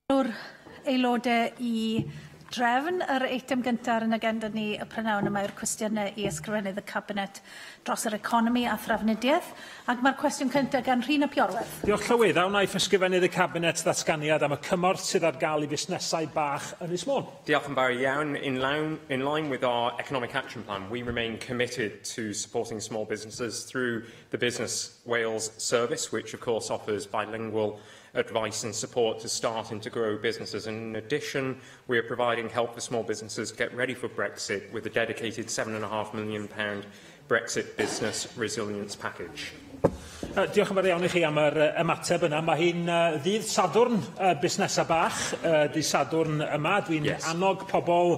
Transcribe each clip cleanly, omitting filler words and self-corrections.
O'r aelodau i drefn. Yr eitem gyntaf ar yn agenda ni y prynhawn yma yw'r cwestiynau i Ysgrifennydd y Cabinet dros yr economi a thrafnidiaeth. Ac mae'r cwestiwn cyntaf gan Rhun ap Iorwerth. Diolch Llywydd. A wnaiff Ysgrifennydd y Cabinet ddatganiad am y cymorth sydd ar gael i fusnesau bach Ynys Môn? Diolch yn fawr iawn. In line with our economic action plan, we remain committed to supporting small businesses through the Business Wales service, which of course offers bilingual advice and support to start and to grow businesses. And in addition, we are providing help for small businesses to get ready for Brexit with a dedicated £7.5 million Brexit Business Resilience Package. Diolch yn fawr iawn i chi am yr ymateb yna. Mae hi'n ddydd Sadwrn busnesau bach, dydd Sadwrn yma. Dwi'n annog pobl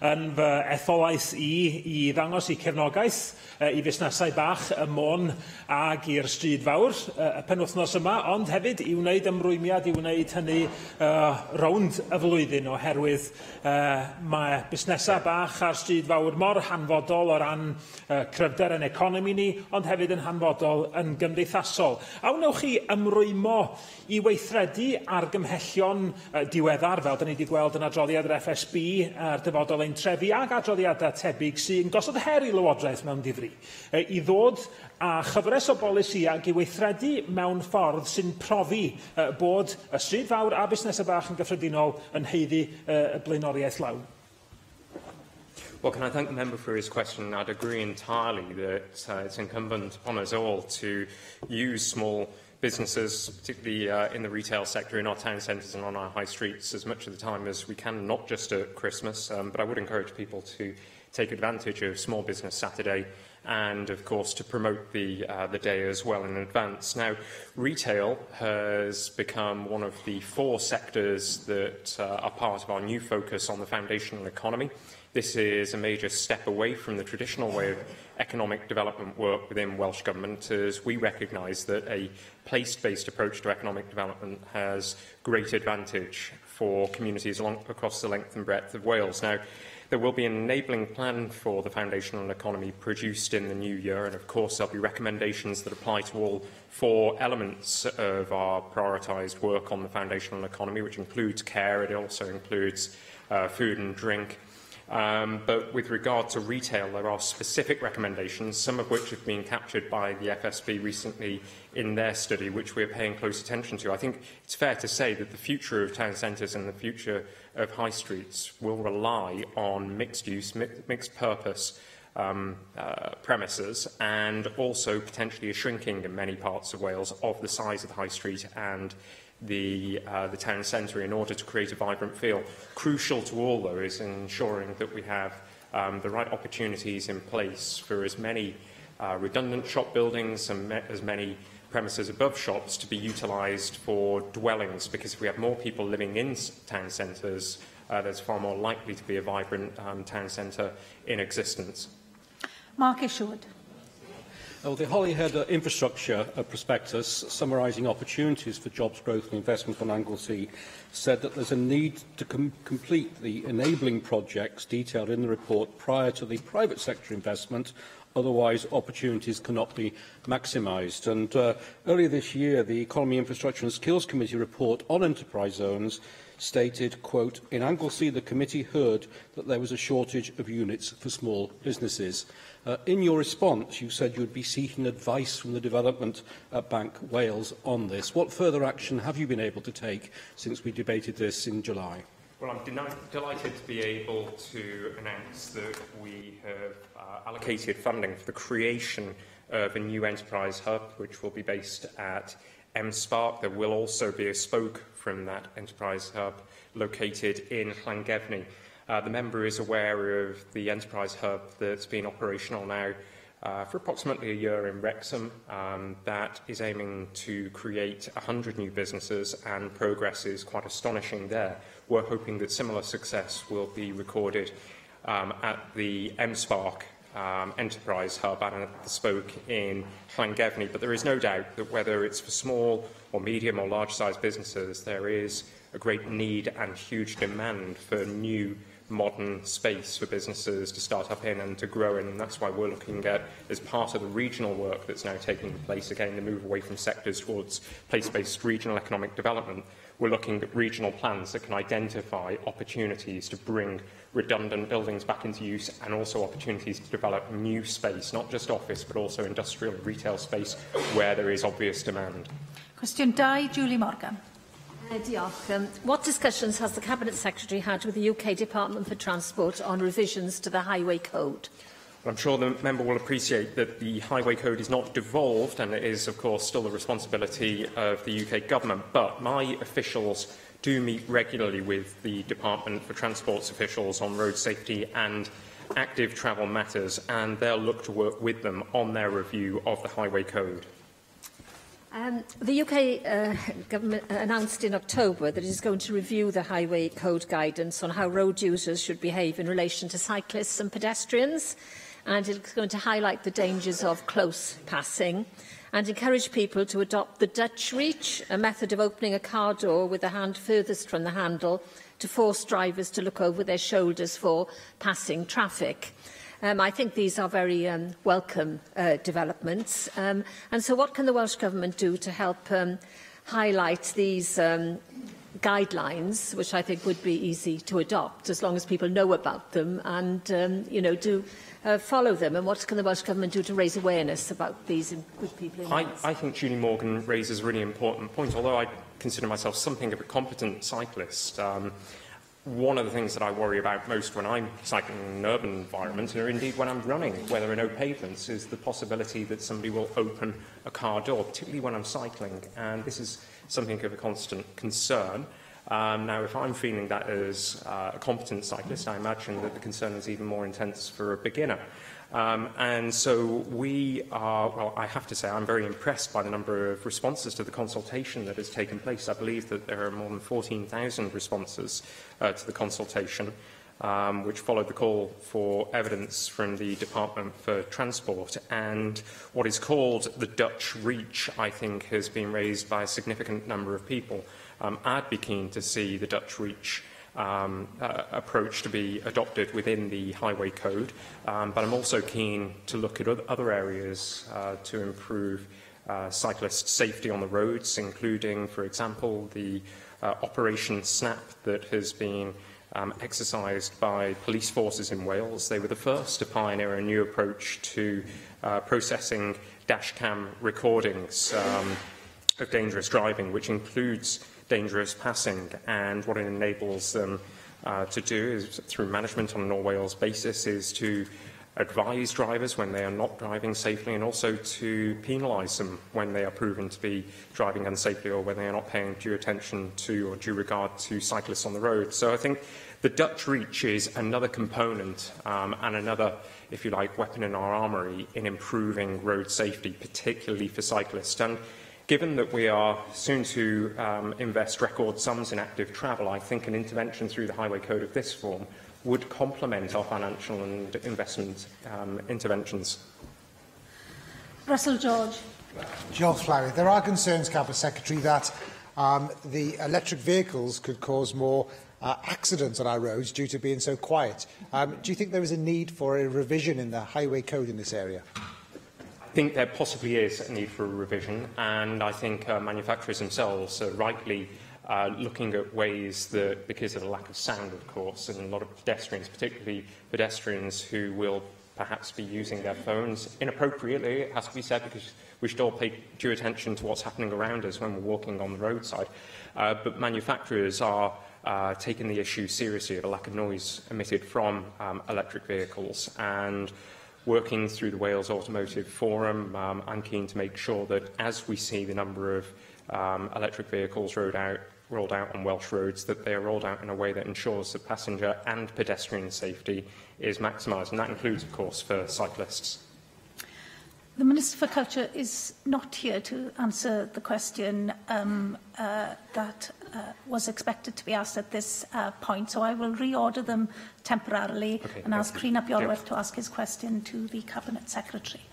yn fy etholaeth i i ddangos eu cefnogaeth i fusnesau bach ym Môn ag i'r stryd fawr y penwythnos yma, ond hefyd i wneud ymrwymiad i wneud hynny rownd y flwyddyn, oherwydd mae busnesau bach ar stryd fawr mor hanfodol o ran cryfder yn economi ni, ond hefyd yn hanfodol yn gymdeithasol. A wnewch chi ymrwymo i weithredu argymhellion diweddar, fel da ni wedi gweld yn adroddiad yr FSB ar dyfodol ein trefi ac adroddiadau tebyg sy'n gosod her i Lywodraeth mewn difri, i ddod â chyfres o bolisïau ac i weithredu mewn ffordd sy'n profi bod y stryd fawr a busnesau bach yn gyffredinol yn haeddu y blaenoriaeth lawn? Well, can I thank the member for his question? I'd agree entirely that it's incumbent upon us all to use small businesses, particularly in the retail sector, in our town centres and on our high streets, as much of the time as we can, not just at Christmas, but I would encourage people to take advantage of Small Business Saturday and, of course, to promote the day as well in advance. Now, retail has become one of the four sectors that are part of our new focus on the foundational economy. This is a major step away from the traditional way of economic development work within Welsh Government, as we recognise that a place-based approach to economic development has great advantage for communities across the length and breadth of Wales. Now, there will be an enabling plan for the foundational economy produced in the new year, and of course there'll be recommendations that apply to all four elements of our prioritised work on the foundational economy, which includes care, it also includes food and drink. But with regard to retail, there are specific recommendations, some of which have been captured by the FSB recently in their study, which we are paying close attention to. I think it's fair to say that the future of town centres and the future of high streets will rely on mixed use, mixed purpose premises, and also potentially a shrinking in many parts of Wales of the size of the high street and the town centre in order to create a vibrant feel. Crucial to all, though, is ensuring that we have the right opportunities in place for as many redundant shop buildings and as many premises above shops to be utilised for dwellings, because if we have more people living in town centres, there's far more likely to be a vibrant town centre in existence. Mark Isherwood. Well, the Holyhead Infrastructure Prospectus, summarising opportunities for jobs growth and investment on Anglesey, said that there's a need to complete the enabling projects detailed in the report prior to the private sector investment, otherwise opportunities cannot be maximised. And earlier this year, the Economy, Infrastructure and Skills Committee report on enterprise zones stated, quote, "In Anglesey, the committee heard that there was a shortage of units for small businesses." In your response, you said you would be seeking advice from the Development Bank Wales on this. What further action have you been able to take since we debated this in July? Well, I'm delighted to be able to announce that we have allocated funding for the creation of a new enterprise hub, which will be based at M-Spark. There will also be a spoke from that enterprise hub located in Llangefni. The member is aware of the enterprise hub that's been operational now for approximately a year in Wrexham, that is aiming to create 100 new businesses, and progress is quite astonishing there. We're hoping that similar success will be recorded at the M-Spark Enterprise Hub and at the spoke in Llangefni. But there is no doubt that whether it's for small or medium or large-sized businesses, there is a great need and huge demand for new modern space for businesses to start up in and to grow in. And that's why we're looking at, as part of the regional work that's now taking place, again, the move away from sectors towards place-based regional economic development. We're looking at regional plans that can identify opportunities to bring redundant buildings back into use and also opportunities to develop new space, not just office, but also industrial and retail space where there is obvious demand. Cwestiwn 2, Julie Morgan. Diolch. What discussions has the Cabinet Secretary had with the UK Department for Transport on revisions to the Highway Code? Well, I'm sure the member will appreciate that the Highway Code is not devolved and it is, of course, still the responsibility of the UK Government. But my officials do meet regularly with the Department for Transport's officials on road safety and active travel matters, and they'll look to work with them on their review of the Highway Code. The UK government announced in October that it is going to review the Highway Code guidance on how road users should behave in relation to cyclists and pedestrians, and it's going to highlight the dangers of close passing and encourage people to adopt the Dutch reach, a method of opening a car door with the hand furthest from the handle to force drivers to look over their shoulders for passing traffic. I think these are very welcome developments. And so what can the Welsh Government do to help highlight these guidelines, which I think would be easy to adopt as long as people know about them and you know, do follow them? And what can the Welsh Government do to raise awareness about these with people in Wales? I think Julie Morgan raises a really important point. Although I consider myself something of a competent cyclist, one of the things that I worry about most when I'm cycling in an urban environment, or indeed when I'm running where there are no pavements, is the possibility that somebody will open a car door, particularly when I'm cycling. And this is something of a constant concern. Now, if I'm feeling that as a competent cyclist, I imagine that the concern is even more intense for a beginner. And so we are, well, I have to say, I'm very impressed by the number of responses to the consultation that has taken place. I believe that there are more than 14,000 responses to the consultation, which followed the call for evidence from the Department for Transport. And what is called the Dutch reach, I think, has been raised by a significant number of people. I'd be keen to see the Dutch reach approach to be adopted within the Highway Code, but I'm also keen to look at other areas to improve cyclist safety on the roads, including, for example, the Operation Snap that has been exercised by police forces in Wales. They were the first to pioneer a new approach to processing dashcam recordings of dangerous driving, which includes dangerous passing. And what it enables them to do is, through management on an all Wales basis, is to advise drivers when they are not driving safely, and also to penalise them when they are proven to be driving unsafely or when they are not paying due attention to or due regard to cyclists on the road. So I think the Dutch reach is another component and another, if you like, weapon in our armoury in improving road safety, particularly for cyclists. And given that we are soon to invest record sums in active travel, I think an intervention through the Highway Code of this form would complement our financial and investment interventions. Russell George. Diolch, Llywydd. There are concerns, Cabinet Secretary, that the electric vehicles could cause more accidents on our roads due to being so quiet. Do you think there is a need for a revision in the Highway Code in this area? I think there possibly is a need for a revision, and I think manufacturers themselves are rightly looking at ways that, because of the lack of sound, of course, and a lot of pedestrians, particularly pedestrians who will perhaps be using their phones inappropriately, it has to be said, because we should all pay due attention to what's happening around us when we're walking on the roadside. But manufacturers are taking the issue seriously of a lack of noise emitted from electric vehicles, and working through the Wales Automotive Forum, I'm keen to make sure that as we see the number of electric vehicles rolled out on Welsh roads, that they are rolled out in a way that ensures that passenger and pedestrian safety is maximised, and that includes, of course, for cyclists. The Minister for Culture is not here to answer the question that was expected to be asked at this point, so I will reorder them temporarily and ask Rhun ap Iorwerth to ask his question to the Cabinet Secretary.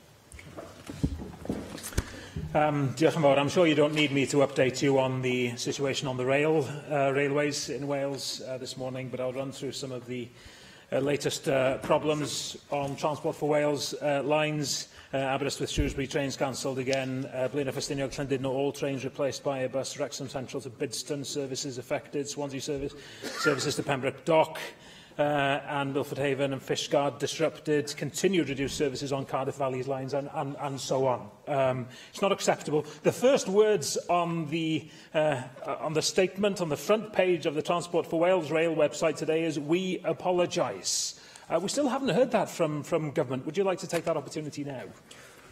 Diolch yn fawr. I'm sure you don't need me to update you on the situation on the railways in Wales this morning, but I'll run through some of the Latest problems on Transport for Wales lines. Aberystwyth Shrewsbury trains cancelled again. Blaenau Ffestiniog Llandudno, all trains replaced by a bus. Wrexham Central to Bidston services affected. Swansea services to Pembroke Dock. And Milford Haven and Fishguard disrupted, continued reduced services on Cardiff Valleys lines and so on. It's not acceptable. The first words on the statement on the front page of the Transport for Wales Rail website today is, "We apologise." We still haven't heard that from government. Would you like to take that opportunity now?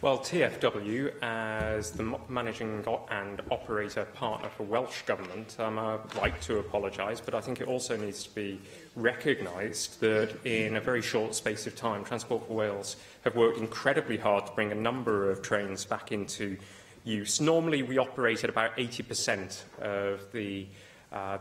Well, TfW, as the managing and operator partner for Welsh Government, right to apologise, but I think it also needs to be recognised that in a very short space of time, Transport for Wales have worked incredibly hard to bring a number of trains back into use. Normally, we operate at about 80% of the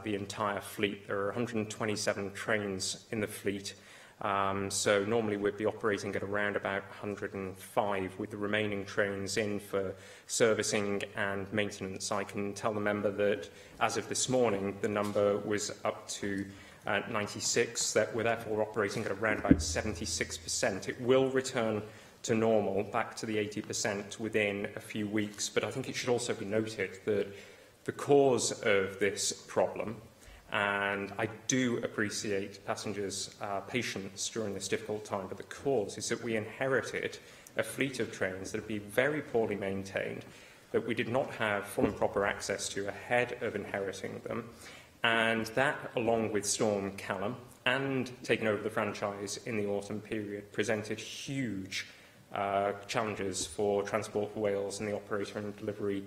entire fleet. There are 127 trains in the fleet. So normally we'd be operating at around about 105 with the remaining trains in for servicing and maintenance. I can tell the member that as of this morning, the number was up to 96, that we're therefore operating at around about 76%. It will return to normal, back to the 80% within a few weeks. But I think it should also be noted that the cause of this problem, and I do appreciate passengers' patience during this difficult time, but the cause is that we inherited a fleet of trains that had been very poorly maintained, that we did not have full and proper access to ahead of inheriting them. And that, along with Storm Callum and taking over the franchise in the autumn period, presented huge challenges for Transport for Wales and the operator and delivery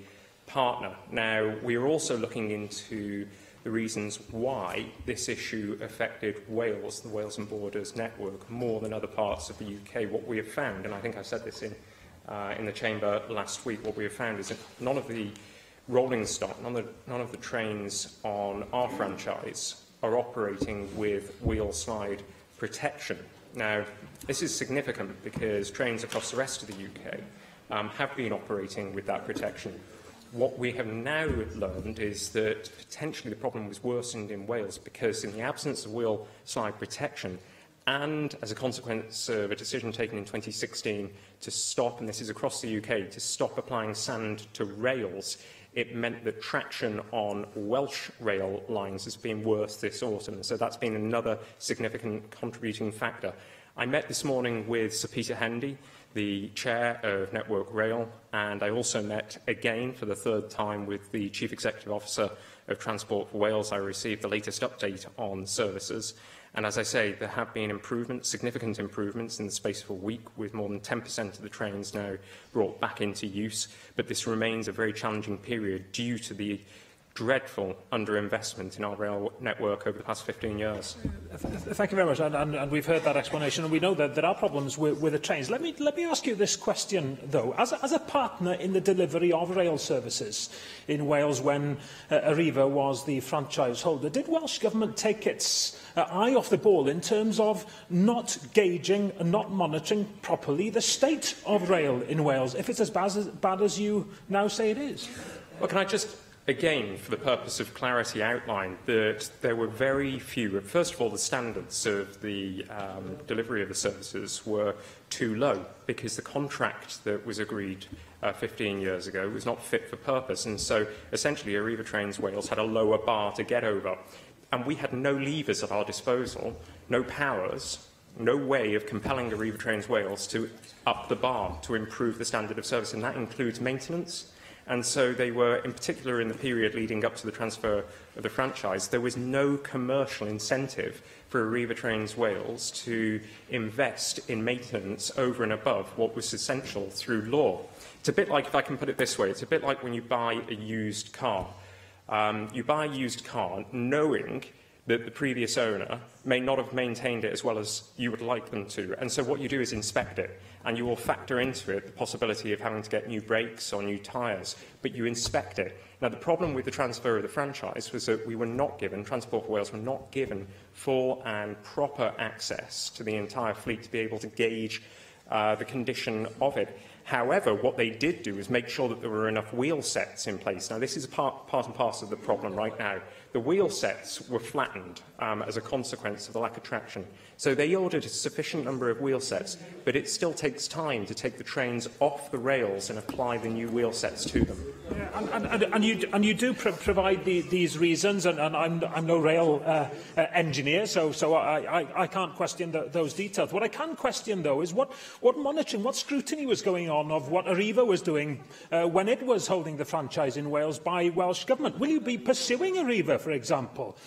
partner. Now, we are also looking into the reasons why this issue affected Wales, the Wales and Borders network, more than other parts of the UK. What we have found, and I think I said this in the chamber last week, what we have found is that none of the rolling stock, none of the trains on our franchise are operating with wheel slide protection. Now, this is significant because trains across the rest of the UK have been operating with that protection. What we have now learned is that potentially the problem was worsened in Wales because in the absence of wheel slide protection and as a consequence of a decision taken in 2016 to stop, and this is across the UK, to stop applying sand to rails, it meant that traction on Welsh rail lines has been worse this autumn. So that's been another significant contributing factor. I met this morning with Sir Peter Hendy, the chair of Network Rail, and I also met again for the third time with the Chief Executive Officer of Transport for Wales. I received the latest update on services, and as I say, there have been improvements, significant improvements in the space of a week, with more than 10% of the trains now brought back into use, but this remains a very challenging period due to the dreadful underinvestment in our rail network over the past 15 years. Thank you very much, and we've heard that explanation, and we know that there are problems with the trains. Let me ask you this question, though. As a partner in the delivery of rail services in Wales when Arriva was the franchise holder, did Welsh Government take its eye off the ball in terms of not gauging and not monitoring properly the state of rail in Wales, if it's as bad as you now say it is? Well, can I just, again, for the purpose of clarity, outline that there were very few. First of all, the standards of the delivery of the services were too low because the contract that was agreed 15 years ago was not fit for purpose. And so, essentially, Arriva Trains Wales had a lower bar to get over. And we had no levers at our disposal, no powers, no way of compelling Arriva Trains Wales to up the bar, to improve the standard of service. And that includes maintenance. And so they were, in particular in the period leading up to the transfer of the franchise, there was no commercial incentive for Arriva Trains Wales to invest in maintenance over and above what was essential through law. It's a bit like, if I can put it this way, it's a bit like when you buy a used car. You buy a used car knowing that the previous owner may not have maintained it as well as you would like them to. And so what you do is inspect it, and you will factor into it the possibility of having to get new brakes or new tyres, but you inspect it. Now, the problem with the transfer of the franchise was that we were not given, Transport for Wales were not given full and proper access to the entire fleet to be able to gauge the condition of it. However, what they did do is make sure that there were enough wheel sets in place. Now, this is part and parcel of the problem right now. The wheel sets were flattened as a consequence of the lack of traction. So they ordered a sufficient number of wheel sets, but it still takes time to take the trains off the rails and apply the new wheel sets to them. Yeah, and you do provide these reasons, and I'm no rail engineer, so I can't question those details. What I can question, though, is what monitoring, what scrutiny was going on of what Arriva was doing when it was holding the franchise in Wales by Welsh Government. Will you be pursuing Arriva, for example,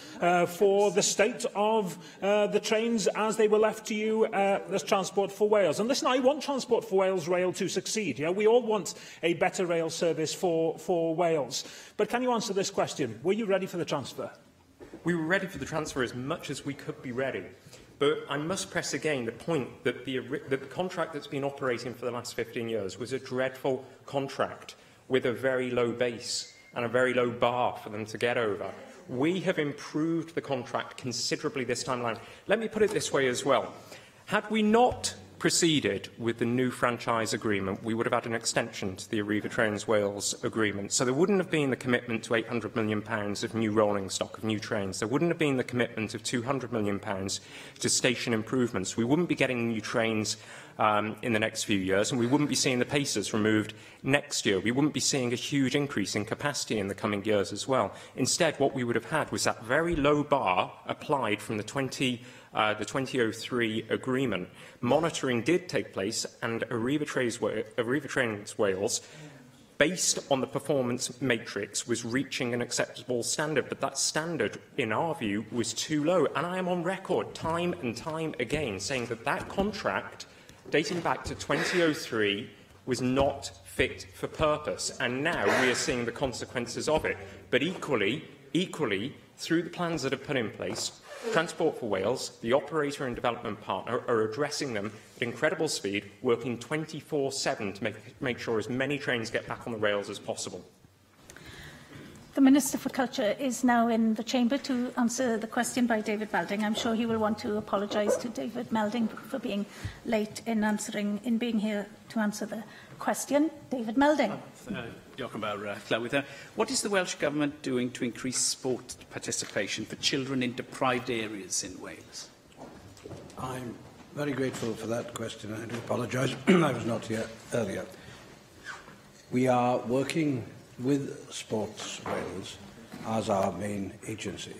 for the state of the trains as they were left to you as Transport for Wales? And listen, I want Transport for Wales Rail to succeed. Yeah? We all want a better rail service for Wales. But can you answer this question? Were you ready for the transfer? We were ready for the transfer as much as we could be ready. But I must press again the point that the contract that's been operating for the last 15 years was a dreadful contract with a very low base and a very low bar for them to get over. We have improved the contract considerably this time around. Let me put it this way as well. Had we not proceeded with the new franchise agreement, we would have had an extension to the Arriva Trains Wales agreement. So there wouldn't have been the commitment to £800 million of new rolling stock, of new trains. There wouldn't have been the commitment of £200 million to station improvements. We wouldn't be getting new trains in the next few years, and we wouldn't be seeing the Pacers removed next year. We wouldn't be seeing a huge increase in capacity in the coming years as well. Instead, what we would have had was that very low bar applied from the 2003 agreement. Monitoring did take place, and Arriva Trains Wales, based on the performance matrix, was reaching an acceptable standard, but that standard, in our view, was too low. And I am on record time and time again saying that that contract, dating back to 2003, was not fit for purpose, and now we are seeing the consequences of it. But equally, through the plans that are put in place, Transport for Wales, the operator and development partner, are addressing them at incredible speed, working 24/7 to make sure as many trains get back on the rails as possible. The Minister for Culture is now in the chamber to answer the question by David Melding. I'm sure he will want to apologise to David Melding for being late in answering, in being here to answer the question. David Melding. Diolch yn fawr, Llywydd. What is the Welsh Government doing to increase sport participation for children in deprived areas in Wales? I'm very grateful for that question. I do apologise. I was not here earlier. We are working with Sports Wales as our main agency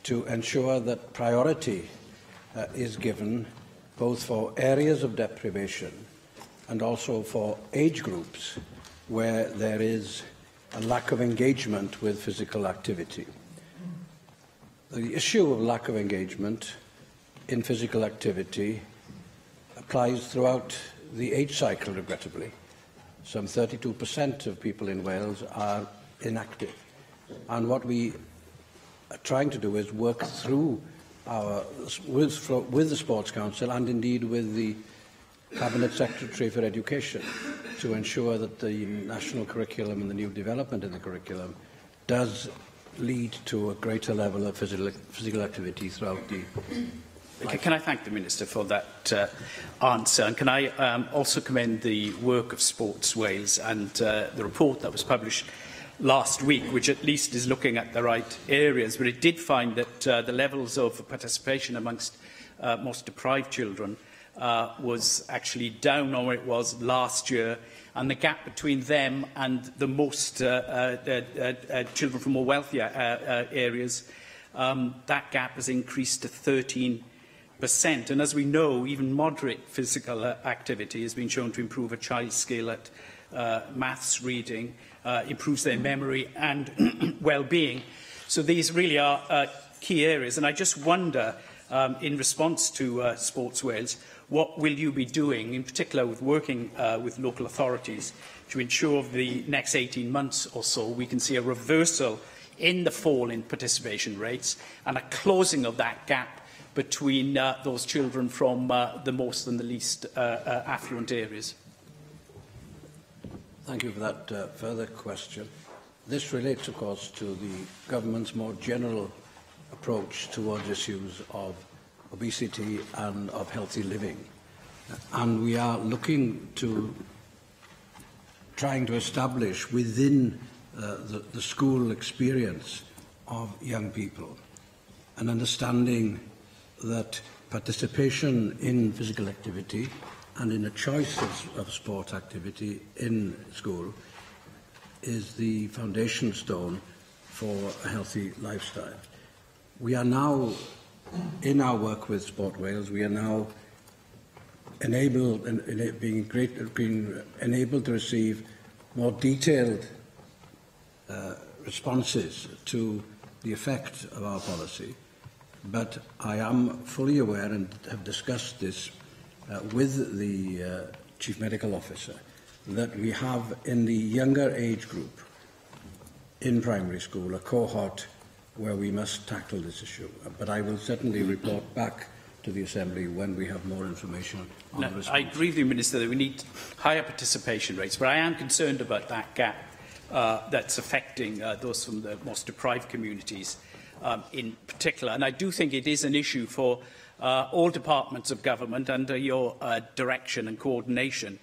to ensure that priority is given both for areas of deprivation and also for age groups where there is a lack of engagement with physical activity. The issue of lack of engagement in physical activity applies throughout the age cycle, regrettably. Some 32% of people in Wales are inactive. And what we are trying to do is work through with the Sports Council and indeed with the Cabinet Secretary for Education to ensure that the national curriculum and the new development in the curriculum does lead to a greater level of physical activity throughout the Can I thank the Minister for that answer? And can I also commend the work of Sports Wales and the report that was published last week, which at least is looking at the right areas. But it did find that the levels of participation amongst most deprived children was actually down on where it was last year, and the gap between them and the most children from more wealthier areas, that gap has increased to 13%. And as we know, even moderate physical activity has been shown to improve a child's skill at maths, reading, improves their memory and well-being. So these really are key areas. And I just wonder, in response to Sports Wales, what will you be doing, in particular with working with local authorities, to ensure over the next 18 months or so we can see a reversal in the fall in participation rates and a closing of that gap between those children from the most and the least affluent areas? Thank you for that further question. This relates, of course, to the government's more general approach towards issues of obesity and of healthy living. And we are looking to trying to establish within the school experience of young people an understanding that participation in physical activity and in a choice of sport activity in school is the foundation stone for a healthy lifestyle. We are now, in our work with Sport Wales, we are now enabled, being enabled to receive more detailed responses to the effect of our policy. But I am fully aware and have discussed this with the Chief Medical Officer that we have in the younger age group in primary school a cohort where we must tackle this issue. But I will certainly report back to the Assembly when we have more information on the response. I agree with you, Minister, that we need higher participation rates, but I am concerned about that gap that's affecting those from the most deprived communities in particular. And I do think it is an issue for all departments of government under your direction and coordination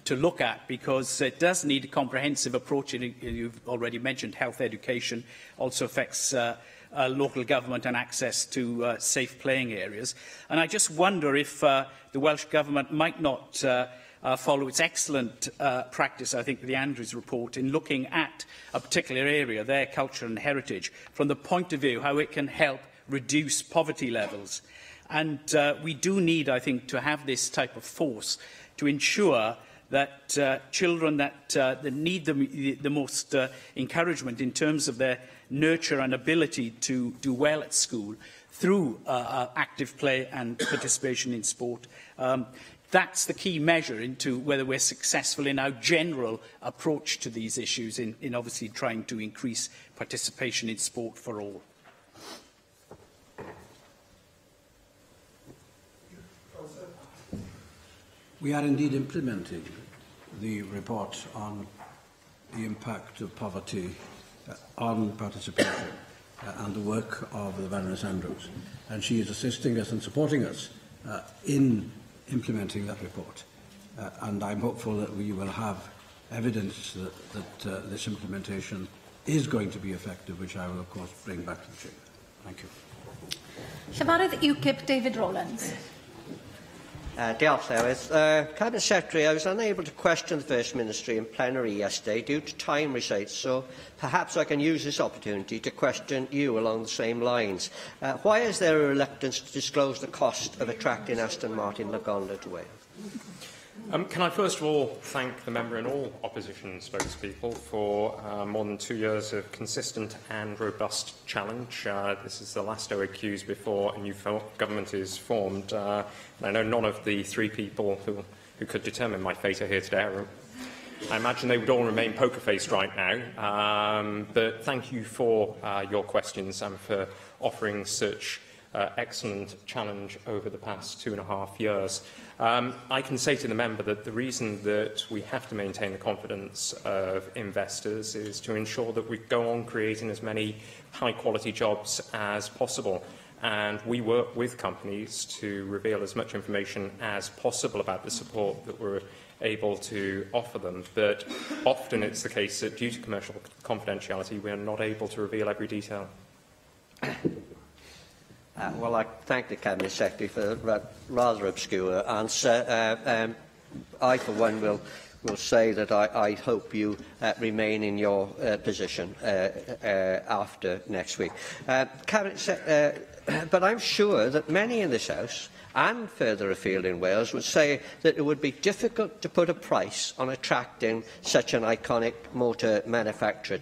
to look at, because it does need a comprehensive approach. And you've already mentioned health education also affects local government and access to safe playing areas. And I just wonder if the Welsh Government might not follow its excellent practice, I think, with the Andrews report, in looking at a particular area, their culture and heritage, from the point of view how it can help reduce poverty levels. And we do need, I think, to have this type of force to ensure that children that need the most encouragement in terms of their nurture and ability to do well at school through active play and participation in sport. That's the key measure into whether we're successful in our general approach to these issues in obviously trying to increase participation in sport for all. We are indeed implementing the report on the impact of poverty on participation and the work of the Baroness Andrews. And she is assisting us and supporting us in implementing that report. And I'm hopeful that we will have evidence that this implementation is going to be effective, which I will, of course, bring back to the chamber. Thank you. Llefarydd UKIP David Rowlands. Diolch, Llywydd. Cabinet Secretary, I was unable to question the First Ministry in plenary yesterday due to time restraints, so perhaps I can use this opportunity to question you along the same lines. Why is there a reluctance to disclose the cost of attracting Aston Martin Lagonda to Wales? Can I first of all thank the member and all opposition spokespeople for more than 2 years of consistent and robust challenge. This is the last OAQs before a new government is formed. And I know none of the three people who could determine my fate are here today. I imagine they would all remain poker-faced right now. But thank you for your questions and for offering such excellent challenge over the past 2.5 years. I can say to the member that the reason that we have to maintain the confidence of investors is to ensure that we go on creating as many high-quality jobs as possible. And we work with companies to reveal as much information as possible about the support that we're able to offer them. But often it's the case that due to commercial confidentiality, we are not able to reveal every detail. Well, I thank the Cabinet Secretary for that rather obscure answer. I, for one, will say that I hope you remain in your position after next week. Cabinet but I'm sure that many in this House and further afield in Wales would say that it would be difficult to put a price on attracting such an iconic motor manufacturer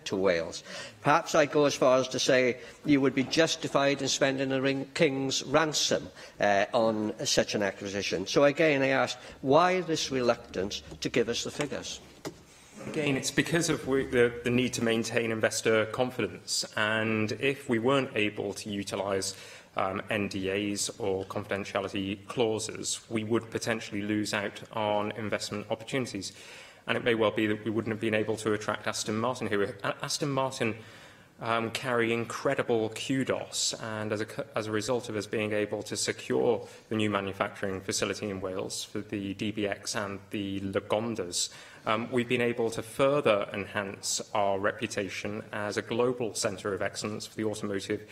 to Wales. Perhaps I'd go as far as to say you would be justified in spending a king's ransom on such an acquisition. So again, I ask, why this reluctance to give us the figures? Again, it's because of the need to maintain investor confidence. And if we weren't able to utilise NDAs or confidentiality clauses, we would potentially lose out on investment opportunities. And it may well be that we wouldn't have been able to attract Aston Martin here. Aston Martin carry incredible kudos, and as a result of us being able to secure the new manufacturing facility in Wales for the DBX and the Lagondas, we've been able to further enhance our reputation as a global centre of excellence for the automotive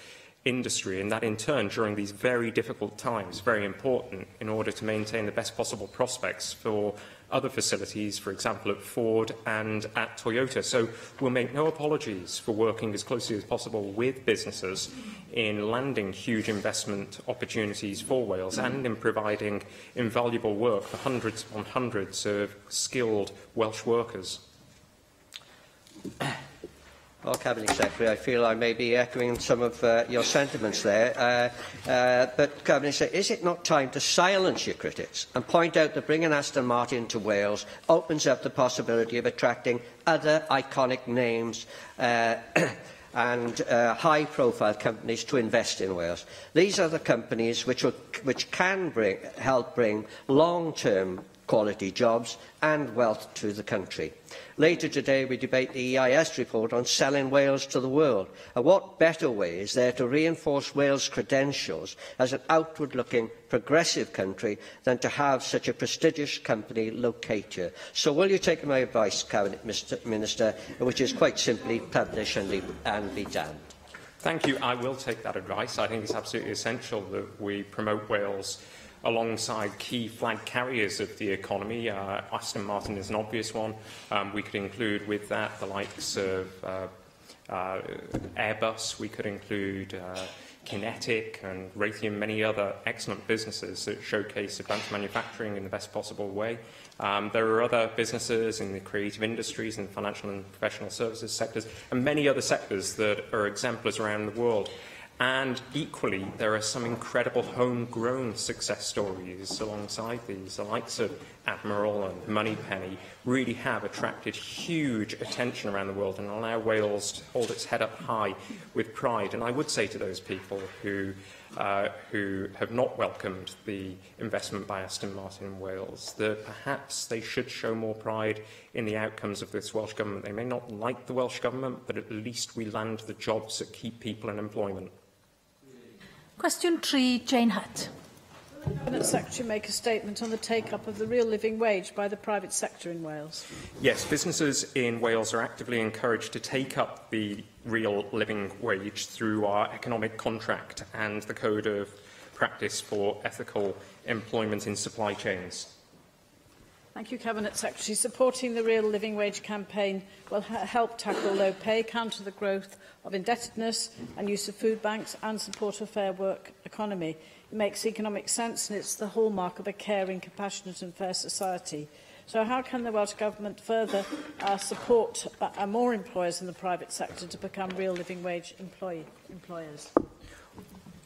industry, and that in turn, during these very difficult times, very important in order to maintain the best possible prospects for other facilities, for example, at Ford and at Toyota. So we'll make no apologies for working as closely as possible with businesses in landing huge investment opportunities for Wales and in providing invaluable work for hundreds upon hundreds of skilled Welsh workers. Well, Cabinet Secretary, I feel I may be echoing some of your sentiments there. But, Cabinet Secretary, is it not time to silence your critics and point out that bringing Aston Martin to Wales opens up the possibility of attracting other iconic names and high-profile companies to invest in Wales? These are the companies which can help bring long-term quality jobs and wealth to the country. Later today, we debate the EIS report on selling Wales to the world. And what better way is there to reinforce Wales' credentials as an outward-looking, progressive country than to have such a prestigious company locate here? So will you take my advice, Cabinet Minister, which is quite simply publish and be damned? Thank you. I will take that advice. I think it's absolutely essential that we promote Wales alongside key flag carriers of the economy. Aston Martin is an obvious one. We could include with that the likes of Airbus. We could include Kinetic and Raytheon, many other excellent businesses that showcase advanced manufacturing in the best possible way. There are other businesses in the creative industries and financial and professional services sectors and many other sectors that are exemplars around the world. And equally, there are some incredible homegrown success stories alongside these. The likes of Admiral and Moneypenny really have attracted huge attention around the world and allow Wales to hold its head up high with pride. And I would say to those people who have not welcomed the investment by Aston Martin in Wales that perhaps they should show more pride in the outcomes of this Welsh Government. They may not like the Welsh Government, but at least we land the jobs that keep people in employment. Question 3, Jane Hutt. Will the Cabinet Secretary make a statement on the take-up of the real living wage by the private sector in Wales? Yes, businesses in Wales are actively encouraged to take up the real living wage through our economic contract and the Code of Practice for Ethical Employment in Supply Chains. Thank you, Cabinet Secretary. Supporting the Real Living Wage campaign will help tackle low pay, counter the growth of indebtedness and use of food banks, and support a fair work economy. It makes economic sense, and it's the hallmark of a caring, compassionate and fair society. So how can the Welsh Government further support more employers in the private sector to become real living wage employers?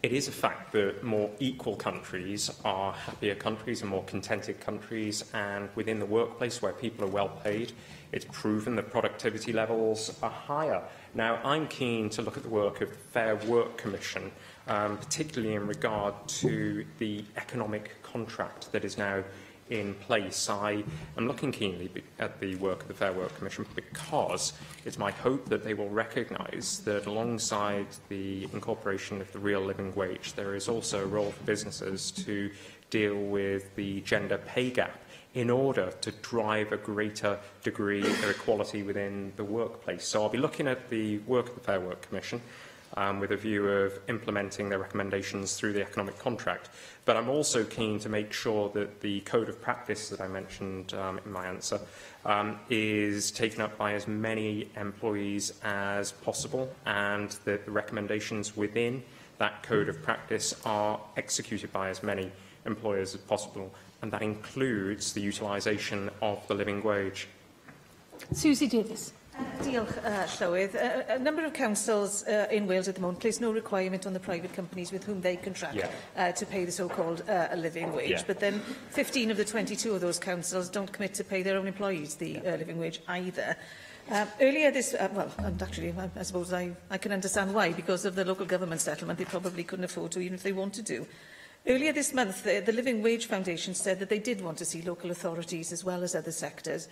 It is a fact that more equal countries are happier countries and more contented countries, and within the workplace where people are well paid, it's proven that productivity levels are higher. Now, I'm keen to look at the work of the Fair Work Commission, particularly in regard to the economic contract that is now in place. I am looking keenly at the work of the Fair Work Commission because it's my hope that they will recognise that alongside the incorporation of the real living wage, there is also a role for businesses to deal with the gender pay gap in order to drive a greater degree of equality within the workplace. So I'll be looking at the work of the Fair Work Commission with a view of implementing their recommendations through the economic contract. But I'm also keen to make sure that the code of practice that I mentioned in my answer is taken up by as many employees as possible, and that the recommendations within that code of practice are executed by as many employers as possible, and that includes the utilisation of the living wage. Susie Davies. Diolch, Llywydd. A number of councils in Wales at the moment place no requirement on the private companies with whom they contract to pay the so-called living wage. But then 15 of the 22 of those councils don't commit to pay their own employees the living wage either. Earlier this, well, and actually I suppose I can understand why, because of the local government settlement, they probably couldn't afford to even if they wanted to. Earlier this month, the Living Wage Foundation said that they did want to see local authorities, as well as other sectors,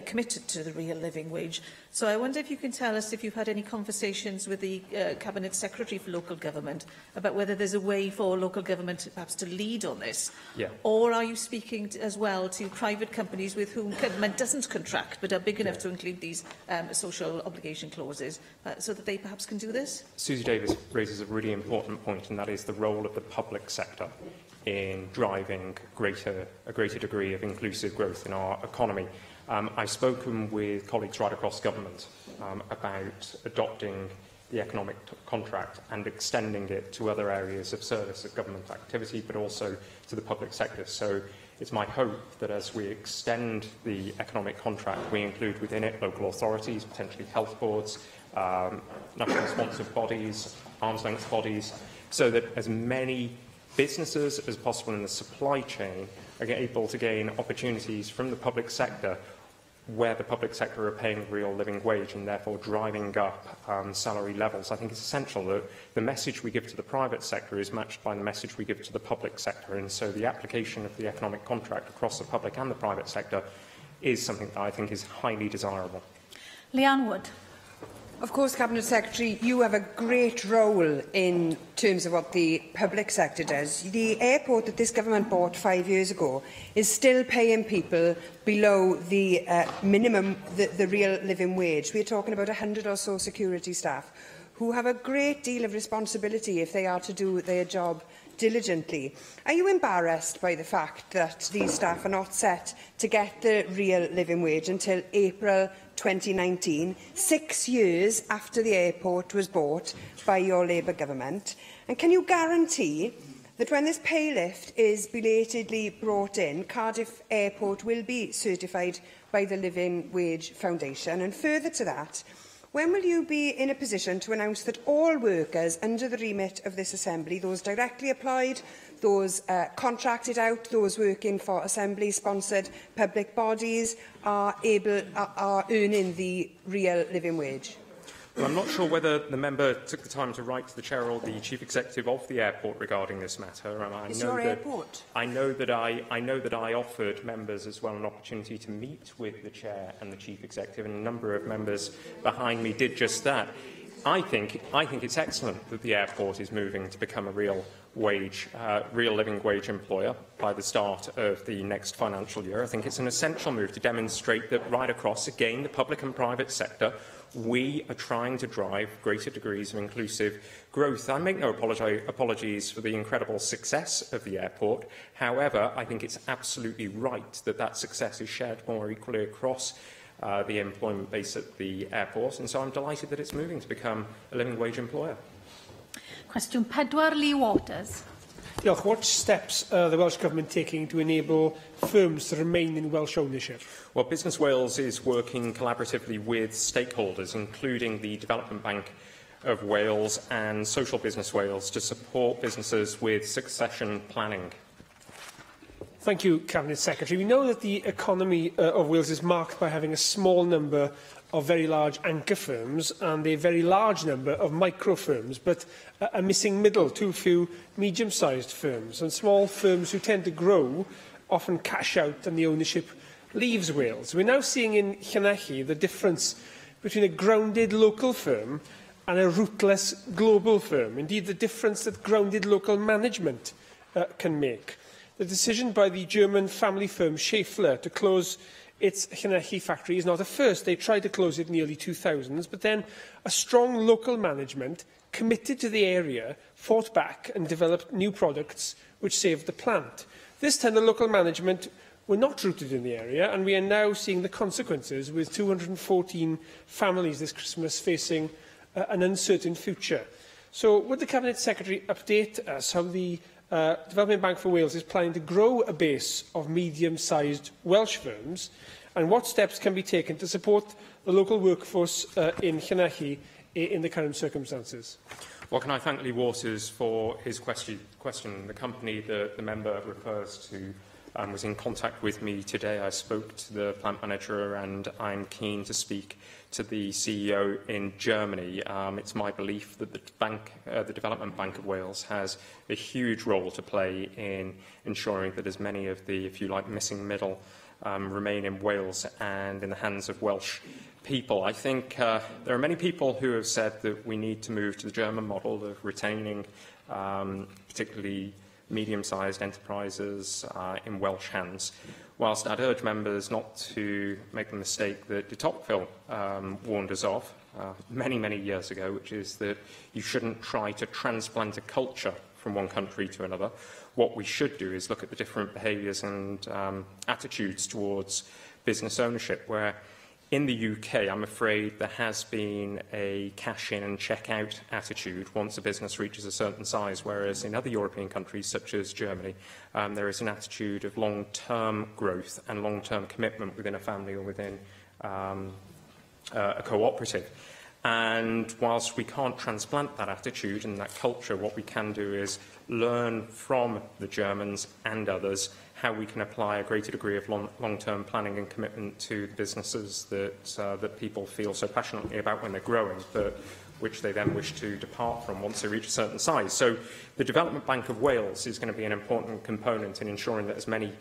committed to the real living wage. So I wonder if you can tell us if you've had any conversations with the Cabinet Secretary for Local Government about whether there's a way for local government perhaps to lead on this. Yeah. Or are you speaking as well to private companies with whom government doesn't contract but are big enough to include these social obligation clauses so that they perhaps can do this? Susie Davies raises a really important point, and that is the role of the public sector in driving a greater degree of inclusive growth in our economy. I've spoken with colleagues right across government about adopting the economic contract and extending it to other areas of service of government activity, but also to the public sector. So it's my hope that as we extend the economic contract, we include within it local authorities, potentially health boards, national responsive bodies, arm's length bodies, so that as many businesses as possible in the supply chain are able to gain opportunities from the public sector where the public sector are paying real living wage and therefore driving up salary levels. I think it's essential that the message we give to the private sector is matched by the message we give to the public sector, and so the application of the economic contract across the public and the private sector is something that I think is highly desirable. Leanne Wood. Of course, Cabinet Secretary, you have a great role in terms of what the public sector does. The airport that this government bought 5 years ago is still paying people below the minimum, the real living wage. We're talking about 100 or so security staff who have a great deal of responsibility if they are to do their job diligently. Are you embarrassed by the fact that these staff are not set to get the real living wage until April 2019, 6 years after the airport was bought by your Labour government? And can you guarantee that when this pay lift is belatedly brought in, Cardiff Airport will be certified by the Living Wage Foundation? And further to that, when will you be in a position to announce that all workers under the remit of this Assembly, those directly applied, those contracted out, those working for Assembly-sponsored public bodies, are earning the real living wage? Well, I'm not sure whether the member took the time to write to the chair or the chief executive of the airport regarding this matter. And I It's know your that, airport. I know that I offered members as well an opportunity to meet with the chair and the chief executive, and a number of members behind me did just that. I think it's excellent that the airport is moving to become a real living wage employer by the start of the next financial year. I think it's an essential move to demonstrate that right across, again, the public and private sector, we are trying to drive greater degrees of inclusive growth. I make no apologies for the incredible success of the airport. However, I think it's absolutely right that that success is shared more equally across the employment base at the airport, and so I'm delighted that it's moving to become a living wage employer. Cwestiwn 4, Lee Waters. Diolch. What steps are the Welsh Government taking to enable firms to remain in Welsh ownership? Well, Business Wales is working collaboratively with stakeholders, including the Development Bank of Wales and Social Business Wales, to support businesses with succession planning. Thank you, Cabinet Secretary. We know that the economy of Wales is marked by having a small number of very large anchor firms and a very large number of micro firms, but a missing middle, too few medium-sized firms. And small firms who tend to grow often cash out and the ownership leaves Wales. We're now seeing in Llanelli the difference between a grounded local firm and a rootless global firm. Indeed, the difference that grounded local management can make. The decision by the German family firm Schaeffler to close its Llanelli factory is not a first. They tried to close it in the early 2000s, but then a strong local management committed to the area fought back and developed new products which saved the plant. This time the local management were not rooted in the area, and we are now seeing the consequences with 214 families this Christmas facing an uncertain future. So would the Cabinet Secretary update us how the Development Bank for Wales is planning to grow a base of medium-sized Welsh firms, and what steps can be taken to support the local workforce in Llanelli in the current circumstances? Well, can I thank Lee Waters for his question? The company that the member refers to was in contact with me today. I spoke to the plant manager and I'm keen to speak to the CEO in Germany. It's my belief that the Development Bank of Wales has a huge role to play in ensuring that as many of the, if you like, missing middle remain in Wales and in the hands of Welsh people. I think there are many people who have said that we need to move to the German model of retaining particularly medium-sized enterprises in Welsh hands, whilst I'd urge members not to make the mistake that de Tocqueville warned us of many, many years ago, which is that you shouldn't try to transplant a culture from one country to another. What we should do is look at the different behaviours and attitudes towards business ownership, where in the UK, I'm afraid there has been a cash-in and check-out attitude once a business reaches a certain size, whereas in other European countries, such as Germany, there is an attitude of long-term growth and long-term commitment within a family or within a cooperative. And whilst we can't transplant that attitude and that culture, what we can do is learn from the Germans and others how we can apply a greater degree of long-term planning and commitment to the businesses that, that people feel so passionately about when they're growing, but which they then wish to depart from once they reach a certain size. So the Development Bank of Wales is going to be an important component in ensuring that as many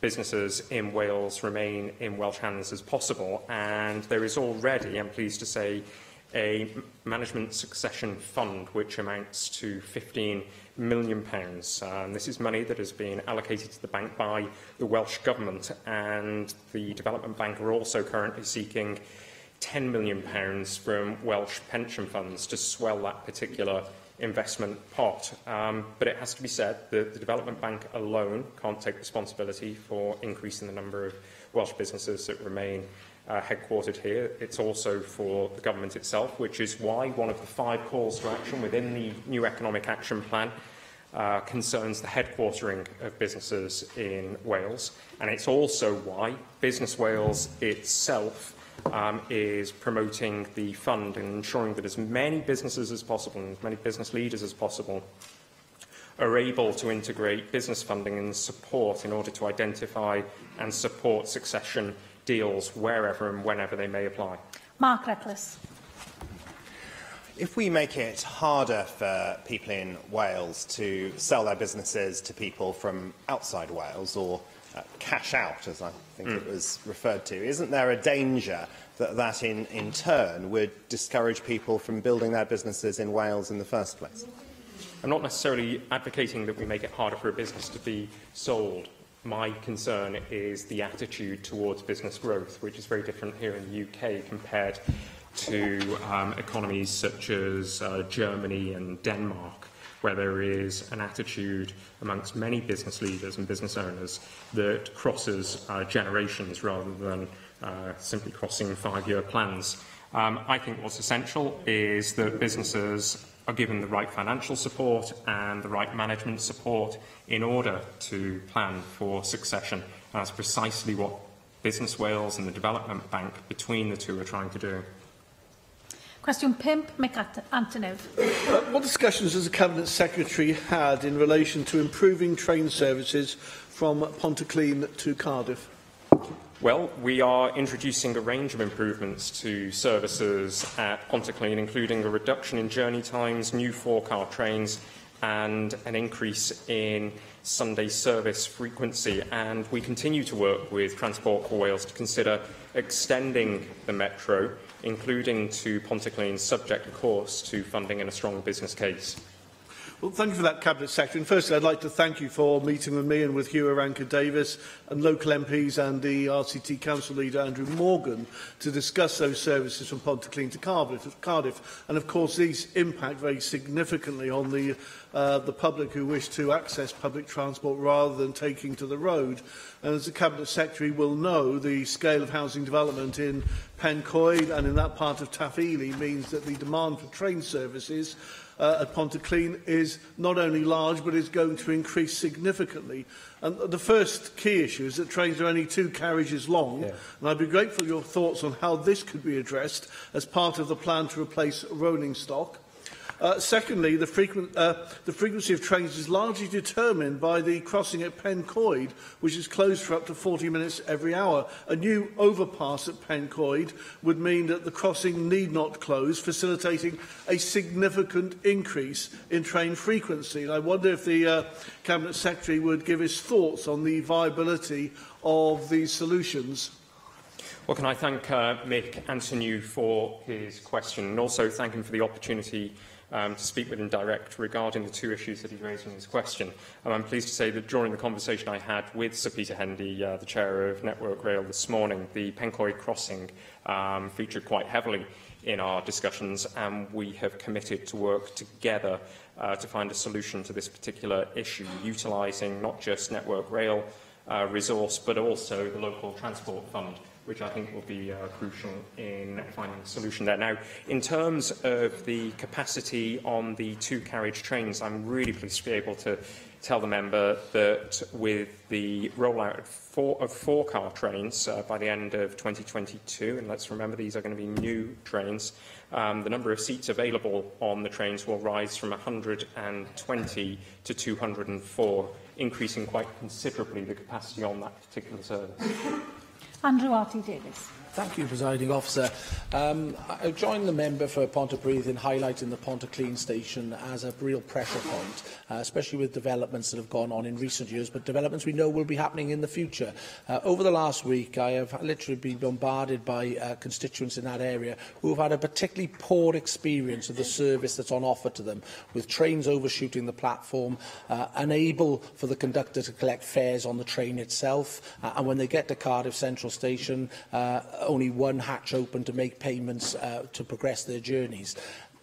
businesses in Wales remain in Welsh hands as possible. And there is already, I'm pleased to say, a management succession fund which amounts to £15 million. This is money that has been allocated to the bank by the Welsh Government, and the Development Bank are also currently seeking £10 million from Welsh pension funds to swell that particular investment pot. But it has to be said that the Development Bank alone can't take responsibility for increasing the number of Welsh businesses that remain headquartered here. It's also for the government itself, which is why one of the 5 calls to action within the new Economic Action Plan concerns the headquartering of businesses in Wales. And it's also why Business Wales itself is promoting the fund and ensuring that as many businesses as possible and as many business leaders as possible are able to integrate business funding and support in order to identify and support succession deals wherever and whenever they may apply. Mark Reckless. If we make it harder for people in Wales to sell their businesses to people from outside Wales, or cash out, as I think it was referred to, isn't there a danger that that in turn would discourage people from building their businesses in Wales in the first place? I'm not necessarily advocating that we make it harder for a business to be sold. My concern is the attitude towards business growth, which is very different here in the UK compared to economies such as Germany and Denmark, where there is an attitude amongst many business leaders and business owners that crosses generations rather than simply crossing 5-year plans. I think what's essential is that businesses are given the right financial support and the right management support in order to plan for succession. And that's precisely what Business Wales and the Development Bank between the two are trying to do. Cwestiwn 5, Mick Antoniw. What discussions has the Cabinet Secretary had in relation to improving train services from Pontyclun to Cardiff? Well, we are introducing a range of improvements to services at Pontyclun, including a reduction in journey times, new 4-car trains, and an increase in Sunday service frequency. And we continue to work with Transport for Wales to consider extending the metro, including to Pontyclun, subject, of course, to funding and a strong business case. Well, thank you for that, Cabinet Secretary. And firstly, I'd like to thank you for meeting with me and with Hugh Irranca-Davies and local MPs and the RCT Council leader, Andrew Morgan, to discuss those services from Pontyclun to Cardiff. And of course, these impact very significantly on the public who wish to access public transport rather than taking to the road. And as the Cabinet Secretary will know, the scale of housing development in Pencoed and in that part of Taff Ely means that the demand for train services at Pontyclun is not only large, but is going to increase significantly. And the first key issue is that trains are only 2 carriages long, and I'd be grateful for your thoughts on how this could be addressed as part of the plan to replace rolling stock. Secondly, the frequency of trains is largely determined by the crossing at Pencoed, which is closed for up to 40 minutes every hour. A new overpass at Pencoed would mean that the crossing need not close, facilitating a significant increase in train frequency. And I wonder if the Cabinet Secretary would give his thoughts on the viability of these solutions? Well, can I thank Mick Antoniw for his question, and also thank him for the opportunity to speak with him direct regarding the two issues that he raised in his question. I'm pleased to say that during the conversation I had with Sir Peter Hendy, the chair of Network Rail this morning, the Pencoed crossing featured quite heavily in our discussions, and we have committed to work together to find a solution to this particular issue, utilising not just Network Rail resource, but also the local transport fund, which I think will be crucial in finding a solution there. Now, in terms of the capacity on the two-carriage trains, I'm really pleased to be able to tell the member that with the rollout of four-car trains by the end of 2022, and let's remember these are going to be new trains, the number of seats available on the trains will rise from 120 to 204, increasing quite considerably the capacity on that particular service. Andrew R.T. Davies. Thank you, Presiding Officer. I join the member for Pontypridd in highlighting the Pontyclun station as a real pressure point, especially with developments that have gone on in recent years, but developments we know will be happening in the future. Over the last week, I have literally been bombarded by constituents in that area who have had a particularly poor experience of the service that's on offer to them, with trains overshooting the platform, unable for the conductor to collect fares on the train itself, and when they get to Cardiff Central Station, only one hatch open to make payments to progress their journeys.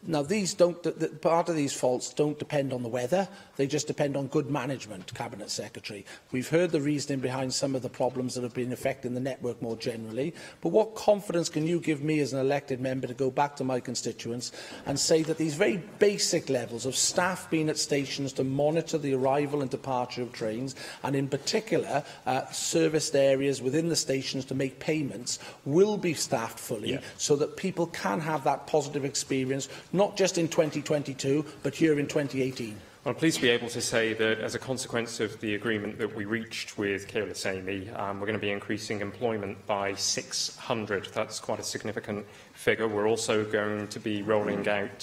Now, these don't, part of these faults don't depend on the weather, they just depend on good management, Cabinet Secretary. We've heard the reasoning behind some of the problems that have been affecting the network more generally, but what confidence can you give me as an elected member to go back to my constituents and say that these very basic levels of staff being at stations to monitor the arrival and departure of trains, and in particular serviced areas within the stations to make payments, will be staffed fully, so that people can have that positive experience, not just in 2022, but here in 2018? I'm pleased to be able to say that as a consequence of the agreement that we reached with Keolis Amy, we're going to be increasing employment by 600. That's quite a significant figure. We're also going to be rolling out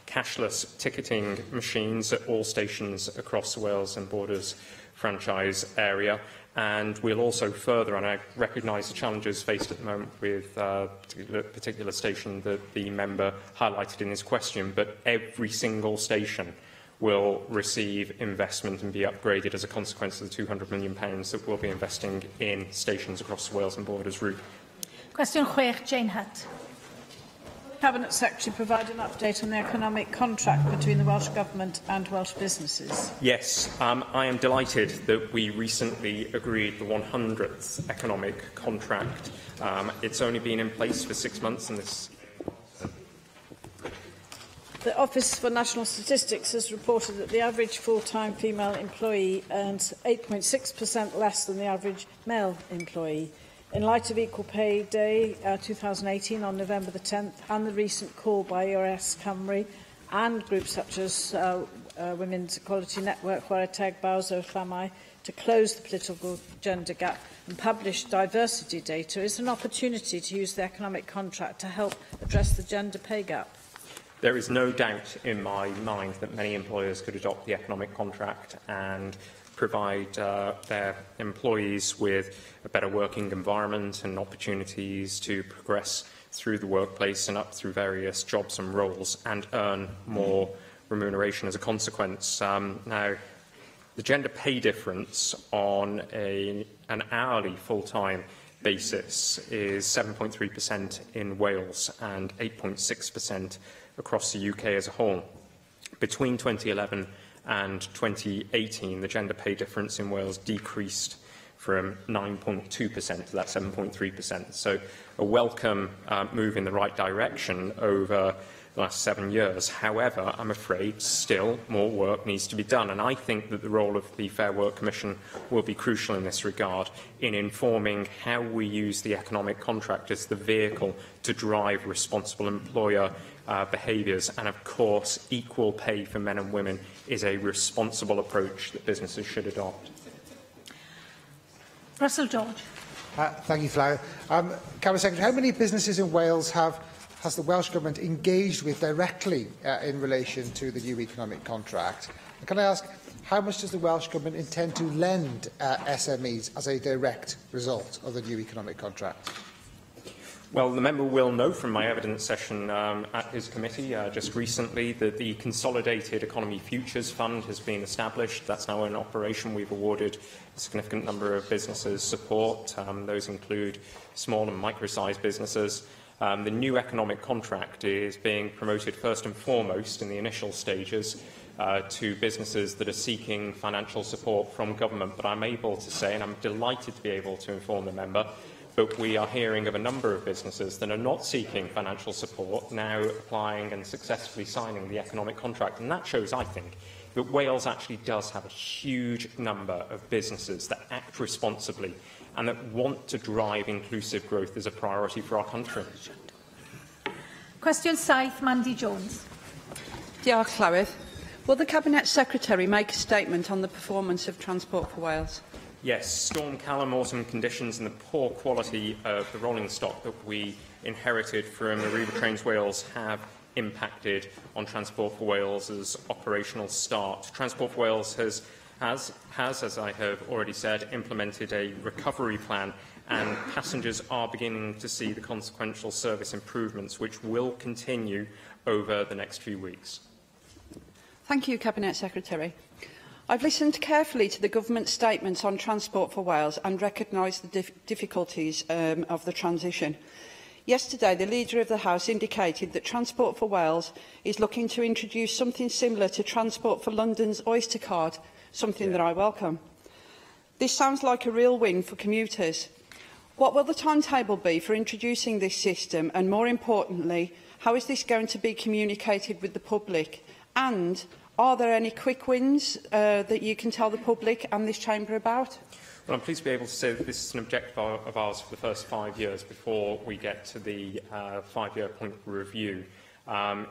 cashless ticketing machines at all stations across the Wales and Borders franchise area. And we'll also further, and I recognise the challenges faced at the moment with a particular station that the member highlighted in his question, but every single station will receive investment and be upgraded as a consequence of the £200 million that we'll be investing in stations across the Wales and Borders route. Question 6, Jane Hutt. Cabinet Secretary provide an update on the economic contract between the Welsh Government and Welsh businesses? Yes, I am delighted that we recently agreed the 100th economic contract. It's only been in place for 6 months, and this. The Office for National Statistics has reported that the average full-time female employee earns 8.6% less than the average male employee. In light of Equal Pay Day 2018 on November the 10th and the recent call by ERS Cymru and groups such as Women's Equality Network, Chwarae Teg, Bowser, Llamau, to close the political gender gap and publish diversity data is an opportunity to use the economic contract to help address the gender pay gap. There is no doubt in my mind that many employers could adopt the economic contract and provide their employees with a better working environment and opportunities to progress through the workplace and up through various jobs and roles and earn more remuneration as a consequence. Now, the gender pay difference on an hourly full-time basis is 7.3% in Wales and 8.6% across the UK as a whole. Between 2011 and 2018, the gender pay difference in Wales decreased from 9.2% to that 7.3%. So a welcome move in the right direction over the last 7 years. However, I'm afraid still more work needs to be done, and I think that the role of the Fair Work Commission will be crucial in this regard in informing how we use the economic contract as the vehicle to drive responsible employer behaviours. And of course, equal pay for men and women is a responsible approach that businesses should adopt. Russell George. Thank you, Flower. Cabinet Secretary, how many businesses in Wales has the Welsh Government engaged with directly in relation to the new economic contract? And can I ask, How much does the Welsh Government intend to lend SMEs as a direct result of the new economic contract? Well, the member will know from my evidence session at his committee just recently that the Consolidated Economy Futures Fund has been established. That's now in operation. We've awarded a significant number of businesses support. Those include small and micro-sized businesses. The new economic contract is being promoted first and foremost in the initial stages to businesses that are seeking financial support from government. But I'm able to say, and I'm delighted to be able to inform the member, but we are hearing of a number of businesses that are not seeking financial support now applying and successfully signing the economic contract. And that shows, I think, that Wales actually does have a huge number of businesses that act responsibly and that want to drive inclusive growth as a priority for our country. Cwestiwn 7, Mandy Jones. Diolch, Llywydd. Will the Cabinet Secretary make a statement on the performance of Transport for Wales? Yes, Storm Callum, autumn conditions and the poor quality of the rolling stock that we inherited from Arriva Trains Wales have impacted on Transport for Wales's operational start. Transport for Wales has, as I have already said, implemented a recovery plan, and passengers are beginning to see the consequential service improvements, which will continue over the next few weeks. Thank you, Cabinet Secretary. I've listened carefully to the government statements on Transport for Wales and recognised the difficulties of the transition. Yesterday, the Leader of the House indicated that Transport for Wales is looking to introduce something similar to Transport for London's Oyster Card, something that I welcome. This sounds like a real win for commuters. What will the timetable be for introducing this system, and more importantly, how is this going to be communicated with the public? And are there any quick wins that you can tell the public and this chamber about? Well, I'm pleased to be able to say that this is an objective of ours for the first 5 years before we get to the 5-year point review.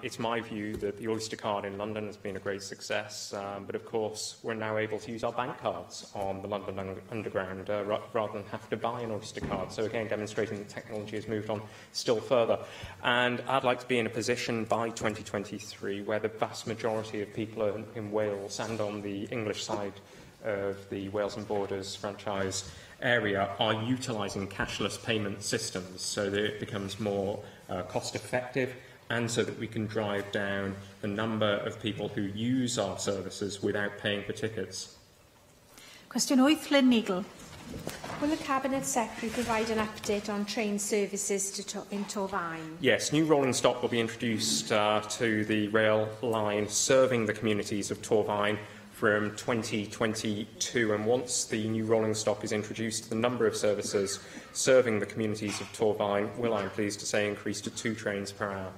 It's my view that the Oyster card in London has been a great success, but of course we're now able to use our bank cards on the London Underground rather than have to buy an Oyster card. So again, demonstrating that technology has moved on still further. And I'd like to be in a position by 2023 where the vast majority of people in Wales and on the English side of the Wales and Borders franchise area are utilising cashless payment systems so that it becomes more cost effective, and so that we can drive down the number of people who use our services without paying for tickets. Cwestiwn 8, Lynne Neagle. Will the Cabinet Secretary provide an update on train services in Torfaen? Yes, new rolling stock will be introduced to the rail line serving the communities of Torfaen from 2022, and once the new rolling stock is introduced, the number of services serving the communities of Torfaen will, I'm pleased to say, increase to 2 trains per hour.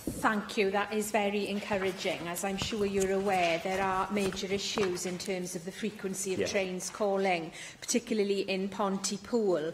Thank you. That is very encouraging. As I'm sure you're aware, there are major issues in terms of the frequency of trains calling, particularly in Pontypool,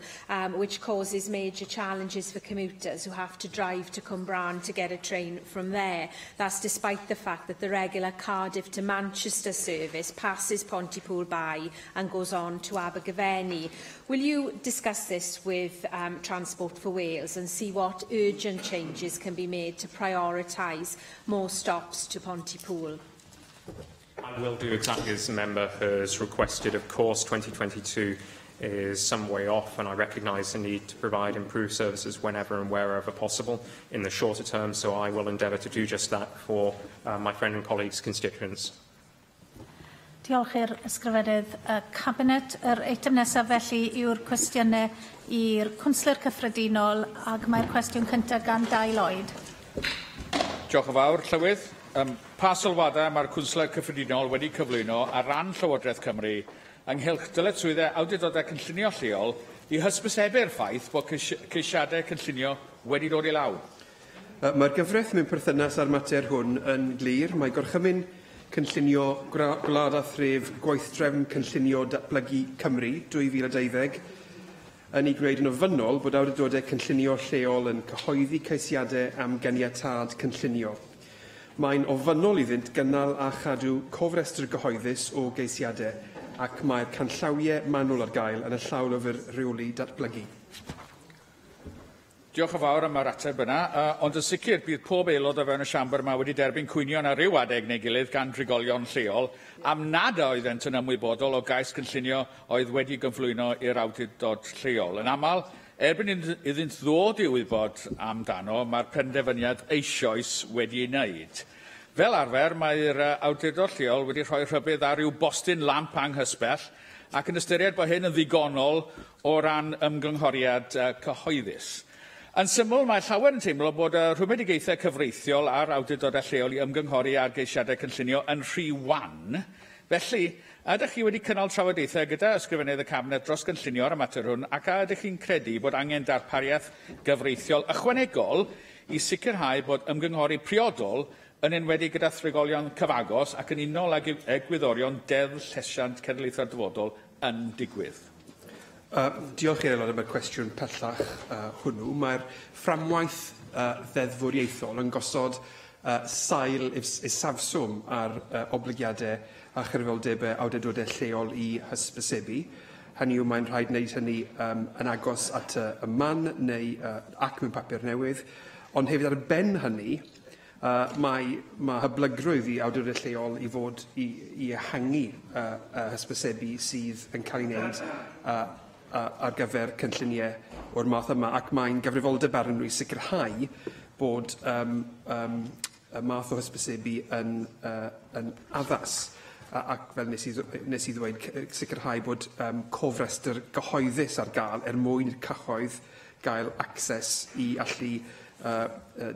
which causes major challenges for commuters who have to drive to Cwmbran to get a train from there. That's despite the fact that the regular Cardiff to Manchester service passes Pontypool by and goes on to Abergavenny. Will you discuss this with Transport for Wales and see what urgent changes can be made to prioritise more stops to Pontypool? I will do exactly as the member has requested. Of course, 2022 is some way off, and I recognise the need to provide improved services whenever and wherever possible in the shorter term, so I will endeavour to do just that for my friend and colleagues' constituents. Diolch i'r Ysgrifennydd y Cabinet. Yr eitem nesaf felly yw'r cwestiynau i'r Cwnsler Cyffredinol, ac mae'r cwestiwn cyntaf gan Dai Lloyd. Diolch yn fawr, Llywydd. Pa sylwadau mae'r Cwnsler Cyffredinol wedi cyflwyno ar ran Llywodraeth Cymru ynghylch dyletswyddau awdurdodau cynllunio lleol i hysbysebu'r ffaith bod ceisiadau cynllunio wedi dod i law? Mae'r gyfraith mewn perthynas â'r mater hwn yn glir. Mae gorchymyn cynllunio Gwlad a Thref Gweithdrefn Cynllunio Datblygu Cymru 2020 yn ei gwneud yn ofynnol bod awdurdodau cynllunio lleol yn cyhoeddi ceisiadau am ganiatâd cynllunio. Mae'n ofynnol iddynt gynnal a chadw cofrestr gyhoeddus o geisiadau, ac mae'r canllawiau manwl ar gael yn y llawlyfr rheoli datblygu. Diolch yn fawr am yr ateb yna, ond yn sicr bydd pob aelod o fewn y siambr yma wedi derbyn cwynion ar ryw adeg neu gilydd gan drigolion lleol am nad oeddent yn ymwybodol o gais cynllunio oedd wedi gyflwyno i'r awdurdod lleol. Yn aml, erbyn iddynt ddod i wybod amdano, mae'r penderfyniad eisoes wedi ei wneud. Fel arfer, mae'r awdurdod lleol wedi rhoi rhybudd ar ryw bostyn lamp anghysbell ac yn ystyried bod hyn yn ddigonol o ran ymgynghoriad cyhoeddus. Yn syml, mae llawer yn teimlo bod y rhwymedigaethau cyfreithiol a'r awdurdodau lleol i ymgynghori ar geisiadau cynllunio yn rhy wan. Felly, a ydych chi wedi cynnal trafodaethau gyda Ysgrifennydd y Cabinet dros gynllunio ar y mater hwn, ac a ydych chi'n credu bod angen darpariaeth gyfreithiol ychwanegol i sicrhau bod ymgynghori priodol yn enwedig gyda thrigolion cyfagos ac yn unol ag egwyddorion Deddf Llesiant Cenedlaethau'r Dyfodol yn digwydd? Diolch i'r aelod am y cwestiwn pellach hwnnw. Mae'r fframwaith ddeddfwriaethol yn gosod sail isafswm ar oblygiadau a chyfrifoldebau awdurdodau lleol i hysbysebu. Hynny yw, mae'n rhaid wneud hynny yn agos at y man neu ac mewn papur newydd. Ond hefyd ar ben hynny, mae hyblygrwydd i awdurdodau lleol i fod i ehangu hysbysebu sydd yn cael ei wneud ar gyfer cynlluniau o'r math yma, ac mae'n gyfrifoldeb arnyn nhw i sicrhau bod y math o hysbysebu yn addas, ac fel nes i ddweud, sicrhau bod cofrestr gyhoeddus ar gael er mwyn i'r cyhoedd gael access i allu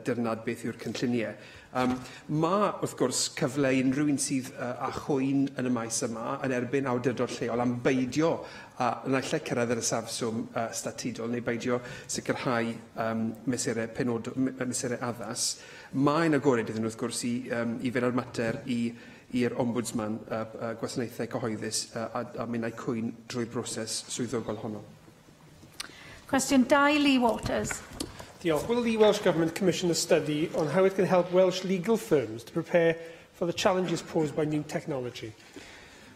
dirnad beth yw'r cynlluniau. Mae, wrth gwrs, cyfle i unrhyw un sydd â chwyn yn y maes yma yn erbyn awdurdod lleol am beidio naill ai cyrraedd yr isafswm statudol neu beidio sicrhau mesurau penodol, mesurau addas. Mae'n agored iddyn nhw, wrth gwrs, i fynd â'r mater i'r Ombudsman Gwasanaethau Cyhoeddus a mynd â'i cwyn drwy'r broses swyddogol honno. Cwestiwn 2, Lee Waters. Diolch. Will the Welsh Government commission a study on how it can help Welsh legal firms to prepare for the challenges posed by new technology?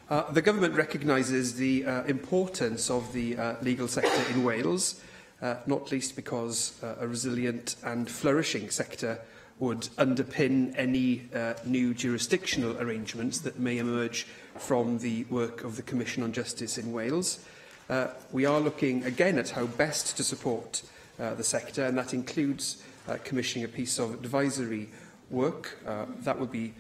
The Government recognises the importance of the legal sector in Wales, not least because a resilient and flourishing sector would underpin any new jurisdictional arrangements that may emerge from the work of the Commission on Justice in Wales. We are looking again at how best to support the sector, and that includes commissioning a piece of advisory work that would be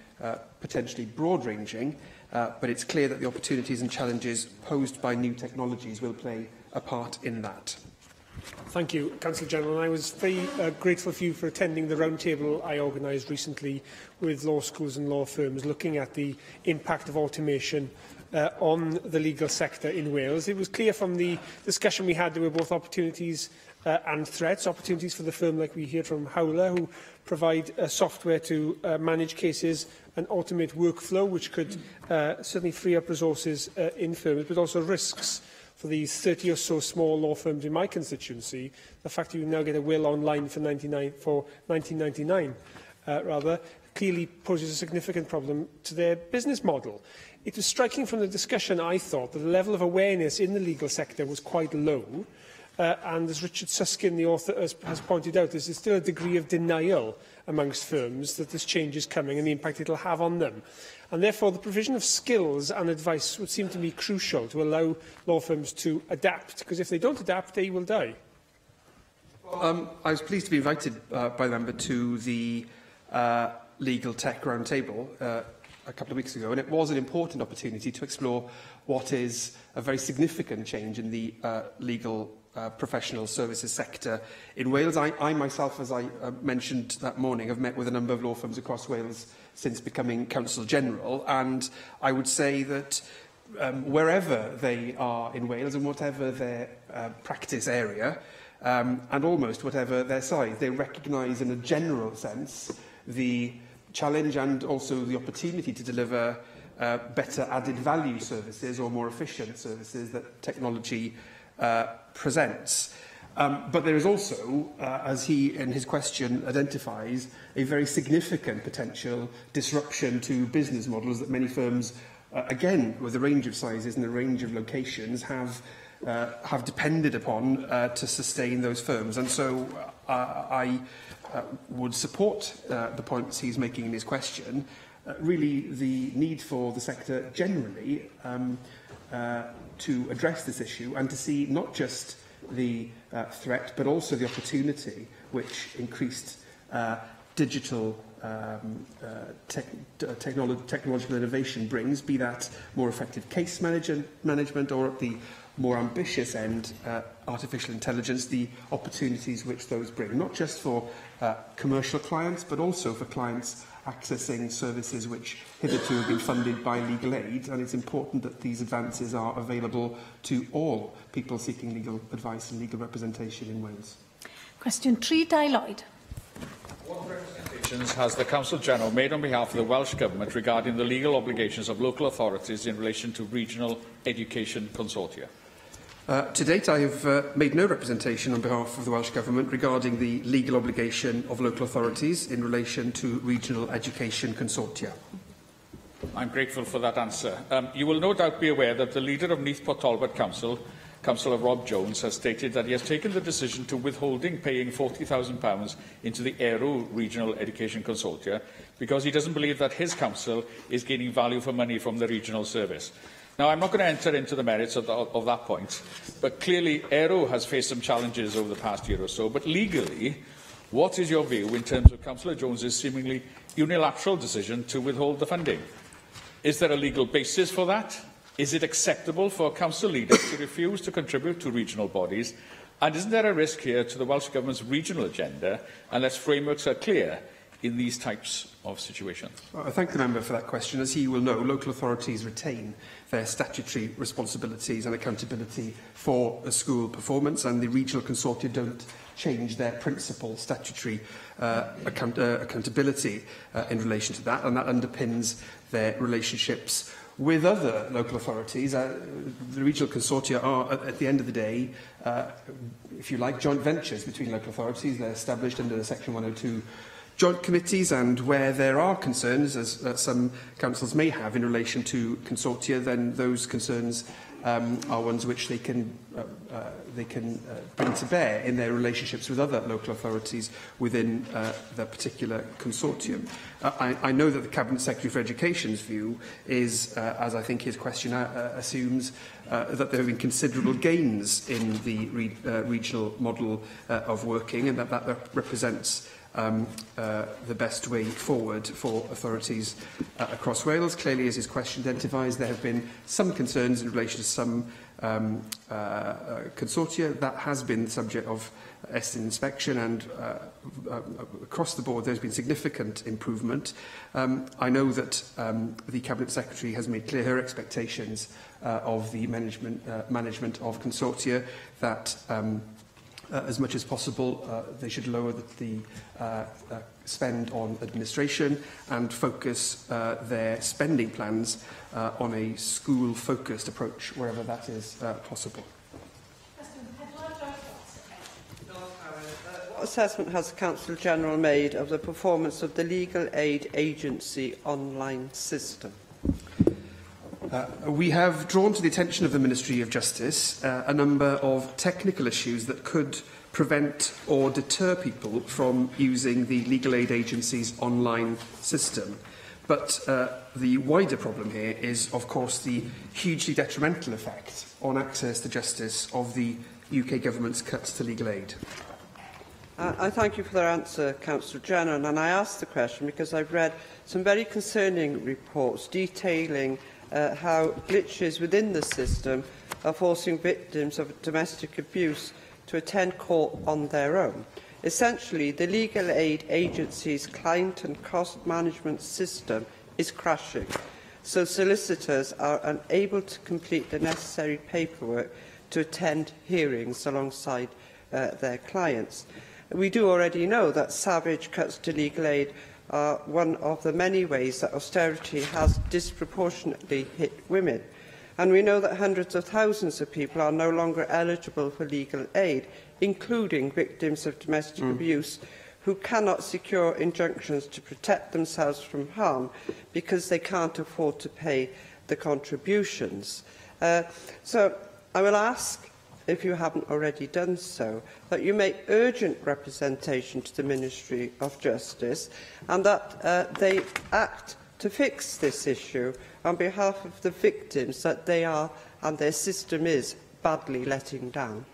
potentially broad-ranging, but it's clear that the opportunities and challenges posed by new technologies will play a part in that. Thank you, Councillor General. And I was very grateful for you for attending the roundtable I organised recently with law schools and law firms looking at the impact of automation on the legal sector in Wales. It was clear from the discussion we had there were both opportunities and threats, opportunities for the firm like we hear from Howler, who provide software to manage cases and automate workflow, which could certainly free up resources in firms, but also risks for these 30 or so small law firms in my constituency. The fact that you now get a will online for 1999, rather, clearly poses a significant problem to their business model. It was striking from the discussion, I thought, that the level of awareness in the legal sector was quite low. And as Richard Susskind, the author, has pointed out, there's still a degree of denial amongst firms that this change is coming and the impact it'll have on them. And therefore, the provision of skills and advice would seem to me crucial to allow law firms to adapt, because if they don't adapt, they will die. I was pleased to be invited by the member to the Legal Tech Roundtable a couple of weeks ago, and it was an important opportunity to explore what is a very significant change in the legal professional services sector in Wales. I myself, as I mentioned that morning, have met with a number of law firms across Wales since becoming Counsel General, and I would say that wherever they are in Wales and whatever their practice area, and almost whatever their size, they recognise in a general sense the challenge and also the opportunity to deliver better added value services or more efficient services that technology presents. But there is also, as he in his question identifies, a very significant potential disruption to business models that many firms, again, with a range of sizes and a range of locations, have have depended upon to sustain those firms. And so I would support the points he's making in his question. Really, the need for the sector generally to address this issue and to see not just the threat, but also the opportunity which increased digital technological innovation brings, be that more effective case management or at the more ambitious end, artificial intelligence, the opportunities which those bring, not just for commercial clients, but also for clients accessing services which hitherto have been funded by legal aid. And it's important that these advances are available to all people seeking legal advice and legal representation in Wales. Cwestiwn 3, Dai Lloyd. What representations has the Council General made on behalf of the Welsh Government regarding the legal obligations of local authorities in relation to regional education consortia? To date, I have made no representation on behalf of the Welsh Government regarding the legal obligation of local authorities in relation to regional education consortia. I'm grateful for that answer. You will no doubt be aware that the leader of Neath Port Talbot Council, Councillor Rob Jones, has stated that he has taken the decision to withholding paying £40,000 into the Aero Regional Education Consortia because he doesn't believe that his council is gaining value for money from the regional service. Now, I'm not going to enter into the merits of that point, but clearly Aero has faced some challenges over the past year or so. But legally, what is your view in terms of Councillor Jones's seemingly unilateral decision to withhold the funding? Is there a legal basis for that? Is it acceptable for council leaders to refuse to contribute to regional bodies? And isn't there a risk here to the Welsh Government's regional agenda unless frameworks are clear in these types of situations? I thank the member for that question. As he will know, local authorities retain their statutory responsibilities and accountability for a school performance, and the regional consortia don't change their principal statutory accountability in relation to that, and that underpins their relationships with other local authorities. The regional consortia are, at the end of the day, if you like, joint ventures between local authorities. They're established under the Section 102 joint committees, and where there are concerns, as some councils may have in relation to consortia, then those concerns are ones which they can bring to bear in their relationships with other local authorities within the particular consortium. I know that the Cabinet Secretary for Education's view is, as I think his question assumes, that there have been considerable gains in the regional model of working, and that represents the best way forward for authorities across Wales. Clearly, as his question identifies, there have been some concerns in relation to some consortia. That has been the subject of Estyn inspection, and across the board there's been significant improvement. I know that the Cabinet Secretary has made clear her expectations of the management of consortia, that as much as possible, they should lower the spend on administration and focus their spending plans on a school-focused approach wherever that is possible. What assessment has the Council General made of the performance of the Legal Aid Agency online system? We have drawn to the attention of the Ministry of Justice a number of technical issues that could prevent or deter people from using the Legal Aid Agency's online system. But the wider problem here is, of course, the hugely detrimental effect on access to justice of the UK government's cuts to legal aid. I thank you for that answer, Councillor General, and I asked the question because I've read some very concerning reports detailing how glitches within the system are forcing victims of domestic abuse to attend court on their own. Essentially, the Legal Aid Agency's client and cost management system is crashing, so solicitors are unable to complete the necessary paperwork to attend hearings alongside their clients. We do already know that savage cuts to legal aid are one of the many ways that austerity has disproportionately hit women. And we know that hundreds of thousands of people are no longer eligible for legal aid, including victims of domestic abuse who cannot secure injunctions to protect themselves from harm because they can't afford to pay the contributions. So I will ask if you haven't already done so, that you make urgent representation to the Ministry of Justice and that they act to fix this issue on behalf of the victims that they are and their system is badly letting down?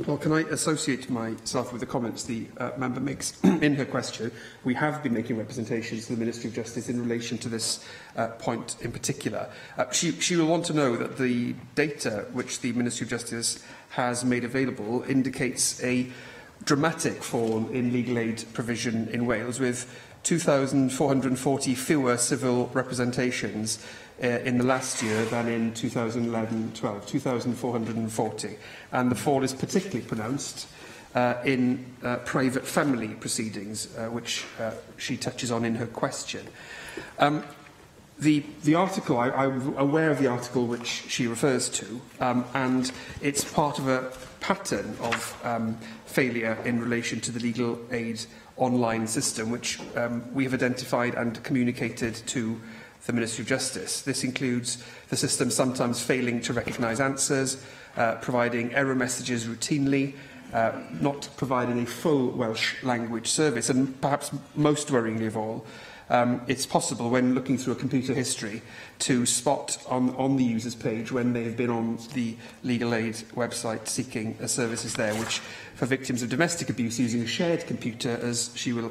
Well, can I associate myself with the comments the member makes in her question? We have been making representations to the Ministry of Justice in relation to this point in particular. She will want to know that the data which the Ministry of Justice has made available indicates a dramatic fall in legal aid provision in Wales, with 2,440 fewer civil representations in the last year than in 2011-12, 2,440. And the fall is particularly pronounced in private family proceedings, which she touches on in her question. The article, I'm aware of the article which she refers to, and it's part of a pattern of failure in relation to the legal aid online system, which we have identified and communicated to the Ministry of Justice. This includes the system sometimes failing to recognise answers, providing error messages routinely, not providing a full Welsh language service, and perhaps most worryingly of all, it's possible when looking through a computer history to spot on the user's page when they've been on the legal aid website seeking services there, which for victims of domestic abuse using a shared computer, as she will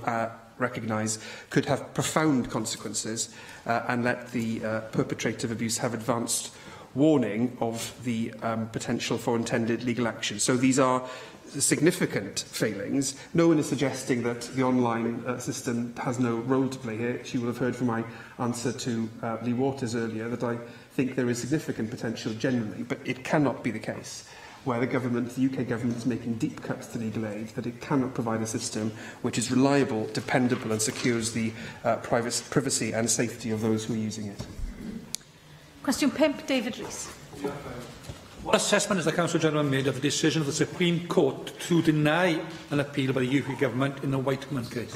recognise, could have profound consequences and let the perpetrator of abuse have advanced warning of the potential for intended legal action. So these are significant failings. No one is suggesting that the online system has no role to play here. You will have heard from my answer to Lee Waters earlier that I think there is significant potential generally, but it cannot be the case where the government, the UK government, is making deep cuts to legal aid, that it cannot provide a system which is reliable, dependable and secures the privacy and safety of those who are using it. Question 5, David Rees. What assessment has the Council General made of the decision of the Supreme Court to deny an appeal by the UK Government in the Whiteman case?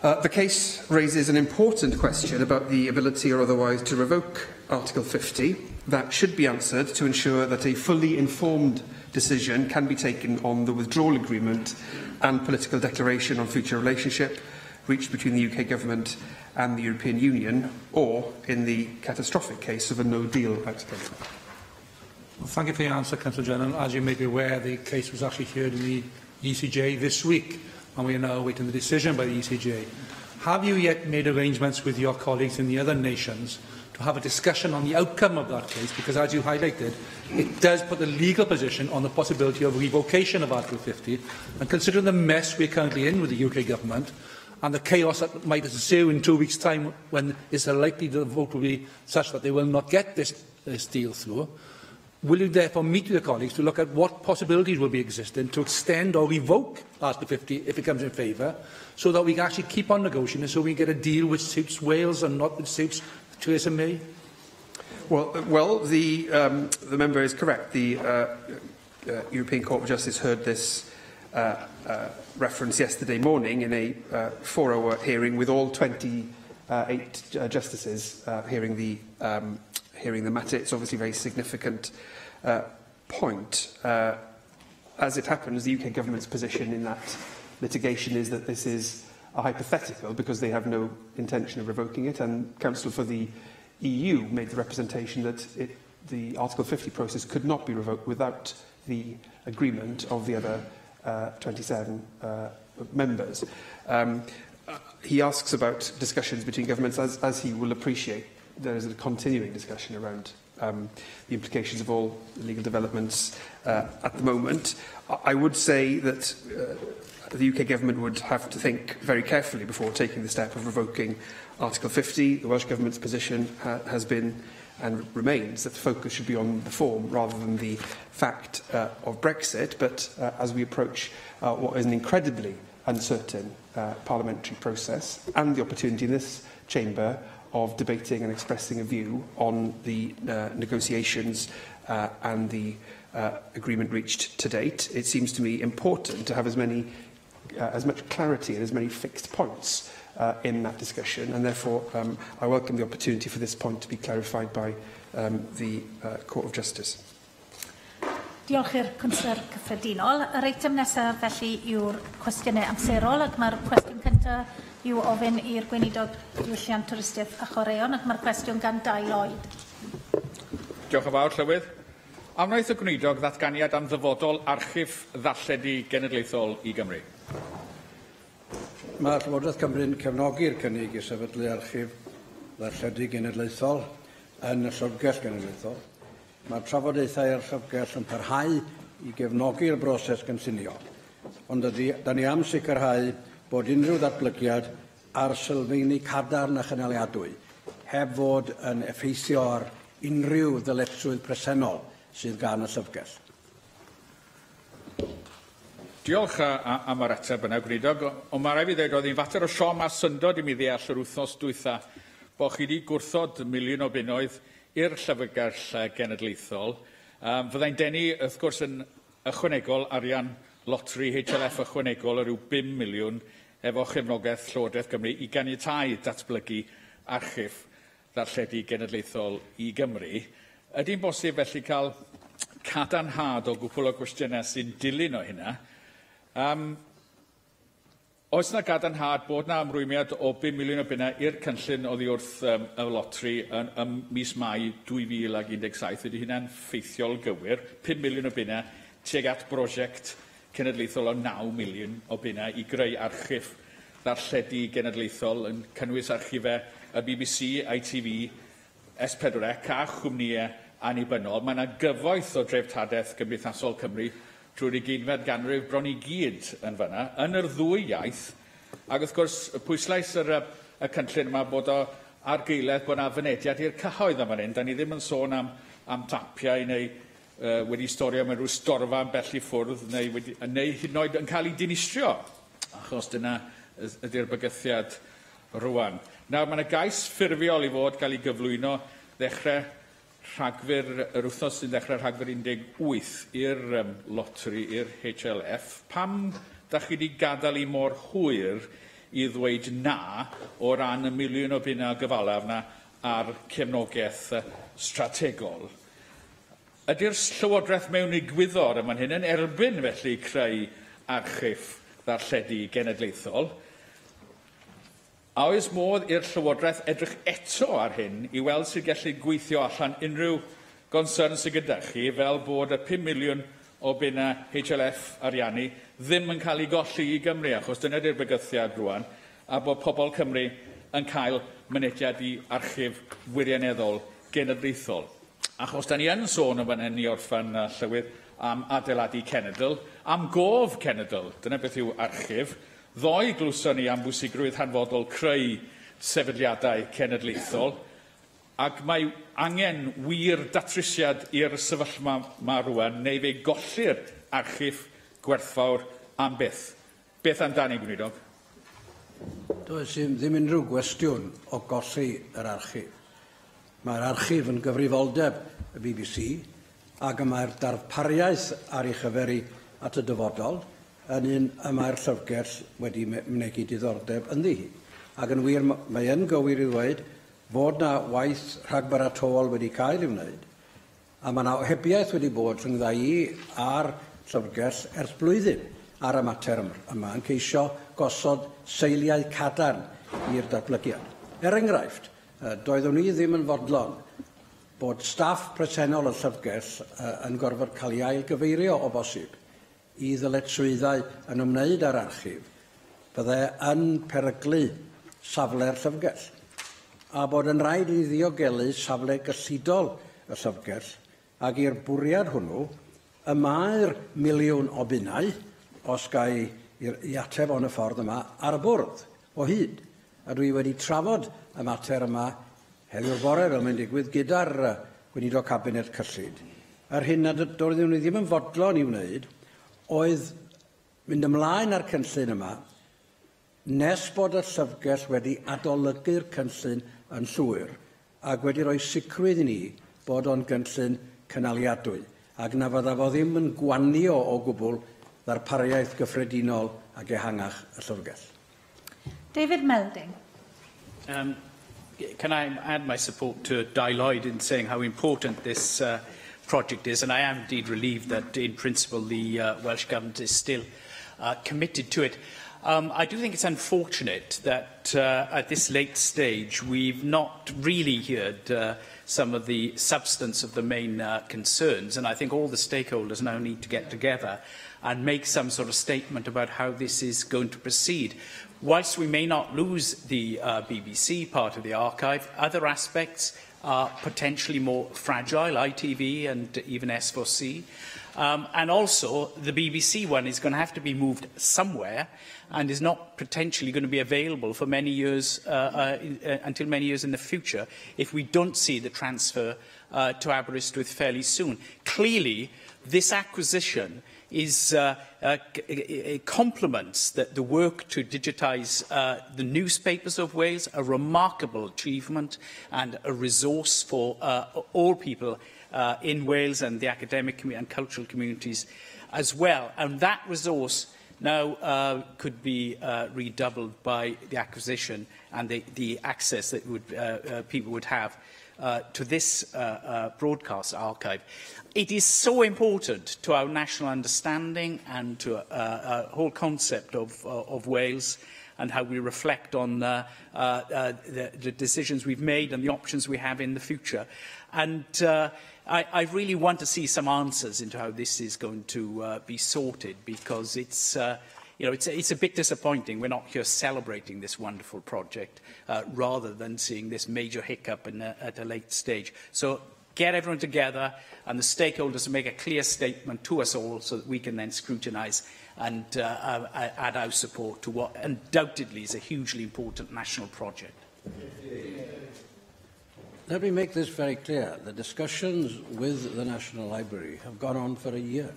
The case raises an important question about the ability or otherwise to revoke Article 50 that should be answered to ensure that a fully informed decision can be taken on the withdrawal agreement and political declaration on future relationship reached between the UK Government and the European Union, or in the catastrophic case of a no-deal outcome. Well, thank you for your answer, Councillor General. As you may be aware, the case was actually heard in the ECJ this week, and we are now awaiting the decision by the ECJ. Have you yet made arrangements with your colleagues in the other nations to have a discussion on the outcome of that case? Because, as you highlighted, it does put the legal position on the possibility of revocation of Article 50, and considering the mess we are currently in with the UK Government and the chaos that might ensue in 2 weeks' time when it's likely the vote will be such that they will not get this deal through, will you therefore meet with your colleagues to look at what possibilities will be existing to extend or revoke Article 50 if it comes in favour, so that we can actually keep on negotiating and so we can get a deal which suits Wales and not which suits Theresa May? Well, the member is correct. The European Court of Justice heard this reference yesterday morning in a 4-hour hearing with all 28 justices hearing the matter. It's obviously a very significant point. As it happens, the UK government's position in that litigation is that this is a hypothetical because they have no intention of revoking it, and Council for the EU made the representation that the Article 50 process could not be revoked without the agreement of the other 27 members. He asks about discussions between governments. As he will appreciate, there is a continuing discussion around the implications of all legal developments at the moment. I would say that the UK government would have to think very carefully before taking the step of revoking Article 50. The Welsh Government's position has been and remains that the focus should be on the form rather than the fact of Brexit. But as we approach what is an incredibly uncertain parliamentary process and the opportunity in this chamber of debating and expressing a view on the negotiations and the agreement reached to date, it seems to me important to have as much clarity and as many fixed points in that discussion, and therefore I welcome the opportunity for this point to be clarified by the Court of Justice. Diolch i'r Cwnsler Cyffredinol. Yr eitem nesaf felly yw'r cwestiynau amserol, ac mae'r cwestiwn cyntaf i'w ofyn i'r Gweinidog Diwylliant, Twristiaeth a Chwaraeon, ac mae'r cwestiwn gan Dai Lloyd. Diolch yn fawr, Llywydd. A wnaeth y Gweinidog ddatganiad am ddyfodol archif ddarlledu genedlaethol i Gymru? Mae Llywodraeth Cymru'n cefnogi'r cynnig i sefydlu archif ddarlledu genedlaethol yn y Llyfrgell Genedlaethol. Mae'r trafodaethau a'r llyfrgell yn parhau i gefnogi'r broses gynllunio, ond da ni am sicrhau bod unrhyw ddatblygiad ar sylfeini cadarn a chynaliadwy, heb fod yn effeithio ar unrhyw ddyletswydd presennol sydd gan y llyfrgell. Diolch am yr ateb yna, Gweinidog, ond mae rhaid fi ddweud oedd hi'n fater o siom a syndod i mi ddeall yr wythnos dwytha bod chi wedi gwrthod miliwn o bunnoedd i'r Llyfrgell Genedlaethol. Fyddai'n denu, wrth gwrs, yn ychwanegol arian loteri HLF ychwanegol o ryw 5 miliwn efo chefnogaeth Llywodraeth Gymru i ganiatáu datblygu archif ddarlledu genedlaethol i Gymru. Ydy'n bosib felly cael cadarnhad o gwpl o gwestiynau sy'n dilyn o hynna? Oes yna gadarnhad bod yna ymrwymiad o 5 miliwn o bunnau i'r cynllun oddi wrth y loteri ym mis Mai 2017? Ydy hynna'n ffeithiol gywir? 5 miliwn o bunnau tuag at brosiect cenedlaethol o 9 miliwn o bunnau i greu archif ddarlledu genedlaethol yn cynnwys archifau y BBC, ITV, S4C a chwmnïau annibynnol. Mae yna gyfoeth o dreftadaeth gymdeithasol Cymru drwy'r ugeinfed ganrif bron i gyd yn fanna, yn yr ddwy iaith, ac wrth gwrs y pwyslais yr y cynllun yma bod o argaeledd bod yna fynediad i'r cyhoedd am fan hyn. Da ni ddim yn sôn am tapiau neu wedi storio mewn rhyw storfa yn bell i ffwrdd neu hyd yn oed yn cael ei dinistrio, achos dyna ydy'r bygythiad rwan. Nawr, mae yna gais ffurfiol i fod gael ei gyflwyno ddechrau Rhagfyr, yr wythnos sy'n dechrau Rhagfyr 18 i'r loteri, i'r HLF. Pam da chi wedi gadael i mor hwyr i ddweud na o ran y miliwn o bunnau gyfalaf na ar cefnogaeth strategol? Ydy'r Llywodraeth mewn egwyddor yma'n hyn yn erbyn felly creu archif ddarlledu genedlaethol? A oes modd i'r Llywodraeth edrych eto ar hyn i weld sy'n gallu gweithio allan unrhyw gonsern sydd gyda chi, fel bod y 5 miliwn o bunnau HLF ariannu ddim yn cael ei golli i Gymru, achos dyna di'r bygythiad rwan, a bod pobl Cymru yn cael mynediad i archif wirioneddol genedlaethol. Achos da ni yn sôn yn fan hyn i orffen, Llywydd, am adeiladu cenedl, am gof cenedl, dyna beth yw archif. Ddoe glwson ni am bwysigrwydd hanfodol creu sefydliadau cenedlaethol, ac mae angen wir datrysiad i'r sefyllfa ma rwan, neu fe golli'r archif gwerthfawr am byth. Beth amdani, Gweinidog? Does ddim unrhyw gwestiwn o golli yr archif. Mae'r archif yn gyfrifoldeb y BBC, ac y mae'r darpariaeth ar ei chyfer hi at y dyfodol yn un y mae'r llyfrgell wedi mynegi diddordeb ynddi hi. Ac yn wir, mae yn gywir i ddweud fod na waith rhagbaratowol wedi cael ei wneud, a mae yna ohebiaeth wedi bod rhwng i a'r llyfrgell ers blwyddyn ar y mater yma yn ceisio gosod seiliau cadarn i'r datblygiad. Er enghraifft, doeddwn i ddim yn fodlon bod staff presennol y llyfrgell yn gorfod cael ei ailgyfeirio o bosib i ddyletswyddau yn ymwneud â'r archif, bydde yn peryglu safle'r llyfrgell, a bod yn rhaid i ddiogelu safle gyllidol y llyfrgell, ac i'r bwriad hwnnw, y mae'r miliwn o bunnau, os ga i i ateb o'n y ffordd yma, ar y bwrdd o hyd. A dwi wedi trafod y mater yma heddiw'r bore, fel mae'n digwydd, gyda'r Gweinidog Cabinet Cyllid. Yr hyn nad doeddwn ni ddim yn fodlon i wneud oedd mynd ymlaen â'r cynllun yma nes bod y llyfrgell wedi adolygu'r cynllun yn llwyr ac wedi rhoi sicrwydd i ni bod o'n gynllun cynaliadwy ac na fydda fo ddim yn gwanio o gwbl ddarpariaeth gyffredinol ac ehangach y llyfrgell. David Melding. Can I add my support to Dai Lloyd in saying how important this project is, and I am indeed relieved that in principle the Welsh Government is still committed to it. I do think it's unfortunate that at this late stage we've not really heard some of the substance of the main concerns, and I think all the stakeholders now need to get together and make some sort of statement about how this is going to proceed. Whilst we may not lose the BBC part of the archive, other aspects are potentially more fragile, ITV and even S4C. And also, the BBC one is going to have to be moved somewhere and is not potentially going to be available for many years, until many years in the future, if we don't see the transfer to Aberystwyth fairly soon. Clearly, this acquisition is it complements the work to digitise the newspapers of Wales, a remarkable achievement and a resource for all people in Wales and the academic and cultural communities as well. And that resource now could be redoubled by the acquisition and the access that would, people would have to this broadcast archive. It is so important to our national understanding and to our whole concept of Wales and how we reflect on the decisions we've made and the options we have in the future. And I really want to see some answers into how this is going to be sorted, because it's, you know, it's a bit disappointing. We're not here celebrating this wonderful project rather than seeing this major hiccup at a late stage. So get everyone together and the stakeholders to make a clear statement to us all so that we can then scrutinise and add our support to what undoubtedly is a hugely important national project. Let me make this very clear. The discussions with the National Library have gone on for a year.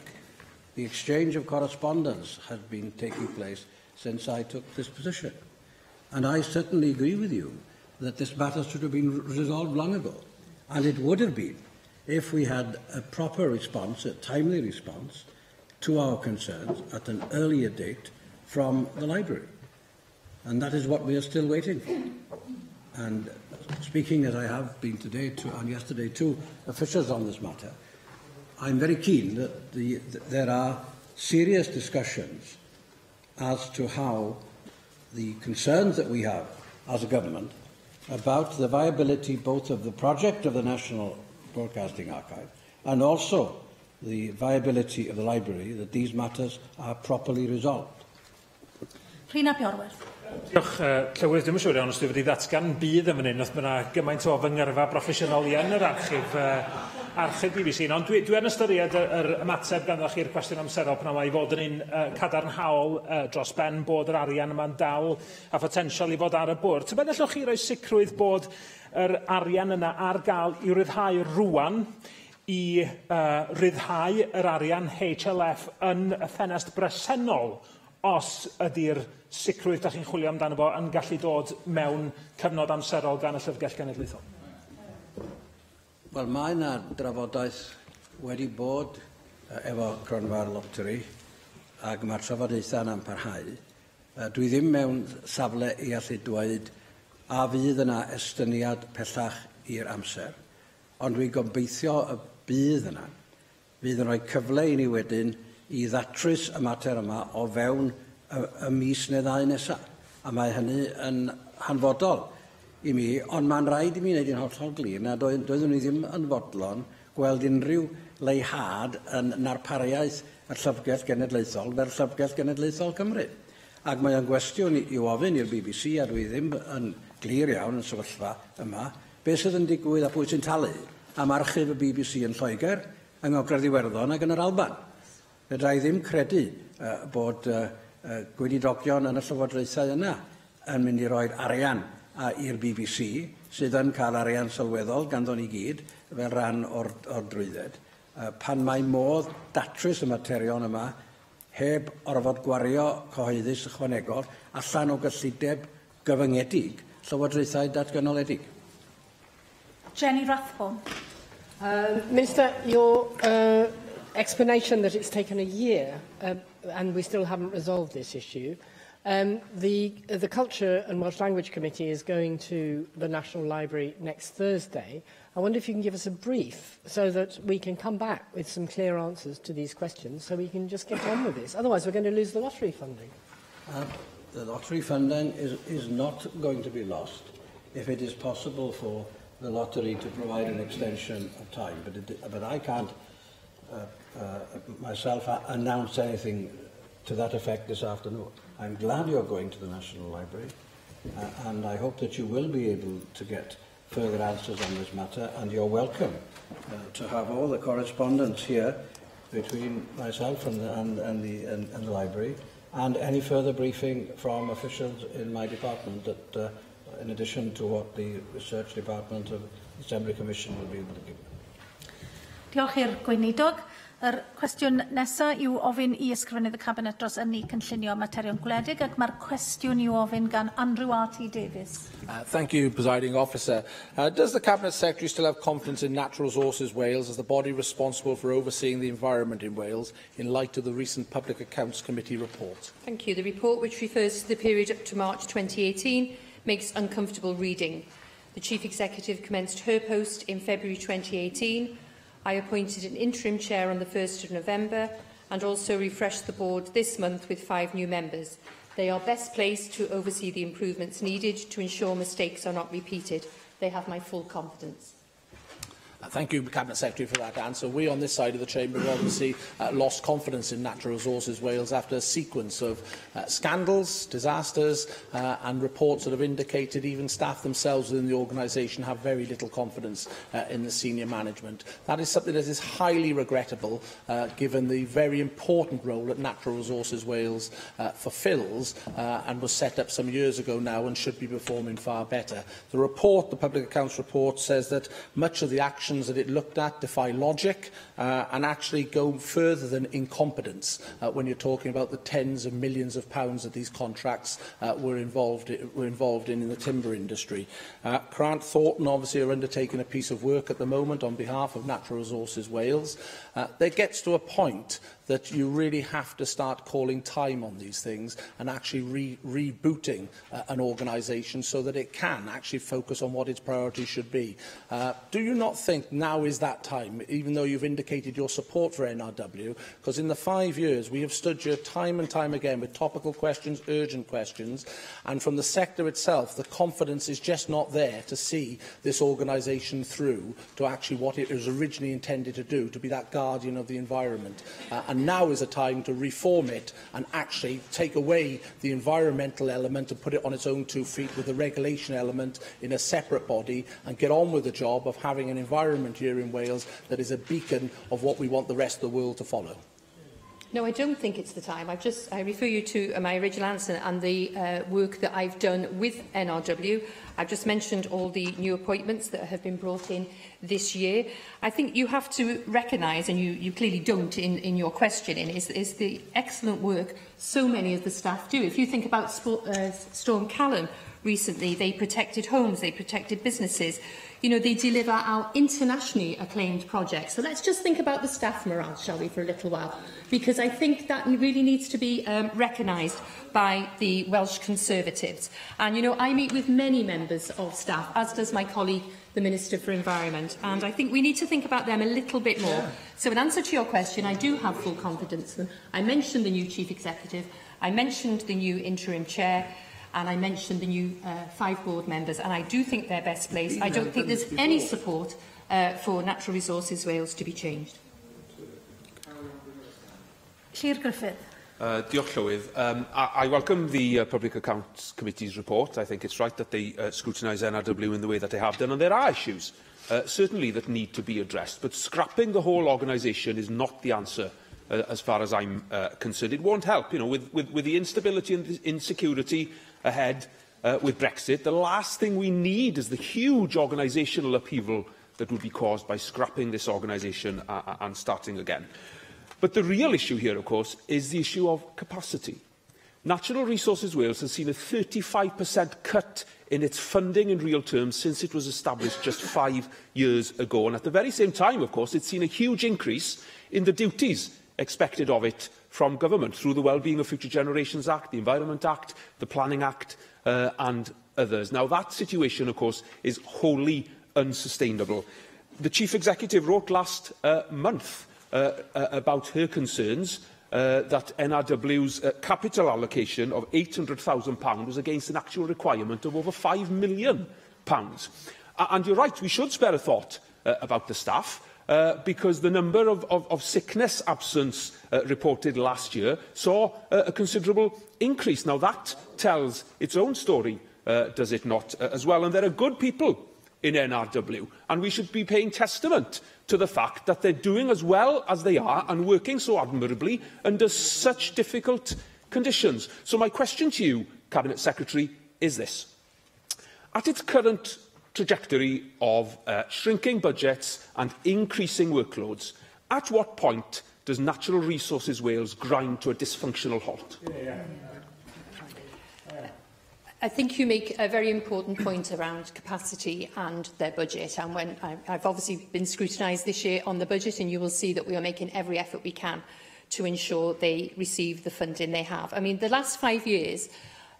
The exchange of correspondence has been taking place since I took this position. And I certainly agree with you that this matter should have been resolved long ago. And it would have been if we had a proper response, a timely response, to our concerns at an earlier date from the library. And that is what we are still waiting for. And speaking as I have been today to, and yesterday to officials on this matter, I'm very keen that there are serious discussions as to how the concerns that we have as a government about the viability both of the project of the National Broadcasting Archive and also the viability of the library, that these matters are properly resolved. Rhun ap Iorwerth. Diolch, Llywydd. Dwi'm yn siŵr iawn os dwi wedi datgan budd yn fan hyn, oedd yna gymaint o fy ngyrfa broffesiynol i yn yr archif, archif BBC. Ond dwi yn ystyried yr ymateb ganddo chi'r cwestiwn amserol pan yma i fod yn un cadarnhaol dros ben bod yr arian yma'n dal a photensial i fod ar y bwrdd. Tybed allwch chi roi sicrwydd bod yr arian yna ar gael i ryddhau rŵan i ryddhau yr arian HLF yn y ffenest bresennol os ydy'r sicrwydd da chi'n chwilio amdano fo yn gallu dod mewn cyfnod amserol gan y Llyfrgell Genedlaethol? Wel, mae yna drafodaeth wedi bod efo Cronfa'r Loteri ac mae'r trafodaethau yna'n parhau. Dwi ddim mewn safle i allu dweud a fydd yna estyniad pellach i'r amser, ond dwi'n gobeithio y bydd yna. Fydd yn rhoi cyfle i ni wedyn i ddatrys y mater yma o fewn y mis neu ddau nesaf. A mae hynny yn hanfodol i mi, ond mae'n rhaid i mi wneud yn hollol glir na doeddwn i ddim yn fodlon gweld unrhyw leihad yn narpariaeth y Llyfrgell Genedlaethol fel Llyfrgell Genedlaethol Cymru. Ac mae o'n gwestiwn i'w ofyn i'r BBC, a dwi ddim yn glir iawn yn sefyllfa yma, beth sydd yn digwydd a pwy sy'n talu am archif y BBC yn Lloegr, yng Ngogledd Iwerddon ac yn yr Alban. Fedra i ddim credu bod gweinidogion yn y llywodraethau yna yn mynd i roi'r arian i'r BBC, sydd yn cael arian sylweddol ganddo ni gyd fel rhan o'r drwydded, pan mae modd datrys y materion yma heb orfod gwario cyhoeddus ychwanegol allan o gyllideb gyfyngedig llywodraethau datganoledig. Jenny Rathbone. Minister, your explanation that it's taken a year and we still haven't resolved this issue The, the Culture and Welsh Language Committee is going to the National Library next Thursday. I wonder if you can give us a brief so that we can come back with some clear answers to these questions so we can just get on with this. Otherwise, we're going to lose the lottery funding. The lottery funding is, is not going to be lost if it is possible for the lottery to provide an extension of time. But, it, but I can't myself announce anything to that effect this afternoon. I'm glad you're going to the National Library, and I hope that you will be able to get further answers on this matter, and you're welcome to have all the correspondence here between myself and the, and, and, the, and, and the library, and any further briefing from officials in my department that, in addition to what the research department of the Assembly Commission will be able to give. Diolch i'r Gweinidog. Yr cwestiwn nesaf yw ofyn i Ysgrifennydd y Cabinet dros ynni cynllunio materion gwledig ac mae'r cwestiwn i'w ofyn gan Andrew R.T. Davies. Thank you, Presiding Officer. Does the Cabinet Secretary still have confidence in Natural Resources Wales as the body responsible for overseeing the environment in Wales in light of the recent Public Accounts Committee report? Thank you. The report, which refers to the period up to March 2018, makes uncomfortable reading. The Chief Executive commenced her post in February 2018. I appointed an interim chair on the 1st of November and also refreshed the board this month with five new members. They are best placed to oversee the improvements needed to ensure mistakes are not repeated. They have my full confidence. Thank you, Cabinet Secretary, for that answer. We on this side of the chamber have obviously lost confidence in Natural Resources Wales after a sequence of scandals, disasters and reports that have indicated even staff themselves within the organisation have very little confidence in the senior management. That is something that is highly regrettable given the very important role that Natural Resources Wales fulfills and was set up some years ago now and should be performing far better. The report, the Public Accounts report, says that much of the action that it looked at defy logic and actually go further than incompetence when you're talking about the tens of millions of pounds that these contracts were involved, were involved in, in the timber industry. Grant Thornton obviously are undertaking a piece of work at the moment on behalf of Natural Resources Wales. There gets to a point that you really have to start calling time on these things and actually re rebooting an organisation so that it can actually focus on what its priorities should be. Do you not think now is that time, even though you've indicated your support for NRW, because in the five years we have stood here time and time again with topical questions, urgent questions, and from the sector itself, the confidence is just not there to see this organisation through to actually what it was originally intended to do, to be that guardian of the environment. And now is a time to reform it and actually take away the environmental element and put it on its own two feet with the regulation element in a separate body and get on with the job of having an environment here in Wales that is a beacon of what we want the rest of the world to follow. No, I don't think it's the time. I've just, I refer you to my original answer and the work that I've done with NRW. I've just mentioned all the new appointments that have been brought in this year. I think you have to recognise, and you, you clearly don't in, in your questioning, is, is the excellent work so many of the staff do. If you think about Sport, Storm Callum recently, they protected homes, they protected businesses. You know, they deliver our internationally acclaimed projects. So let's just think about the staff morale, shall we, for a little while, because I think that really needs to be recognised by the Welsh Conservatives. And, you know, I meet with many members of staff, as does my colleague, the Minister for Environment, and I think we need to think about them a little bit more. Yeah. So in answer to your question, I do have full confidence in them. I mentioned the new Chief Executive, I mentioned the new interim chair, and I mentioned the new five board members, and I do think they're best placed. I don't think there's any support for Natural Resources Wales to be changed. Llyr Gruffydd. Diolch, Llywydd. I, I welcome the Public Accounts Committee's report. I think it's right that they scrutinise NRW in the way that they have done, and there are issues, certainly, that need to be addressed. But scrapping the whole organisation is not the answer as far as I'm concerned. It won't help, you know, with, with, with the instability and the insecurity ahead with Brexit. The last thing we need is the huge organisational upheaval that would be caused by scrapping this organisation and starting again. But the real issue here, of course, is the issue of capacity. Natural Resources Wales has seen a 35% cut in its funding in real terms since it was established just five years ago. And at the very same time, of course, it's seen a huge increase in the duties expected of it from government through the Wellbeing of Future Generations Act, the Environment Act, the Planning Act uh, and others. Now, that situation, of course, is wholly unsustainable. The Chief Executive wrote last uh, month uh, uh, about her concerns uh, that NRW's uh, capital allocation of £800,000 was against an actual requirement of over £5 million. And you're right, we should spare a thought uh, about the staff. Uh, because the number of, of, of sickness absence uh, reported last year saw uh, a considerable increase. Now, that tells its own story, uh, does it not, uh, as well? And there are good people in NRW, and we should be paying testament to the fact that they're doing as well as they are and working so admirably under such difficult conditions. So my question to you, Cabinet Secretary, is this. At its current trajectory of uh, shrinking budgets and increasing workloads, at what point does Natural Resources Wales grind to a dysfunctional halt? Yeah, yeah. I think you make a very important point around capacity and their budget. And when I, I've obviously been scrutinised this year on the budget, and you will see that we are making every effort we can to ensure they receive the funding they have. I mean, the last five years,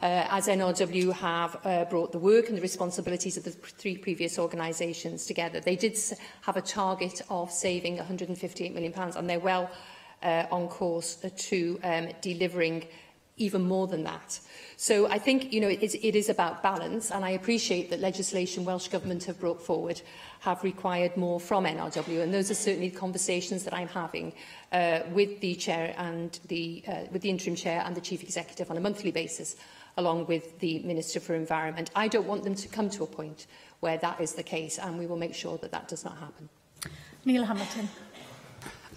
uh, as NRW have uh, brought the work and the responsibilities of the three previous organisations together, they did have a target of saving £158 million, and they're well uh, on course to um, delivering even more than that. So I think, you know, it is, it is about balance, and I appreciate that legislation Welsh Government have brought forward have required more from NRW, and those are certainly the conversations that I'm having uh, with the chair and the, uh, with the interim chair and the chief executive on a monthly basis, along with the Minister for Environment. I don't want them to come to a point where that is the case, and we will make sure that that does not happen. Neil Hamilton.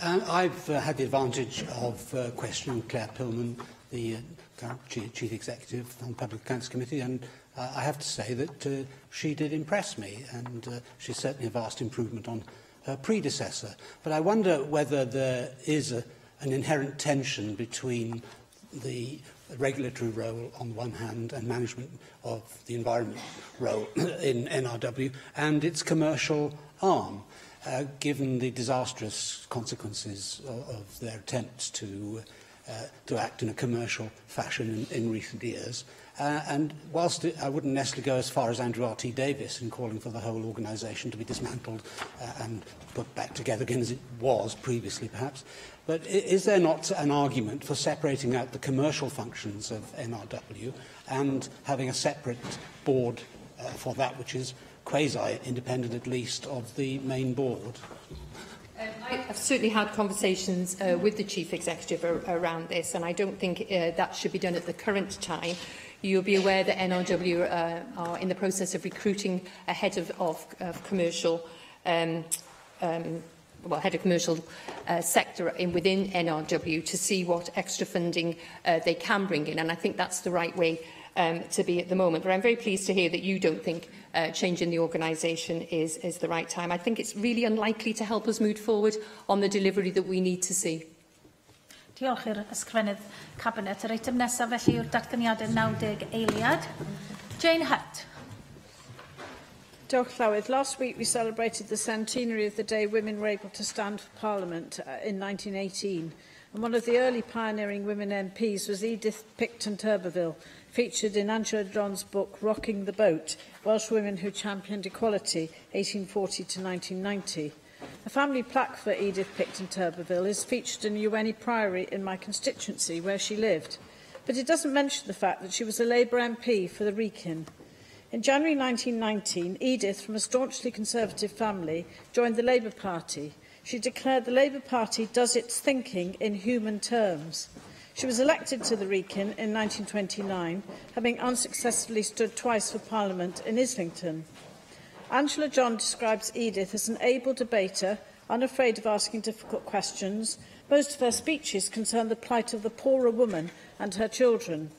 Um, I've uh, had the advantage of uh, questioning Claire Pillman, the uh, current Chief, Chief Executive on the Public Accounts Committee, and uh, I have to say that uh, she did impress me, and uh, she's certainly a vast improvement on her predecessor. But I wonder whether there is a, an inherent tension between the regulatory role on the one hand and management of the environment role in NRW and its commercial arm, uh, given the disastrous consequences of, of their attempts to uh, to act in a commercial fashion in, in recent years. Uh, and whilst it, I wouldn't necessarily go as far as Andrew R.T. Davis in calling for the whole organisation to be dismantled uh, and put back together again as it was previously, perhaps, but is there not an argument for separating out the commercial functions of NRW and having a separate board uh, for that, which is quasi-independent at least of the main board? Um, I've certainly had conversations uh, with the Chief Executive ar around this, and I don't think uh, that should be done at the current time. You'll be aware that NRW uh, are in the process of recruiting a head of, of, of commercial um, um, well, head of commercial uh, sector in, within NRW to see what extra funding uh, they can bring in. And I think that's the right way um, to be at the moment. But I'm very pleased to hear that you don't think uh, changing the organisation is, is the right time. I think it's really unlikely to help us move forward on the delivery that we need to see. Diolch i'r Ysgrifennydd Cabinet. Yr eitem nesaf felly yw'r datganiadau 90 eiliad. Jane Hutt. Diolch, Llywydd. Last week we celebrated the centenary of the day women were able to stand for Parliament uh, in 1918. And one of the early pioneering women MPs was Edith Picton Turberville, featured in Angela John's book Rocking the Boat, Welsh Women Who Championed Equality, 1840 to 1990. A family plaque for Edith Picton Turberville is featured in Ewenny Priory in my constituency, where she lived. But it doesn't mention the fact that she was a Labour MP for the Wrekin. In January 1919, Edith, from a staunchly Conservative family, joined the Labour Party. She declared the Labour Party does its thinking in human terms. She was elected to the Wrekin in 1929, having unsuccessfully stood twice for Parliament in Islington. Angela John describes Edith as an able debater, unafraid of asking difficult questions. Most of her speeches concerned the plight of the poorer woman and her children.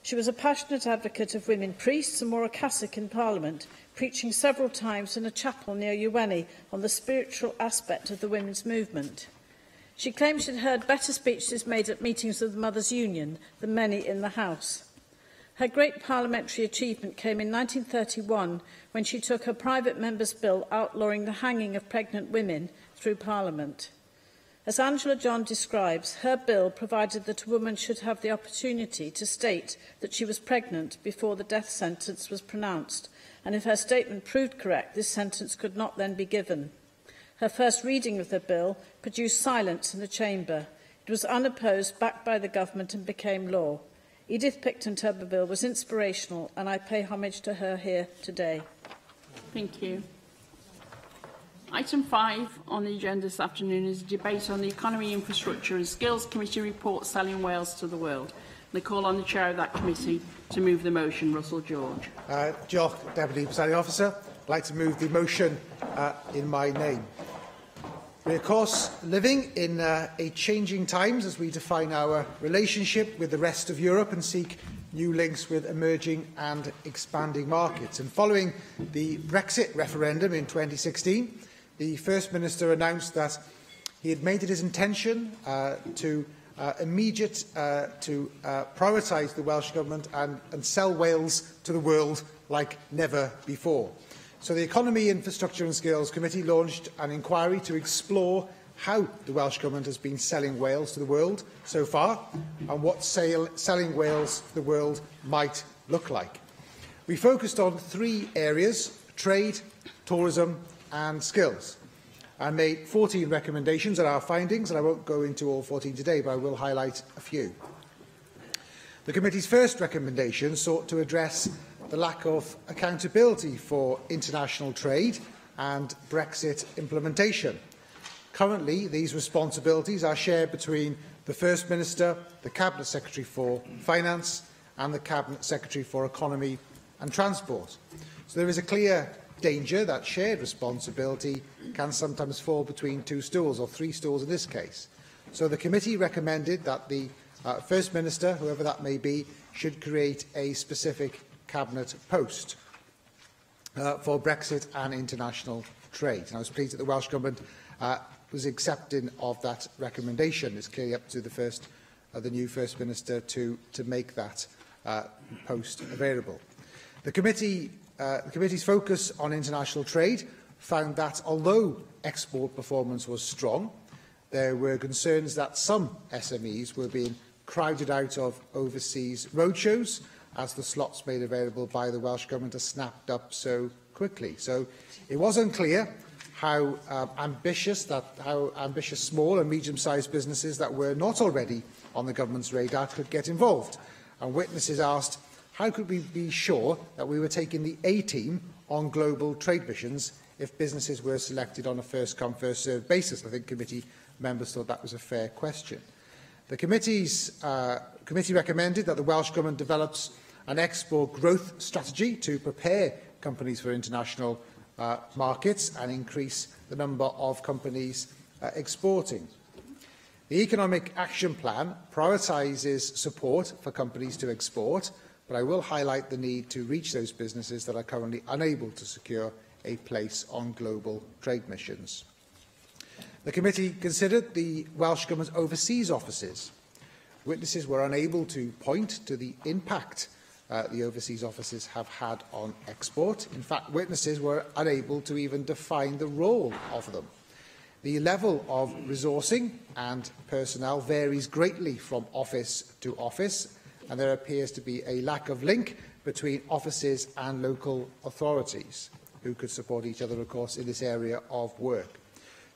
She was a passionate advocate of women priests and wore a cassock in Parliament, preaching several times in a chapel near Ewenny on the spiritual aspect of the women's movement. She claimed she had heard better speeches made at meetings of the Mothers' Union than many in the House. Her great parliamentary achievement came in 1931 when she took her private member's bill outlawing the hanging of pregnant women through Parliament. As Angela John describes, her bill provided that a woman should have the opportunity to state that she was pregnant before the death sentence was pronounced, and if her statement proved correct, this sentence could not then be given. Her first reading of the bill produced silence in the chamber. It was unopposed, backed by the government and became law. Edith Picton Turberville was inspirational and I pay homage to her here today. Thank you. Item 5 on the agenda this afternoon is a debate on the Economy, Infrastructure and Skills Committee report Selling Wales to the World. And I call on the chair of that committee to move the motion, Russell George. Uh, Diolch, Deputy Presiding Officer. I'd like to move the motion uh, in my name. We're, of course, living in uh, a changing times as we define our relationship with the rest of Europe and seek new links with emerging and expanding markets. And following the Brexit referendum in 2016, the First Minister announced that he had made it his intention uh, to uh, immediate uh, to uh, prioritise the Welsh Government and, and sell Wales to the world like never before. So the Economy, Infrastructure and Skills Committee launched an inquiry to explore how the Welsh Government has been selling Wales to the world so far and what sale, selling Wales to the world might look like. We focused on three areas, trade, tourism and skills, and made 14 recommendations on our findings, and I won't go into all 14 today, but I will highlight a few. The committee's first recommendation sought to address the lack of accountability for international trade and Brexit implementation. Currently, these responsibilities are shared between the First Minister, the Cabinet Secretary for Finance and the Cabinet Secretary for Economy and Transport. So there is a clear danger that shared responsibility can sometimes fall between two stools, or three stools in this case. So the committee recommended that the uh, First Minister, whoever that may be, should create a specific cabinet post uh, for Brexit and international trade. And I was pleased that the Welsh Government uh, was accepting of that recommendation. It's clearly up to the, first, uh, the new First Minister to, to make that uh, post available. The, committee, uh, the committee's focus on international trade found that although export performance was strong, there were concerns that some SMEs were being crowded out of overseas roadshows as the slots made available by the Welsh Government are snapped up so quickly. So it was unclear how um, ambitious that how ambitious small and medium-sized businesses that were not already on the government's radar could get involved. And witnesses asked, how could we be sure that we were taking the A-team on global trade missions if businesses were selected on a first-come, first-served basis? I think committee members thought that was a fair question. The committee's, uh, committee recommended that the Welsh Government develops an export growth strategy to prepare companies for international uh, markets and increase the number of companies uh, exporting. The Economic Action Plan prioritises support for companies to export, but I will highlight the need to reach those businesses that are currently unable to secure a place on global trade missions. The committee considered the Welsh Government's overseas offices. Witnesses were unable to point to the impact uh, the overseas offices have had on export. In fact, witnesses were unable to even define the role of them. The level of resourcing and personnel varies greatly from office to office, and there appears to be a lack of link between offices and local authorities, who could support each other, of course, in this area of work.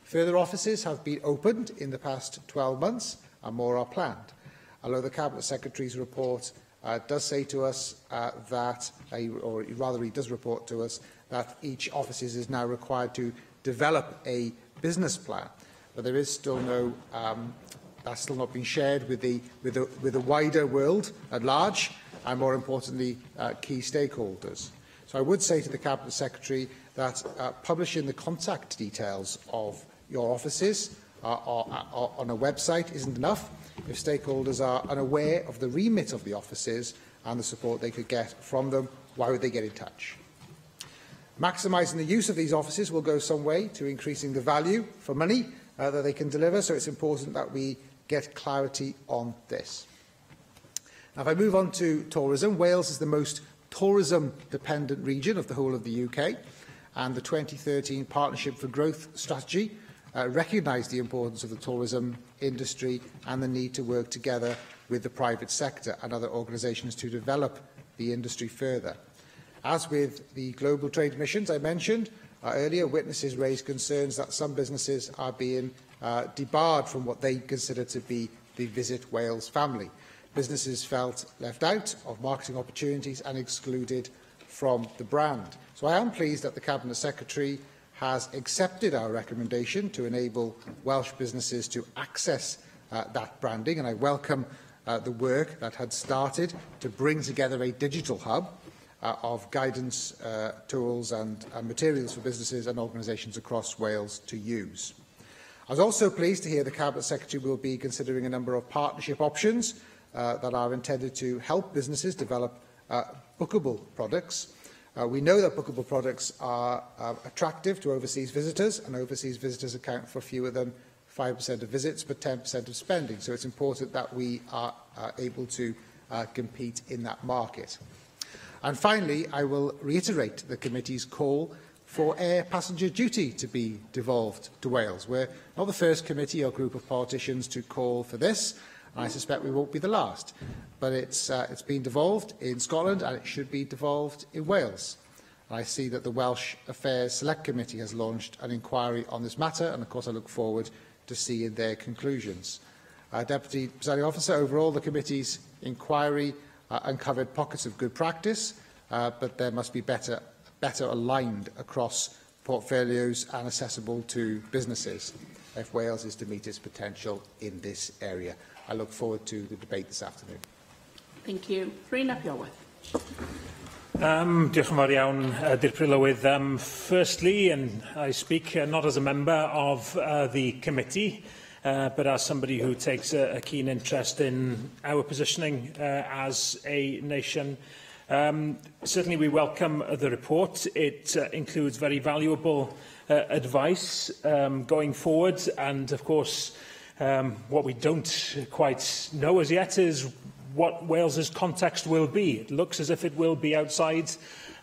Further offices have been opened in the past 12 months, and more are planned. Although the Cabinet Secretary's report uh, does say to us uh, that, uh, or rather he does report to us, that each office is now required to develop a business plan. But there is still no, um, that's still not been shared with the, with the, with the wider world at large, and more importantly, uh, key stakeholders. So I would say to the Cabinet Secretary that uh, publishing the contact details of your offices uh, or, or on a website isn't enough if stakeholders are unaware of the remit of the offices and the support they could get from them, why would they get in touch? Maximising the use of these offices will go some way to increasing the value for money uh, that they can deliver, so it's important that we get clarity on this. Now, if I move on to tourism, Wales is the most tourism-dependent region of the whole of the UK, and the 2013 Partnership for Growth strategy recognised the importance of the tourism industry and the need to work together with the private sector and other organisations to develop the industry further. As with the global trade missions I mentioned earlier, witnesses raised concerns that some businesses are being debarred from what they consider to be the Visit Wales family. Businesses felt left out of marketing opportunities and excluded from the brand. So I am pleased that the Cabinet Secretary has accepted our recommendation to enable Welsh businesses to access that branding, and I welcome the work that had started to bring together a digital hub of guidance tools and materials for businesses and organisations across Wales to use. I was also pleased to hear the Cabinet Secretary will be considering a number of partnership options that are intended to help businesses develop bookable products. We know that bookable products are attractive to overseas visitors, and overseas visitors account for fewer than 5% of visits, but 10% of spending. So it's important that we are able to compete in that market. And finally, I will reiterate the committee's call for air passenger duty to be devolved to Wales. We're not the first committee or group of politicians to call for this, and I suspect we won't be the last. But it's been devolved in Scotland, and it should be devolved in Wales. And I see that the Welsh Affairs Select Committee has launched an inquiry on this matter, and of course I look forward to seeing their conclusions. Deputy Presiding Officer, overall the committee's inquiry uncovered pockets of good practice, but there must be better aligned across portfolios and accessible to businesses if Wales is to meet its potential in this area. I look forward to the debate this afternoon. Thank you. Rhun ap Iorwerth. Diolch yn fawr iawn, Dirprwy Lywydd. Firstly, and I speak not as a member of the committee, but as somebody who takes a keen interest in our positioning as a nation. Certainly we welcome the report. It includes very valuable advice going forward, and of course what we don't quite know as yet is what Wales's context will be. It looks as if it will be outside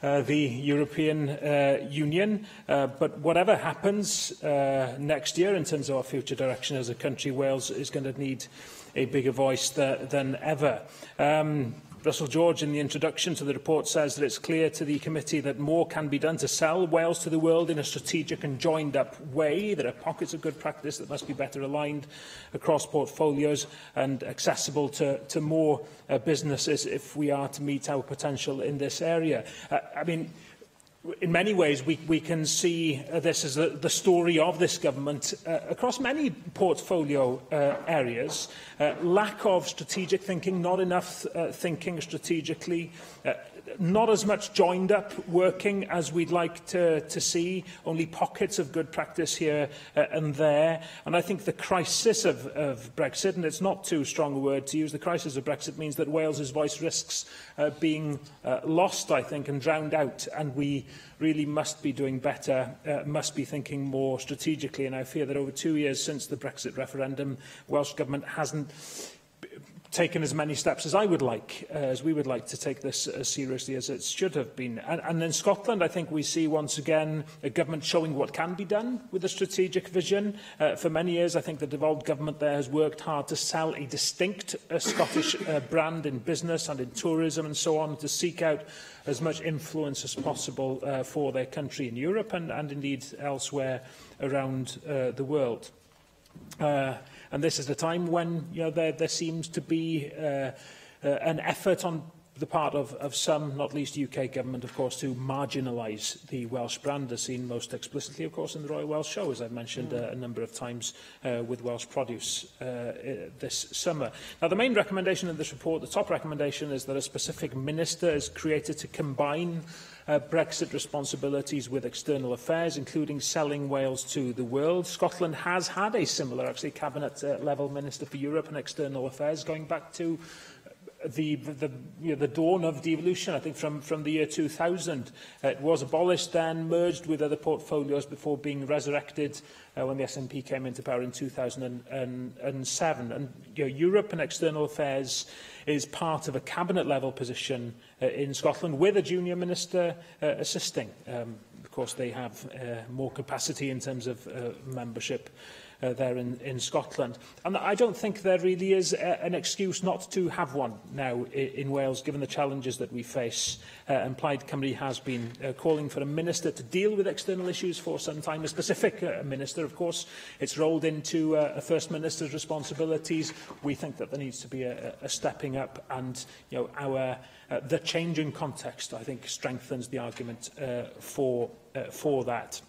the European Union, but whatever happens next year in terms of our future direction as a country, Wales is going to need a bigger voice than ever. Russell George, in the introduction to the report, says that it's clear to the committee that more can be done to sell Wales to the world in a strategic and joined-up way. There are pockets of good practice that must be better aligned across portfolios and accessible to more businesses if we are to meet our potential in this area. I mean, in many ways, we can see this as the story of this government across many portfolio areas. Lack of strategic thinking, not enough thinking strategically, not as much joined up working as we'd like to see, only pockets of good practice here and there. And I think the crisis of Brexit, and it's not too strong a word to use, the crisis of Brexit means that Wales's voice risks being lost, I think, and drowned out. And we really must be doing better, must be thinking more strategically. And I fear that over 2 years since the Brexit referendum, Welsh Government hasn't taken as many steps as I would like, as we would like to take this as seriously as it should have been. And in Scotland, I think we see once again a government showing what can be done with a strategic vision. For many years, I think the devolved government there has worked hard to sell a distinct Scottish brand in business and in tourism and so on, to seek out as much influence as possible for their country in Europe and indeed elsewhere around the world. And this is the time when, you know, there seems to be an effort on the part of some, not least UK government, of course, to marginalise the Welsh brand, as seen most explicitly, of course, in the Royal Welsh Show, as I've mentioned a number of times with Welsh produce this summer. Now, the main recommendation in this report, the top recommendation, is that a specific minister is created to combine Brexit responsibilities with external affairs, including selling Wales to the world. Scotland has had a similar, actually, cabinet-level minister for Europe and external affairs going back to the dawn of devolution, I think, from the year 2000. It was abolished then, merged with other portfolios before being resurrected when the SNP came into power in 2007. And you know, Europe and external affairs is part of a cabinet-level position in Scotland, with a junior minister assisting. Of course, they have more capacity in terms of membership there in Scotland. And I don't think there really is an excuse not to have one now in Wales, given the challenges that we face. And Plaid Cymru has been calling for a minister to deal with external issues for some time, a specific minister, of course. It's rolled into a First Minister's responsibilities. We think that there needs to be a stepping up, and you know, the change in context, I think, strengthens the argument for that.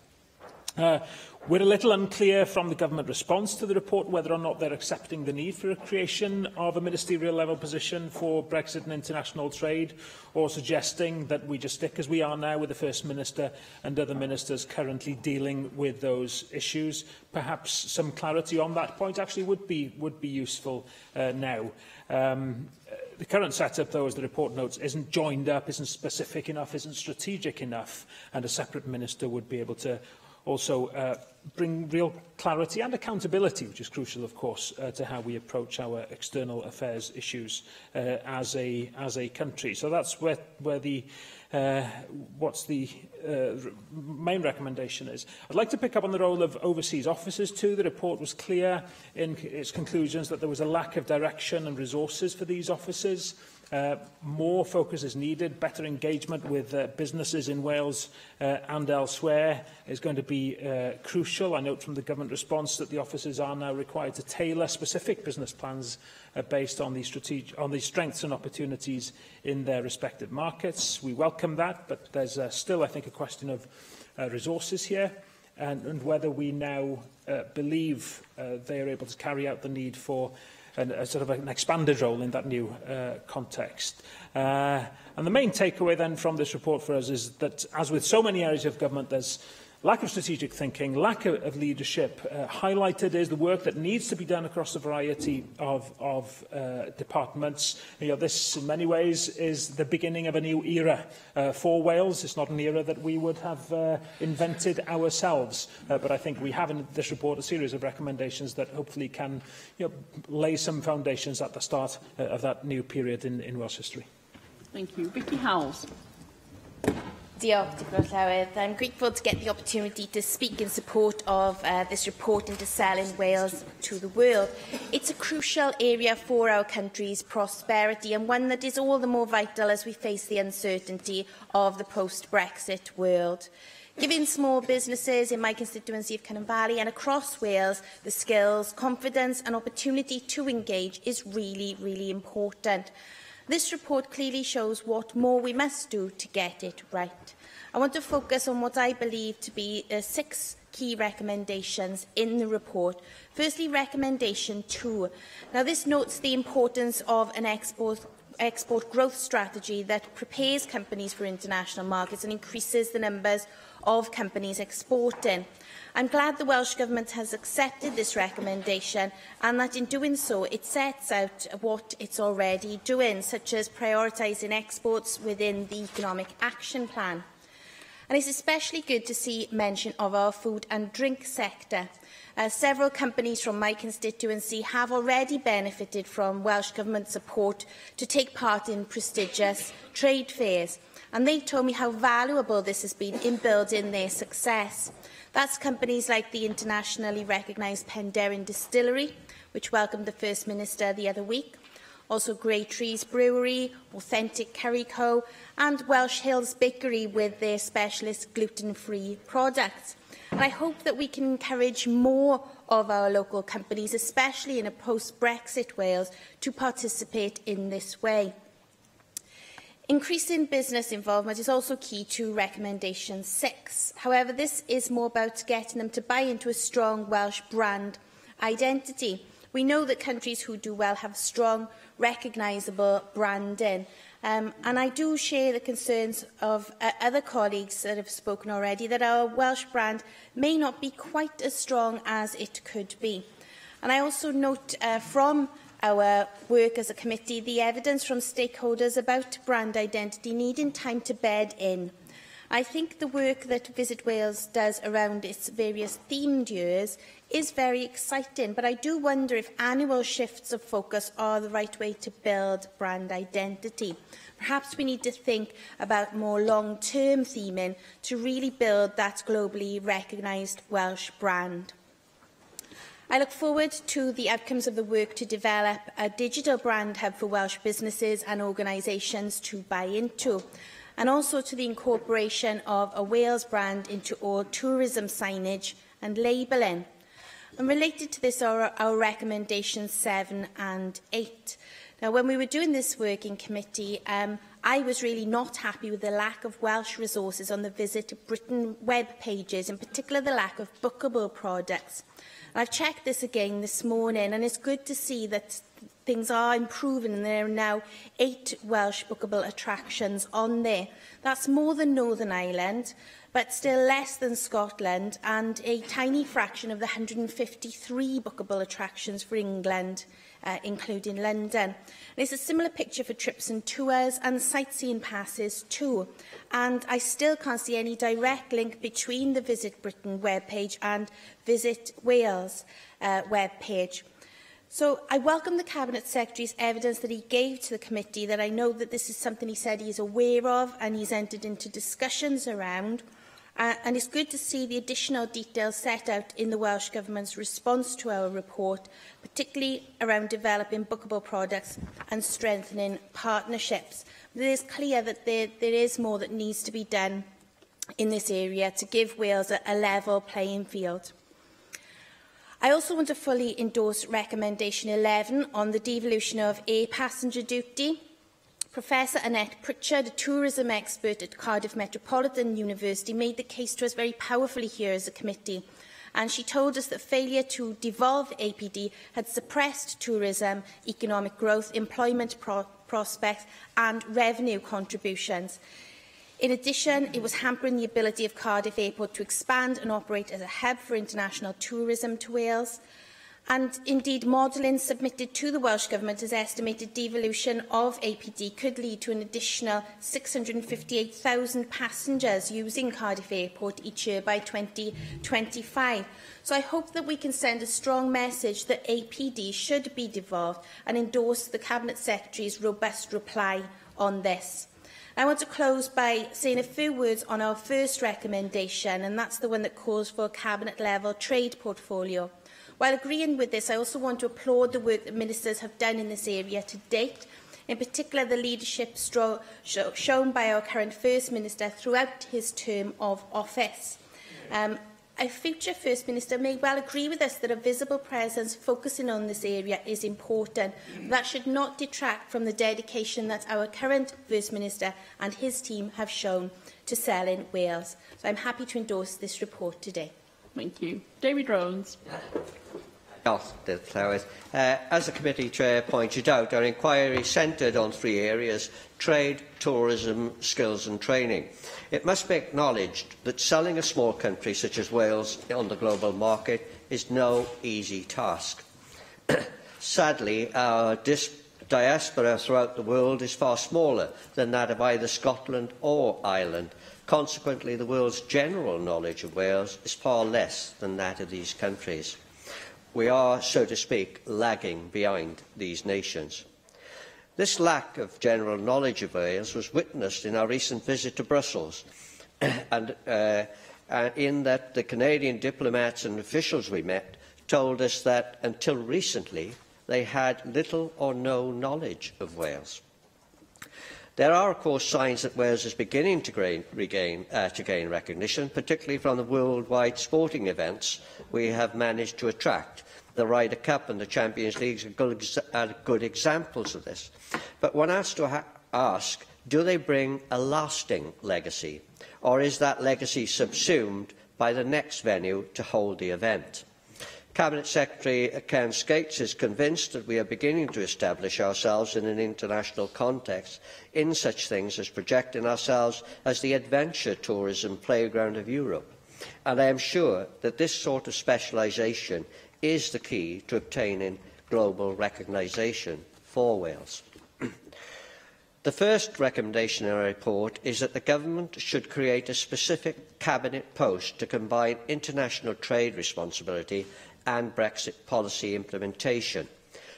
We're a little unclear from the government response to the report whether or not they're accepting the need for a creation of a ministerial level position for Brexit and international trade, or suggesting that we just stick as we are now with the First Minister and other ministers currently dealing with those issues. Perhaps some clarity on that point actually would be useful now. The current setup, though, as the report notes, isn't joined up, isn't specific enough, isn't strategic enough, and a separate minister would be able to also bring real clarity and accountability, which is crucial, of course, to how we approach our external affairs issues as a country. So that's where the what's the main recommendation is. I'd like to pick up on the role of overseas officers too. The report was clear in its conclusions that there was a lack of direction and resources for these officers. More focus is needed. Better engagement with businesses in Wales and elsewhere is going to be crucial. I note from the government response that the officers are now required to tailor specific business plans based on the strengths and opportunities in their respective markets. We welcome that, but there's still, I think, a question of resources here, and whether we now believe they are able to carry out the need for a sort of an expanded role in that new context. And the main takeaway then from this report for us is that, as with so many areas of government, there's lack of strategic thinking, lack of leadership. Highlighted is the work that needs to be done across a variety of departments. You know, this, in many ways, is the beginning of a new era for Wales. It's not an era that we would have invented ourselves, but I think we have in this report a series of recommendations that hopefully can, you know, lay some foundations at the start of that new period in Welsh history. Thank you. Vicky Howells. Diolch, Dirprwy Llywydd. I'm grateful to get the opportunity to speak in support of this report into selling Wales to the world. It's a crucial area for our country's prosperity, and one that is all the more vital as we face the uncertainty of the post-Brexit world. Giving small businesses in my constituency of Cynon Valley and across Wales the skills, confidence and opportunity to engage is really, really important. This report clearly shows what more we must do to get it right. I want to focus on what I believe to be 6 key recommendations in the report. Firstly, recommendation 2. Now, this notes the importance of an export growth strategy that prepares companies for international markets and increases the numbers of companies exporting. I'm glad the Welsh Government has accepted this recommendation and that in doing so it sets out what it's already doing, such as prioritising exports within the Economic Action Plan. And it's especially good to see mention of our food and drink sector. Several companies from my constituency have already benefited from Welsh Government support to take part in prestigious trade fairs. And they told me how valuable this has been in building their success. That's companies like the internationally recognised Penderyn Distillery, which welcomed the First Minister the other week, also Grey Trees Brewery, Authentic Curry Co, and Welsh Hills Bakery with their specialist gluten-free products. And I hope that we can encourage more of our local companies, especially in a post-Brexit Wales, to participate in this way. Increasing business involvement is also key to recommendation 6. However, this is more about getting them to buy into a strong Welsh brand identity. We know that countries who do well have strong, recognisable branding. And I do share the concerns of other colleagues that have spoken already that our Welsh brand may not be quite as strong as it could be. And I also note from our work as a committee the evidence from stakeholders about brand identity needing time to bed in. I think the work that Visit Wales does around its various themed years is very exciting, but I do wonder if annual shifts of focus are the right way to build brand identity. Perhaps we need to think about more long-term theming to really build that globally recognised Welsh brand. I look forward to the outcomes of the work to develop a digital brand hub for Welsh businesses and organisations to buy into, and also to the incorporation of a Wales brand into all tourism signage and labelling. And related to this are our recommendations 7 and 8. Now, when we were doing this work in committee, I was really not happy with the lack of Welsh resources on the Visit Britain web pages, in particular the lack of bookable products. And I've checked this again this morning, and it's good to see that things are improving and there are now 8 Welsh bookable attractions on there. That's more than Northern Ireland, but still less than Scotland and a tiny fraction of the 153 bookable attractions for England, including London. And it's a similar picture for trips and tours and sightseeing passes too. And I still can't see any direct link between the Visit Britain webpage and Visit Wales webpage. So I welcome the Cabinet Secretary's evidence that he gave to the committee, that I know that this is something he said he is aware of and he's entered into discussions around. And it's good to see the additional details set out in the Welsh Government's response to our report, particularly around developing bookable products and strengthening partnerships. But it is clear that there is more that needs to be done in this area to give Wales a level playing field. I also want to fully endorse recommendation 11 on the devolution of air passenger duty. Professor Annette Pritchard, a tourism expert at Cardiff Metropolitan University, made the case to us very powerfully here as a committee. And she told us that failure to devolve APD had suppressed tourism, economic growth, employment prospects and revenue contributions. In addition, it was hampering the ability of Cardiff Airport to expand and operate as a hub for international tourism to Wales. And indeed, modelling submitted to the Welsh Government has estimated devolution of APD could lead to an additional 658,000 passengers using Cardiff Airport each year by 2025. So I hope that we can send a strong message that APD should be devolved and endorse the Cabinet Secretary's robust reply on this. I want to close by saying a few words on our first recommendation, and that's the one that calls for a cabinet-level trade portfolio. While agreeing with this, I also want to applaud the work that ministers have done in this area to date, in particular the leadership shown by our current First Minister throughout his term of office. A future First Minister may well agree with us that a visible presence focusing on this area is important. That should not detract from the dedication that our current First Minister and his team have shown to selling Wales. So I'm happy to endorse this report today. Thank you. David Rowlands. As the committee chair pointed out, our inquiry centred on 3 areas: trade, tourism, skills and training. It must be acknowledged that selling a small country such as Wales on the global market is no easy task. Sadly, our diaspora throughout the world is far smaller than that of either Scotland or Ireland. Consequently, the world's general knowledge of Wales is far less than that of these countries. We are, so to speak, lagging behind these nations. This lack of general knowledge of Wales was witnessed in our recent visit to Brussels, and in that the Canadian diplomats and officials we met told us that until recently they had little or no knowledge of Wales. There are, of course, signs that Wales is beginning to gain recognition, particularly from the worldwide sporting events we have managed to attract. The Ryder Cup and the Champions League are good examples of this. But one has to ask, do they bring a lasting legacy, or is that legacy subsumed by the next venue to hold the event? Cabinet Secretary Ken Skates is convinced that we are beginning to establish ourselves in an international context in such things as projecting ourselves as the adventure tourism playground of Europe. And I am sure that this sort of specialisation is the key to obtaining global recognition for Wales. The first recommendation in our report is that the government should create a specific cabinet post to combine international trade responsibility and Brexit policy implementation.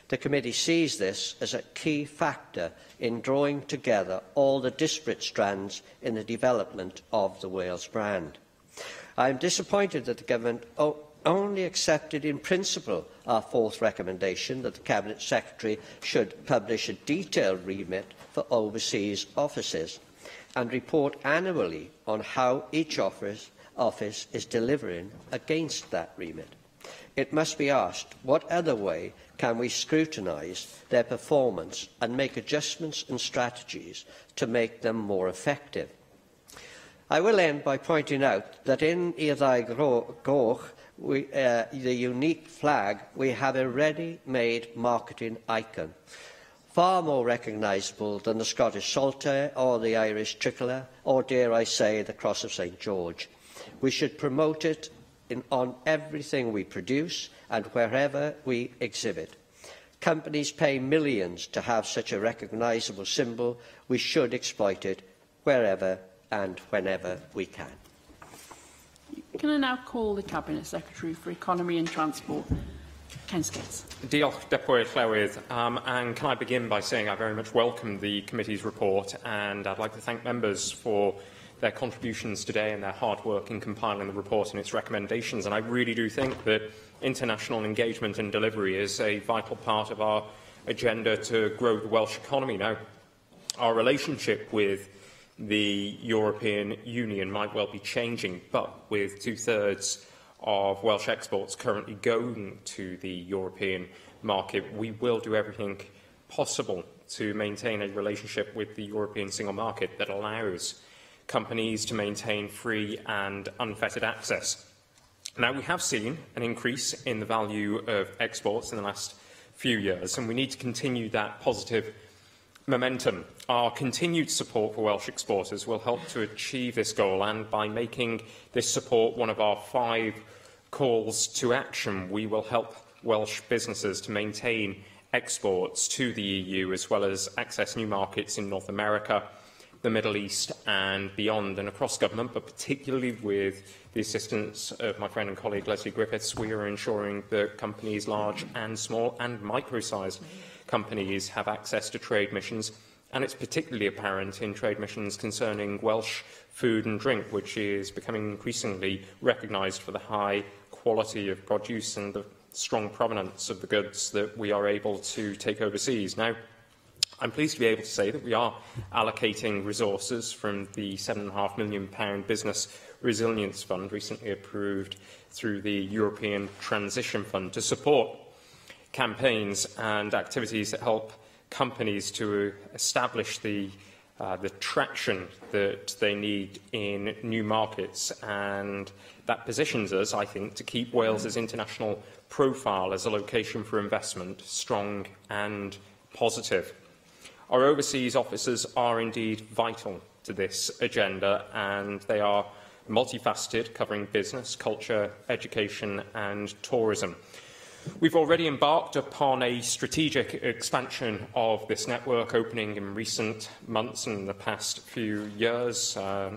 The committee sees this as a key factor in drawing together all the disparate strands in the development of the Wales brand. I am disappointed that the government only accepted in principle our fourth recommendation that the Cabinet Secretary should publish a detailed remit for overseas offices and report annually on how each office is delivering against that remit. It must be asked, what other way can we scrutinise their performance and make adjustments and strategies to make them more effective? I will end by pointing out that in Yrddau Goch, the unique flag, we have a ready-made marketing icon, far more recognisable than the Scottish saltire or the Irish tricolour, or, dare I say, the Cross of St George. We should promote it on everything we produce and wherever we exhibit. Companies pay millions to have such a recognisable symbol. We should exploit it wherever and whenever we can. Can I now call the Cabinet Secretary for Economy and Transport, Ken Skates. Diolch, Dirprwy Llywydd. And can I begin by saying I very much welcome the committee's report, and I'd like to thank members for their contributions today and their hard work in compiling the report and its recommendations. And I really do think that international engagement and delivery is a vital part of our agenda to grow the Welsh economy. Now, our relationship with the European Union might well be changing, but with 2/3 of Welsh exports currently going to the European market, we will do everything possible to maintain a relationship with the European single market that allows companies to maintain free and unfettered access. Now, we have seen an increase in the value of exports in the last few years, and we need to continue that positive momentum. Our continued support for Welsh exporters will help to achieve this goal, and by making this support one of our 5 calls to action, we will help Welsh businesses to maintain exports to the EU, as well as access new markets in North America, the Middle East and beyond. And across government, but particularly with the assistance of my friend and colleague Leslie Griffiths, we are ensuring that companies large and small and micro-sized companies have access to trade missions, and it's particularly apparent in trade missions concerning Welsh food and drink, which is becoming increasingly recognised for the high quality of produce and the strong provenance of the goods that we are able to take overseas. Now, I'm pleased to be able to say that we are allocating resources from the £7.5 million Business Resilience Fund, recently approved through the European Transition Fund, to support campaigns and activities that help companies to establish the traction that they need in new markets. And that positions us, I think, to keep Wales's international profile as a location for investment strong and positive. Our overseas offices are indeed vital to this agenda, and they are multifaceted, covering business, culture, education and tourism. We've already embarked upon a strategic expansion of this network, opening in recent months and the past few years,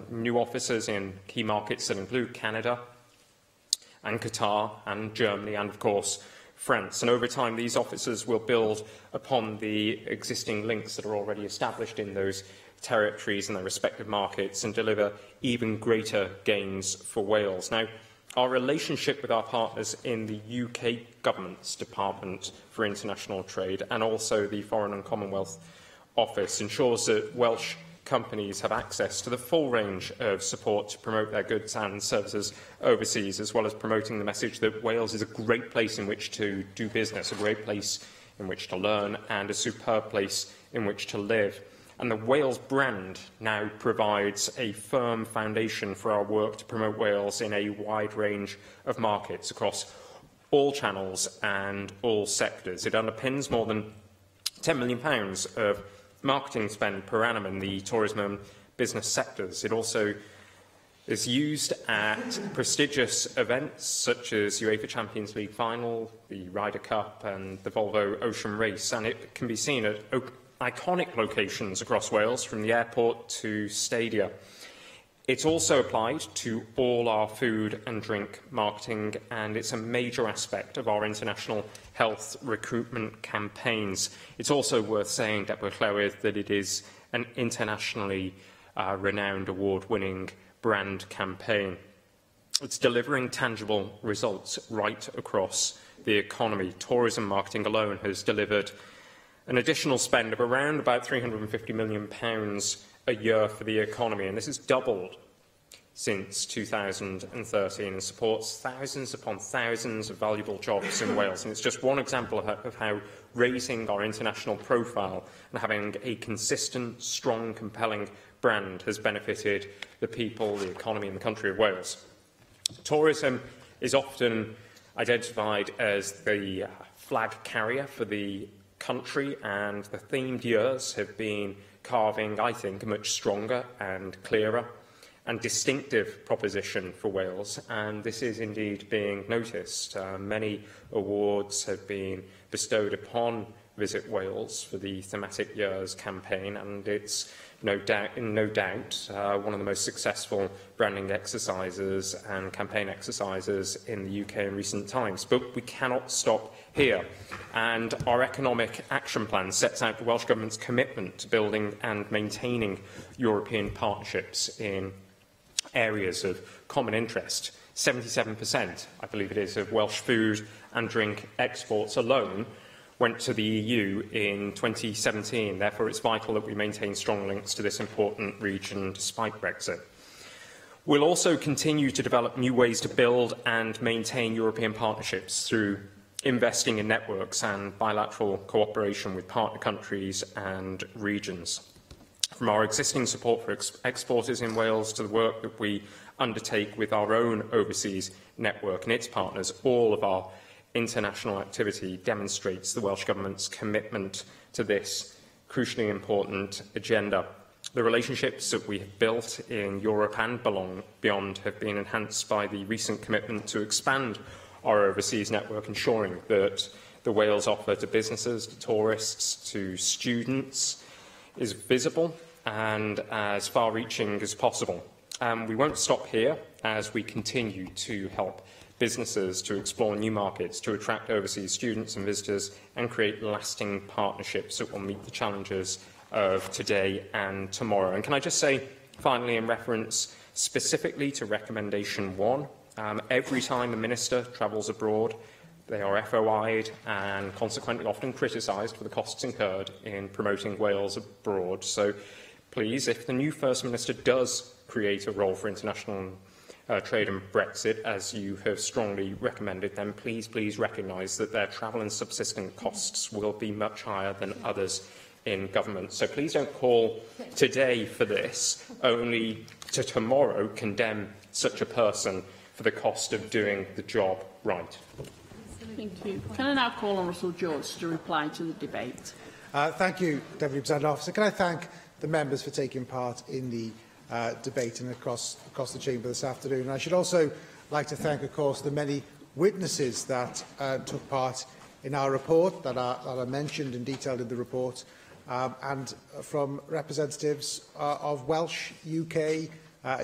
new offices in key markets that include Canada and Qatar and Germany and, of course, France. And over time, these offices will build upon the existing links that are already established in those territories and their respective markets and deliver even greater gains for Wales. Now, our relationship with our partners in the UK Government's Department for International Trade and also the Foreign and Commonwealth Office ensures that Welsh companies have access to the full range of support to promote their goods and services overseas, as well as promoting the message that Wales is a great place in which to do business, a great place in which to learn, and a superb place in which to live. And the Wales brand now provides a firm foundation for our work to promote Wales in a wide range of markets across all channels and all sectors. It underpins more than £10 million of marketing spend per annum in the tourism and business sectors. It also is used at prestigious events such as UEFA Champions League Final, the Ryder Cup and the Volvo Ocean Race, and it can be seen at iconic locations across Wales, from the airport to stadia. It's also applied to all our food and drink marketing, and it's a major aspect of our international health recruitment campaigns. It's also worth saying, Dirprwy Llywydd, that it is an internationally renowned award-winning brand campaign. It's delivering tangible results right across the economy. Tourism marketing alone has delivered an additional spend of around about £350 million a year for the economy, and this has doubled since 2013 and supports thousands upon thousands of valuable jobs in Wales. And it's just one example of how raising our international profile and having a consistent, strong, compelling brand has benefited the people, the economy and the country of Wales. Tourism is often identified as the flag carrier for the country, and the themed years have been carving, I think, a much stronger and clearer and distinctive proposition for Wales, and this is indeed being noticed. Many awards have been bestowed upon Visit Wales for the Thematic Years campaign, and it's no doubt one of the most successful branding exercises and campaign exercises in the UK in recent times. But we cannot stop here, and our economic action plan sets out the Welsh Government's commitment to building and maintaining European partnerships in areas of common interest. 77%, I believe it is, of Welsh food and drink exports alone went to the EU in 2017. Therefore, it's vital that we maintain strong links to this important region despite Brexit. We'll also continue to develop new ways to build and maintain European partnerships through investing in networks and bilateral cooperation with partner countries and regions. From our existing support for exporters in Wales to the work that we undertake with our own overseas network and its partners, all of our international activity demonstrates the Welsh Government's commitment to this crucially important agenda. The relationships that we have built in Europe and beyond have been enhanced by the recent commitment to expand our overseas network, ensuring that the Wales offer to businesses, to tourists, to students is visible and as far-reaching as possible. And we won't stop here as we continue to help businesses to explore new markets, to attract overseas students and visitors, and create lasting partnerships that will meet the challenges of today and tomorrow. And can I just say, finally, in reference specifically to recommendation 1, every time a minister travels abroad, they are FOI'd and consequently often criticised for the costs incurred in promoting Wales abroad. So please, if the new First Minister does create a role for international trade and Brexit, as you have strongly recommended, then please, please recognise that their travel and subsistence costs will be much higher than others in government. So please don't call today for this, only to tomorrow condemn such a person for the cost of doing the job right. Thank you. Can I now call on Russell George to reply to the debate? Thank you, Deputy Presiding Officer. Can I thank the members for taking part in the debate and across the chamber this afternoon. And I should also like to thank, of course, the many witnesses that took part in our report, that are mentioned and detailed in the report, and from representatives of Welsh, UK,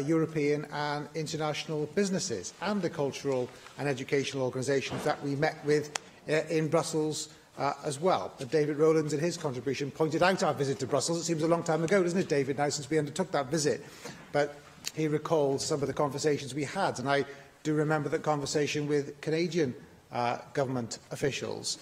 European and international businesses and the cultural and educational organisations that we met with in Brussels as well. But David Rowlands, in his contribution, pointed out our visit to Brussels. It seems a long time ago, doesn't it, David, now since we undertook that visit? But he recalled some of the conversations we had, and I do remember that conversation with Canadian government officials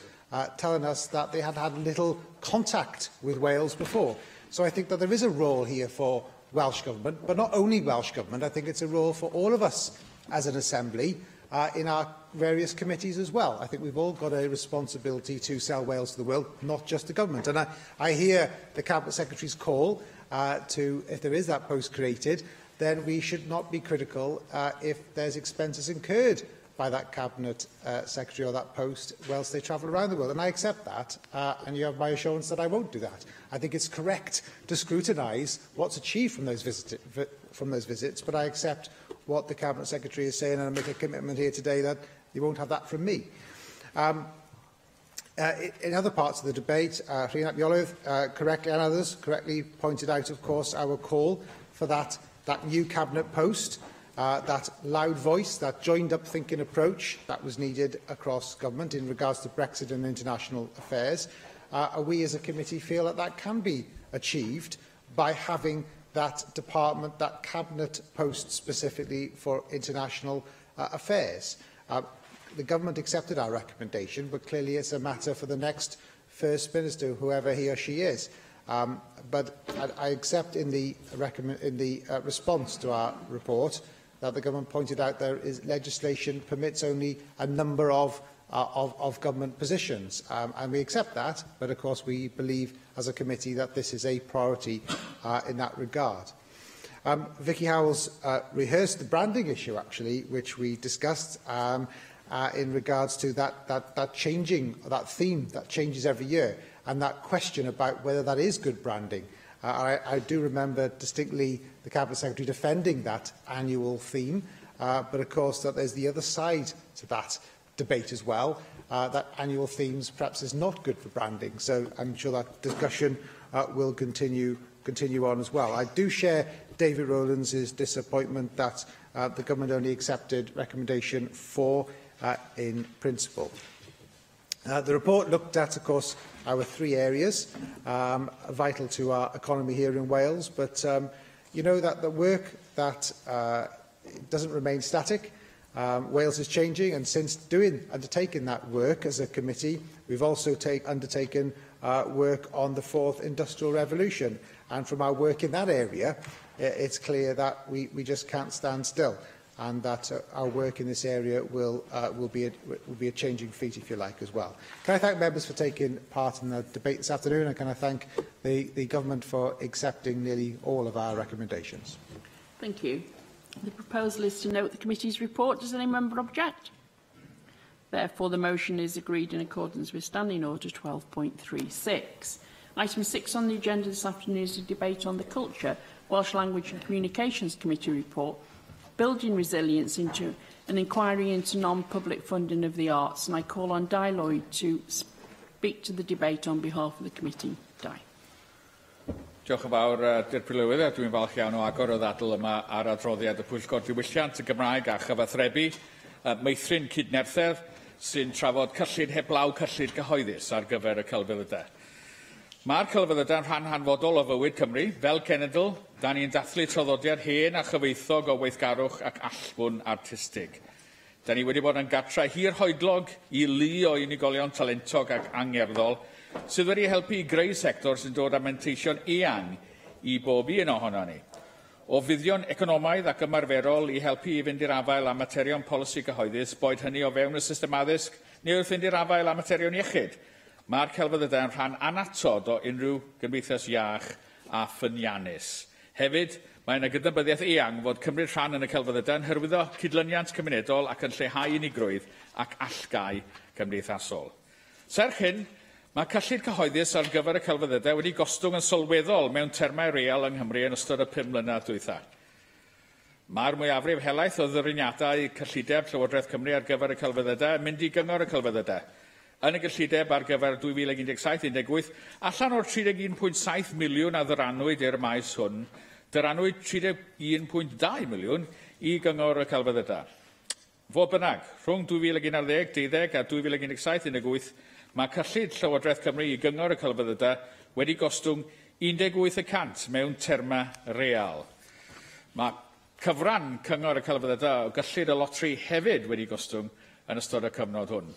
telling us that they had had little contact with Wales before. So I think that there is a role here for Welsh Government, but not only Welsh Government. I think it's a role for all of us as an Assembly in our various committees as well. I think we've all got a responsibility to sell Wales to the world, not just the government. And I hear the Cabinet Secretary's call to, if there is that post created, then we should not be critical if there's expenses incurred by that Cabinet Secretary or that post whilst they travel around the world. And I accept that, and you have my assurance that I won't do that. I think it's correct to scrutinise what's achieved from those visits, but I accept what the Cabinet Secretary is saying, and I make a commitment here today that you won't have that from me. In other parts of the debate, Rhun ap Iorwerth, correctly, and others correctly pointed out, of course, our call for that new cabinet post, that loud voice, that joined-up thinking approach that was needed across government in regards to Brexit and international affairs. We as a committee feel that that can be achieved by having that department, that cabinet post specifically for international affairs. The government accepted our recommendation, but clearly it's a matter for the next First Minister, whoever he or she is. But I accept in the response to our report that the government pointed out there is legislation permits only a number of government positions, and we accept that, but of course we believe as a committee that this is a priority in that regard. Vicky Howells rehearsed the branding issue, actually, which we discussed in regards to that changing, that theme that changes every year, and that question about whether that is good branding. I do remember distinctly the Cabinet Secretary defending that annual theme, but of course that there's the other side to that debate as well, that annual themes perhaps is not good for branding. So I'm sure that discussion will continue on as well. I do share David Rowlands' disappointment that the government only accepted recommendation 4 in principle. The report looked at, of course, our three areas vital to our economy here in Wales, but you know that the work that doesn't remain static. Wales is changing, and since undertaking that work as a committee, we've also undertaken work on the fourth industrial revolution. And from our work in that area, it's clear that we just can't stand still, and that our work in this area will be a changing feat, if you like, as well. Can I thank members for taking part in the debate this afternoon, and can I thank the government for accepting nearly all of our recommendations? Thank you. The proposal is to note the committee's report. Does any member object? Therefore, the motion is agreed in accordance with Standing Order 12.36. Item 6 on the agenda this afternoon is a debate on the Culture, Welsh Language and Communications Committee report, Building Resilience into an Inquiry into Non-Public Funding of the Arts. And I call on Dai Lloyd to speak to the debate on behalf of the committee. Dai. Diolch yn fawr, Dirprwy Lywydd, a dwi'n falch iawn o agor y ddadl yma ar adroddiad y Pwyllgor Diwylliant, y Gymraeg a Chyfathrebu, meithrin cydnerthedd sy'n trafod cyllid heblaw cyllid gyhoeddus ar gyfer y celfyddydau. Mae'r celfyddydau'n rhan hanfodol o fywyd Cymru. Fel cenedl, da ni'n dathlu traddodiad hen a chyfoethog o weithgarwch ac allbwn artistig. Da ni wedi bod yn gartre hirhoedlog i lu o unigolion talentog ac angerddol sydd wedi helpu i greu sector sy'n dod â manteision eang i bob un ohono ni. O fuddion economaidd ac ymarferol i helpu i fynd i'r afael â materion polisi cyhoeddus, boed hynny o fewn y system addysg neu wrth fynd i'r afael â materion iechyd, mae'r celfyddydau yn rhan annatod o unrhyw gymdeithas iach a ffyniannus. Hefyd, mae yna gydnabyddiaeth eang fod cymryd rhan yn y celfyddydau yn hyrwyddo cydlyniant cymunedol ac yn lleihau unigrwydd ac allgau cymdeithasol. Serch hyn, mae cyllid cyhoeddus ar gyfer y celfyddydau wedi gostwng yn sylweddol mewn termau real yng Nghymru yn ystod y 5 mlynedd dwytha. Mae'r mwyafrif helaeth o ddyraniadau cyllideb Llywodraeth Cymru ar gyfer y celfyddydau yn mynd i gyngor y celfyddydau. Yn y gyllideb ar gyfer 2017-18, allan o'r 31.7 miliwn a ddyrannwyd i'r maes hwn, dyrannwyd 31.2 miliwn i gyngor y celfyddydau. Fodd bynnag, rhwng 2011-12 a 2017-18, mae cyllid Llywodraeth Cymru i gyngor y celfyddydau wedi gostwng 18% mewn termau real. Mae cyfran cyngor y celfyddydau o gyllid y lotri hefyd wedi gostwng yn ystod y cyfnod hwn.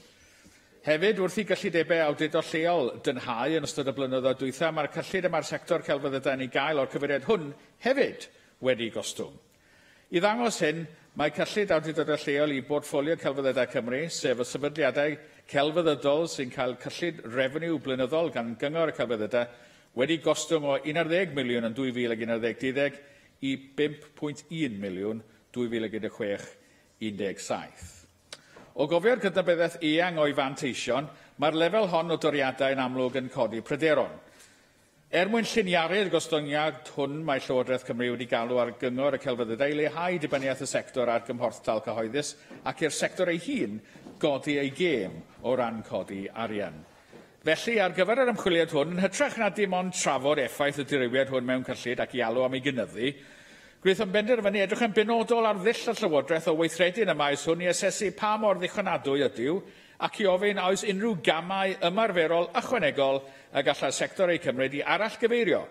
Hefyd, wrth i gyllidebau awdurdod lleol dynhau yn ystod y blynyddoedd dwytha, mae'r cyllid y mae'r sector celfyddydau yn ei gael o'r cyfeiriad hwn hefyd wedi gostwng. I ddangos hyn, mae cyllid awdurdodau lleol i bortffolio Celfyddydau Cymru, sef y sefydliadau celfyddydol sy'n cael cyllid refeniw blynyddol gan Gyngor y Celfyddydau, wedi gostwng o 11 miliwn yn 2011-12 i 5.1 miliwn 2016-17. O gofio'r cydnabyddiaeth eang o'i fanteision, mae'r lefel hon o doriadau yn amlwg yn codi pryderon. Er mwyn lliniaru'r gostyngiad hwn, mae Llywodraeth Cymru wedi galw ar gyngor y celfyddydau i leihau dibyniaeth y sector ar gymhorthdal cyhoeddus ac i'r sector ei hun godi ei gêm o ran codi arian. Felly, ar gyfer yr ymchwiliad hwn, yn hytrach na dim ond trafod effaith y dirywiad hwn mewn cyllid ac i alw am ei gynyddu, gwnaethom benderfynu edrych yn benodol ar ddull y Llywodraeth o weithredu yn y maes hwn i asesu pa mor ddichonadwy ydyw ac i ofyn a oes unrhyw gamau ymarferol ychwanegol y gallai'r sector eu cymryd i arallgyfeirio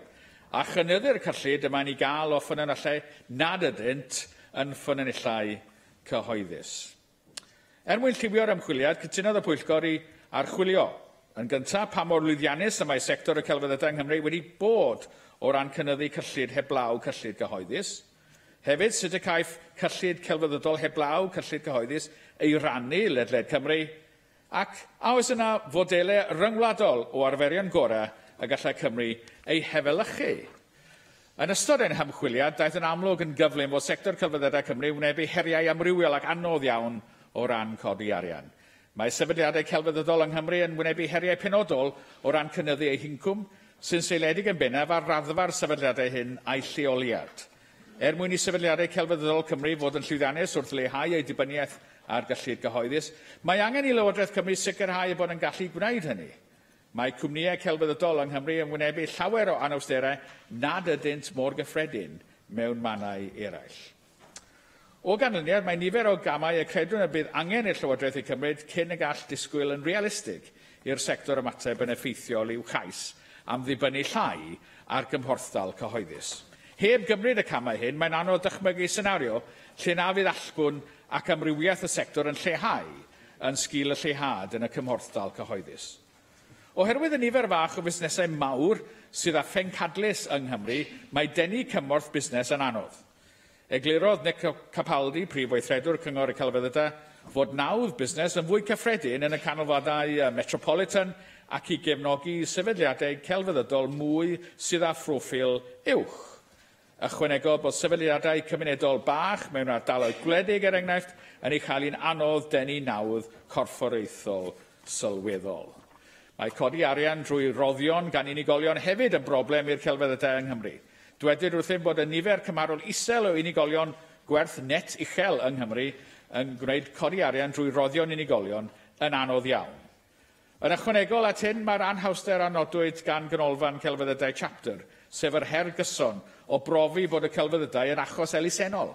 a chynyddu'r cyllid y mae'n ei gael o ffynonellau nad ydynt yn ffynonellau cyhoeddus. Er mwyn lliwio'r ymchwiliad, cytunodd y pwyllgor i archwilio. Yn gyntaf, pa mor lwyddiannus y mae sector y celfyddydau yng Nghymru wedi bod o ran cynyddu cyllid heblaw cyllid gyhoeddus. Hefyd, sut y caiff cyllid celfyddydol heblaw cyllid cyhoeddus ei rannu ledled Cymru, ac a oes yna fodelau ryngwladol o arferion gorau y gallai Cymru ei hefelychu. Yn ystod ein hymchwiliad, daeth yn amlwg yn gyflym fod sector celfyddydau Cymru wynebu heriau amrywiol ac anodd iawn o ran codi arian. Mae sefydliadau celfyddydol yng Nghymru yn wynebu heriau penodol o ran cynyddu eu hincwm, sy'n seiliedig yn bennaf ar raddfa'r sefydliadau hyn a'i lleoliad. Er mwyn i sefydliadau celfyddydol Cymru fod yn llwyddiannus wrth leihau eu dibyniaeth ar gyllid gyhoeddus, mae angen i Lywodraeth Cymru sicrhau eu bod yn gallu gwneud hynny. Mae cwmnïau celfyddydol yng Nghymru yn wynebu llawer o anawsterau nad ydynt mor gyffredin mewn mannau eraill. O ganlyniad, mae nifer o gamau y credwn y bydd angen i'r Llywodraeth eu cymryd cyn y gall disgwyl yn realistig i'r sector ymateb yn effeithiol i'w chais am ddibynnu llai ar gymhorthdal cyhoeddus. Heb gymryd y camau hyn, mae'n anodd dychmygu senario lle na fydd allbwn ac amrywiaeth y sector yn lleihau yn sgil y lleihad yn y cymhorthdal cyhoeddus. Oherwydd y nifer fach o fusnesau mawr sydd â phencadlys yng Nghymru, mae denu cymorth busnes yn anodd. Eglurodd Nick Capaldi, prif weithredwr Cyngor y Celfyddydau, fod nawdd busnes yn fwy cyffredin yn y canolfannau metropolitan ac i gefnogi sefydliadau celfyddydol mwy sydd â phroffil uwch. Ychwanegodd bod sefydliadau cymunedol bach mewn ardaloedd gwledig, er enghraifft, yn ei chael hi'n anodd denu nawdd corfforaethol sylweddol. Mae codi arian drwy roddion gan unigolion hefyd yn broblem i'r celfyddydau yng Nghymru. Dwedir wrthym bod y nifer cymharol isel o unigolion gwerth net uchel yng Nghymru yn gwneud codi arian drwy roddion unigolion yn anodd iawn. Yn ychwanegol at hyn, mae'r anhawster a nodwyd gan Ganolfan Celfyddydau Chapter, sef yr her gyson o brofi bod y celfyddydau yn achos elusennol.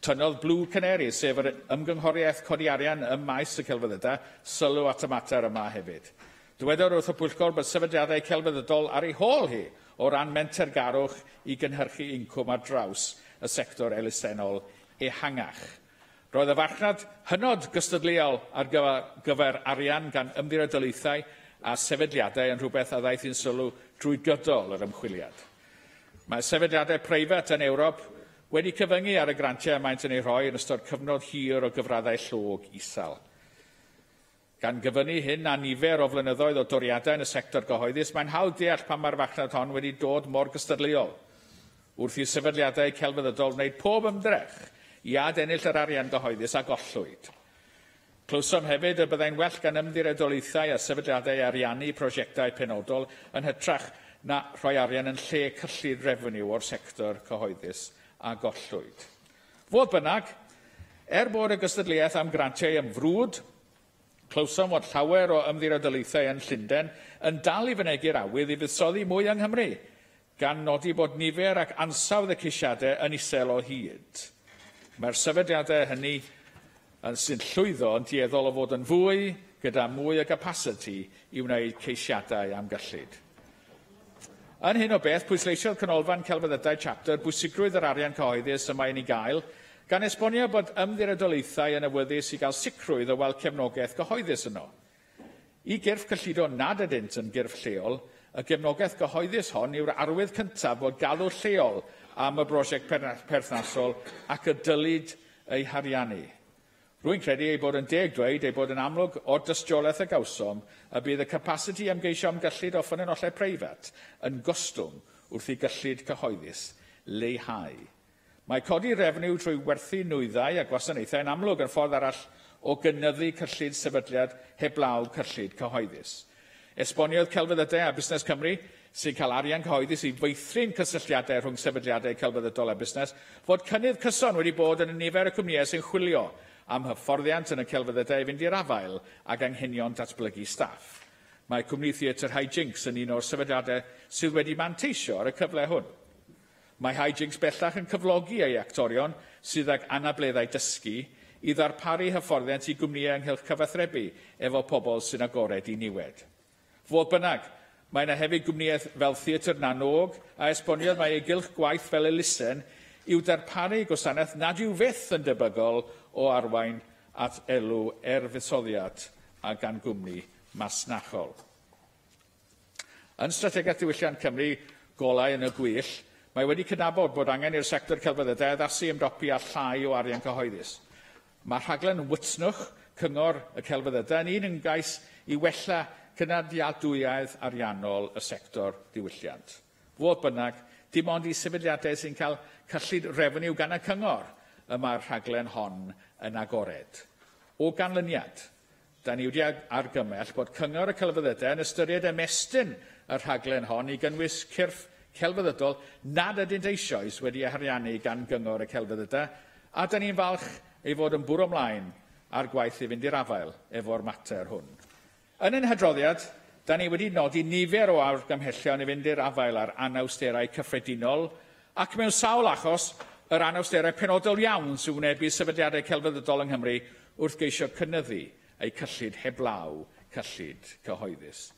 Tynnodd Blue Canary, sef yr ymgynghoriaeth codi arian ym maes y celfyddydau, sylw at y mater yma hefyd. Dywedodd wrth y pwyllgor bod sefydliadau celfyddydol ar ei hôl hi o ran mentergarwch i gynhyrchu incwm ar draws y sector elusennol ehangach. Roedd y farchnad hynod gystadleuol ar gyfer arian gan ymddiriedolaethau a sefydliadau yn rhywbeth a ddaeth i'n sylw drwy gydol yr ymchwiliad. Mae sefydliadau preifat yn Ewrop wedi cyfyngu ar y grantiau maent yn eu rhoi yn ystod cyfnod hir o gyfraddau llog isel. Gan gyfynnu hyn a nifer o flynyddoedd o doriadau yn y sector gyhoeddus, mae'n hawdd deall pam mae'r farchnad hon wedi dod mor gystadleuol. Wrth i sefydliadau celfyddydol wneud pob ymdrech i adennill yr arian gyhoeddus a gollwyd. Clywsom hefyd y byddai'n well gan ymddiriedolaethau a sefydliadau ariannu prosiectau penodol yn hytrach na rhoi arian yn lle cyllid refeniw o'r sector cyhoeddus a gollwyd. Fodd bynnag, er bod y gystadleuaeth am grantiau yn frwd, clywsom fod llawer o ymddiriedolaethau yn Llundain yn dal i fynegi'r awydd i fuddsoddi mwy yng Nghymru, gan nodi bod nifer ac ansawdd y ceisiadau yn isel o hyd. Mae'r sefydliadau hynny yn sy'n llwyddo yn dueddol o fod yn fwy, gyda mwy o gapasiti i wneud ceisiadau am gyllid. Yn hyn o beth, pwysleisiodd Canolfan Celfyddydau Chapter bwysigrwydd yr arian cyhoeddus y mae'n ei gael, gan esbonio bod ymddiriedolaethau yn awyddus i gael sicrwydd o weld cefnogaeth gyhoeddus yno. I gyrff cyllido nad ydynt yn gyrff lleol, y gefnogaeth gyhoeddus hon yw'r arwydd cyntaf bod galw lleol am y brosiect perthnasol ac y dylid ei hariannu. Rwy'n credu ei bod yn deg dweud ei bod yn amlwg o'r dystiolaeth y gawsom y bydd y capasiti ymgeisio am gyllid o ffynonellau preifat yn gostwng wrth i gyllid cyhoeddus leihau. Mae codi refeniw trwy werthu nwyddau a gwasanaethau yn amlwg yn ffordd arall o gynyddu cyllid sefydliad heblaw cyllid cyhoeddus. Esboniodd Celfyddydau a Busnes Cymru, sy'n cael arian cyhoeddus i feithrin cysylltiadau rhwng sefydliadau celfyddydol a busnes, fod cynnydd cyson wedi bod yn y nifer y cwmnïau sy'n chwilio am hyfforddiant yn y celfyddydau i fynd i'r afael ag anghenion datblygu staff. Mae cwmni theatr Hijinx yn un o'r sefydliadau sydd wedi manteisio ar y cyfle hwn. Mae Hijinx bellach yn cyflogi ei actorion sydd ag anableddau dysgu i ddarparu hyfforddiant i gwmnïau ynghylch cyfathrebu efo pobl sy'n agored i niwed. Fodd bynnag, mae yna hefyd gwmnïau fel Theatr Nanog a esboniodd mai ei gylch gwaith fel elusen yw darparu gwasanaeth nad yw fyth yn debygol o arwain at elw er fuddsoddiad a gan gwmni masnachol. Yn Strategaeth Diwylliant Cymru, Golau yn y Gwyll, mae wedi cydnabod bod angen i'r sector celfyddydau addasu ymdopi â llai o arian cyhoeddus. Mae rhaglen Wytnwch, Cyngor y Celfyddydau, yn un ymgais i wella cynaliadwyedd ariannol y sector diwylliant. Fodd bynnag, dim ond i sefydliadau sy'n cael cyllid refeniw gan y cyngor y mae'r rhaglen hon yn agored. O ganlyniad, da ni wedi argymell bod Cyngor y Celfyddydau yn ystyried ymestyn y rhaglen hon i gynnwys cyrff celfyddydol nad ydynt eisoes wedi eu hariannu gan Gyngor y Celfyddydau, a da ni'n falch ei fod yn bwrw ymlaen â'r gwaith i fynd i'r afael efo'r mater hwn. Yn ein hadroddiad, da ni wedi nodi nifer o argymhellion i fynd i'r afael â'r anawsterau cyffredinol ac mewn sawl achos yr anawsterau penodol iawn sy'n wynebu sefydliadau celfyddydol yng Nghymru wrth geisio cynyddu eu cyllid heblaw cyllid cyhoeddus.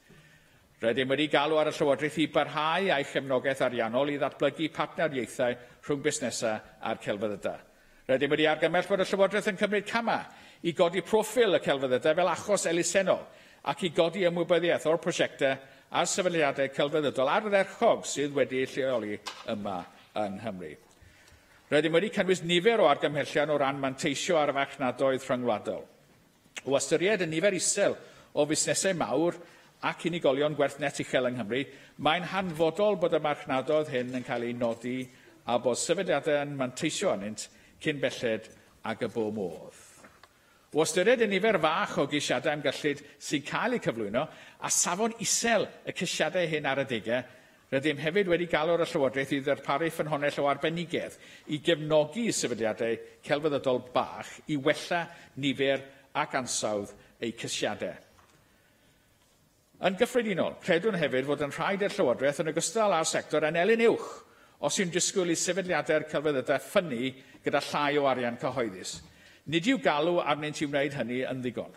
Rydym wedi galw ar y Llywodraeth i barhau a'i chefnogaeth ariannol i ddatblygu partneriaethau rhwng busnesau a'r celfyddydau. Rydym wedi argymell bod y Llywodraeth yn cymryd camau i godi proffil y celfyddydau fel achos elusennol ac i godi ymwybyddiaeth o'r prosiectau a'r sefydliadau celfyddydol ardderchog sydd wedi'u lleoli yma yng Nghymru. Rydym wedi cynnwys nifer o argymhellion o ran manteisio ar y farchnadoedd rhyngwladol. O ystyried y nifer isel o fusnesau mawr ac unigolion gwerth net uchel yng Nghymru, mae'n hanfodol bod y marchnadoedd hyn yn cael eu nodi a bod sefydliadau yn manteisio arnynt cyn belled ag y bo modd. O ystyried y nifer fach o geisiadau am gyllid sy'n cael eu cyflwyno a safon isel y ceisiadau hyn ar adegau, rydym hefyd wedi galw ar y Llywodraeth i ddarparu ffynhonnell o arbenigedd i gefnogi sefydliadau celfyddydol bach i wella nifer ac ansawdd eu ceisiadau. Yn gyffredinol, credwn hefyd fod yn rhaid i'r Llywodraeth yn ogystal â'r sector anelyn uwch os yw'n disgwyl i sefydliadau'r celfyddydau ffynnu gyda llai o arian cyhoeddus. Nid yw galw arnynt i wneud hynny yn ddigon.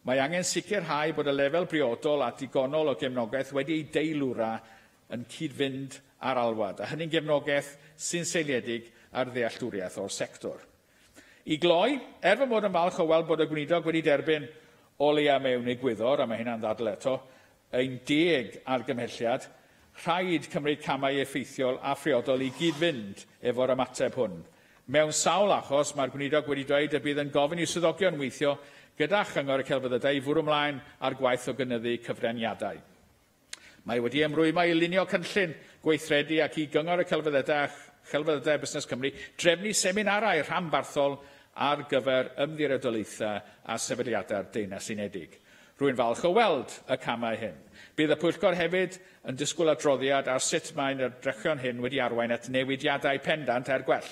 Mae angen sicrhau bod y lefel briodol a digonol o gefnogaeth wedi ei deilwra yn cyd-fynd â'r alwad, a hynny'n gefnogaeth sy'n seiliedig ar ddealltwriaeth o'r sector. I gloi, er fy mod yn falch o weld bod y gweinidog wedi derbyn o leia mewn egwyddor, a mae hynna'n ddadl eto, ein 10 argymhelliad, rhaid cymryd camau effeithiol a phriodol i gyd-fynd efo'r ymateb hwn. Mewn sawl achos, mae'r gweinidog wedi dweud y bydd yn gofyn i swyddogion weithio gyda Chyngor y Celfyddydau i fwrw ymlaen â'r gwaith o gynyddu cyfraniadau. Mae wedi ymrwymo i lunio cynllun gweithredu ac i Gyngor y Celfyddydau a Chelfyddydau Busnes Cymru drefnu seminarau rhanbarthol ar gyfer ymddiriedolaethau a sefydliadau'r Deyrnas Unedig. Rwy'n falch o weld y camau hyn. Bydd y pwyllgor hefyd yn disgwyl adroddiad ar sut mae'n ymdrechion hyn wedi arwain at newidiadau pendant er gwell.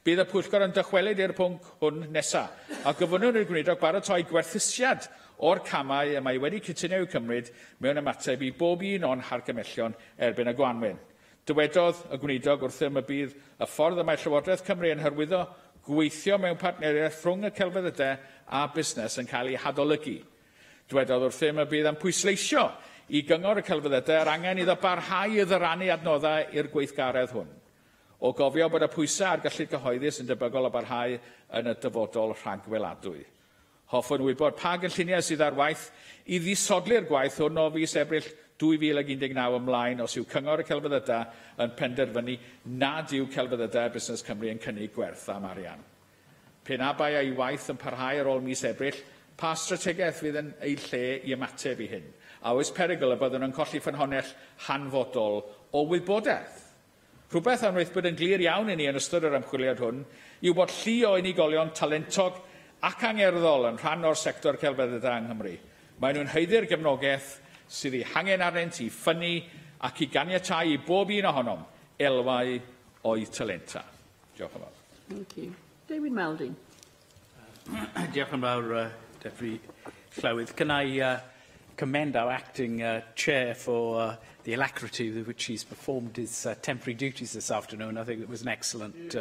Bydd y pwyllgor yn dychwelyd i'r pwnc hwn nesaf, a gofynnwn i'r gweinidog baratoi gwerthusiad o'r camau y mae wedi cytuno i'w cymryd mewn ymateb i bob un o'n hargymhellion erbyn y gwanwyn. Dywedodd y gweinidog wrthym y bydd y ffordd y mae Llywodraeth Cymru yn hyrwyddo gweithio mewn partneriaeth rhwng y celfyddydau a busnes yn cael ei hadolygu. Dywedodd wrthym y bydd yn pwysleisio i Gyngor y Celfyddydau yr angen iddo barhau i ddyrannu adnoddau i'r gweithgaredd hwn. O gofio bod y pwysau ar gyllid cyhoeddus yn debygol o barhau yn y dyfodol rhagweladwy. Hoffwn wybod pa gynlluniau sydd ar waith i ddisodli'r gwaith hwn o fis Ebrill 2019 ymlaen os yw Cyngor y Celfyddydau yn penderfynu nad yw Celfyddydau Busnes Cymru yn cynnig gwerth am arian. Pe na bai ei waith yn parhau ar ôl mis Ebrill, pa strategaeth fydd yn ei lle i ymateb i hyn? A oes perygl y byddwn yn colli ffynhonnell hanfodol o wybodaeth? Rhywbeth a wnaethpwyd yn glir iawn i ni yn ystod yr ymchwiliad hwn yw bod llu o unigolion talentog ac angerddol yn rhan o'r sector celfyddydau yng Nghymru. Maen nhw'n haeddu'r gefnogaeth sydd ei hangen arnynt i ffynnu ac i ganiatáu i bob un ohonom elwau o'u talenta. Diolch yn fawr. Thank you. David Melding. Diolch yn fawr, Deputy Llywydd. Can I commend our acting chair for the alacrity with which he's performed his temporary duties this afternoon. I think it was an excellent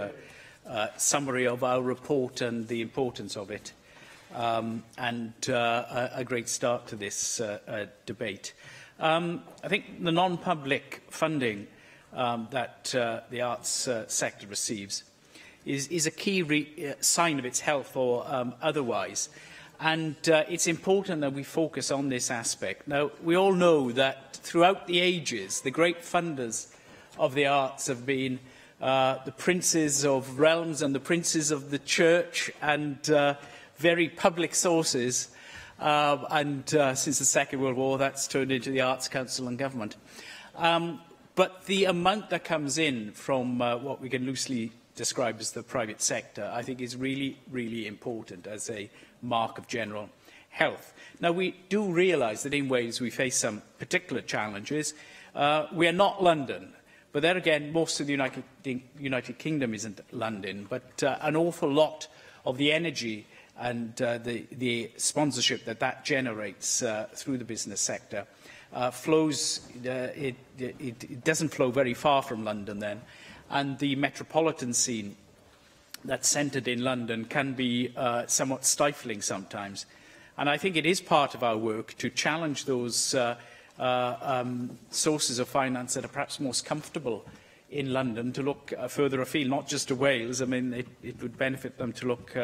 summary of our report and the importance of it, and a great start to this debate. I think the non-public funding that the arts sector receives is a key sign of its health or otherwise. And it's important that we focus on this aspect. Now, we all know that throughout the ages, the great funders of the arts have been the princes of realms and the princes of the church and very public sources. And since the Second World War, that's turned into the Arts Council and government. But the amount that comes in from what we can loosely describe as the private sector, I think is really, really important as a mark of general health. Now, we do realise that in Wales we face some particular challenges. We are not London, but there again, most of the United Kingdom isn't London, but an awful lot of the energy and the sponsorship that generates through the business sector flows, it doesn't flow very far from London then, and the metropolitan scene that's centred in London can be somewhat stifling sometimes. And I think it is part of our work to challenge those sources of finance that are perhaps most comfortable in London to look further afield, not just to Wales. I mean, it would benefit them to look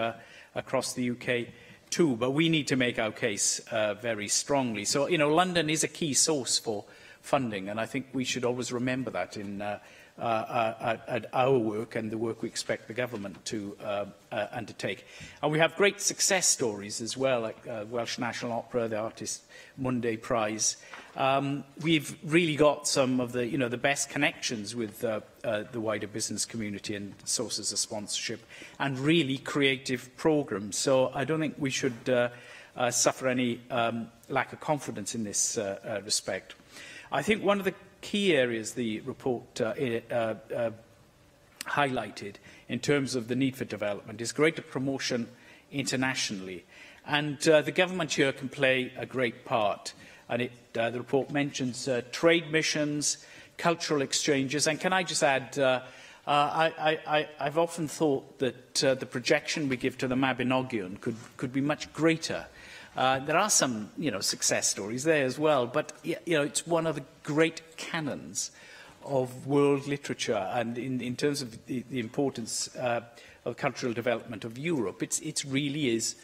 across the UK too, but we need to make our case very strongly. So, you know, London is a key source for funding, and I think we should always remember that in our work and the work we expect the government to undertake. And we have great success stories as well, like Welsh National Opera, the Artist Monday Prize. We've really got some of the, you know, the best connections with the wider business community and sources of sponsorship and really creative programs. So I don't think we should suffer any lack of confidence in this respect. I think one of the key areas the report highlighted in terms of the need for development is greater promotion internationally. And the government here can play a great part. And the report mentions trade missions, cultural exchanges. And can I just add, I've often thought that the projection we give to the Mabinogion could be much greater. There are some, you know, success stories there as well, but you know, it's one of the great canons of world literature, and in terms of the importance of cultural development of Europe, it really is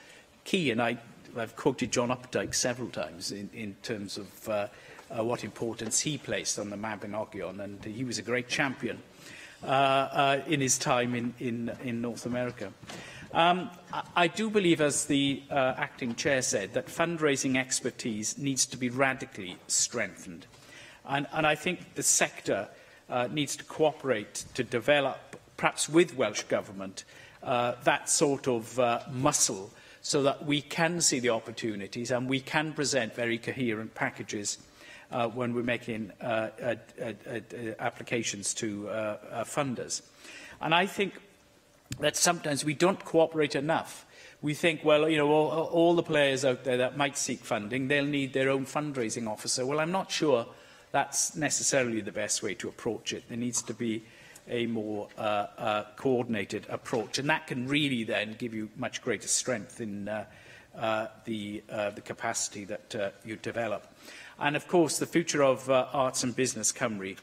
key. And I've quoted John Updike several times in terms of what importance he placed on the Mabinogion, and he was a great champion in his time in North America. I do believe, as the acting chair said, that fundraising expertise needs to be radically strengthened. And I think the sector needs to cooperate to develop, perhaps with Welsh Government, that sort of muscle so that we can see the opportunities and we can present very coherent packages when we're making applications to funders. And I think that sometimes we don't cooperate enough. We think, well, you know, all the players out there that might seek funding, they'll need their own fundraising officer. Well, I'm not sure that's necessarily the best way to approach it. There needs to be a more coordinated approach, and that can really then give you much greater strength in the capacity that you develop. And of course, the future of Arts and Business Cymru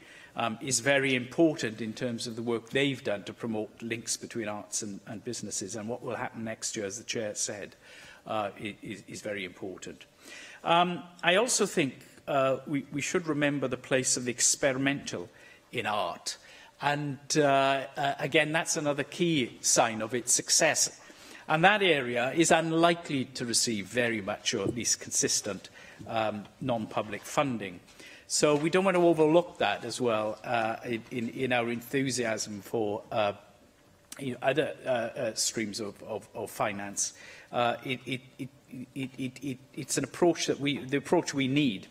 is very important in terms of the work they've done to promote links between arts and businesses, and what will happen next year, as the chair said, is very important. I also think we should remember the place of the experimental in art. And again, that's another key sign of its success. And that area is unlikely to receive very much, or at least consistent, non-public funding. So we don't want to overlook that as well in our enthusiasm for you know, other streams of finance. It's an approach that the approach we need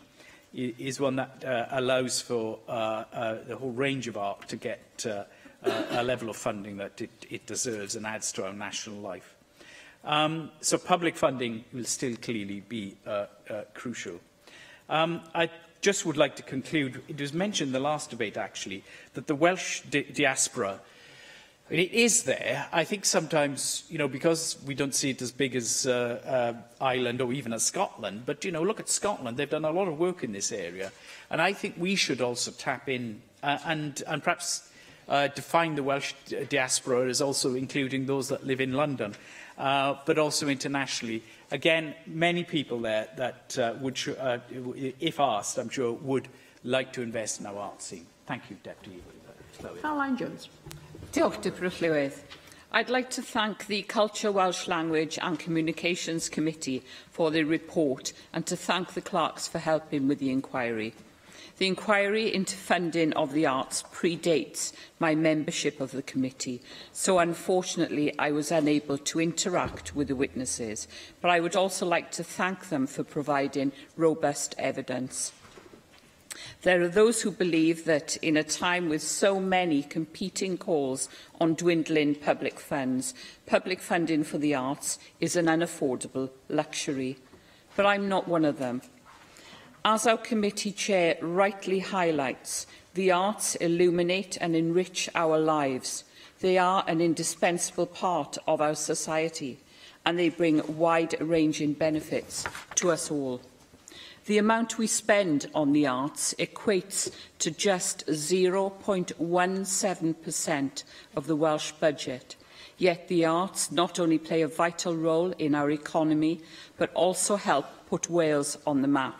is one that allows for the whole range of art to get a level of funding that it deserves and adds to our national life. So public funding will still clearly be crucial. I just would like to conclude, it was mentioned in the last debate actually, that the Welsh di diaspora, it is there. I think sometimes, you know, because we don't see it as big as Ireland or even as Scotland, but, you know, look at Scotland. They've done a lot of work in this area. And I think we should also tap in and perhaps define the Welsh diaspora as also including those that live in London, but also internationally. Again, many people there that would, if asked, I'm sure, would like to invest in our art scene. Thank you, Deputy Llywydd. Caroline Jones. Diolch, Dirprwy Llywydd. I'd like to thank the Culture, Welsh Language and Communications Committee for their report and to thank the clerks for helping with the inquiry. The inquiry into funding of the arts predates my membership of the committee, so unfortunately I was unable to interact with the witnesses, but I would also like to thank them for providing robust evidence. There are those who believe that in a time with so many competing calls on dwindling public funds, public funding for the arts is an unaffordable luxury. But I'm not one of them. As our committee chair rightly highlights, the arts illuminate and enrich our lives. They are an indispensable part of our society, and they bring wide-ranging benefits to us all. The amount we spend on the arts equates to just 0.17% of the Welsh budget. Yet the arts not only play a vital role in our economy, but also help put Wales on the map.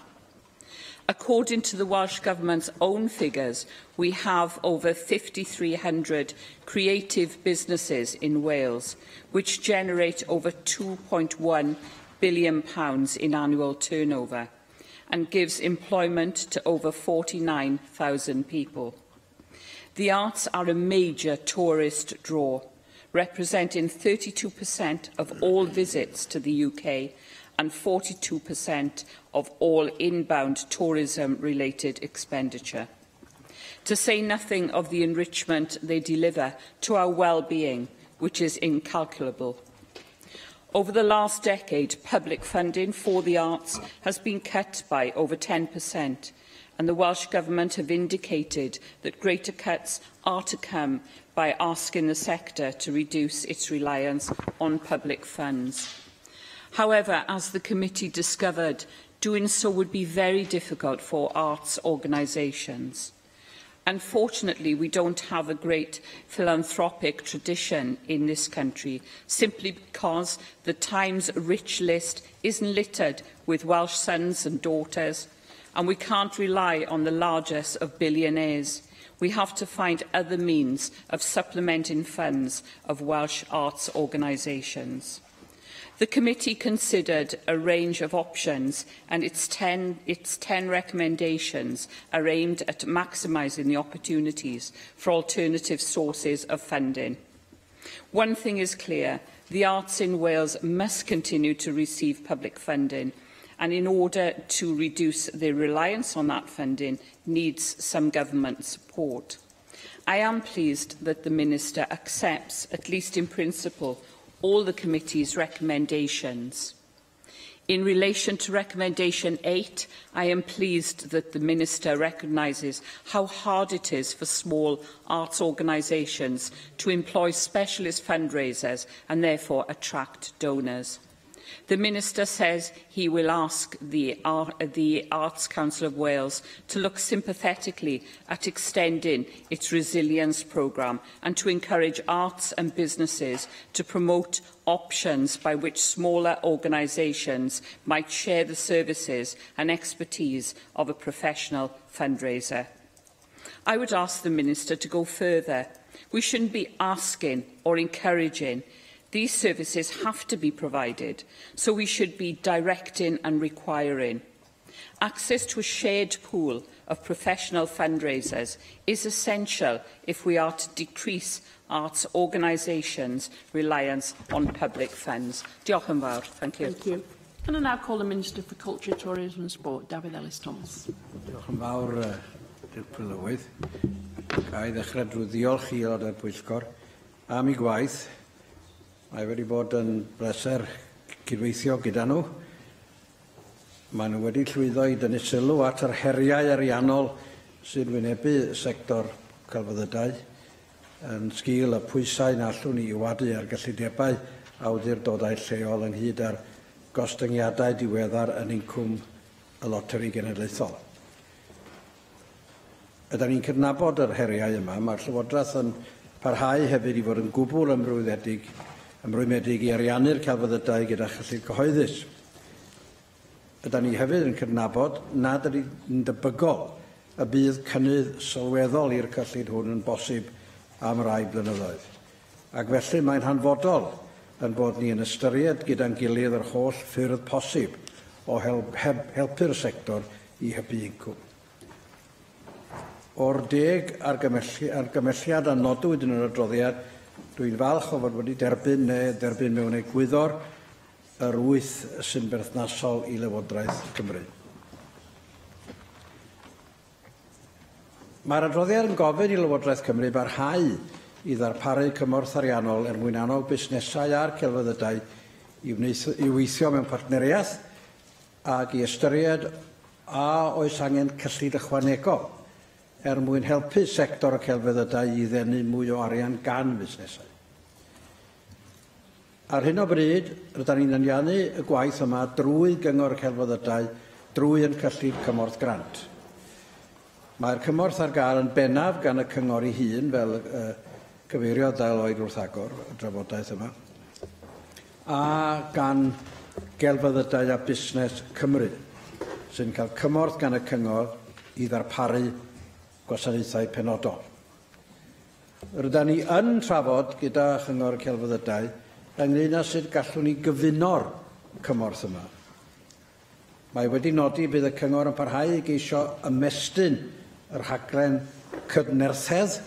According to the Welsh Government's own figures, we have over 5,300 creative businesses in Wales, which generate over £2.1 billion in annual turnover and gives employment to over 49,000 people. The arts are a major tourist draw, representing 32% of all visits to the UK and 42% of all inbound tourism-related expenditure. To say nothing of the enrichment they deliver to our well-being, which is incalculable. Over the last decade, public funding for the arts has been cut by over 10%, and the Welsh Government have indicated that greater cuts are to come by asking the sector to reduce its reliance on public funds. However, as the committee discovered, doing so would be very difficult for arts organisations. Unfortunately, we don't have a great philanthropic tradition in this country, simply because the Times rich list isn't littered with Welsh sons and daughters, and we can't rely on the largesse of billionaires. We have to find other means of supplementing funds of Welsh arts organisations. The committee considered a range of options, and its 10 recommendations are aimed at maximising the opportunities for alternative sources of funding. One thing is clear, the arts in Wales must continue to receive public funding, and in order to reduce their reliance on that funding, needs some government support. I am pleased that the Minister accepts, at least in principle, all the committee's recommendations. In relation to recommendation 8, I am pleased that the Minister recognises how hard it is for small arts organisations to employ specialist fundraisers and therefore attract donors. The Minister says he will ask the Arts Council of Wales to look sympathetically at extending its resilience programme and to encourage arts and businesses to promote options by which smaller organisations might share the services and expertise of a professional fundraiser. I would ask the Minister to go further. We shouldn't be asking or encouraging. These services have to be provided, so we should be directing and requiring. Access to a shared pool of professional fundraisers is essential if we are to decrease arts organisations' reliance on public funds. Diolch yn fawr. Thank you. Thank you. Can I now call the Minister for Culture, Tourism and Sport, Dafydd Elis-Thomas. Diolch yn fawr, Dirprwy Lywydd. Ga i ddechrau drwy ddiolch i aelodau'r pwyllgor am ei gwaith. Mae wedi bod yn bleser cydweithio gyda nhw. Maen nhw wedi llwyddo i dynnu sylw at yr heriau ariannol sy'n wynebu sector celfyddydau yn sgil y pwysau na allwn ni i wadu ar gyllidebau awdurdodau lleol ynghyd â'r gostyngiadau diweddar yn incwm y Loteri Genedlaethol. Ydan ni'n cydnabod yr heriau yma, mae'r Llywodraeth yn parhau hefyd i fod yn gwbl ymrwymedig i ariannu'r celfyddydau gyda chyllid cyhoeddus. Ydan ni hefyd yn cydnabod nad ydy'n debygol y bydd cynnydd sylweddol i'r cyllid hwn yn bosib am rai blynyddoedd. Ac felly mae'n hanfodol yn bod ni yn ystyried gyda'n gilydd yr holl ffyrdd posib o helpu'r sector i hybu incwm. O'r 10 argymhelliad a nodwyd yn yr adroddiad, dwi'n falch o fod wedi derbyn neu derbyn mewn egwyddor yr 8 sy'n berthnasol i Lywodraeth Cymru. Mae'r adroddiad yn gofyn i Lywodraeth Cymru barhau i ddarparu cymorth ariannol er mwyn annog busnesau a'r celfyddydau i weithio mewn partneriaeth ac i ystyried a oes angen cyllid ychwanegol er mwyn helpu sector y celfyddydau i ddenu mwy o arian gan fusnesau. Ar hyn o bryd, rydyn ni'n ariannu y gwaith yma drwy Gyngor y Celfyddydau, drwy ein cyllid cymorth grant. Mae'r cymorth ar gael yn bennaf gan y cyngor ei hun, fel cyfeiriodd Dai Lloyd wrth agor y drafodaeth yma, a gan Gelfyddydau a Busnes Cymru, sy'n cael cymorth gan y cyngor i ddarparu gwasanaethau penodol. Rydyn ni yn trafod gyda Chyngor y Celfyddydau ynglyn â sut gallwn ni gyfuno'r cymorth yma. Mae wedi nodi bydd y cyngor yn parhau i geisio ymestyn y rhaglen cydnerthedd,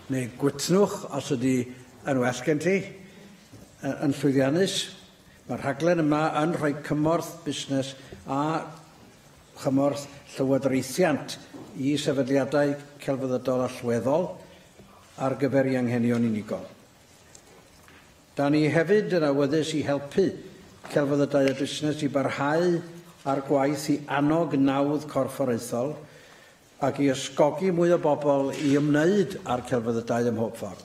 neu gwytnwch, os ydy yn well gen ti, yn llwyddiannus. Mae'r rhaglen yma yn rhoi cymorth busnes a chymorth llywodraethiant i sefydliadau celfyddydol allweddol ar gyfer ei anghenion unigol. Da ni hefyd yn awyddus i helpu celfyddydau a busnes i barhau â'r gwaith i annog nawdd corfforaethol ac i ysgogi mwy o bobl i ymwneud â'r celfyddydau ym mhob ffordd.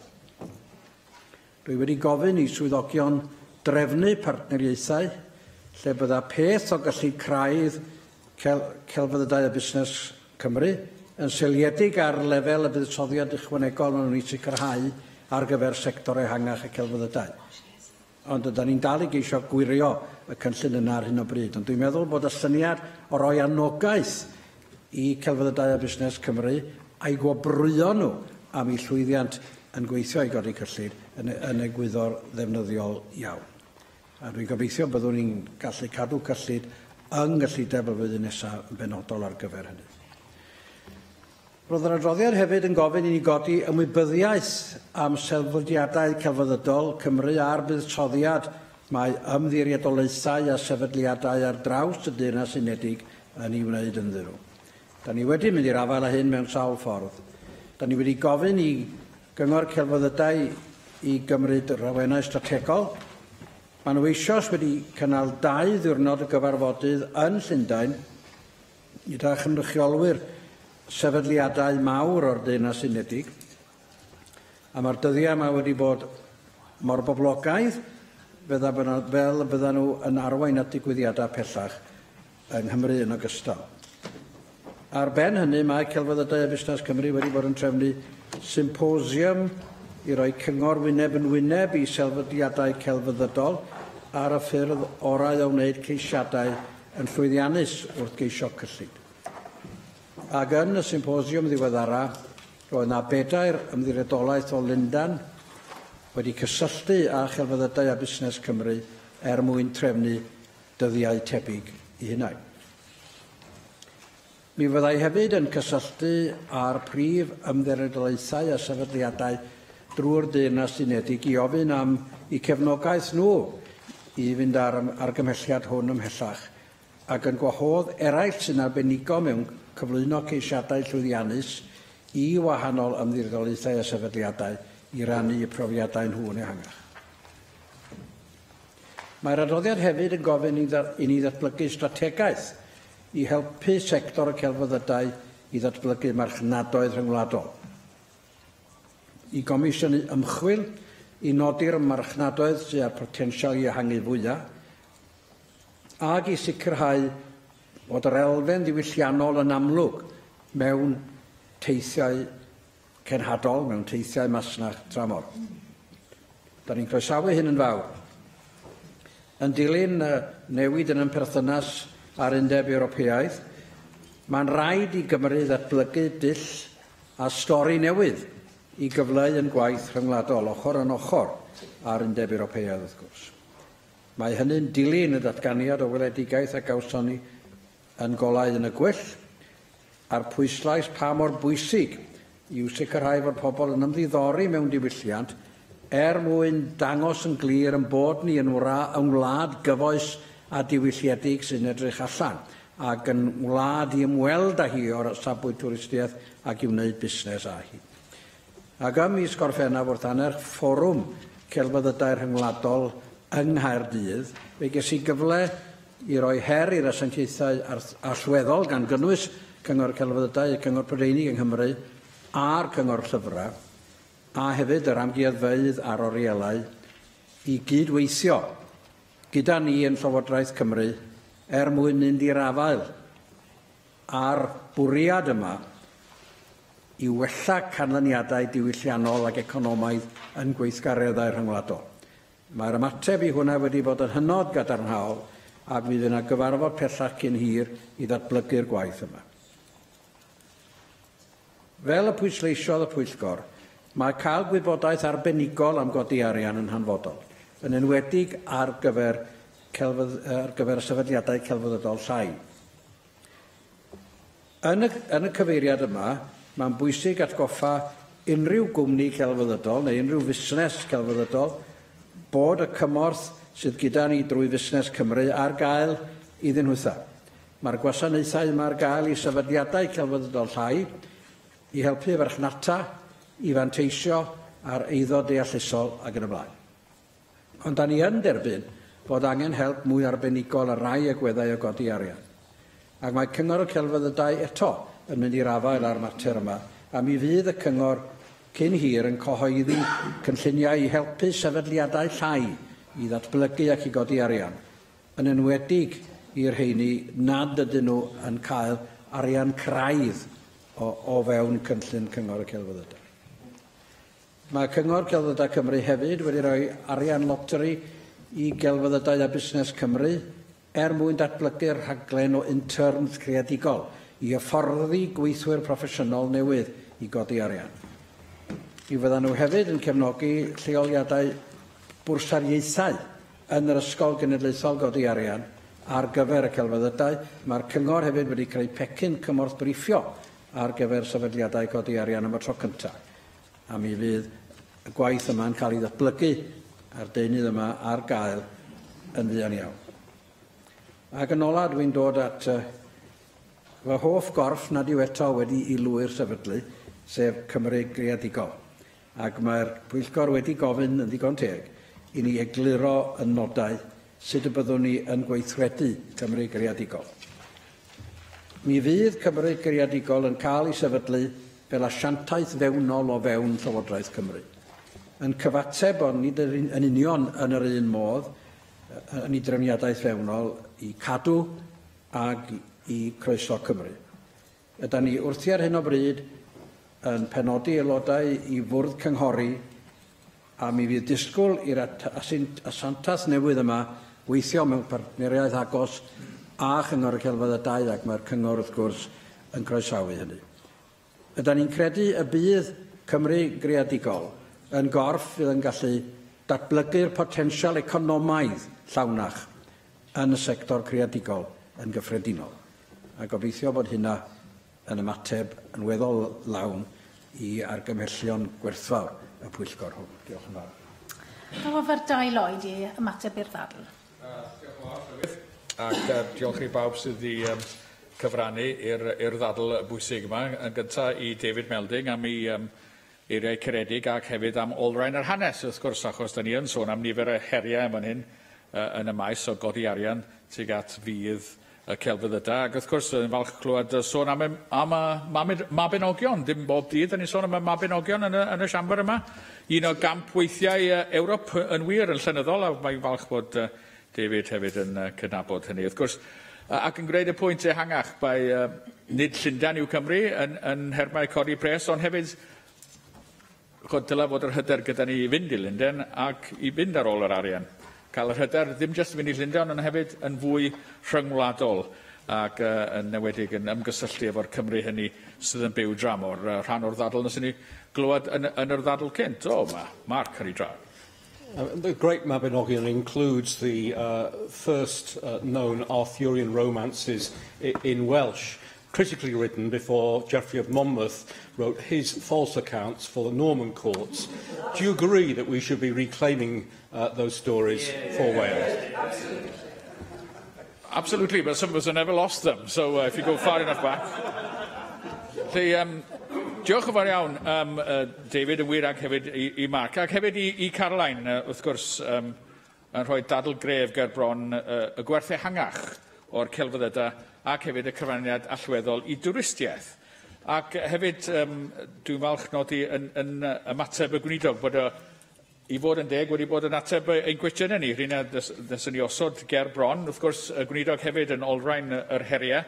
Dwi wedi gofyn i swyddogion drefnu partneriaethau lle bydda peth o gyllid craidd celfyddydau a busnes Cymru yn seiliedig ar lefel y buddsoddiad ychwanegol maen nhw'n ei sicrhau ar gyfer sector ehangach y celfyddydau. Ond ydyn ni'n dal i geisio gwirio y cynllun yna ar hyn o bryd. Ond dwi'n meddwl bod y syniad o roi anogaeth i Celfyddydau a Busnes Cymru a'i gwobrwyo nhw am eu llwyddiant yn gweithio i godi cyllid yn egwyddor ddefnyddiol iawn. A dwi'n gobeithio byddwn ni'n gallu cadw cyllid yng nghyllideb y flwyddyn nesaf yn benodol ar gyfer hynny. Roedd yr adroddiad hefyd yn gofyn i ni godi ymwybyddiaeth am sefydliadau celfyddydol Cymru a'r buddsoddiad mae ymddiriedolaethau a sefydliadau ar draws y Deyrnas Unedig yn ei wneud ynddyn nhw. Da ni wedi mynd i'r afael â hyn mewn sawl ffordd. Da ni wedi gofyn i Gyngor Celfyddydau i gymryd rawennau strategol. Maen nhw eisoes wedi cynnal 2 ddiwrnod o gyfarfodydd yn Llundain gyda chynrychiolwyr sefydliadau mawr o'r Deyrnas Unedig, a mae'r dyddiau yma wedi bod mor boblogaidd fel byddan nhw yn arwain at digwyddiadau pellach yng Nghymru yn ogystal. Ar ben hynny, mae Celfyddydau a Busnes Cymru wedi bod yn trefnu symposiwm i roi cyngor wyneb yn wyneb i sefydliadau celfyddydol ar y ffyrdd orau o wneud ceisiadau yn llwyddiannus wrth geisio cyllid. Ac yn y symposiwm ddiweddara, roedd yna 4 ymddiriedolaeth o Lundain wedi cysylltu â Chelfyddydau a Busnes Cymru er mwyn trefnu dyddiau tebyg i hunain. Mi fyddai hefyd yn cysylltu â'r prif ymddiriedolaethau a sefydliadau drwy'r Deyrnas Unedig i ofyn am eu cefnogaeth nhw i fynd â'r argymhelliad hwn ymhellach, ac yn gwahodd eraill sy'n arbenigo mewn cyflwyno ceisiadau llwyddiannus i wahanol ymddiriedolaethau a sefydliadau i rannu eu profiadau nhw yn ehangach. Mae'r adroddiad hefyd yn gofyn i ni ddatblygu strategaeth i helpu sector y celfyddydau i ddatblygu marchnadoedd rhyngwladol, i gomisiynu ymchwil i nodi'r marchnadoedd sydd â'r potensial i ehangu fwyaf, ac i sicrhau bod yr elfen ddiwylliannol yn amlwg mewn teithiau cenhadol, mewn teithiau masnach tramor. Da ni'n croesawu hyn yn fawr. Yn dilyn newid yn ein perthynas â'r Undeb Ewropeaidd, mae'n rhaid i Gymru ddatblygu dull a stori newydd i gyfleu yn gwaith rhyngwladol, ochr yn ochr â'r Undeb Ewropeaidd, wrth gwrs. Mae hynny'n dilyn y datganiad o weledigaeth a gawson ni yn golau yn y gwyll, a'r pwyslais pa mor bwysig yw sicrhau fod pobl yn ymddiddori mewn diwylliant er mwyn dangos yn glir yn bod ni yn wlad gyfoes a diwylliedig sy'n edrych allan ac yn wlad i ymweld â hi o'r safbwynt twristiaeth ac i wneud busnes â hi. Ac ym mis Gorffennaf wrth annerch fforwm celfyddydau rhyngwladol yng Nghaerdydd, fe ges i gyfle i roi her i'r asiantaethau allweddol gan gynnwys Cyngor Celfyddydau, Cyngor Prydeinig yng Nghymru a'r Cyngor Llyfrau, a hefyd yr amgueddfeydd a'r orielau, i gydweithio gyda ni yn Llywodraeth Cymru er mwyn mynd i'r afael a'r bwriad yma i wella canlyniadau diwylliannol ac economaidd yn gweithgareddau rhyngwladol. Mae'r ymateb i hwnna wedi bod yn hynod gadarnhaol ac fydd yna gyfarfod pellach cyn hir i ddatblygu'r gwaith yma. Fel y pwysleisiodd y pwyllgor, mae cael gwybodaeth arbenigol am godi arian yn hanfodol, yn enwedig ar gyfer sefydliadau celfyddydol llai. Yn y cyfeiriad yma, mae'n bwysig atgoffa unrhyw gwmni celfyddydol neu unrhyw fusnes celfyddydol bod y cymorth sydd gyda ni drwy Fusnes Cymru ar gael iddyn nhwtha. Mae'r gwasanaethau yma ar gael i sefydliadau celfyddydol llai i helpu farchnata, i fanteisio ar eiddo deallusol ac yn y blaen. Ond da ni yn derbyn bod angen help mwy arbenigol ar rai agweddau o godi arian. Ac mae Cyngor y Celfyddydau eto yn mynd i'r afael â'r mater yma, a mi fydd y Cyngor cyn hir yn cyhoeddi cynlluniau i helpu sefydliadau llai i ddatblygu ac i godi arian, yn enwedig i'r rheini nad ydyn nhw yn cael arian craidd o fewn cynllun Cyngor y Celfyddydau. Mae Cyngor Celfyddydau Cymru hefyd wedi rhoi arian loteri i Gelfyddydau a Busnes Cymru er mwyn datblygu'r rhaglen o interns creadigol i hyfforddi gweithwyr proffesiynol newydd i godi arian. Mi fyddan nhw hefyd yn cefnogi lleoliadau bwrsariaethau yn yr Ysgol Genedlaethol Godi Arian ar gyfer y celfyddydau. Mae'r Cyngor hefyd wedi creu pecyn cymorth briffio ar gyfer sefydliadau codi arian am y tro cyntaf. A mi fydd y gwaith yma'n cael ei ddatblygu a'r deunydd yma ar gael yn fuan iawn. Ac yn ola dwi'n dod at fy hoff gorff nad yw eto wedi i lwyr sefydlu, sef Cymru Greadigol. Ac mae'r pwyllgor wedi gofyn yn ddigon teg i ni egluro y nodau sut y byddwn ni yn gweithredu Cymru Greadigol. Mi fydd Cymru Greadigol yn cael ei sefydlu fel asiantaeth fewnol o fewn Llywodraeth Cymru, yn cyfateb ond nid yn union yn yr un modd yn ei drefniadaeth fewnol i Cadw ac i Croeso Cymru. Ydan ni wrthi ar hyn o bryd yn penodi aelodau i fwrdd cynghori, a mi fydd disgwyl i'r asiantaeth newydd yma weithio mewn partneriaeth agos a Chyngor y Celfyddydau, ac mae'r Cyngor wrth gwrs yn croesawu hynny. Ydan ni'n credu y bydd Cymru Greadigol yn gorff fydd yn gallu datblygu'r potensial economaidd llawnach yn y sector creadigol yn gyffredinol. A gobeithio bod hynna yn ymateb yn weddol lawn i argymhellion gwerthfawr y pwyllgor hwn. Diolch yn fawr. Gofaf Dai Lloyd i ymateb i'r ddadl. Diolch yn fawr, ac diolch i bawb sydd wedi cyfrannu i'r ddadl bwysig yma. Yn gyntaf i David Melding am ei eiriau caredig ac hefyd am olrhain yr hanes, wrth gwrs, achos da ni yn sôn am nifer o heriau yn fan hyn yn y maes o godi arian tuag at fudd y celfyddydau. Ac wrth gwrs, yn falch clywed sôn am y Mabinogion. Dim bob dydd, da ni'n sôn am y Mabinogion yn y siambr yma. Un o gampweithiau Ewrop yn wir yn llenyddol, a mae'n falch bod David hefyd yn cydnabod hynny. Wrth gwrs, ac yn gwneud y pwynt ehangach, bai nid Llundain yw Cymru yn nhermau codi pres, ond hefyd dylai fod yr hyder gyda ni i fynd i Lundain ac i fynd ar ôl yr arian. Cael yr hyder ddim jyst i fynd i Llundain, ond hefyd yn fwy rhyngwladol ac yn enwedig yn ymgysylltu efo'r Cymru hynny sydd yn byw dramor. Rhan o'r ddadl nes ni glywed yn yr ddadl cynt. O, mae Mark ar ei draw. The Great Mabinogion includes the first known Arthurian romances in Welsh, critically written before Geoffrey of Monmouth wrote his false accounts for the Norman courts. Do you agree that we should be reclaiming those stories for Wales? Absolutely. Absolutely, but some of us have never lost them, so if you go far enough back. Diolch yn fawr iawn, David, yn wir, ac hefyd i Mark, ac hefyd i Caroline, wrth gwrs, yn rhoi dadl gref ger bron y gwerth ehangach o'r celfyddydau ac hefyd y cyfraniad allweddol i dwristiaeth. Ac hefyd, dwi'n falch nodi yn ymateb y gweinidog bod i fod yn deg wedi bod yn ateb ein cwestiynau ni. Rhywun nes ni osod ger bron, wrth gwrs, y gweinidog hefyd yn olrhain yr heriau,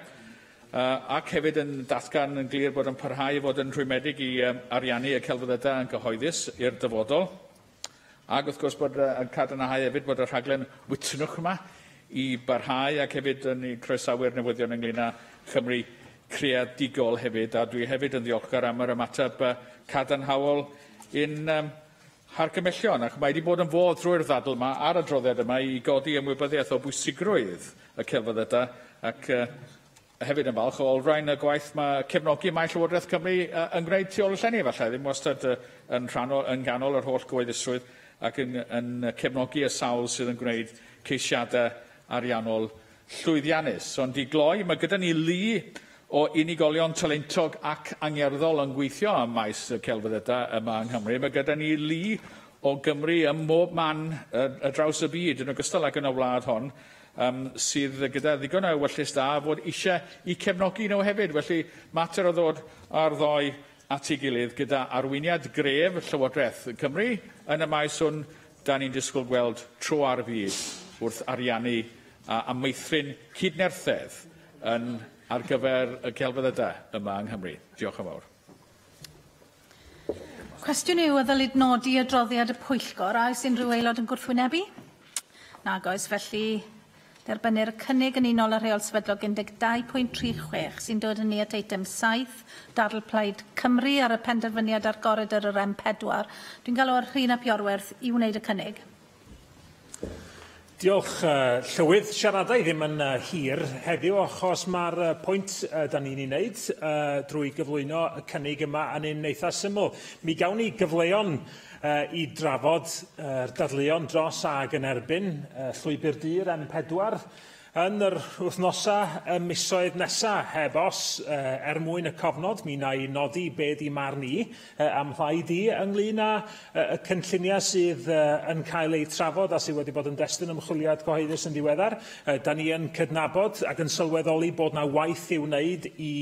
ac hefyd yn datgan yn glir bod yn parhau i fod yn rhwymedig i ariannu y celfyddydau yn gyhoeddus i'r dyfodol. Ac wrth gwrs bod yn cadarnhau hefyd bod y rhaglen wytnwch yma i barhau, ac hefyd yn croesawu'r newyddion ynglyn â Chymru creadigol hefyd, a dwi hefyd yn ddiolchgar am yr ymateb cadarnhaol i'n hargymellion, ac mae wedi bod yn fodd drwy'r ddadl yma a'r adroddiad yma i godi ymwybyddiaeth o bwysigrwydd y celfyddydau, ac hefyd yn falch o olrhain y gwaith mae cefnogi mae Llywodraeth Cymru yn gwneud tu ôl y llenni, efallai, ddim wastad yn rhan yn ganol yr holl gyhoeddusrwydd, ac yn cefnogi y sawl sydd yn gwneud ceisiadau ariannol llwyddiannus. Ond i gloi, mae gyda ni lu o unigolion talentog ac angerddol yn gweithio ym maes y celfyddydau yma yng Nghymru. Mae gyda ni lu o Gymru ym mhob man ar draws y byd, yn ogystal ag yn y wlad hon, sydd gyda ddigon o ewyllys da fod eisiau i cefnogi nhw hefyd. Felly, mater o ddod ar ddoi at ei gilydd gyda arweiniad gref Llywodraeth Cymru yn y maes hwn, da ni'n disgwyl gweld tro ar fyd wrth ariannu a meithrin cydnerthedd yn ar gyfer y celfyddydau yma yng Nghymru. Diolch yn fawr. Cwestiwn yw a ddylid nodi adroddiad y pwyllgor. A oes unrhyw aelod yn gwrthwynebu? Nag oes, felly derbynnir y cynnig yn unol â rheol sefydlog 12.36 sy'n dod yn ni at eitem 7, dadl Plaid Cymru ar y penderfyniad ar goridor yr M4. Dwi'n galw ar Rhun ap Iorwerth i wneud y cynnig. Diolch, Llywydd. Siaradau ddim yn hir heddiw, achos mae'r pwynt da ni'n ei wneud drwy gyflwyno y cynnig yma yn un eitha syml. Mi gawn ni gyfleon i drafod yr dadleuon dros ag yn erbyn llwybr du'r M4 yn yr wythnosau, y misoedd nesaf, heb os, er mwyn y cofnod, mi wna i nodi be di marn i am mhlaid i ynglyn â y cynlluniau sydd yn cael eu trafod a sydd wedi bod yn destun ymchwiliad cyhoeddus yn ddiweddar. Da ni yn cydnabod ac yn sylweddoli bod na waith i'w wneud i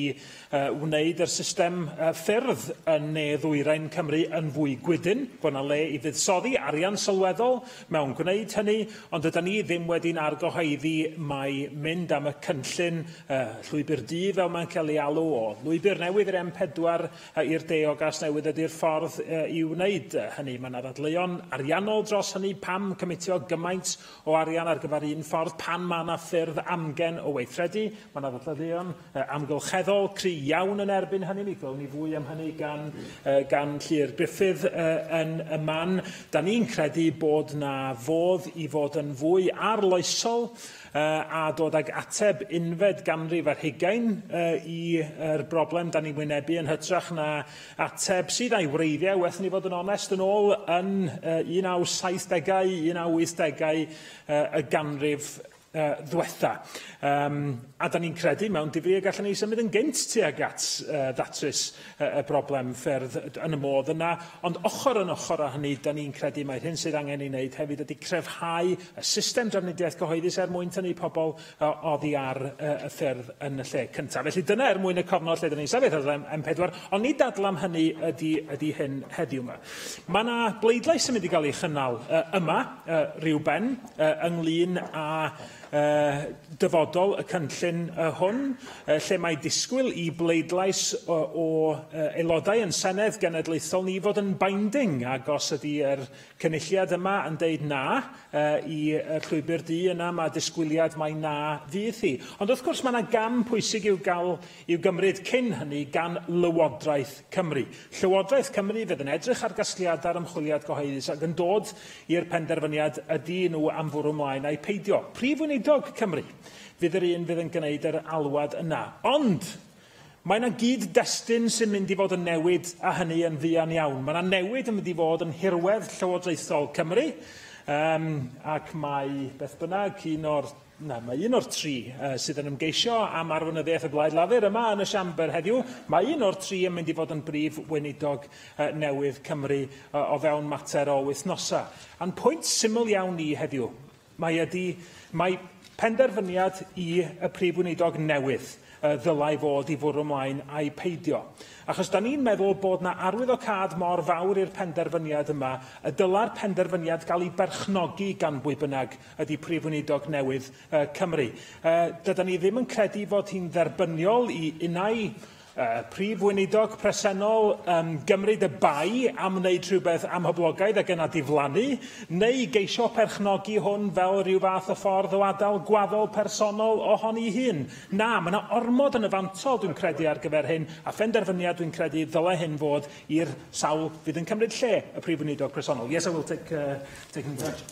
wneud yr system ffyrdd yn ne ddwyrain Cymru yn fwy gwydn, bod na le i fuddsoddi arian sylweddol mewn gwneud hynny, ond dydan ni ddim wedi'n argyhoeddi mae mynd am y cynllun llwybr du, fel mae'n cael ei alw, o lwybr newydd i'r M4 i'r de o Gasnewydd ydy'r ffordd i wneud hynny. Mae yna ddadleuon ariannol dros hynny, pam cymitio gymaint o arian ar gyfer un ffordd, pan mae yna ffyrdd amgen o weithredu. Mae yna ddadleuon amgylcheddol cry iawn yn erbyn hynny. Mi gwelwn ni fwy am hynny gan Llyr Gruffydd yn y man. Da ni'n credu bod na fodd i fod yn fwy arloesol a dod ag ateb unfed ganrif ar hugain i'r broblem da ni'n wynebu, yn hytrach na ateb sydd a'i wreiddiau, weth ni fod yn onest, yn ôl yn 1970au, 1980au y ganrif ddwetha. A da ni'n credu mewn difri y gallwn ni symud yn gynt tuag at ddatrys y broblem ffyrdd yn y modd yna, ond ochr yn ochr â hynny, da ni'n credu mai'r hyn sydd angen ei wneud hefyd ydy cryfhau y system drafnidiaeth gyhoeddus er mwyn tynnu pobl oddi ar y ffyrdd yn y lle cyntaf. Felly dyna er mwyn y cofnod lle da ni'n sefyll ar M4, ond nid dadl am hynny ydy hyn heddiw yma. Mae yna bleidlais yn mynd i gael ei chynnal yma, rhyw ben, ynglyn â dyfodol y cynllun hwn, lle mae disgwyl i bleidlais o aelodau yn Senedd Genedlaethol ni fod yn binding, ac os ydy'r cynulliad yma yn deud na i llwybr du, yna mae disgwyliad mai na fydd hi. Ond wrth gwrs mae yna gam pwysig i'w gael i'w gymryd cyn hynny gan Lywodraeth Cymru. Llywodraeth Cymru fydd yn edrych ar gasgliadau'r ymchwiliad gyhoeddus ac yn dod i'r penderfyniad ydy nhw am fwrw ymlaen a'i peidio. Prif Weinidog Cymru fydd yr un fydd yn gwneud yr alwad yna. Ond mae yna gyd-destun sy'n mynd i fod yn newid, a hynny yn fuan iawn. Mae yna newid yn mynd i fod yn nhirwedd llywodraethol Cymru, ac mae, beth bynnag, mae un o'r tri sydd yn ymgeisio am arweinyddiaeth y Blaid Lafur yma yn y siambr heddiw. Mae un o'r tri yn mynd i fod yn brif weinidog newydd Cymru o fewn mater o wythnosau. A'n pwynt syml iawn ni heddiw, mae penderfyniad i y prif weinidog newydd ddylai fod i fwrw ymlaen a'i peidio. Achos da ni'n meddwl bod na arwyddocâd mor fawr i'r penderfyniad yma, y dyla'r penderfyniad gael ei berchnogi gan bwy bynnag ydy prif weinidog newydd Cymru. Dydan ni ddim yn credu fod hi'n dderbyniol i unai prif weinidog presennol gymryd y bai am wneud rhywbeth amhoblogaidd ac yna diflannu, neu geisio perchnogi hwn fel rhyw fath o ffordd o adael gwaddol personol ohoni hun. Na, mae yna ormod yn y fantol, dwi'n credu, ar gyfer hyn, a phenderfyniad dwi'n credu ddylai hyn fod i'r sawl fydd yn cymryd lle y prif weinidog presennol. Yes, I will take an intervention.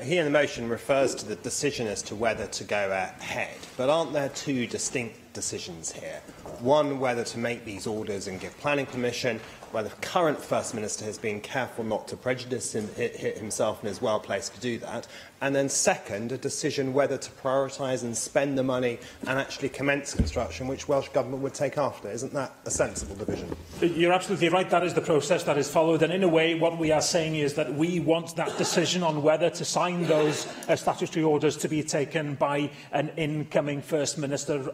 He in the motion refers to the decision as to whether to go ahead, but aren't there two distinct decisions here? One, whether to make these orders and give planning permission, where the current First Minister has been careful not to prejudice himself and is well placed to do that. And then second, a decision whether to prioritise and spend the money and actually commence construction, which Welsh Government would take after. Isn't that a sensible division? You're absolutely right. That is the process that is followed. And in a way, what we are saying is that we want that decision on whether to sign those statutory orders to be taken by an incoming First Minister,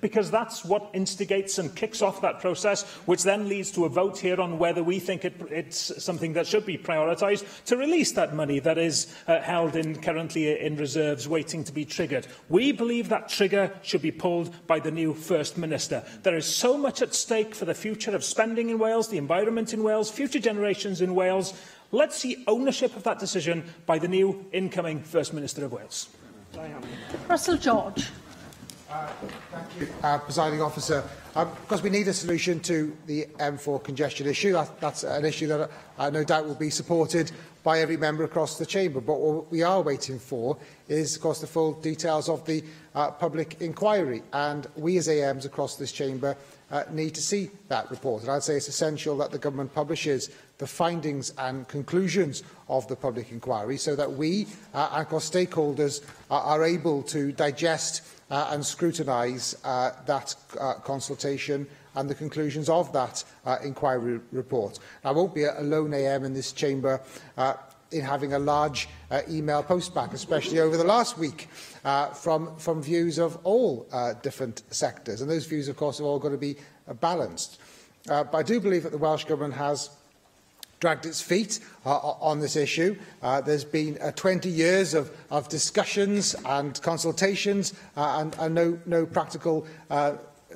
because that's what instigates and kicks off that process, which then leads to a vote here on whether we think it's something that should be prioritised to release that money that is held in currently in reserves waiting to be triggered. We believe that trigger should be pulled by the new First Minister. There is so much at stake for the future of spending in Wales, the environment in Wales, future generations in Wales. Let's see ownership of that decision by the new incoming First Minister of Wales. Russell George. Thank you, Presiding Officer. Because we need a solution to the M4 congestion issue. That's an issue that no doubt will be supported by every member across the chamber. But what we are waiting for is, of course, the full details of the public inquiry. And we as AMs across this chamber need to see that report. And I'd say it's essential that the government publishes the findings and conclusions of the public inquiry so that we and, of course, stakeholders are able to digest and scrutinise that consultation and the conclusions of that inquiry report. I won't be a lone AM in this chamber in having a large email postback, especially over the last week, from views of all different sectors. And those views, of course, have all got to be balanced. But I do believe that the Welsh Government has dragged its feet on this issue. There's been 20 years of discussions and consultations, and no practical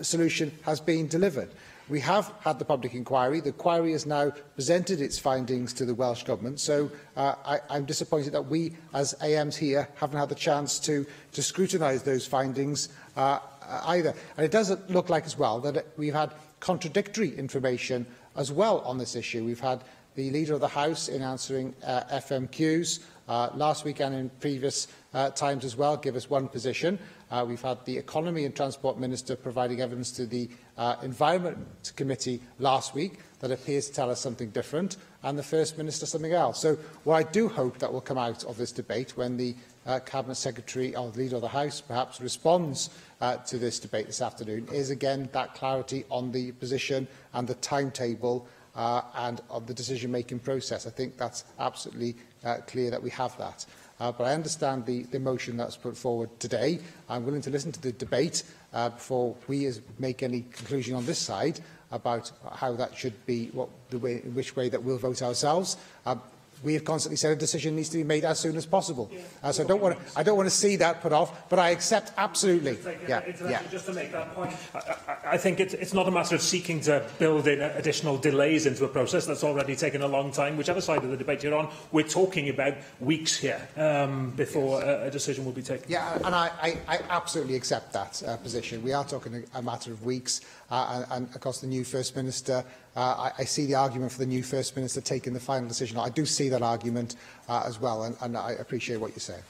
solution has been delivered. We have had the public inquiry. The inquiry has now presented its findings to the Welsh Government, so I'm disappointed that we, as AMs here, haven't had the chance to scrutinise those findings either. And it does look like as well that we've had contradictory information as well on this issue. We've had the Leader of the House in answering FMQs last week and in previous times as well give us one position. We've had the Economy and Transport Minister providing evidence to the Environment Committee last week that appears to tell us something different, and the First Minister something else. So what I do hope that will come out of this debate when the Cabinet Secretary or the Leader of the House perhaps responds to this debate this afternoon is again that clarity on the position and the timetable and of the decision-making process. I think that's absolutely clear that we have that. But I understand the motion that's put forward today. I'm willing to listen to the debate before we make any conclusion on this side about how that should be, what, the way, in which way that we'll vote ourselves. We have constantly said a decision needs to be made as soon as possible. Yeah. So I don't want to see that put off, but I accept absolutely. Just to make that point, I think it's not a matter of seeking to build in additional delays into a process that's already taken a long time. Whichever side of the debate you're on, we're talking about weeks here before a decision will be taken. Yeah, and I absolutely accept that position. We are talking a matter of weeks, and of course the new First Minister, I see the argument for the new First Minister taking the final decision. I do see that argument as well, and I appreciate what you're saying.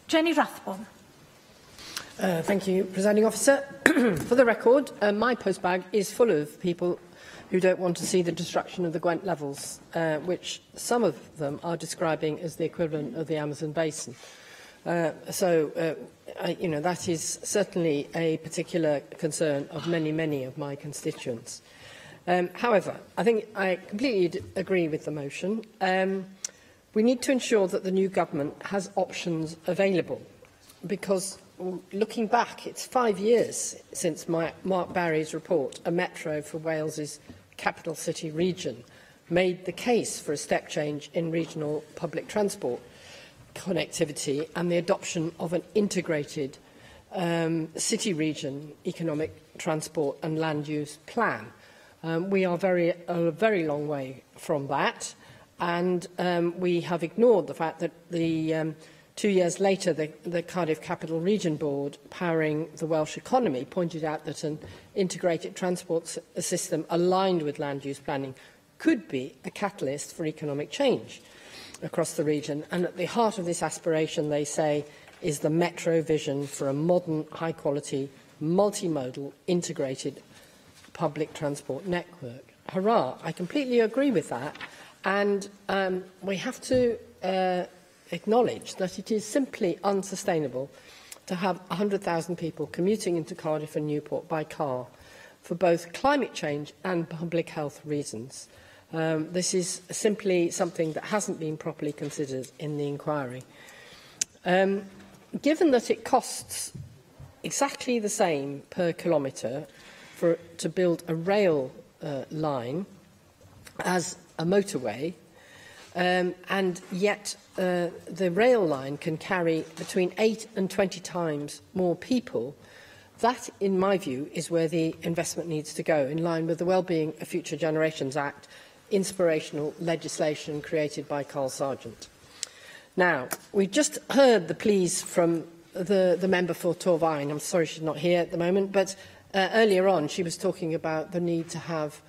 Jenny Rathbone. Thank you, Presiding Officer. For the record, my postbag is full of people who don't want to see the destruction of the Gwent levels, which some of them are describing as the equivalent of the Amazon basin. You know, that is certainly a particular concern of many, many of my constituents. However, I think I completely agree with the motion. We need to ensure that the new government has options available, because looking back, it's 5 years since Mark Barry's report, A Metro for Wales's Capital City Region, made the case for a step change in regional public transport connectivity and the adoption of an integrated city region economic transport and land use plan. We are a very long way from that, and we have ignored the fact that the 2 years later the Cardiff Capital Region Board, powering the Welsh economy, pointed out that an integrated transport system aligned with land use planning could be a catalyst for economic change across the region. And at the heart of this aspiration, they say, is the metro vision for a modern, high-quality, multimodal, integrated public transport network. Hurrah! I completely agree with that. And we have to acknowledge that it is simply unsustainable to have 100,000 people commuting into Cardiff and Newport by car for both climate change and public health reasons. This is simply something that hasn't been properly considered in the inquiry. Given that it costs exactly the same per kilometre to build a rail line as a motorway, and yet the rail line can carry between 8 and 20 times more people, that, in my view, is where the investment needs to go, in line with the Wellbeing of Future Generations Act, inspirational legislation created by Carl Sargent. Now, we just heard the pleas from the member for Torfaen. I'm sorry she's not here at the moment, but earlier on she was talking about the need to have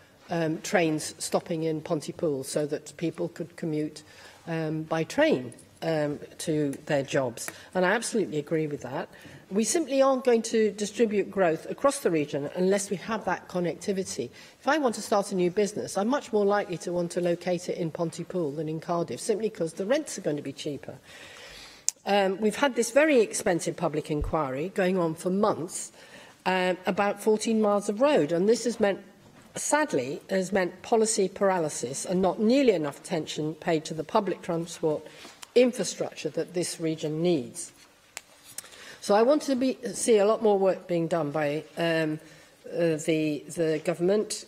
trains stopping in Pontypool so that people could commute by train to their jobs. And I absolutely agree with that. We simply aren't going to distribute growth across the region unless we have that connectivity. If I want to start a new business, I'm much more likely to want to locate it in Pontypool than in Cardiff, simply because the rents are going to be cheaper. We've had this very expensive public inquiry going on for months about 14 miles of road, and this has meant, sadly, has meant policy paralysis and not nearly enough attention paid to the public transport infrastructure that this region needs. So I want to see a lot more work being done by the government,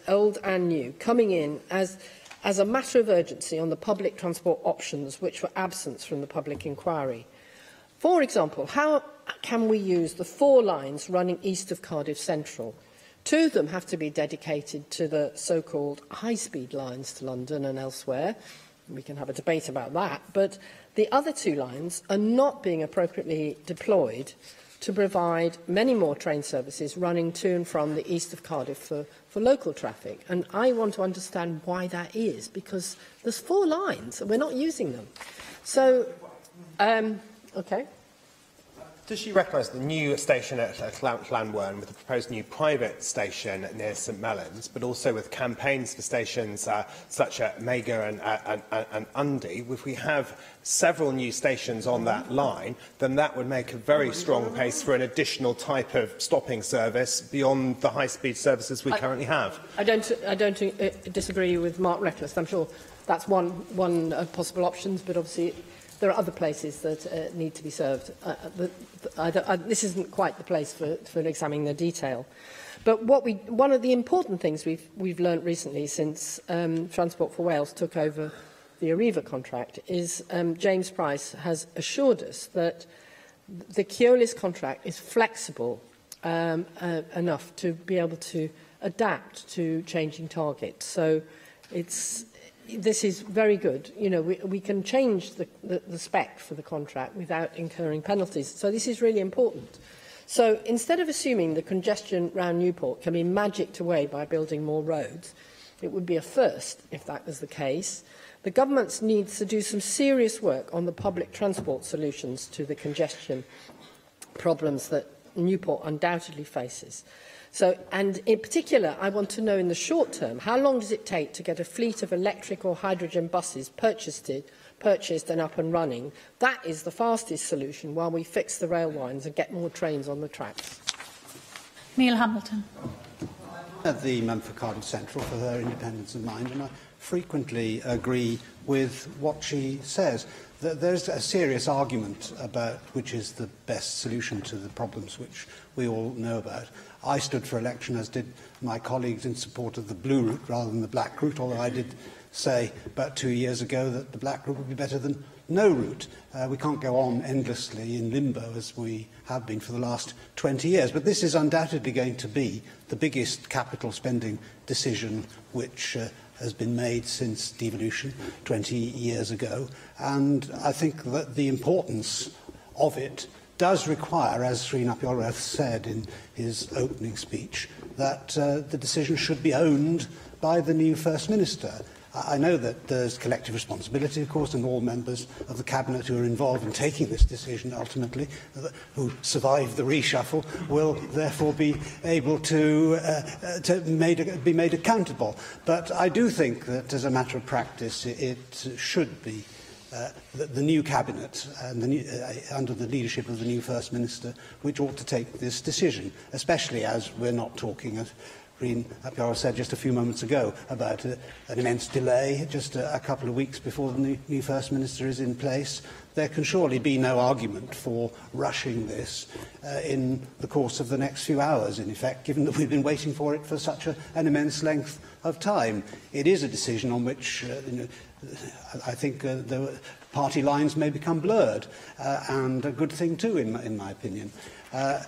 old and new, coming in as a matter of urgency on the public transport options which were absent from the public inquiry. For example, how can we use the 4 lines running east of Cardiff Central? 2 of them have to be dedicated to the so-called high-speed lines to London and elsewhere. We can have a debate about that. But the other 2 lines are not being appropriately deployed to provide many more train services running to and from the east of Cardiff for, for local traffic. And I want to understand why that is, because there's four lines and we're not using them. So, um, okay. Does she recognise the new station at Llanwern with the proposed new private station near St Mellons, but also with campaigns for stations uh, such at Magor and, uh, and, and Undy? If we have several new stations on that line, then that would make a very strong case for an additional type of stopping service beyond the high-speed services we I, currently have. I don't, I don't uh, disagree with Mark Reckless. I'm sure that's one, one of possible options, but obviously there are other places that uh, need to be served. Uh, uh the, the, I, I, this isn't quite the place for, for examining the detail. But what we, one of the important things we've, we've learnt recently since um, Transport for Wales took over the Arriva contract is um, James Price has assured us that the Keolis contract is flexible um, uh, enough to be able to adapt to changing targets. So it's, this is very good. You know, we, we can change the, the, the spec for the contract without incurring penalties. So this is really important. So instead of assuming the congestion round Newport can be magicked away by building more roads, it would be a first if that was the case. The government needs to do some serious work on the public transport solutions to the congestion problems that Newport undoubtedly faces. So, and in particular, I want to know in the short term, how long does it take to get a fleet of electric or hydrogen buses purchased, it, purchased and up and running? That is the fastest solution while we fix the rail lines and get more trains on the tracks. Neil Hamilton. The member for Cardiff Central for her independence of mind, and I frequently agree with what she says. There's a serious argument about which is the best solution to the problems which we all know about. I stood for election, as did my colleagues, in support of the blue route rather than the black route, although I did say about two years ago that the black route would be better than no route. Uh, we can't go on endlessly in limbo as we have been for the last 20 years. But this is undoubtedly going to be the biggest capital spending decision which uh, has been made since devolution 20 years ago. And I think that the importance of it does require, as Sri Iorwerth said in his opening speech, that uh, the decision should be owned by the new First Minister. I know that there's collective responsibility, of course, and all members of the Cabinet who are involved in taking this decision ultimately, uh, who survive the reshuffle, will therefore be able to, uh, uh, to made, be made accountable. But I do think that as a matter of practice, it, it should be uh, the, the new cabinet and the new, uh, under the leadership of the new First Minister, which ought to take this decision, especially as we're not talking, as Rhun ap Iorwerth said just a few moments ago, about a, an immense delay just a, a couple of weeks before the new, new First Minister is in place. There can surely be no argument for rushing this uh, in the course of the next few hours, in effect, given that we've been waiting for it for such a, an immense length of time. It is a decision on which uh, you know, I think uh, the party lines may become blurred, uh, and a good thing too, in, in my opinion. Uh,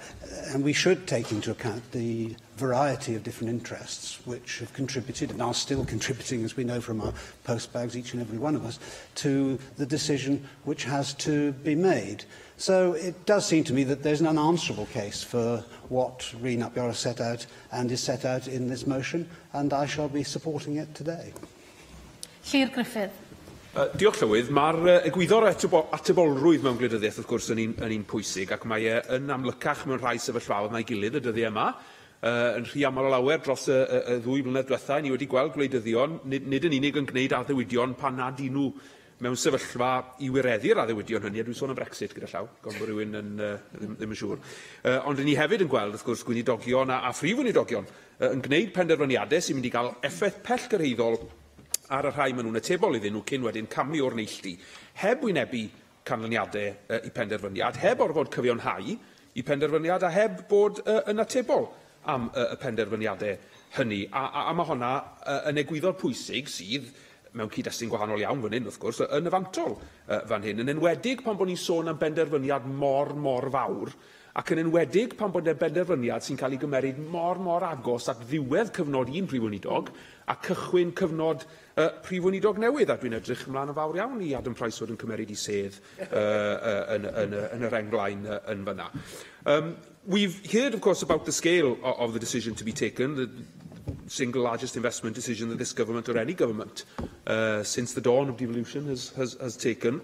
and we should take into account the variety of different interests which have contributed and are still contributing, as we know from our postbags, each and every one of us, to the decision which has to be made. So it does seem to me that there's an unanswerable case for what Rhun ap Iorwerth set out and is set out in this motion, and I shall be supporting it today. Llyr Gruffydd. Uh, diolch Llywydd. Mae'r uh, egwyddor atebolrwydd mewn gwleidyddiaeth wrth gwrs yn un, yn un pwysig ac mae e yn amlycach mewn rhai sefyllfaoedd na'i gilydd y dyddiau yma. Uh, yn rhy aml o lawer dros y, y, y ddwy blynedd diwetha, ni wedi gweld gwleidyddion nid, nid yn unig yn gwneud addewidion pan nad y'n nhw mewn sefyllfa i wireddu'r addewidion hynny, a dwi'n sôn am Brexit gyda llaw, gan bod rhywun yn, uh, ddim, ddim yn siŵr. Uh, ond ni hefyd yn gweld, wrth gwrs, gweinidogion a, a phrif weinidogion uh, yn gwneud penderfyniadau sy'n mynd i gael effaith pellgyrhaeddol ar y rhai maen nhw'n atebol iddyn nhw cyn wedyn camu o'r neilltu, heb wynebu canlyniadau uh, i penderfyniad, heb orfod cyfiawnhau i penderfyniad a heb bod uh, yn atebol am uh, y penderfyniadau hynny. A, a, a mae hwnna uh, yn egwyddor pwysig sydd mewn cyd-destun gwahanol iawn fan hyn, wrth gwrs, yn y fantol fan hyn, yn enwedig pan bod ni'n sôn am benderfyniad mor, mor fawr, ac yn enwedig pan bod e'n benderfyniad sy'n cael ei gymeryd mor, mor agos at ddiwedd cyfnod un Prif Weinidog a cychwyn cyfnod Prif Weinidog newydd. A dwi'n edrych ymlaen yn fawr iawn i Adam Price fod yn cymeryd ei sedd yn y rheng flaen yn fanna. We've heard, of course, about the scale of the decision to be taken, the single largest investment decision that this government or any government since the dawn of devolution has taken.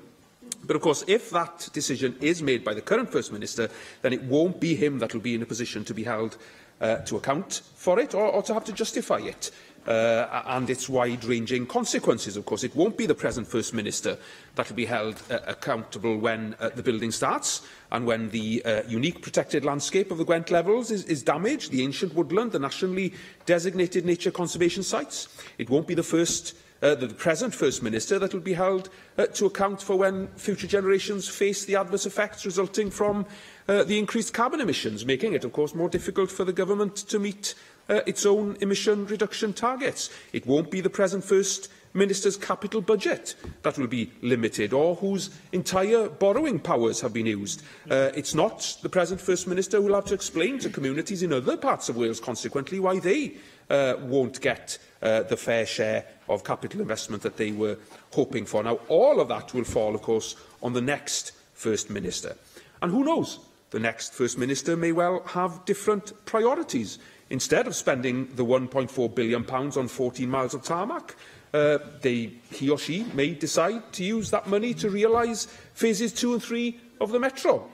But of course, if that decision is made by the current First Minister, then it won't be him that will be in a position to be held to account for it or to have to justify it and its wide-ranging consequences. Of course, it won't be the present First Minister that will be held accountable when the building starts and when the unique protected landscape of the Gwent Levels is damaged, the ancient woodland, the nationally designated nature conservation sites. It won't be the present First Minister that will be held to account for when future generations face the adverse effects resulting from the increased carbon emissions, making it, of course, more difficult for the government to meet its own emission reduction targets. It won't be the present First Minister's capital budget that will be limited or whose entire borrowing powers have been used. It's not the present First Minister who will have to explain to communities in other parts of Wales, consequently, why they won't get the fair share of capital investment that they were hoping for. Now, all of that will fall, of course, on the next First Minister. And who knows? The next First Minister may well have different priorities. Instead of spending the £1.4 billion on 14 miles of tarmac, he or she may decide to use that money to realise phases 2 and 3 of the metro.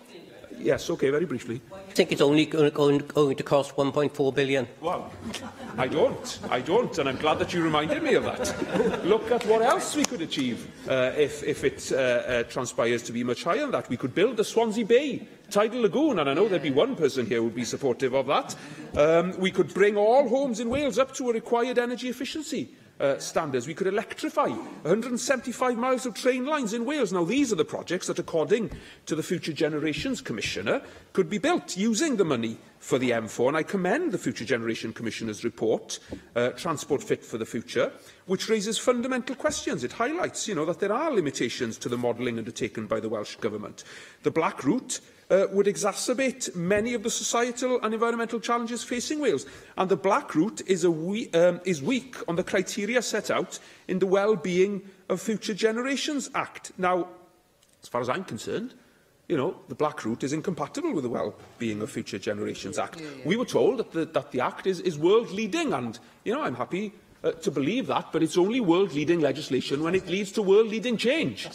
Yes, OK, very briefly. I think it's only going to cost £1.4 billion. Well, I don't, and I'm glad that you reminded me of that. Look at what else we could achieve if it transpires to be much higher than that. We could build the Swansea Bay tidal lagoon, and I know there'd be one person here who would be supportive of that. We could bring all homes in Wales up to a required energy efficiency standards. We could electrify 175 miles of train lines in Wales. Now, these are the projects that, according to the Future Generations Commissioner, could be built using the money for the M4. And I commend the Future Generation Commissioner's report, Transport Fit for the Future, which raises fundamental questions. It highlights, you know, that there are limitations to the modelling undertaken by the Welsh Government. The Black Route would exacerbate many of the societal and environmental challenges facing Wales. And the Black Route is weak on the criteria set out in the Wellbeing of Future Generations Act. Now, as far as I'm concerned, you know, the Black Route is incompatible with the Wellbeing of Future Generations Act. Yeah, yeah. We were told that the Act is world-leading, and, you know, I'm happy to believe that, but it's only world-leading legislation when it leads to world-leading change.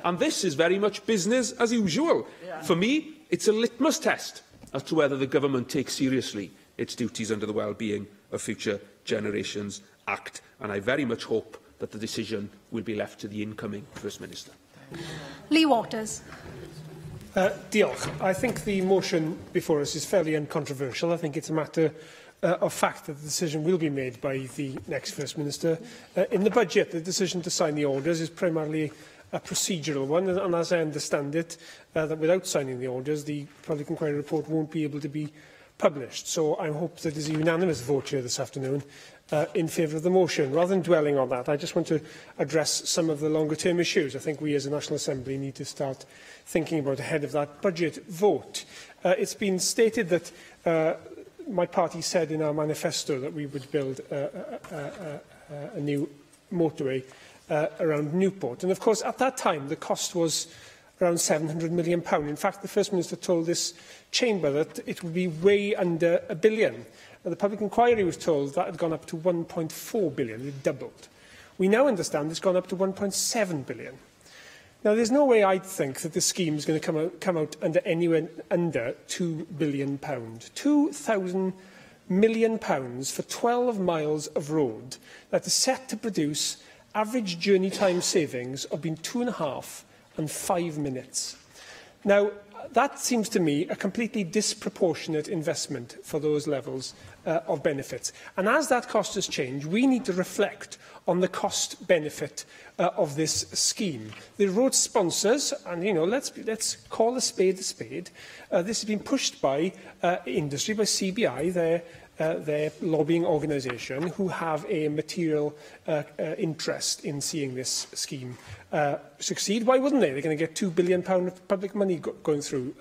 And this is very much business as usual. Yeah. For me, it's a litmus test as to whether the government takes seriously its duties under the Wellbeing of Future Generations Act. And I very much hope that the decision will be left to the incoming First Minister. Lee Waters. Diolch. I think the motion before us is fairly uncontroversial. I think it's a matter of fact that the decision will be made by the next First Minister. In the budget, the decision to sign the orders is primarily a procedural one, and as I understand it, that without signing the orders, the public inquiry report won't be able to be published. So I hope that there's a unanimous vote here this afternoon in favour of the motion. Rather than dwelling on that, I just want to address some of the longer-term issues. I think we as a National Assembly need to start thinking about ahead of that budget vote. It's been stated that my party said in our manifesto that we would build a new motorway around Newport. And of course, at that time, the cost was around £700 million. In fact, the First Minister told this chamber that it would be way under a billion. And the public inquiry was told that had gone up to 1.4 billion, it doubled. We now understand it's gone up to 1.7 billion. Now, there's no way I'd think that this scheme is going to come out under anywhere under £2 billion. £2,000 million for 12 miles of road that is set to produce average journey time savings of between 2.5 and 5 minutes. Now, that seems to me a completely disproportionate investment for those levels of benefits. And as that cost has changed, we need to reflect on the cost benefit of this scheme. The road sponsors, and you know, let's call a spade a spade, this has been pushed by industry, by CBI, their their lobbying organisation, who have a material interest in seeing this scheme succeed. Why wouldn't they? They're going to get £2 billion of public money going through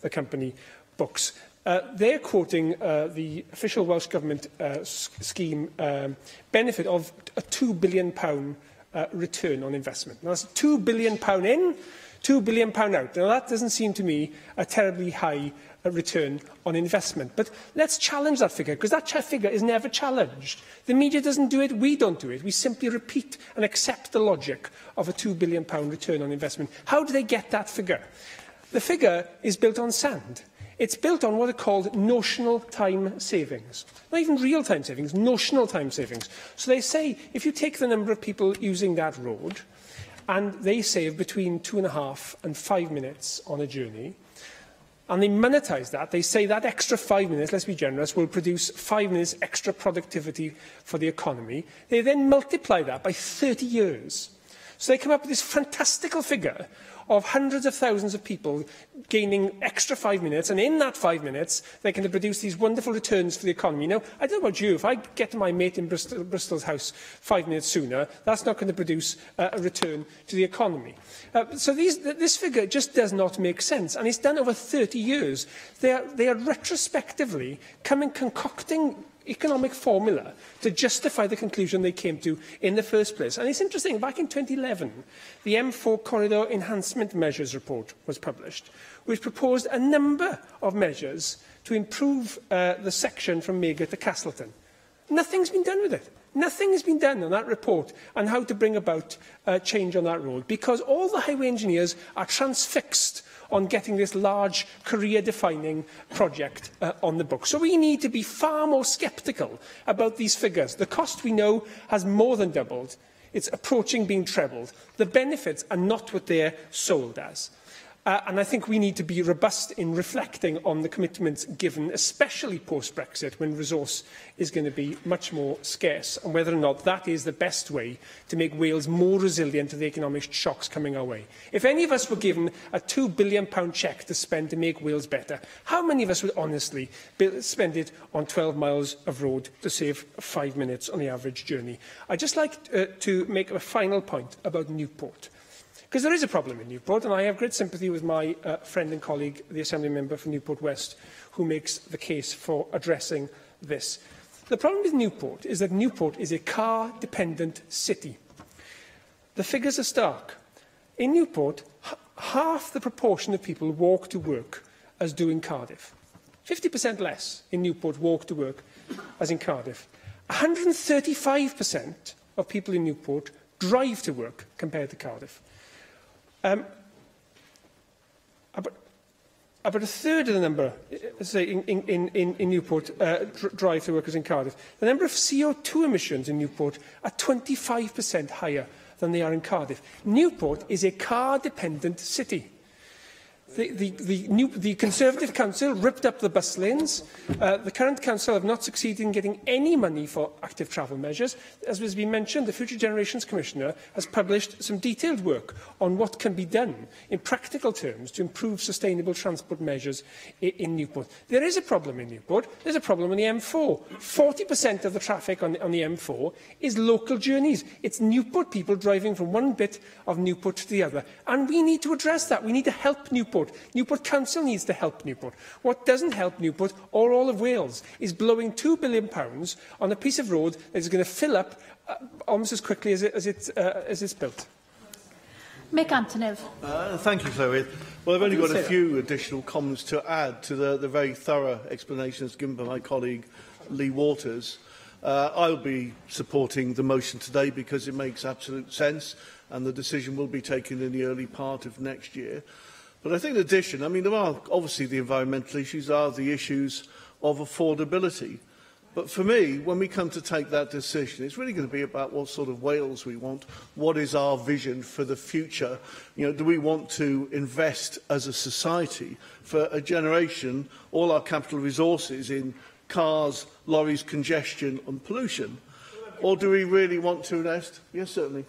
the company books. They're quoting the official Welsh Government scheme benefit of a £2 billion return on investment. Now, that's £2 billion in, £2 billion out. Now, that doesn't seem to me a terribly high return on investment. But let's challenge that figure, because that figure is never challenged. The media doesn't do it, we don't do it. We simply repeat and accept the logic of a £2 billion return on investment. How do they get that figure? The figure is built on sand. It's built on what are called notional time savings. Not even real time savings, notional time savings. So they say if you take the number of people using that road, and they save between 2.5 and 5 minutes on a journey, and they monetize that, they say that extra 5 minutes, let's be generous, will produce 5 minutes extra productivity for the economy. They then multiply that by 30 years. So they come up with this fantastical figure of hundreds of thousands of people gaining extra 5 minutes, and in that 5 minutes, they can produce these wonderful returns for the economy. Now, I don't know about you, if I get to my mate in Bristol's house 5 minutes sooner, that's not going to produce a return to the economy. So this figure just does not make sense, and it's done over 30 years. They are retrospectively concocting economic formula to justify the conclusion they came to in the first place. And it's interesting, back in 2011, the M4 Corridor Enhancement Measures report was published, which proposed a number of measures to improve the section from Magor to Castleton. Nothing's been done with it. Nothing has been done on that report on how to bring about change on that road, because all the highway engineers are transfixed on getting this large career-defining project on the book. So we need to be far more sceptical about these figures. The cost, we know, has more than doubled. It's approaching being trebled. The benefits are not what they're sold as. And I think we need to be robust in reflecting on the commitments given, especially post-Brexit, when resource is going to be much more scarce, and whether or not that is the best way to make Wales more resilient to the economic shocks coming our way. If any of us were given a £2 billion cheque to spend to make Wales better, how many of us would honestly spend it on 12 miles of road to save 5 minutes on the average journey? I'd just like to make a final point about Newport. Because there is a problem in Newport, and I have great sympathy with my friend and colleague, the Assembly Member for Newport West, who makes the case for addressing this. The problem with Newport is that Newport is a car-dependent city. The figures are stark. In Newport, half the proportion of people walk to work as do in Cardiff. 50% less in Newport walk to work as in Cardiff. 135% of people in Newport drive to work compared to Cardiff. About a third of the number, say, in Newport drive to workers in Cardiff. The number of CO2 emissions in Newport are 25% higher than they are in Cardiff. Newport is a car-dependent city. The Conservative Council ripped up the bus lanes. The current council have not succeeded in getting any money for active travel measures. As has been mentioned, the Future Generations Commissioner has published some detailed work on what can be done in practical terms to improve sustainable transport measures in Newport. There is a problem in Newport. There's a problem on the M4. 40% of the traffic on the M4 is local journeys. It's Newport people driving from one bit of Newport to the other. And we need to address that. We need to help Newport. Newport Council needs to help Newport. What doesn't help Newport or all of Wales is blowing £2 billion on a piece of road that is going to fill up almost as quickly as it's built. Mick Antoniw. Thank you, Chloe. Well, I've only got a few additional comments to add to the very thorough explanations given by my colleague, Lee Waters. I'll be supporting the motion today because it makes absolute sense, and the decision will be taken in the early part of next year. But I think in addition, I mean, there are obviously the environmental issues, are the issues of affordability. But for me, when we come to take that decision, it's really going to be about what sort of Wales we want. What is our vision for the future? You know, do we want to invest as a society for a generation all our capital resources in cars, lorries, congestion and pollution? Or do we really want to invest? Yes, certainly.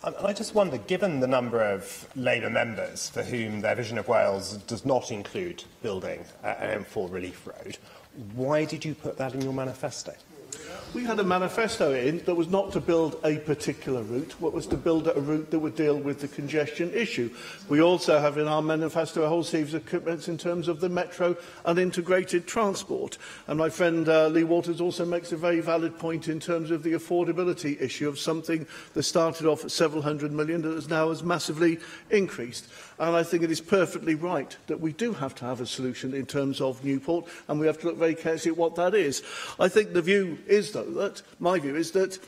And I just wonder, given the number of Labour members for whom their vision of Wales does not include building an M4 relief road, why did you put that in your manifesto? We had a manifesto in that was not to build a particular route, what was to build a route that would deal with the congestion issue. We also have in our manifesto a whole series of commitments in terms of the metro and integrated transport. And my friend Lee Waters also makes a very valid point in terms of the affordability issue of something that started off at several hundred million that is now has massively increased. And I think it is perfectly right that we do have to have a solution in terms of Newport, and we have to look very carefully at what that is. I think the view is, though, that my view is that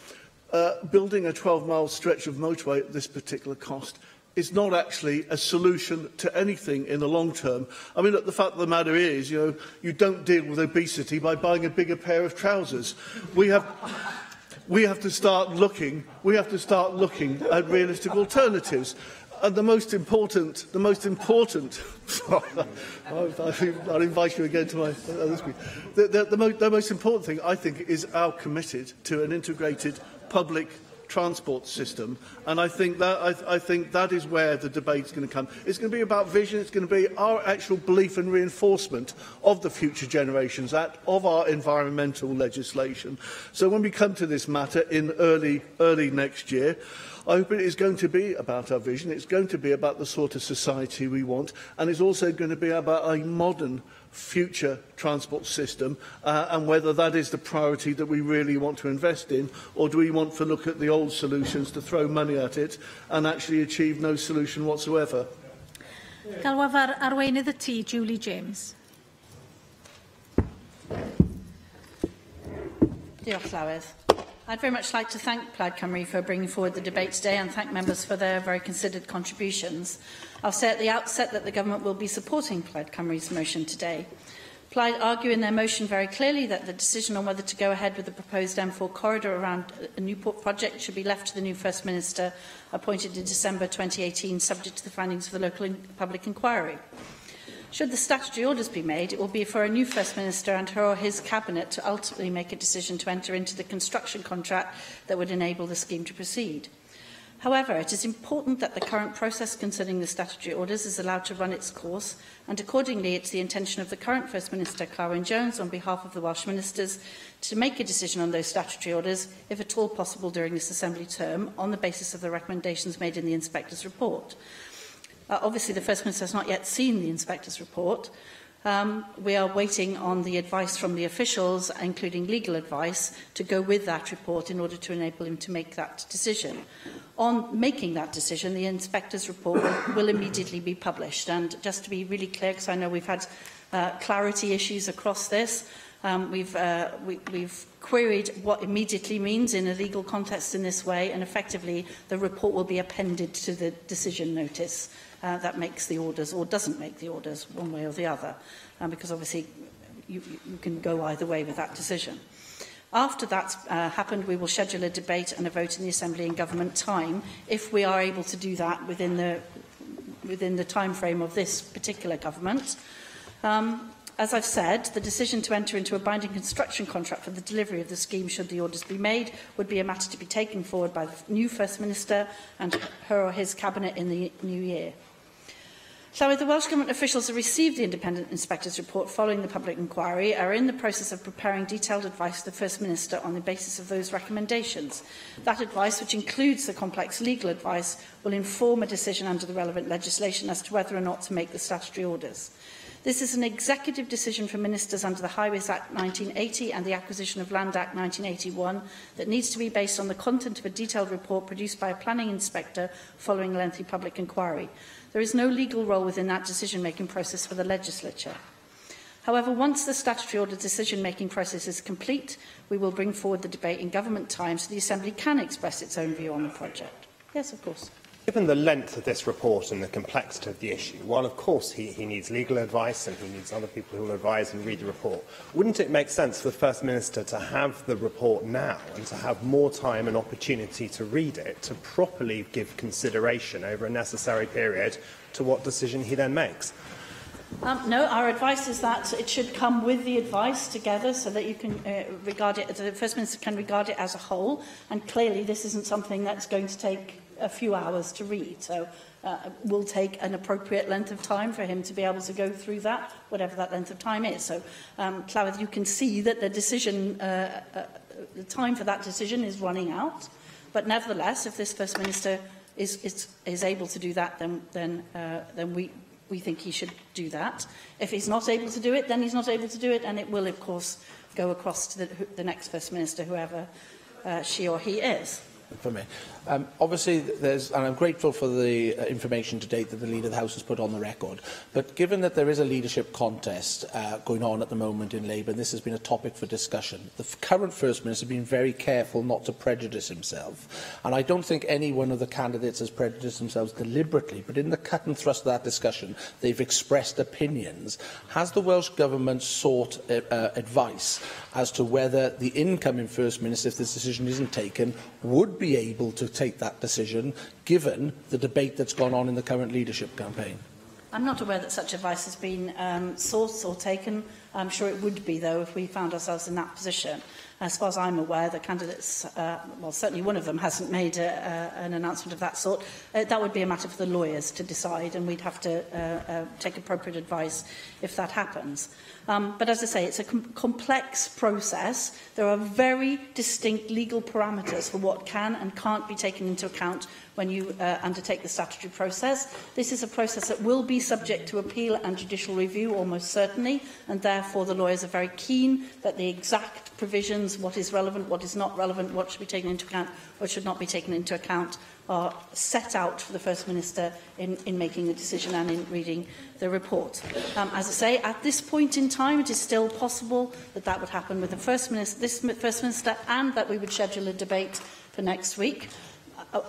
building a 12-mile stretch of motorway at this particular cost is not actually a solution to anything in the long term. I mean, look, the fact of the matter is, you know, you don't deal with obesity by buying a bigger pair of trousers. We have to start looking at realistic alternatives. And the most important, sorry, I'll invite you again to my other screen. The most important thing, I think, is our committed to an integrated public transport system, and I think that I think that is where the debate's going to come. It's going to be about vision. It's going to be our actual belief and reinforcement of the Future Generations Act, of our environmental legislation. So when we come to this matter in early next year, I hope it is going to be about our vision. It's going to be about the sort of society we want, and it's also going to be about a modern future transport system, and whether that is the priority that we really want to invest in, or do we want to look at the old solutions to throw money at it and actually achieve no solution whatsoever. Galwaf ar arweinydd y tŷ, Julie James. Diolch, Llywydd. I'd very much like to thank Plaid Cymru for bringing forward the debate today and thank members for their very considered contributions. I'll say at the outset that the government will be supporting Plaid Cymru's motion today. Plaid argue in their motion very clearly that the decision on whether to go ahead with the proposed M4 corridor around the Newport project should be left to the new First Minister appointed in December 2018, subject to the findings of the local public inquiry. Should the statutory orders be made, it will be for a new First Minister and her or his Cabinet to ultimately make a decision to enter into the construction contract that would enable the scheme to proceed. However, it is important that the current process concerning the statutory orders is allowed to run its course, and accordingly it's the intention of the current First Minister, Carwyn Jones, on behalf of the Welsh Ministers, to make a decision on those statutory orders, if at all possible during this Assembly term, on the basis of the recommendations made in the Inspector's report. Obviously, the First Minister has not yet seen the Inspector's report. We are waiting on the advice from the officials, including legal advice, to go with that report in order to enable him to make that decision. On making that decision, the Inspector's report will immediately be published. And just to be really clear, because I know we've had clarity issues across this, we've queried what immediately means in a legal context in this way, and effectively the report will be appended to the decision notice that makes the orders or doesn't make the orders one way or the other, because obviously you can go either way with that decision. After that's happened, we will schedule a debate and a vote in the Assembly in government time, if we are able to do that within the time frame of this particular government. As I've said, the decision to enter into a binding construction contract for the delivery of the scheme, should the orders be made, would be a matter to be taken forward by the new First Minister and her or his Cabinet in the new year. Llywydd, the Welsh Government officials who received the Independent Inspector's report following the public inquiry are in the process of preparing detailed advice to the First Minister on the basis of those recommendations. That advice, which includes the complex legal advice, will inform a decision under the relevant legislation as to whether or not to make the statutory orders. This is an executive decision for ministers under the Highways Act 1980 and the Acquisition of Land Act 1981 that needs to be based on the content of a detailed report produced by a planning inspector following a lengthy public inquiry. There is no legal role within that decision-making process for the legislature. However, once the statutory order decision-making process is complete, we will bring forward the debate in government time so the Assembly can express its own view on the project. Yes, of course. Given the length of this report and the complexity of the issue, while of course he needs legal advice and he needs other people who will advise and read the report, wouldn't it make sense for the First Minister to have the report now and to have more time and opportunity to read it, to properly give consideration over a necessary period to what decision he then makes? No, our advice is that it should come with the advice together so that you can regard it, the First Minister can regard it as a whole, and clearly this isn't something that's going to take a few hours to read. So will take an appropriate length of time for him to be able to go through that, whatever that length of time is. So, Llywydd, you can see that the decision, the time for that decision is running out. But nevertheless, if this First Minister is able to do that, then we think he should do that. If he's not able to do it, then he's not able to do it, and it will, of course, go across to the next First Minister, whoever she or he is. For me. Obviously, there's, and I'm grateful for the information to date that the Leader of the House has put on the record, but given that there is a leadership contest going on at the moment in Labour, and this has been a topic for discussion, the current First Minister has been very careful not to prejudice himself, and I don't think any one of the candidates has prejudiced themselves deliberately, but in the cut and thrust of that discussion, they've expressed opinions. Has the Welsh Government sought advice as to whether the incoming First Minister, if this decision isn't taken, would be able to take that decision, given the debate that's gone on in the current leadership campaign? I'm not aware that such advice has been sought or taken. I'm sure it would be, though, if we found ourselves in that position. As far as I'm aware, the candidates, well, certainly one of them hasn't made an announcement of that sort. That would be a matter for the lawyers to decide, and we'd have to take appropriate advice if that happens. But as I say, it's a complex process. There are very distinct legal parameters for what can and can't be taken into account when you undertake the statutory process. This is a process that will be subject to appeal and judicial review, almost certainly, and therefore the lawyers are very keen that the exact provisions, what is relevant, what is not relevant, what should be taken into account, what should not be taken into account, are set out for the First Minister in making the decision and in reading the report. As I say, at this point in time, it is still possible that that would happen with the First Minister, this First Minister, and that we would schedule a debate for next week.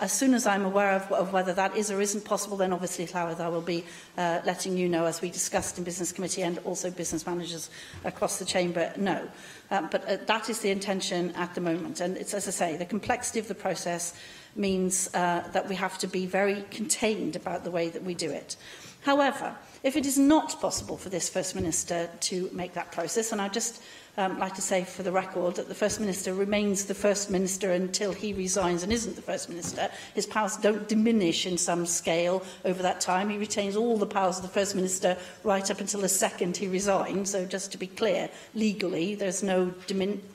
As soon as I'm aware of whether that is or isn't possible, then obviously, Llywydd, I will be letting you know, as we discussed in Business Committee and also business managers across the chamber know. But that is the intention at the moment. And it's, as I say, the complexity of the process means that we have to be very contained about the way that we do it. However, if it is not possible for this First Minister to make that process, and I just like to say for the record that the First Minister remains the First Minister until he resigns and isn't the First Minister. His powers don't diminish in some scale over that time. He retains all the powers of the First Minister right up until the second he resigns. So just to be clear, legally, there's no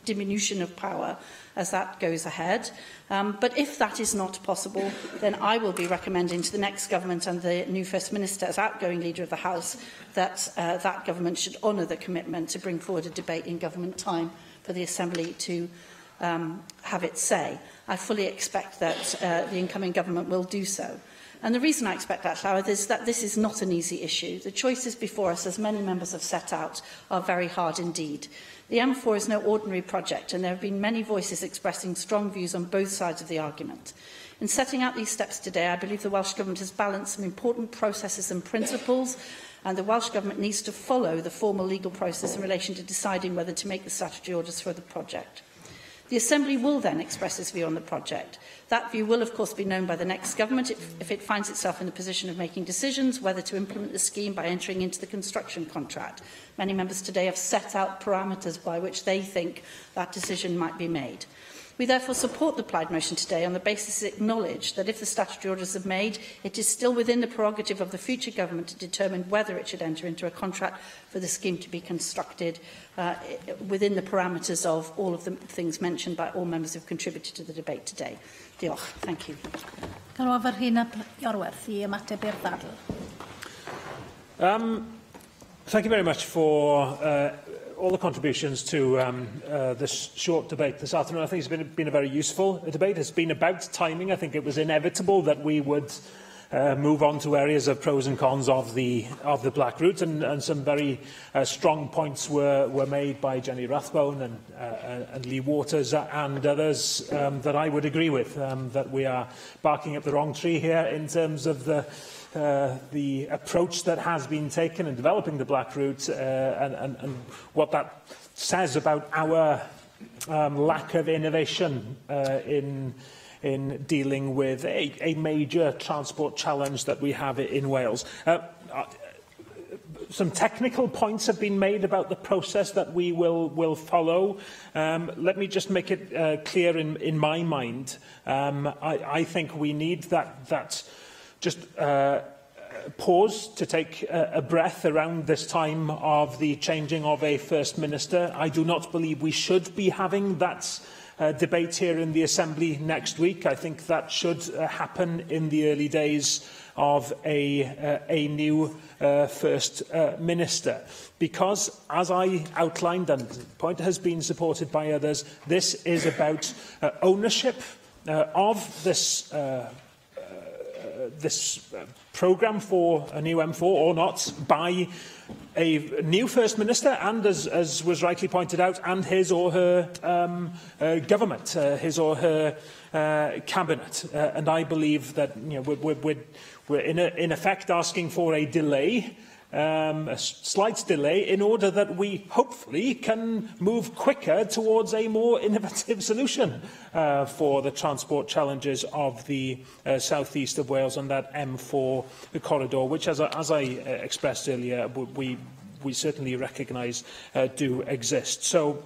diminution of power as that goes ahead. But if that is not possible, then I will be recommending to the next government and the new First Minister as outgoing leader of the House that that government should honour the commitment to bring forward a debate in government time for the Assembly to have its say. I fully expect that the incoming government will do so. And the reason I expect that, Llywydd, is that this is not an easy issue. The choices before us, as many members have set out, are very hard indeed. The M4 is no ordinary project, and there have been many voices expressing strong views on both sides of the argument. In setting out these steps today, I believe the Welsh Government has balanced some important processes and principles, and the Welsh Government needs to follow the formal legal process in relation to deciding whether to make the statutory orders for the project. The Assembly will then express its view on the project. That view will, of course, be known by the next government if it finds itself in the position of making decisions whether to implement the scheme by entering into the construction contract. Many members today have set out parameters by which they think that decision might be made. We therefore support the Plaid motion today on the basis it acknowledged that if the statutory orders are made, it is still within the prerogative of the future government to determine whether it should enter into a contract for the scheme to be constructed within the parameters of all of the things mentioned by all members who have contributed to the debate today. Diolch. Thank you. Galwaf ar Rhun ap Iorwerth i ymateb i'r ddadl. Thank you very much for all the contributions to this short debate this afternoon. I think it's been a very useful debate. It's been about timing. I think it was inevitable that we would move on to areas of pros and cons of the Black Route, and some very strong points were made by Jenny Rathbone and Lee Waters and others that I would agree with, that we are barking up the wrong tree here in terms of the approach that has been taken in developing the Black Route and what that says about our lack of innovation in dealing with a major transport challenge that we have in Wales. Some technical points have been made about the process that we will follow. Let me just make it clear in my mind. I think we need that just pause to take a breath around this time of the changing of a First Minister. I do not believe we should be having that debate here in the Assembly next week. I think that should happen in the early days of a new First Minister. Because, as I outlined, and the point has been supported by others, this is about ownership of this this programme for a new M4 or not by a new First Minister and, as was rightly pointed out, and his or her government, his or her cabinet. And I believe that, you know, we're in effect asking for a delay, a slight delay, in order that we hopefully can move quicker towards a more innovative solution for the transport challenges of the southeast of Wales and that M4 corridor, which, as I expressed earlier, we certainly recognise do exist. So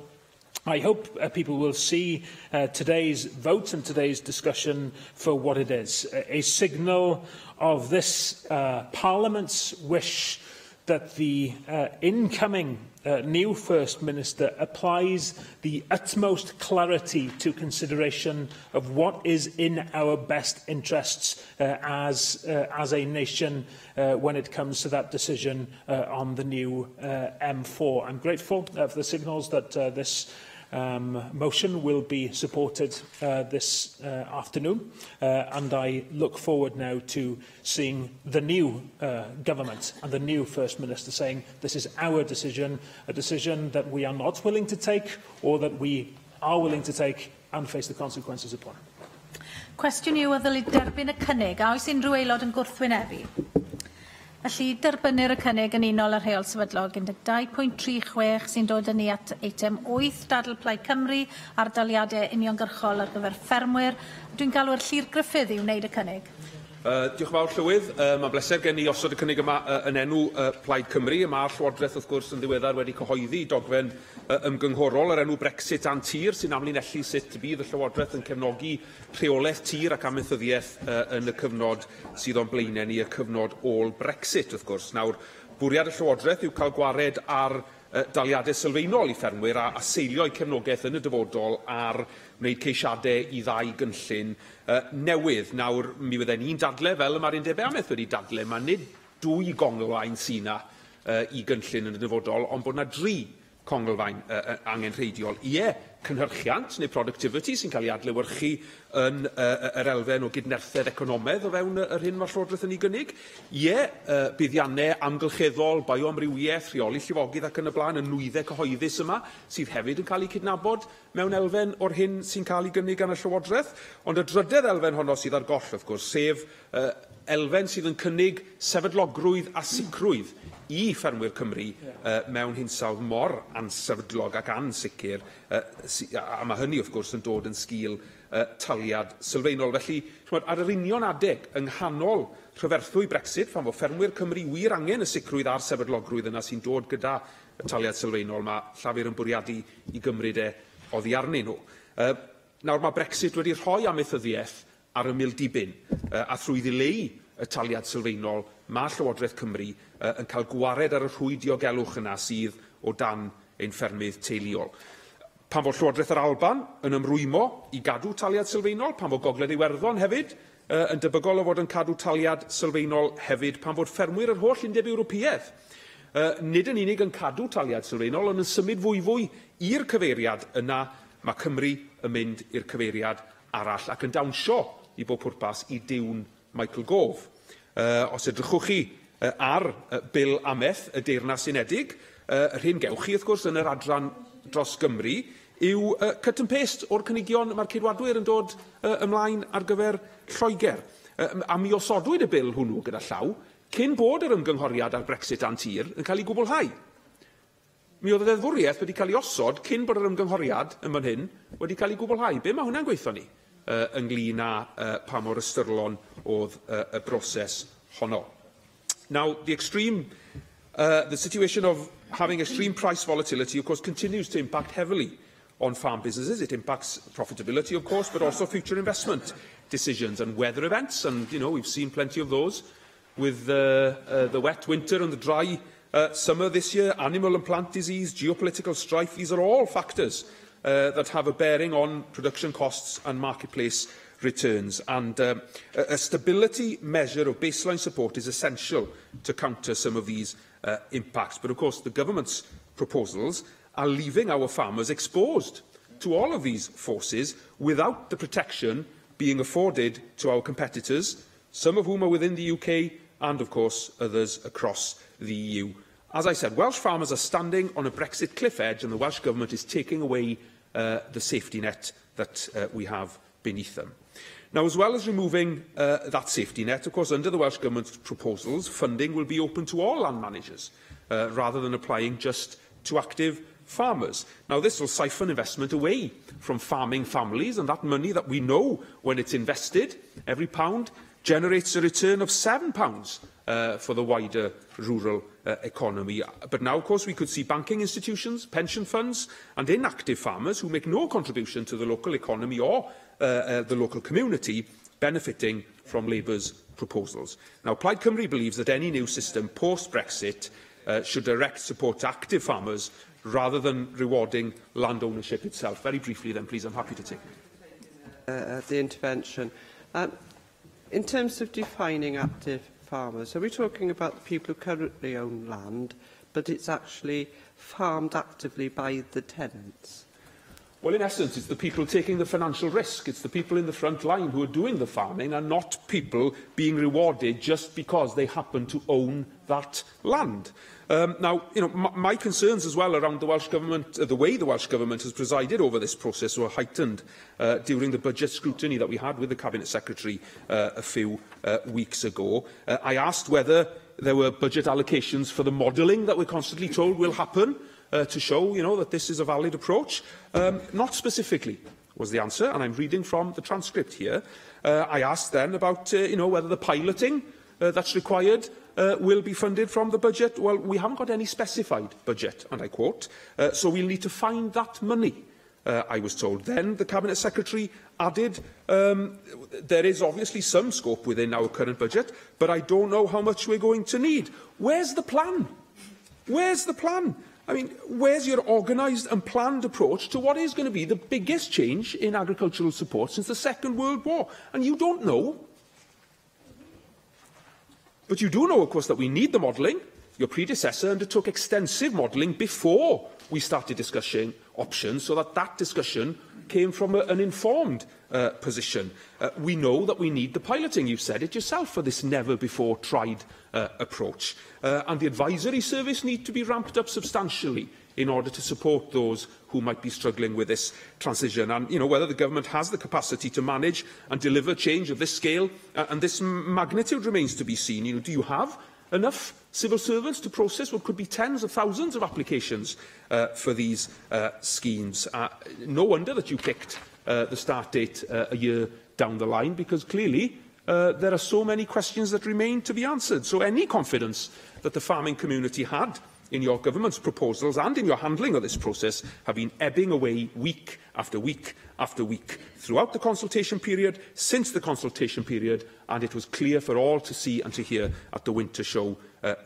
I hope people will see today's vote and today's discussion for what it is, a signal of this Parliament's wish that the incoming new First Minister applies the utmost clarity to consideration of what is in our best interests as a nation when it comes to that decision on the new M4. I'm grateful for the signals that this motion will be supported this afternoon, and I look forward now to seeing the new government and the new First Minister saying this is our decision, a decision that we are not willing to take or that we are willing to take and face the consequences upon. Cwestiwn yw a ddylid derbyn y cynnig. A oes unrhyw aelod yn gwrthwynebu? Felly, derbynnir y cynnig yn unol â'r rheol sefydlog 12.36 sy'n dod â ni at eitem 8, dadl Plaid Cymru, ar daliadau uniongyrchol ar gyfer ffermwyr. Dwi'n galw'r Llyr Gruffydd i wneud y cynnig. Diolch yn fawr, Llywydd. Mae'n bleser gen i osod y cynnig yma yn enw Plaid Cymru. Mae'r Llywodraeth, wrth gwrs, yn ddiweddar wedi cyhoeddi dogfen ymgynghorol ar enw Brexit a'n tir, sy'n amlinellu sut bydd y Llywodraeth yn cefnogi rheolaeth tir ac amaethyddiaeth yn y cyfnod sydd o'n blaenau ni, y cyfnod ôl Brexit, wrth gwrs. Nawr, bwriad y Llywodraeth yw cael gwared ar daliadau sylfaenol i ffermwyr a seilio'u cefnogaeth yn y dyfodol ar wneud ceisiadau i ddau gynllun newydd. Nawr, mi fydden ni'n dadle, fel y mae'r undebau amaeth wedi dadle, mae nid dwy gonglfaen sy 'na i gynllun yn y dyfodol, ond bod 'na dri conglfaen angenrheidiol. Ie, cynhyrchiant neu productivity sy'n cael ei adlewyrchu yn yr elfen o gydnerthedd economaidd o fewn yr hyn mae'r Llywodraeth yn ei gynnig. Ie, buddiannau amgylcheddol, bioamrywiaeth, rheoli llifogydd ac yn y blaen, y nwyddau cyhoeddus yma, sydd hefyd yn cael eu cydnabod mewn elfen o'r hyn sy'n cael ei gynnig gan y Llywodraeth. Ond y drydedd elfen honno sydd ar goll, wrth gwrs, sef elfen sydd yn cynnig sefydlogrwydd a sicrwydd i ffermwyr Cymru mewn hinsawdd mor ansefydlog ac ansicr, a mae hynny wrth gwrs yn dod yn sgil taliad sylfaenol. Felly, ar yr union adeg yng nghanol rhyferthwy Brexit, pan fo ffermwyr Cymru wir angen y sicrwydd a'r sefydlogrwydd yna sy'n dod gyda y taliad sylfaenol, mae Llafur yn bwriadu i gymryd e oddi arnyn nhw. Nawr, mae Brexit wedi rhoi amaethyddiaeth ar ymyl dibyn, a thrwy ddileu y taliad sylfaenol, mae Llywodraeth Cymru yn cael gwared ar y rhwyd diogelwch yna sydd o dan ein ffermydd teuluol. Pan fo Llywodraeth yr Alban yn ymrwymo i gadw taliad sylfaenol, pan fo Gogledd Iwerddon hefyd yn debygol o fod yn cadw taliad sylfaenol hefyd, pan fod ffermwyr yr holl Undeb Ewropeaidd nid yn unig yn cadw taliad sylfaenol, ond yn symud fwyfwy i'r cyfeiriad yna, mae Cymru yn mynd i'r cyfeiriad arall ac yn dawnsio i bob pwrpas i diwn Michael Gove. Os edrychwch chi ar Bil Amaeth y Deyrnas Unedig, yr hyn gewch chi, wrth gwrs, yn yr adran dros Gymru, yw cut and paste o'r cynigion mae'r Ceidwadwyr yn dod ymlaen ar gyfer Lloegr. A mi osodwyd y bil hwnnw gyda llaw cyn bod yr ymgynghoriad ar Brexit a'n tir yn cael ei gwblhau. Mi oedd y ddeddfwriaeth wedi cael ei osod cyn bod yr ymgynghoriad yn fan hyn wedi cael ei gwblhau. Be mae hwnna'n gweithio ni ynglyn â pa mor ystyrlon oedd y broses honno? Now, the extreme The situation of having extreme price volatility, of course, continues to impact heavily on farm businesses. It impacts profitability, of course, but also future investment decisions and weather events. And, you know, we've seen plenty of those with the wet winter and the dry summer this year, animal and plant disease, geopolitical strife. These are all factors that have a bearing on production costs and marketplace returns. And a stability measure of baseline support is essential to counter some of these impacts. But of course, the government's proposals are leaving our farmers exposed to all of these forces without the protection being afforded to our competitors, some of whom are within the UK and, of course, others across the EU. As I said, Welsh farmers are standing on a Brexit cliff edge, and the Welsh Government is taking away the safety net that we have beneath them. Now, as well as removing that safety net, of course, under the Welsh Government's proposals, funding will be open to all land managers, rather than applying just to active farmers. Now, this will siphon investment away from farming families, and that money that we know when it's invested, every pound generates a return of £7 for the wider rural economy. But now, of course, we could see banking institutions, pension funds and inactive farmers who make no contribution to the local economy or the local community benefiting from Labour's proposals. Now, Plaid Cymru believes that any new system post-Brexit should direct support to active farmers rather than rewarding land ownership itself. Very briefly then, please, I'm happy to take it. The intervention. In terms of defining active farmers, are we talking about the people who currently own land, but it's actually farmed actively by the tenants? Well, in essence, it's the people taking the financial risk. It's the people in the front line who are doing the farming and not people being rewarded just because they happen to own that land. Now, you know, my concerns as well around the Welsh Government, the way the Welsh Government has presided over this process were heightened during the budget scrutiny that we had with the Cabinet Secretary a few weeks ago. I asked whether there were budget allocations for the modelling that we're constantly told will happen, to show, you know, that this is a valid approach. Not specifically was the answer, and I'm reading from the transcript here. I asked then about, you know, whether the piloting that's required will be funded from the budget. Well, we haven't got any specified budget, and I quote, so we'll need to find that money, I was told. Then the Cabinet Secretary added, there is obviously some scope within our current budget, but I don't know how much we're going to need. Where's the plan? Where's the plan? I mean, where's your organised and planned approach to what is going to be the biggest change in agricultural support since the Second World War? And you don't know. But you do know, of course, that we need the modelling. Your predecessor undertook extensive modelling before we started discussing options, so that that discussion came from an informed position. We know that we need the piloting. You've said it yourself, for this never-before-tried approach. And the advisory service need to be ramped up substantially in order to support those who might be struggling with this transition. And, you know, whether the government has the capacity to manage and deliver change of this scale and this magnitude remains to be seen. You know, do you have enough civil servants to process what could be tens of thousands of applications for these schemes? No wonder that you picked the start date a year down the line, because clearly there are so many questions that remain to be answered. So any confidence that the farming community had in your government's proposals and in your handling of this process have been ebbing away week after week after week throughout the consultation period, since the consultation period, and it was clear for all to see and to hear at the winter show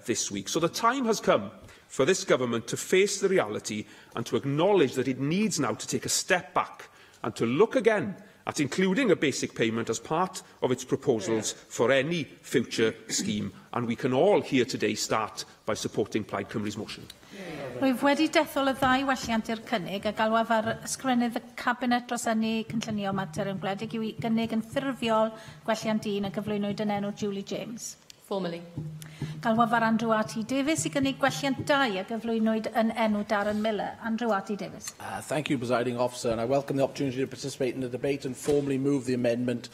this week. So the time has come for this government to face the reality and to acknowledge that it needs now to take a step back and to look again at including a basic payment as part of its proposals for any future scheme. And we can all here today start by supporting Plaid Cymru's motion. Rwyf wedi dethol y ddau welliant i'r cynnig a galwaf ar ysgrifennydd y Cabinet dros Ynni Cynllunio Materion Gwledig i'w gynnig yn ffurfiol gwelliant 1 a gyflwynwyd yn enw Julie James. Formally. Galwaf ar Andrew R.T. Davies i gynnig gwelliant 2 a gyflwynwyd yn enw Darren Miller. Andrew R.T. Davies. Thank you, Presiding Officer, and I welcome the opportunity to participate in the debate and formally move the amendment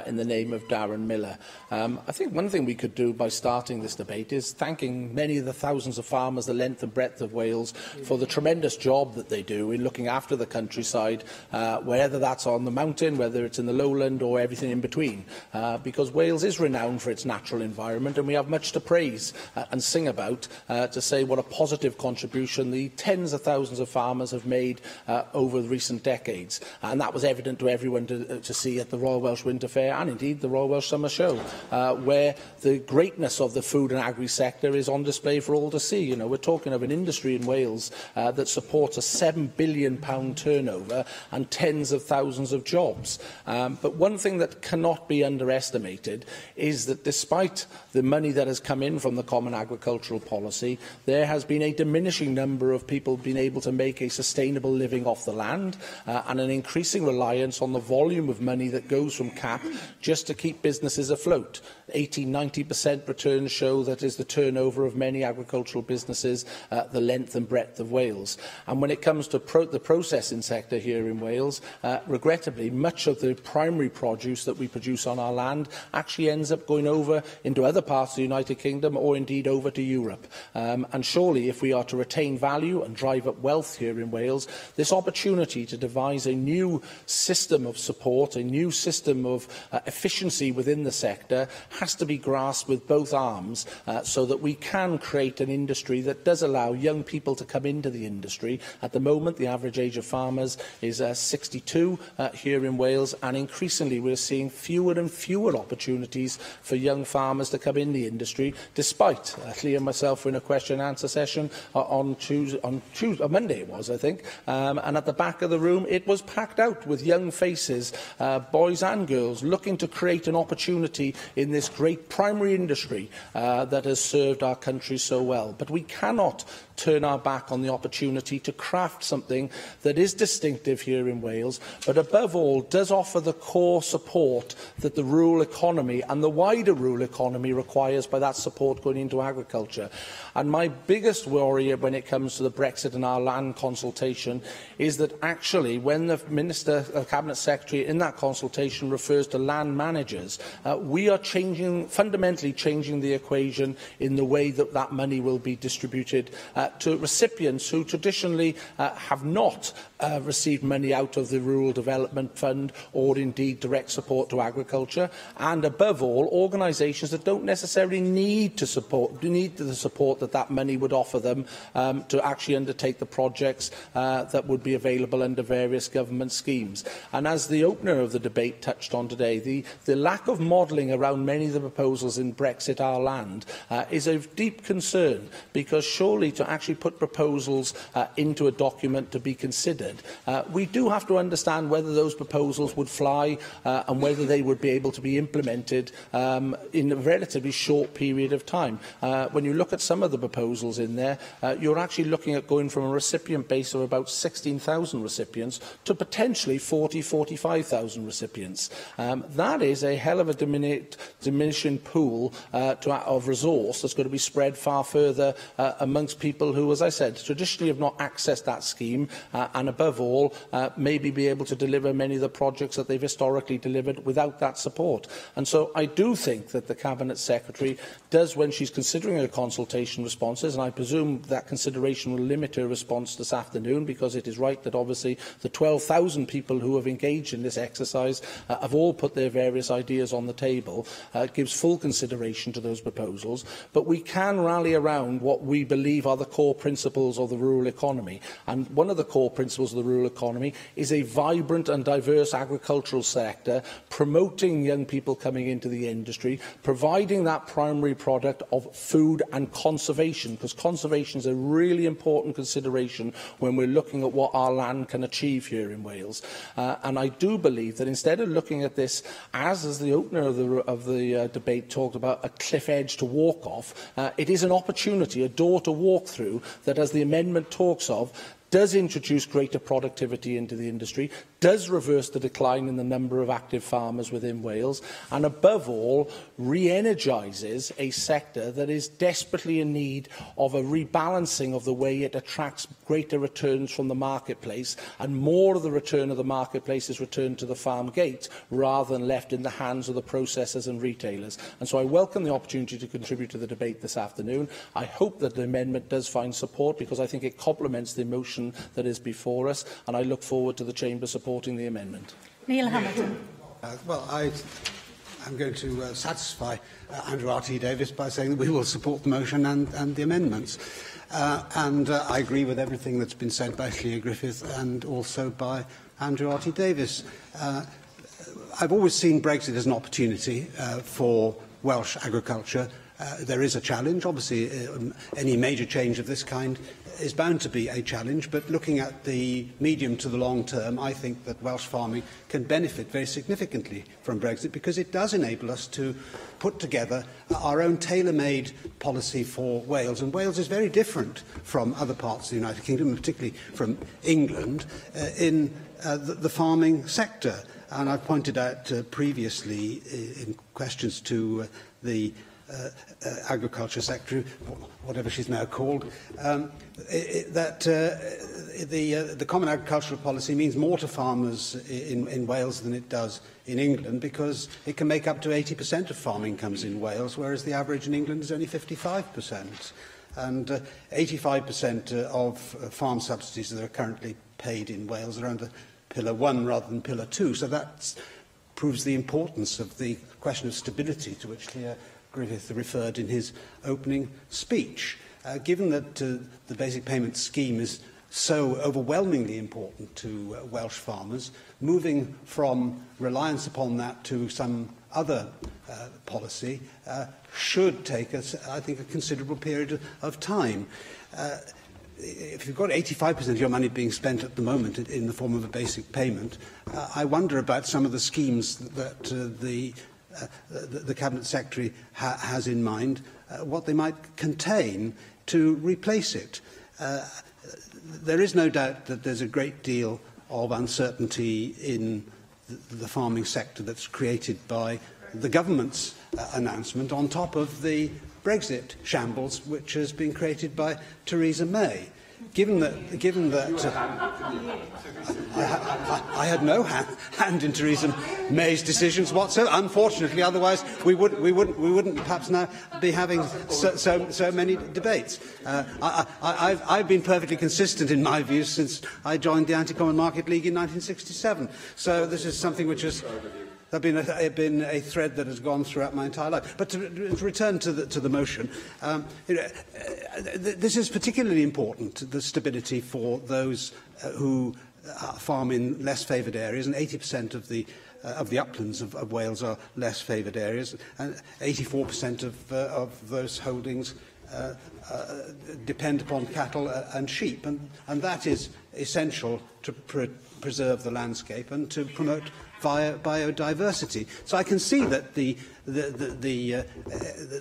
in the name of Darren Miller. I think one thing we could do by starting this debate is thanking many of the thousands of farmers the length and breadth of Wales for the tremendous job that they do in looking after the countryside, whether that's on the mountain, whether it's in the lowland or everything in between, because Wales is renowned for its natural environment and we have much to praise praise and sing about to say what a positive contribution the tens of thousands of farmers have made over the recent decades. And that was evident to everyone to see at the Royal Welsh Winter Fair and indeed the Royal Welsh Summer Show, where the greatness of the food and agri sector is on display for all to see. You know, we're talking of an industry in Wales that supports a £7 billion turnover and tens of thousands of jobs. But one thing that cannot be underestimated is that despite the money that has come in from the Common Agricultural Policy, there has been a diminishing number of people being able to make a sustainable living off the land and an increasing reliance on the volume of money that goes from CAP just to keep businesses afloat. 80-90% returns show that is the turnover of many agricultural businesses the length and breadth of Wales. And when it comes to the processing sector here in Wales, regrettably, much of the primary produce that we produce on our land actually ends up going over into other parts of the United Kingdom or indeed over to Europe. And surely, if we are to retain value and drive up wealth here in Wales, this opportunity to devise a new system of support, a new system of efficiency within the sector has to be grasped with both arms so that we can create an industry that does allow young people to come into the industry. At the moment, the average age of farmers is 62 here in Wales, and increasingly we're seeing fewer and fewer opportunities for young farmers to come in the industry, despite Llyr and myself were in a question and answer session on Monday it was, I think, and at the back of the room it was packed out with young faces, boys and girls, looking to create an opportunity in this great primary industry that has served our country so well. But we cannot turn our back on the opportunity to craft something that is distinctive here in Wales, but above all does offer the core support that the rural economy and the wider rural economy requires by that support going into agriculture. And my biggest worry when it comes to the Brexit and our land consultation is that actually when the Minister, the Cabinet Secretary in that consultation refers to land managers, we are fundamentally changing the equation in the way that that money will be distributed to recipients who traditionally have not received money out of the Rural Development Fund or indeed direct support to agriculture, and above all organisations that don't necessarily need the support that that money would offer them to actually undertake the projects that would be available under various government schemes. And as the opener of the debate touched on today, the lack of modelling around many of the proposals in Brexit Our Land is of deep concern, because surely to actually put proposals into a document to be considered, we do have to understand whether those proposals would fly and whether they would be able to be implemented in a relatively short period of time. When you look at some of the proposals in there, you're actually looking at going from a recipient base of about 16,000 recipients to potentially 40, 45,000 recipients. That is a hell of a diminishing pool of resource that's going to be spread far further amongst people who, as I said, traditionally have not accessed that scheme and above all, maybe be able to deliver many of the projects that they've historically delivered without that support. And so I do think that the Cabinet Secretary does, when she's considering her consultation responses, and I presume that consideration will limit her response this afternoon, because it is right that obviously the 12,000 people who have engaged in this exercise have all put their various ideas on the table, gives full consideration to those proposals. But we can rally around what we believe are the core principles of the rural economy. And one of the core principles of the rural economy is a vibrant and diverse agricultural sector, promoting young people coming into the industry, providing that primary product of food and conservation, because conservation is a really important consideration when we're looking at what our land can achieve here in Wales. And I do believe that instead of looking at this as the opener of the debate talked about, a cliff edge to walk off, it is an opportunity, a door to walk through that, as the amendment talks of, does introduce greater productivity into the industry, does reverse the decline in the number of active farmers within Wales, and above all, re-energises a sector that is desperately in need of a rebalancing of the way it attracts greater returns from the marketplace, and more of the return of the marketplace is returned to the farm gate rather than left in the hands of the processors and retailers. And so I welcome the opportunity to contribute to the debate this afternoon. I hope that the amendment does find support, because I think it complements the motion that is before us, and I look forward to the Chamber supporting the amendment. Neil Hamilton. Well, I I'm going to satisfy Andrew R.T. Davies by saying that we will support the motion and the amendments. And I agree with everything that's been said by Llyr Gruffydd and also by Andrew R.T. Davies. I've always seen Brexit as an opportunity for Welsh agriculture. There is a challenge. Obviously, any major change of this kind is bound to be a challenge, but looking at the medium to the long term, I think that Welsh farming can benefit very significantly from Brexit because it does enable us to put together our own tailor-made policy for Wales. And Wales is very different from other parts of the United Kingdom, and particularly from England, in the farming sector. And I've pointed out previously in questions to the Agriculture Secretary, whatever she's now called, that the Common Agricultural Policy means more to farmers in Wales than it does in England, because it can make up to 80% of farm incomes in Wales, whereas the average in England is only 55%. And 85% of farm subsidies that are currently paid in Wales are under Pillar 1 rather than Pillar 2. So that proves the importance of the question of stability to which Llyr Gruffydd referred in his opening speech. Given that the basic payment scheme is so overwhelmingly important to Welsh farmers, moving from reliance upon that to some other policy should take us, I think, a considerable period of time. If you've got 85% of your money being spent at the moment in the form of a basic payment, I wonder about some of the schemes that the Cabinet Secretary has in mind, what they might contain to replace it. There is no doubt that there's a great deal of uncertainty in the farming sector that's created by the government's announcement on top of the Brexit shambles which has been created by Theresa May. Given that I had no hand in Theresa May's decisions whatsoever, unfortunately, otherwise we wouldn't perhaps now be having so many debates. I've been perfectly consistent in my views since I joined the Anti-Common Market League in 1967. So this is something which has been a thread that has gone throughout my entire life. But to return to the motion, this is particularly important, the stability for those who farm in less favoured areas, and 80% of the uplands of Wales are less favoured areas, and 84% of those holdings depend upon cattle and sheep, and that is essential to preserve the landscape and to promote biodiversity. So I can see that the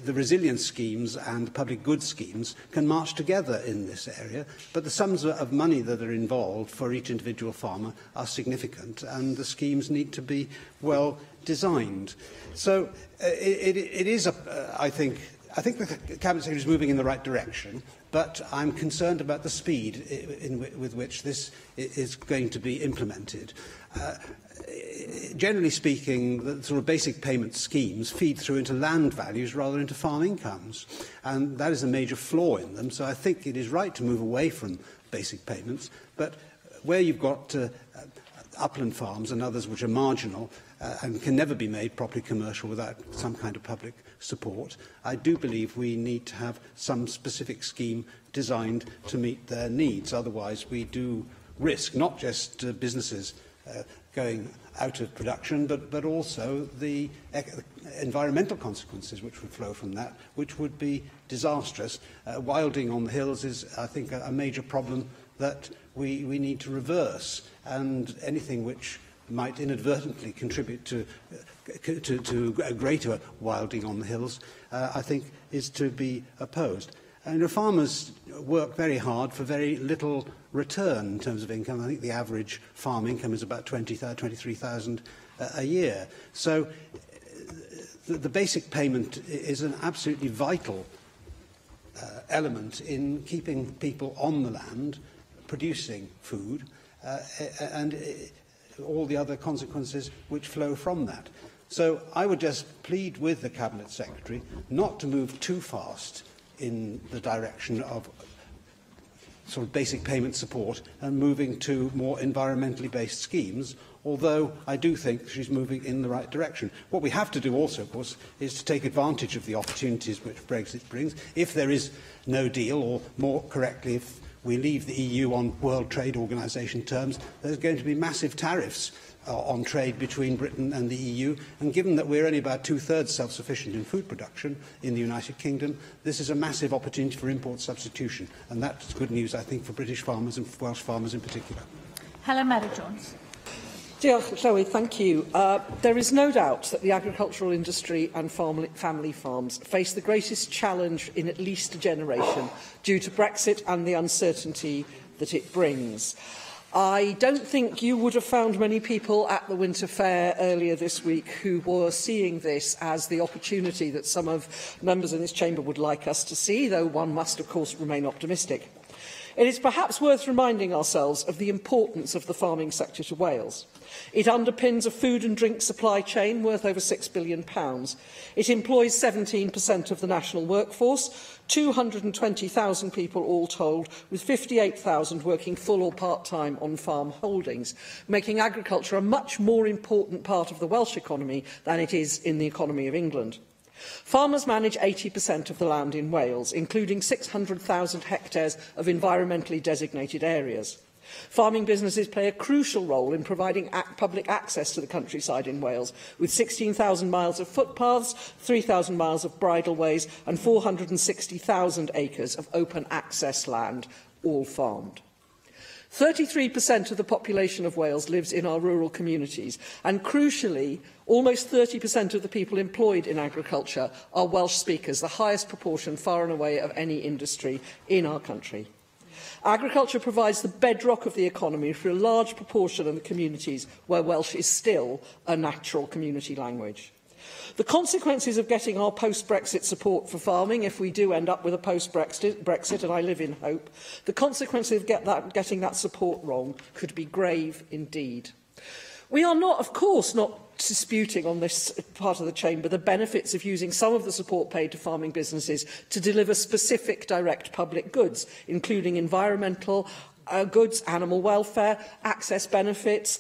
resilience schemes and public goods schemes can march together in this area, but the sums of money that are involved for each individual farmer are significant, and the schemes need to be well designed. So it is, I think the Cabinet Secretary is moving in the right direction, but I'm concerned about the speed with which this is going to be implemented. Generally speaking, the sort of basic payment schemes feed through into land values rather than into farm incomes, and that is a major flaw in them. So I think it is right to move away from basic payments, but where you've got upland farms and others which are marginal and can never be made properly commercial without some kind of public support, I do believe we need to have some specific scheme designed to meet their needs. Otherwise, we do risk not just businesses going out of production, but also the environmental consequences which would flow from that, which would be disastrous. Wilding on the hills is, I think, a major problem that we need to reverse, and anything which might inadvertently contribute to a greater wilding on the hills, I think, is to be opposed. And farmers work very hard for very little return in terms of income. I think the average farm income is about 23,000 a year. So the basic payment is an absolutely vital element in keeping people on the land, producing food, and all the other consequences which flow from that. So I would just plead with the Cabinet Secretary not to move too fast in the direction of sort of basic payment support and moving to more environmentally based schemes although I do think she's moving in the right direction. What we have to do also, of course, is to take advantage of the opportunities which Brexit brings. If there is no deal, or more correctly, if we leave the EU on World Trade Organization terms, there's going to be massive tariffs on trade between Britain and the EU. And given that we're only about two-thirds self-sufficient in food production in the United Kingdom, this is a massive opportunity for import substitution. And that's good news, I think, for British farmers and Welsh farmers in particular. Helen Mary Jones. Diolch, Llywydd, thank you. There is no doubt that the agricultural industry and family farms face the greatest challenge in at least a generation due to Brexit and the uncertainty that it brings. I don't think you would have found many people at the Winter Fair earlier this week who were seeing this as the opportunity that some of members in this chamber would like us to see, though one must, of course, remain optimistic. It is perhaps worth reminding ourselves of the importance of the farming sector to Wales. It underpins a food and drink supply chain worth over £6 billion. It employs 17% of the national workforce, 220,000 people all told, with 58,000 working full or part-time on farm holdings, making agriculture a much more important part of the Welsh economy than it is in the economy of England. Farmers manage 80% of the land in Wales, including 600,000 hectares of environmentally designated areas. Farming businesses play a crucial role in providing public access to the countryside in Wales, with 16,000 miles of footpaths, 3,000 miles of bridleways and 460,000 acres of open access land, all farmed. 33% of the population of Wales lives in our rural communities, and crucially, almost 30% of the people employed in agriculture are Welsh speakers, the highest proportion far and away of any industry in our country. Agriculture provides the bedrock of the economy for a large proportion of the communities where Welsh is still a natural community language. The consequences of getting our post-Brexit support for farming, if we do end up with a post-Brexit, Brexit, and I live in hope, the consequences of getting that support wrong could be grave indeed. We are not, of course, not disputing on this part of the chamber the benefits of using some of the support paid to farming businesses to deliver specific direct public goods, including environmental goods, animal welfare, access benefits.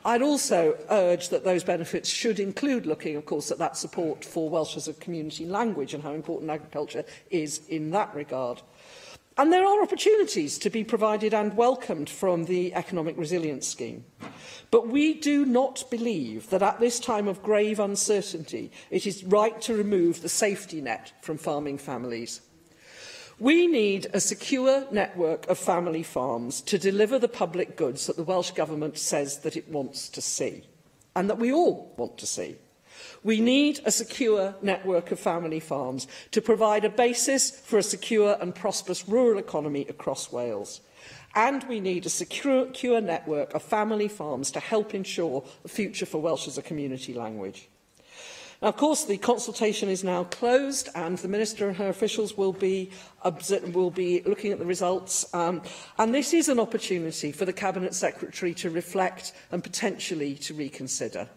I'd also urge that those benefits should include looking, of course, at that support for Welsh as a community language and how important agriculture is in that regard. And there are opportunities to be provided and welcomed from the Economic Resilience Scheme. But we do not believe that at this time of grave uncertainty, it is right to remove the safety net from farming families. We need a secure network of family farms to deliver the public goods that the Welsh Government says that it wants to see, and that we all want to see. We need a secure network of family farms to provide a basis for a secure and prosperous rural economy across Wales. And we need a secure network of family farms to help ensure a future for Welsh as a community language. Now, of course, the consultation is now closed and the Minister and her officials will be looking at the results. And this is an opportunity for the Cabinet Secretary to reflect and potentially to reconsider.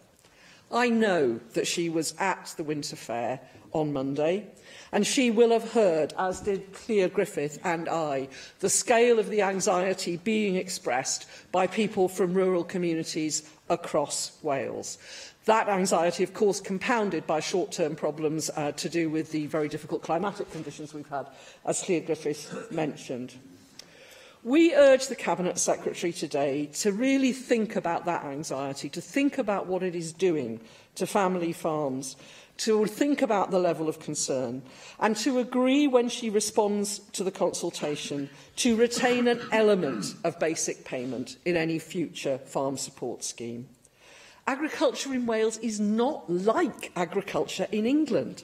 I know that she was at the Winter Fair on Monday, and she will have heard, as did Llyr Gruffydd and I, the scale of the anxiety being expressed by people from rural communities across Wales. That anxiety, of course, compounded by short-term problems to do with the very difficult climatic conditions we've had, as Llyr Gruffydd mentioned. We urge the Cabinet Secretary today to really think about that anxiety, to think about what it is doing to family farms, to think about the level of concern, and to agree when she responds to the consultation to retain an element of basic payment in any future farm support scheme. Agriculture in Wales is not like agriculture in England.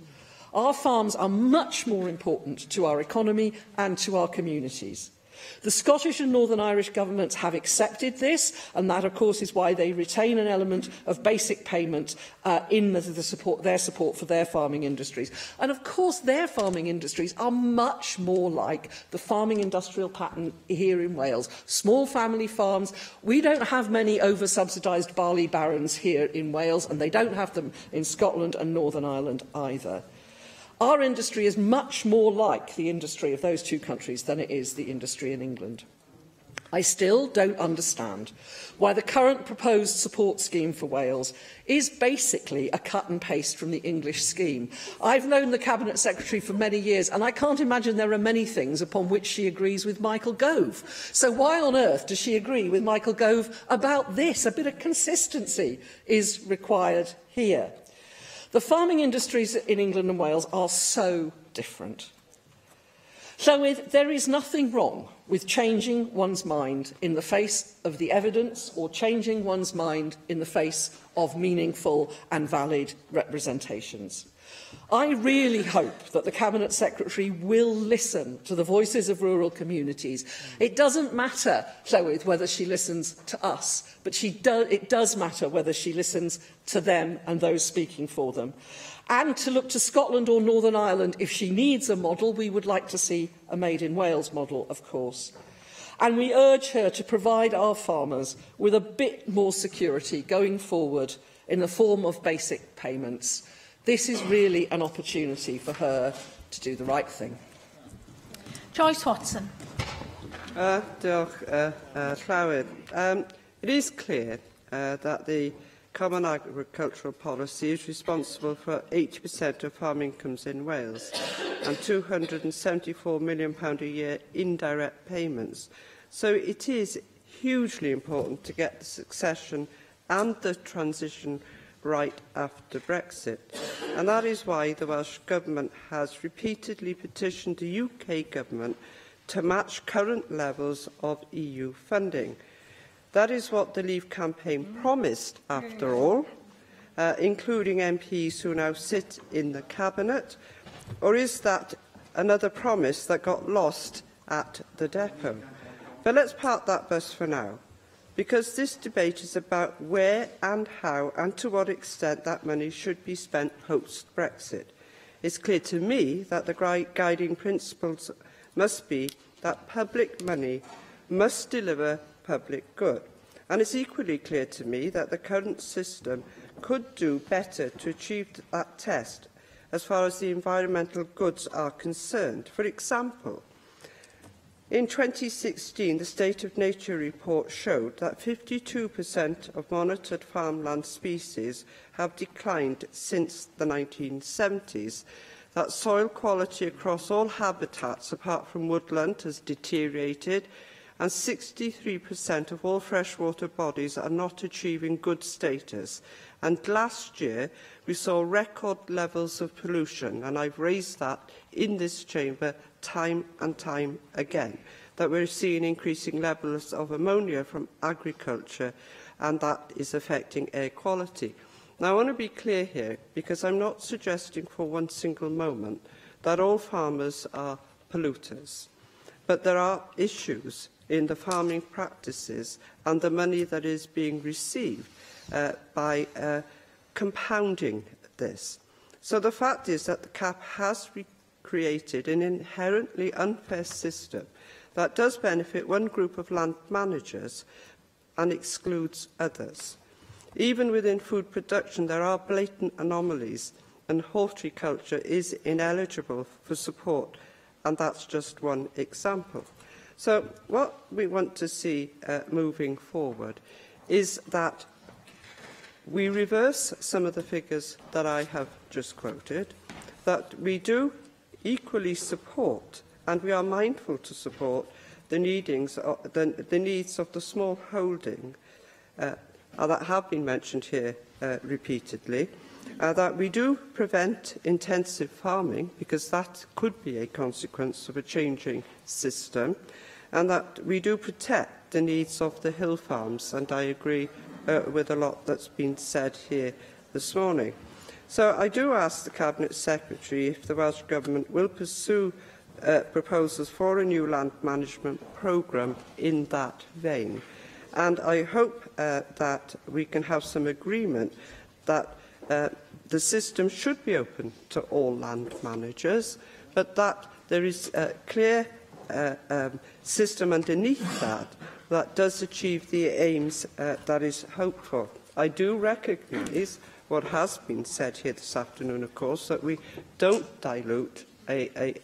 Our farms are much more important to our economy and to our communities. The Scottish and Northern Irish governments have accepted this, and that, of course, is why they retain an element of basic payment in their support for their farming industries. And, of course, their farming industries are much more like the farming industrial pattern here in Wales. Small family farms. We don't have many over-subsidised barley barons here in Wales, and they don't have them in Scotland and Northern Ireland either. Our industry is much more like the industry of those two countries than it is the industry in England. I still don't understand why the current proposed support scheme for Wales is basically a cut and paste from the English scheme. I've known the Cabinet Secretary for many years and I can't imagine there are many things upon which she agrees with Michael Gove. So why on earth does she agree with Michael Gove about this? A bit of consistency is required here. The farming industries in England and Wales are so different. Llywydd, there is nothing wrong with changing one's mind in the face of the evidence or changing one's mind in the face of meaningful and valid representations. I really hope that the Cabinet Secretary will listen to the voices of rural communities. It doesn't matter, Llywydd, whether she listens to us, but it does matter whether she listens to them and those speaking for them. And to look to Scotland or Northern Ireland if she needs a model. We would like to see a Made in Wales model, of course. And we urge her to provide our farmers with a bit more security going forward in the form of basic payments. This is really an opportunity for her to do the right thing. Joyce Watson. Diolch, Llywydd. It is clear that the Common Agricultural Policy is responsible for 80% of farm incomes in Wales and £274 million a year indirect payments. So it is hugely important to get the succession and the transition right after Brexit. And that is why the Welsh Government has repeatedly petitioned the UK Government to match current levels of EU funding. That is what the Leave campaign promised, after all, including MPs who now sit in the Cabinet. Or is that another promise that got lost at the depot? But let's park that bus for now, because this debate is about where and how and to what extent that money should be spent post-Brexit. It's clear to me that the guiding principles must be that public money must deliver public good. And it's equally clear to me that the current system could do better to achieve that test as far as the environmental goods are concerned. For example, in 2016, the State of Nature report showed that 52% of monitored farmland species have declined since the 1970s, that soil quality across all habitats apart from woodland has deteriorated, and 63% of all freshwater bodies are not achieving good status. And last year, we saw record levels of pollution, and I've raised that in this chamber time and time again, that we're seeing increasing levels of ammonia from agriculture, and that is affecting air quality. Now, I want to be clear here, because I'm not suggesting for one single moment that all farmers are polluters, but there are issues in the farming practices and the money that is being received by compounding this. So the fact is that the CAP has created an inherently unfair system that does benefit one group of land managers and excludes others. Even within food production, there are blatant anomalies, and horticulture is ineligible for support, and that's just one example. So what we want to see moving forward is that we reverse some of the figures that I have just quoted, that we do equally support, and we are mindful to support, the needs of the small holding that have been mentioned here repeatedly, that we do prevent intensive farming, because that could be a consequence of a changing system, and that we do protect the needs of the hill farms, and I agree with a lot that's been said here this morning. So I do ask the Cabinet Secretary if the Welsh Government will pursue proposals for a new land management programme in that vein. And I hope that we can have some agreement that the system should be open to all land managers, but that there is a clear system underneath that that does achieve the aims that is hoped for. I do recognise what has been said here this afternoon, of course, that we don't dilute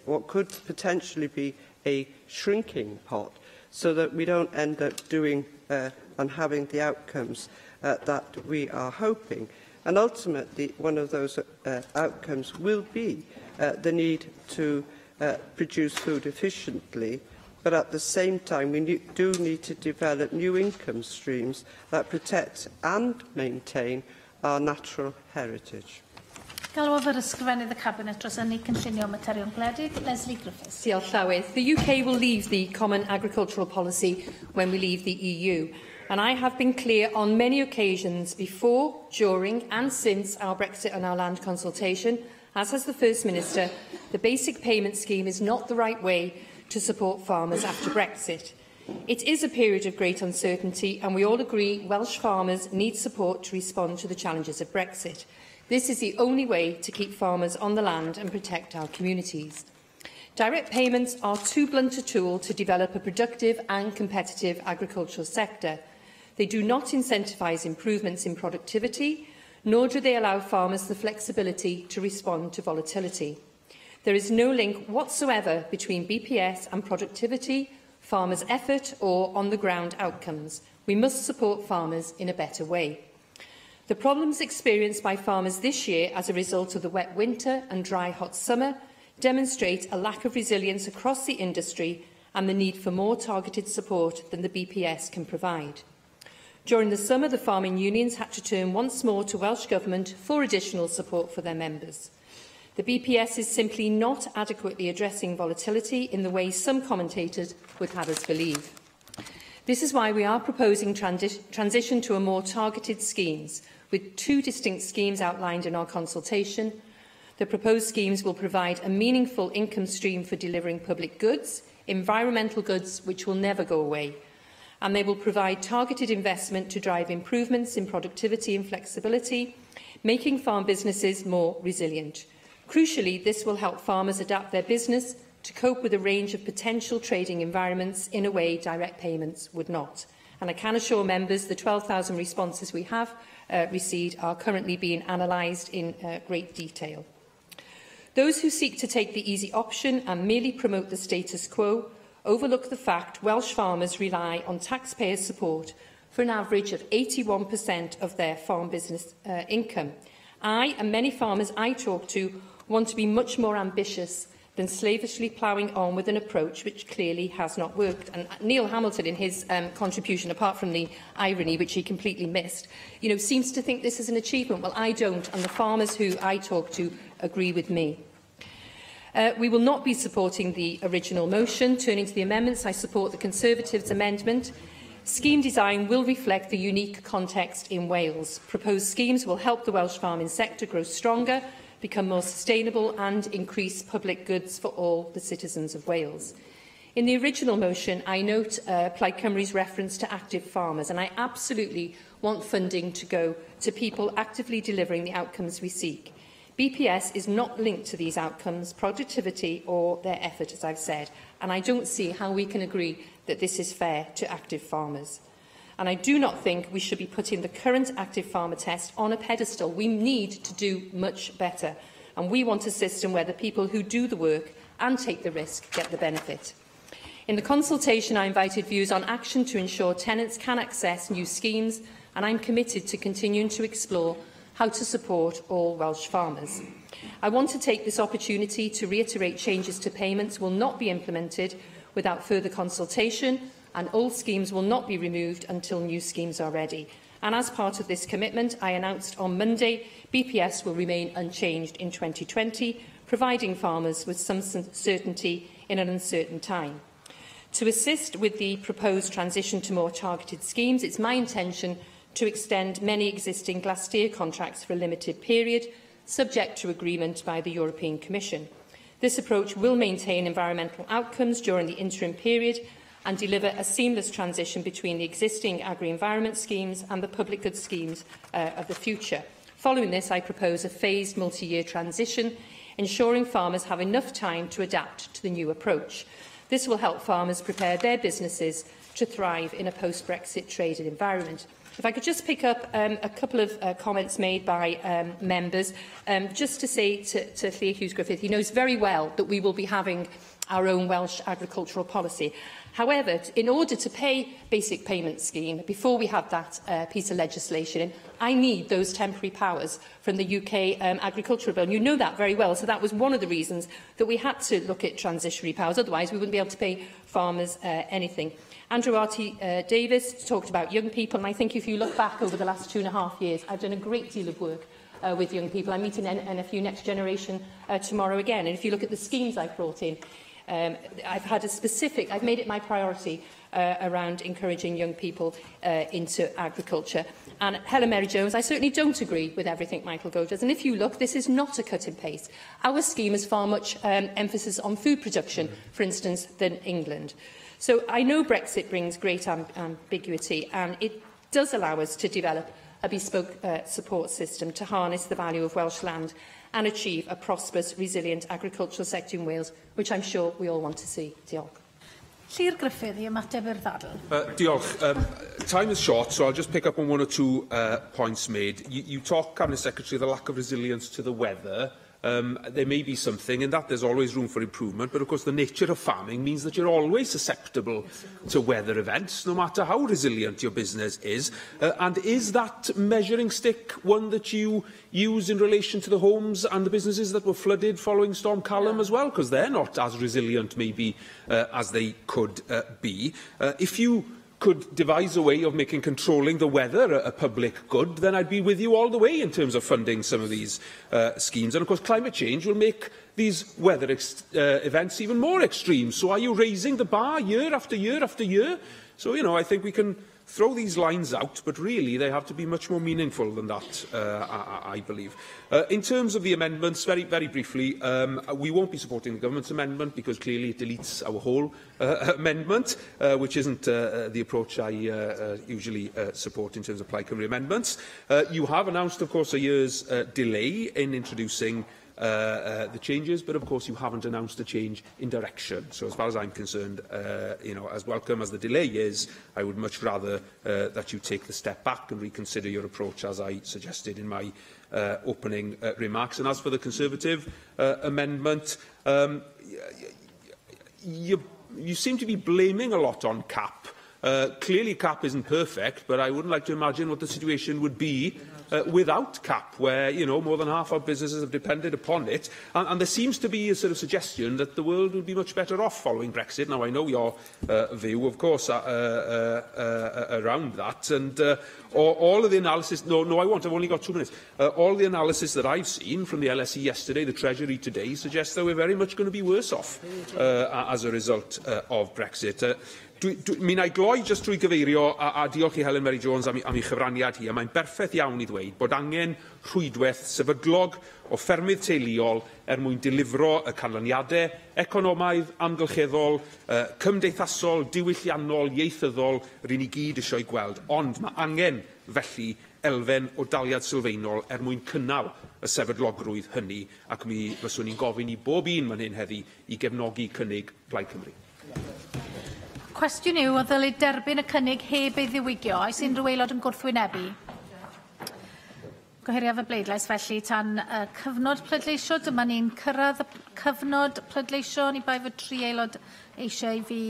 what could potentially be a shrinking pot. so that we don't end up doing and having the outcomes that we are hoping. And ultimately, one of those outcomes will be the need to produce food efficiently, but at the same time, we do need to develop new income streams that protect and maintain our natural heritage. Galwaf yr Ysgrifennydd y Cabinet dros Ynni Cynllunio Materion Gwledig, Lesley Griffiths. Diolch, Llywydd. The UK will leave the Common Agricultural Policy when we leave the EU. And I have been clear on many occasions before, during and since our Brexit and our land consultation, as has the First Minister, the basic payment scheme is not the right way to support farmers after Brexit. It is a period of great uncertainty, and we all agree Welsh farmers need support to respond to the challenges of Brexit. This is the only way to keep farmers on the land and protect our communities. Direct payments are too blunt a tool to develop a productive and competitive agricultural sector. They do not incentivise improvements in productivity, nor do they allow farmers the flexibility to respond to volatility. There is no link whatsoever between BPS and productivity, farmers' effort or on-the-ground outcomes. We must support farmers in a better way. The problems experienced by farmers this year as a result of the wet winter and dry hot summer demonstrate a lack of resilience across the industry and the need for more targeted support than the BPS can provide. During the summer, the farming unions had to turn once more to Welsh Government for additional support for their members. The BPS is simply not adequately addressing volatility in the way some commentators would have us believe. This is why we are proposing transition to a more targeted schemes, with two distinct schemes outlined in our consultation. The proposed schemes will provide a meaningful income stream for delivering public goods, environmental goods which will never go away, and they will provide targeted investment to drive improvements in productivity and flexibility, making farm businesses more resilient. Crucially, this will help farmers adapt their business to cope with a range of potential trading environments in a way direct payments would not. And I can assure members the 12,000 responses we have received are currently being analysed in great detail. Those who seek to take the easy option and merely promote the status quo overlook the fact Welsh farmers rely on taxpayer support for an average of 81% of their farm business income. I and many farmers I talk to want to be much more ambitious than slavishly ploughing on with an approach which clearly has not worked. And Neil Hamilton, in his contribution, apart from the irony, which he completely missed, you know, seems to think this is an achievement. Well, I don't, and the farmers who I talk to agree with me. We will not be supporting the original motion. Turning to the amendments, I support the Conservatives' amendment. Scheme design will reflect the unique context in Wales. Proposed schemes will help the Welsh farming sector grow stronger, become more sustainable and increase public goods for all the citizens of Wales. In the original motion, I note Plaid Cymru's reference to active farmers, and I absolutely want funding to go to people actively delivering the outcomes we seek. BPS is not linked to these outcomes, productivity or their effort, as I've said, and I don't see how we can agree that this is fair to active farmers. And I do not think we should be putting the current active farmer test on a pedestal. We need to do much better. And we want a system where the people who do the work and take the risk get the benefit. In the consultation, I invited views on action to ensure tenants can access new schemes, and I'm committed to continuing to explore how to support all Welsh farmers. I want to take this opportunity to reiterate changes to payments will not be implemented without further consultation, and old schemes will not be removed until new schemes are ready. And as part of this commitment, I announced on Monday BPS will remain unchanged in 2020, providing farmers with some certainty in an uncertain time. To assist with the proposed transition to more targeted schemes, it's my intention to extend many existing Glastir contracts for a limited period, subject to agreement by the European Commission. This approach will maintain environmental outcomes during the interim period and deliver a seamless transition between the existing agri-environment schemes and the public goods schemes of the future. Following this, I propose a phased multi-year transition, ensuring farmers have enough time to adapt to the new approach. This will help farmers prepare their businesses to thrive in a post-Brexit trading environment. If I could just pick up a couple of comments made by members, just to say to Llyr Hughes Griffith, he knows very well that we will be having our own Welsh agricultural policy. However, in order to pay basic payment scheme, before we had that piece of legislation in, I need those temporary powers from the UK agricultural bill. And you know that very well. So that was one of the reasons that we had to look at transitionary powers. Otherwise, we wouldn't be able to pay farmers anything. Andrew R.T. Davies talked about young people, and I think if you look back over the last 2.5 years, I've done a great deal of work with young people. I'm meeting NFU Next Generation tomorrow again, and if you look at the schemes I've brought in, I've had a specific, I've made it my priority around encouraging young people into agriculture. And Helen Mary Jones, I certainly don't agree with everything Michael Gove does. And if you look, this is not a cut and paste. Our scheme has far much emphasis on food production, for instance, than England. So I know Brexit brings great ambiguity, and it does allow us to develop a bespoke support system to harness the value of Welsh land and achieve a prosperous, resilient agricultural sector in Wales, which I'm sure we all want to see. Diolch. Llyr Gruffydd i ymateb i'r ddadl. Diolch. Time is short, so I'll just pick up on one or two points made. You talk, Cabinet Secretary, the lack of resilience to the weather. There may be something in that. There's always room for improvement, but of course the nature of farming means that you're always susceptible to weather events, no matter how resilient your business is. And is that measuring stick one that you use in relation to the homes and the businesses that were flooded following Storm Callum as well? Because they're not as resilient maybe as they could be. If you could devise a way of making controlling the weather a public good, then I'd be with you all the way in terms of funding some of these schemes. And of course, climate change will make these weather events even more extreme. So are you raising the bar year after year after year? So, you know, I think we can throw these lines out, but really they have to be much more meaningful than that, I believe. In terms of the amendments, very, very briefly, we won't be supporting the government's amendment because clearly it deletes our whole amendment, which isn't the approach I usually support in terms of Plaid Cymru amendments. You have announced, of course, a year's delay in introducing the changes, but of course you haven't announced a change in direction. So as far as I'm concerned, you know, as welcome as the delay is, I would much rather that you take the step back and reconsider your approach, as I suggested in my opening remarks. And as for the Conservative amendment, you seem to be blaming a lot on CAP. Clearly CAP isn't perfect, but I wouldn't like to imagine what the situation would be without CAP, where, you know, more than half our businesses have depended upon it. And there seems to be a sort of suggestion that the world would be much better off following Brexit. Now, I know your view, of course, around that. And all of the analysis... No, I won't. I've only got 2 minutes. All the analysis that I've seen from the LSE yesterday, the Treasury today, suggests that we're very much going to be worse off as a result of Brexit. Mi na i gloi jyst trwy gyfeirio a diolch i Helen Mary Jones am ei chyfraniad hi, a mae'n berffaith iawn i ddweud bod angen rhwydwaith sefydlog o ffermydd teuluol er mwyn dilifro y canlyniadau economaidd, amgylcheddol, cymdeithasol, diwylliannol, ieithyddol, ry'n ni gyd eisiau gweld. Ond mae angen felly elfen o daliad sylfaenol er mwyn cynnal y sefydlogrwydd hynny, ac mi fyswn i'n gofyn i bob un fan hyn heddi i gefnogi cynnig Plaid Cymru. Cwestiwn yw, a ddylid derbyn y cynnig heb ei ddiwygio? Oes unrhyw aelod yn gwrthwynebu? Gohiriaf y bleidlais felly tan y cyfnod pleidleisio. Dyma ni'n cyrraedd y cyfnod pleidleisio. Ni bai fod 3 aelod eisiau i fi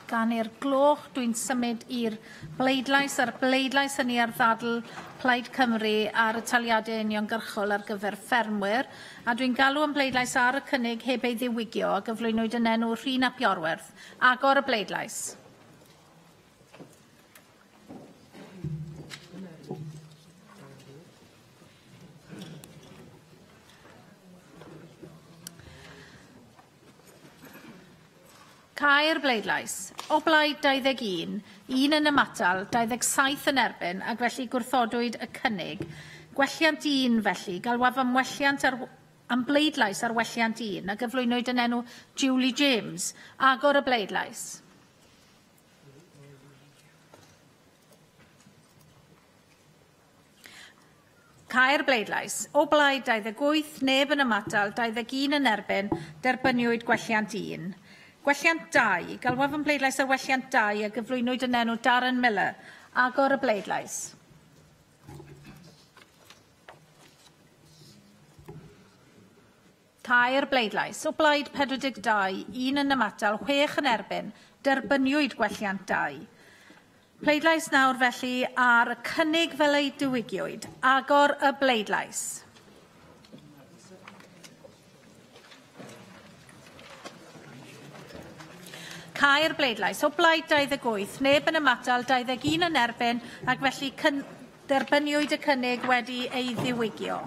ganu'r gloch. Dwi'n symud i'r bleidlais a'r bleidlais hynny ar ddadl Plaid Cymru ar y taliadau uniongyrchol ar gyfer ffermwyr. A dwi'n galw am bleidlais ar y cynnig heb ei ddiwygio a gyflwynwyd yn enw Rhun ap Iorwerth. Agor y bleidlais. Cau'r bleidlais. O blaid 21, 1 yn ymatal, 27 yn erbyn, ac felly gwrthodwyd y cynnig. Gwelliant 1 felly, galwaf am welliant am bleidlais ar welliant 1, a gyflwynwyd yn enw Julie James. Agor y bleidlais. Cau'r bleidlais. O blaid 28, neb yn ymatal, 21 yn erbyn, derbyniwyd gwelliant 1. Gwelliant 2, galwaf am bleidlais ar welliant 2 a gyflwynwyd yn enw Darren Miller. Agor y bleidlais. Cau'r bleidlais. O blaid 42, 1 yn ymatal, 6 yn erbyn. Derbyniwyd gwelliant 2. Pleidlais nawr felly ar y cynnig fel ei diwygiwyd. Agor y bleidlais. Cau'r bleidlais. O blaid 28, neb yn ymatal, 21 yn erbyn, ac felly derbyniwyd y cynnig wedi ei ddiwygio.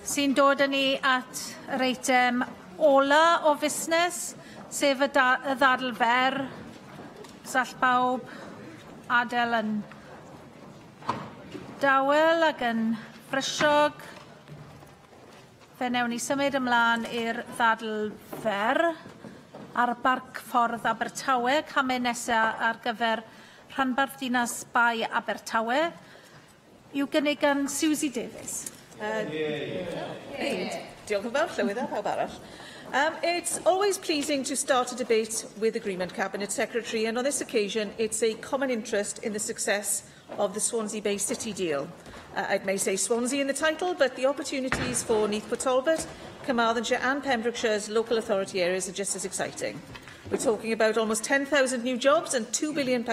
Sy'n dod â ni at yr eitem ola o fusnes, sef y ddadl fer. Os all pawb adael yn dawel ac yn frysiog. Fe wnewn ni symud ymlaen i'r ddadl fer ar y Barc Ffordd Abertawe, camau nesaf ar gyfer rhanbarth dinas Bae Abertawe, i'w gynnig gan Suzy Davies. Diolch yn fawr, Llywydd, a pawb arall. It's always pleasing to start a debate with agreement, Cabinet Secretary, and on this occasion it's a common interest in the success of the Swansea Bay City deal. It may say Swansea in the title, but the opportunities for Neath Port Talbot, Carmarthenshire and Pembrokeshire's local authority areas are just as exciting. We're talking about almost 10,000 new jobs and £2 billion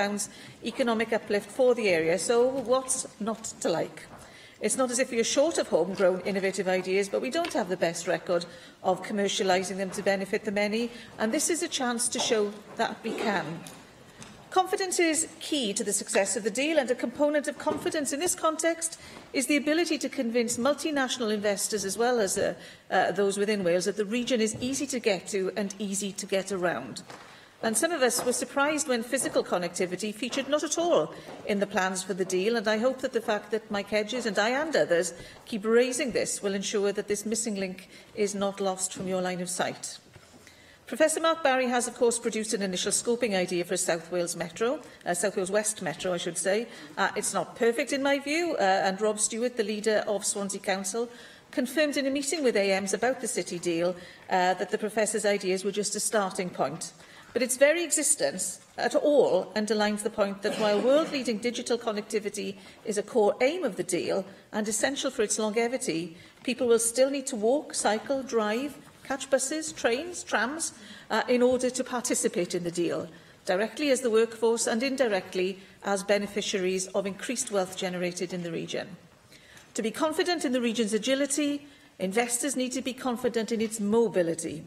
economic uplift for the area, so what's not to like? It's not as if we are short of homegrown innovative ideas, but we don't have the best record of commercialising them to benefit the many, and this is a chance to show that we can. Confidence is key to the success of the deal, and a component of confidence in this context is the ability to convince multinational investors as well as those within Wales that the region is easy to get to and easy to get around. And some of us were surprised when physical connectivity featured not at all in the plans for the deal, and I hope that the fact that Mike Hedges and I and others keep raising this will ensure that this missing link is not lost from your line of sight. Professor Mark Barry has, of course, produced an initial scoping idea for South Wales Metro, South Wales West Metro, I should say. It's not perfect in my view, and Rob Stewart, the leader of Swansea Council, confirmed in a meeting with AMs about the city deal that the professor's ideas were just a starting point. But its very existence at all underlines the point that while world-leading digital connectivity is a core aim of the deal and essential for its longevity, people will still need to walk, cycle, drive, catch buses, trains, trams, in order to participate in the deal, directly as the workforce and indirectly as beneficiaries of increased wealth generated in the region. To be confident in the region's agility, investors need to be confident in its mobility.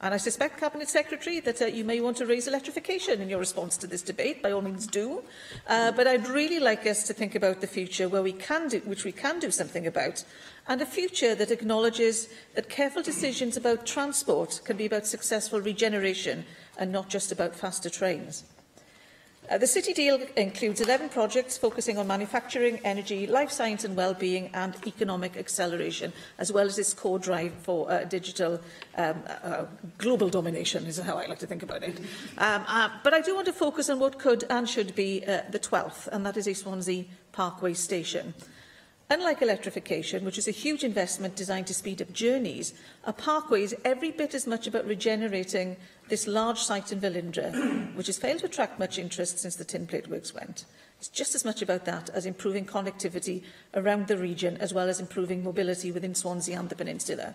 And I suspect, Cabinet Secretary, that you may want to raise electrification in your response to this debate. By all means do. But I'd really like us to think about the future where we can do, which we can do something about, and a future that acknowledges that careful decisions about transport can be about successful regeneration and not just about faster trains. The City Deal includes 11 projects focusing on manufacturing, energy, life science and well-being and economic acceleration, as well as its core drive for digital global domination, is how I like to think about it. But I do want to focus on what could and should be the 12th, and that is a Swansea Parkway station. Unlike electrification, which is a huge investment designed to speed up journeys, a parkway is every bit as much about regenerating this large site in Velindre, which has failed to attract much interest since the tin plate works went. It's just as much about that as improving connectivity around the region, as well as improving mobility within Swansea and the peninsula.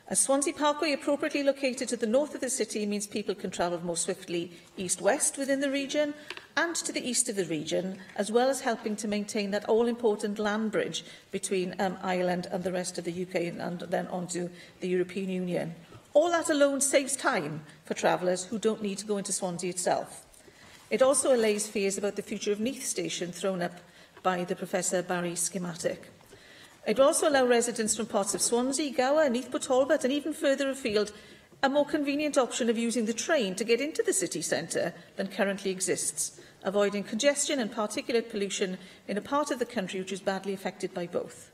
A Swansea Parkway appropriately located to the north of the city means people can travel more swiftly east-west within the region and to the east of the region, as well as helping to maintain that all-important land bridge between Ireland and the rest of the UK and then onto the European Union. All that alone saves time for travellers who don't need to go into Swansea itself. It also allays fears about the future of Neath Station thrown up by the Professor Barry schematic. It will also allow residents from parts of Swansea, Gower, Neath Port Talbot and even further afield a more convenient option of using the train to get into the city centre than currently exists, avoiding congestion and particulate pollution in a part of the country which is badly affected by both.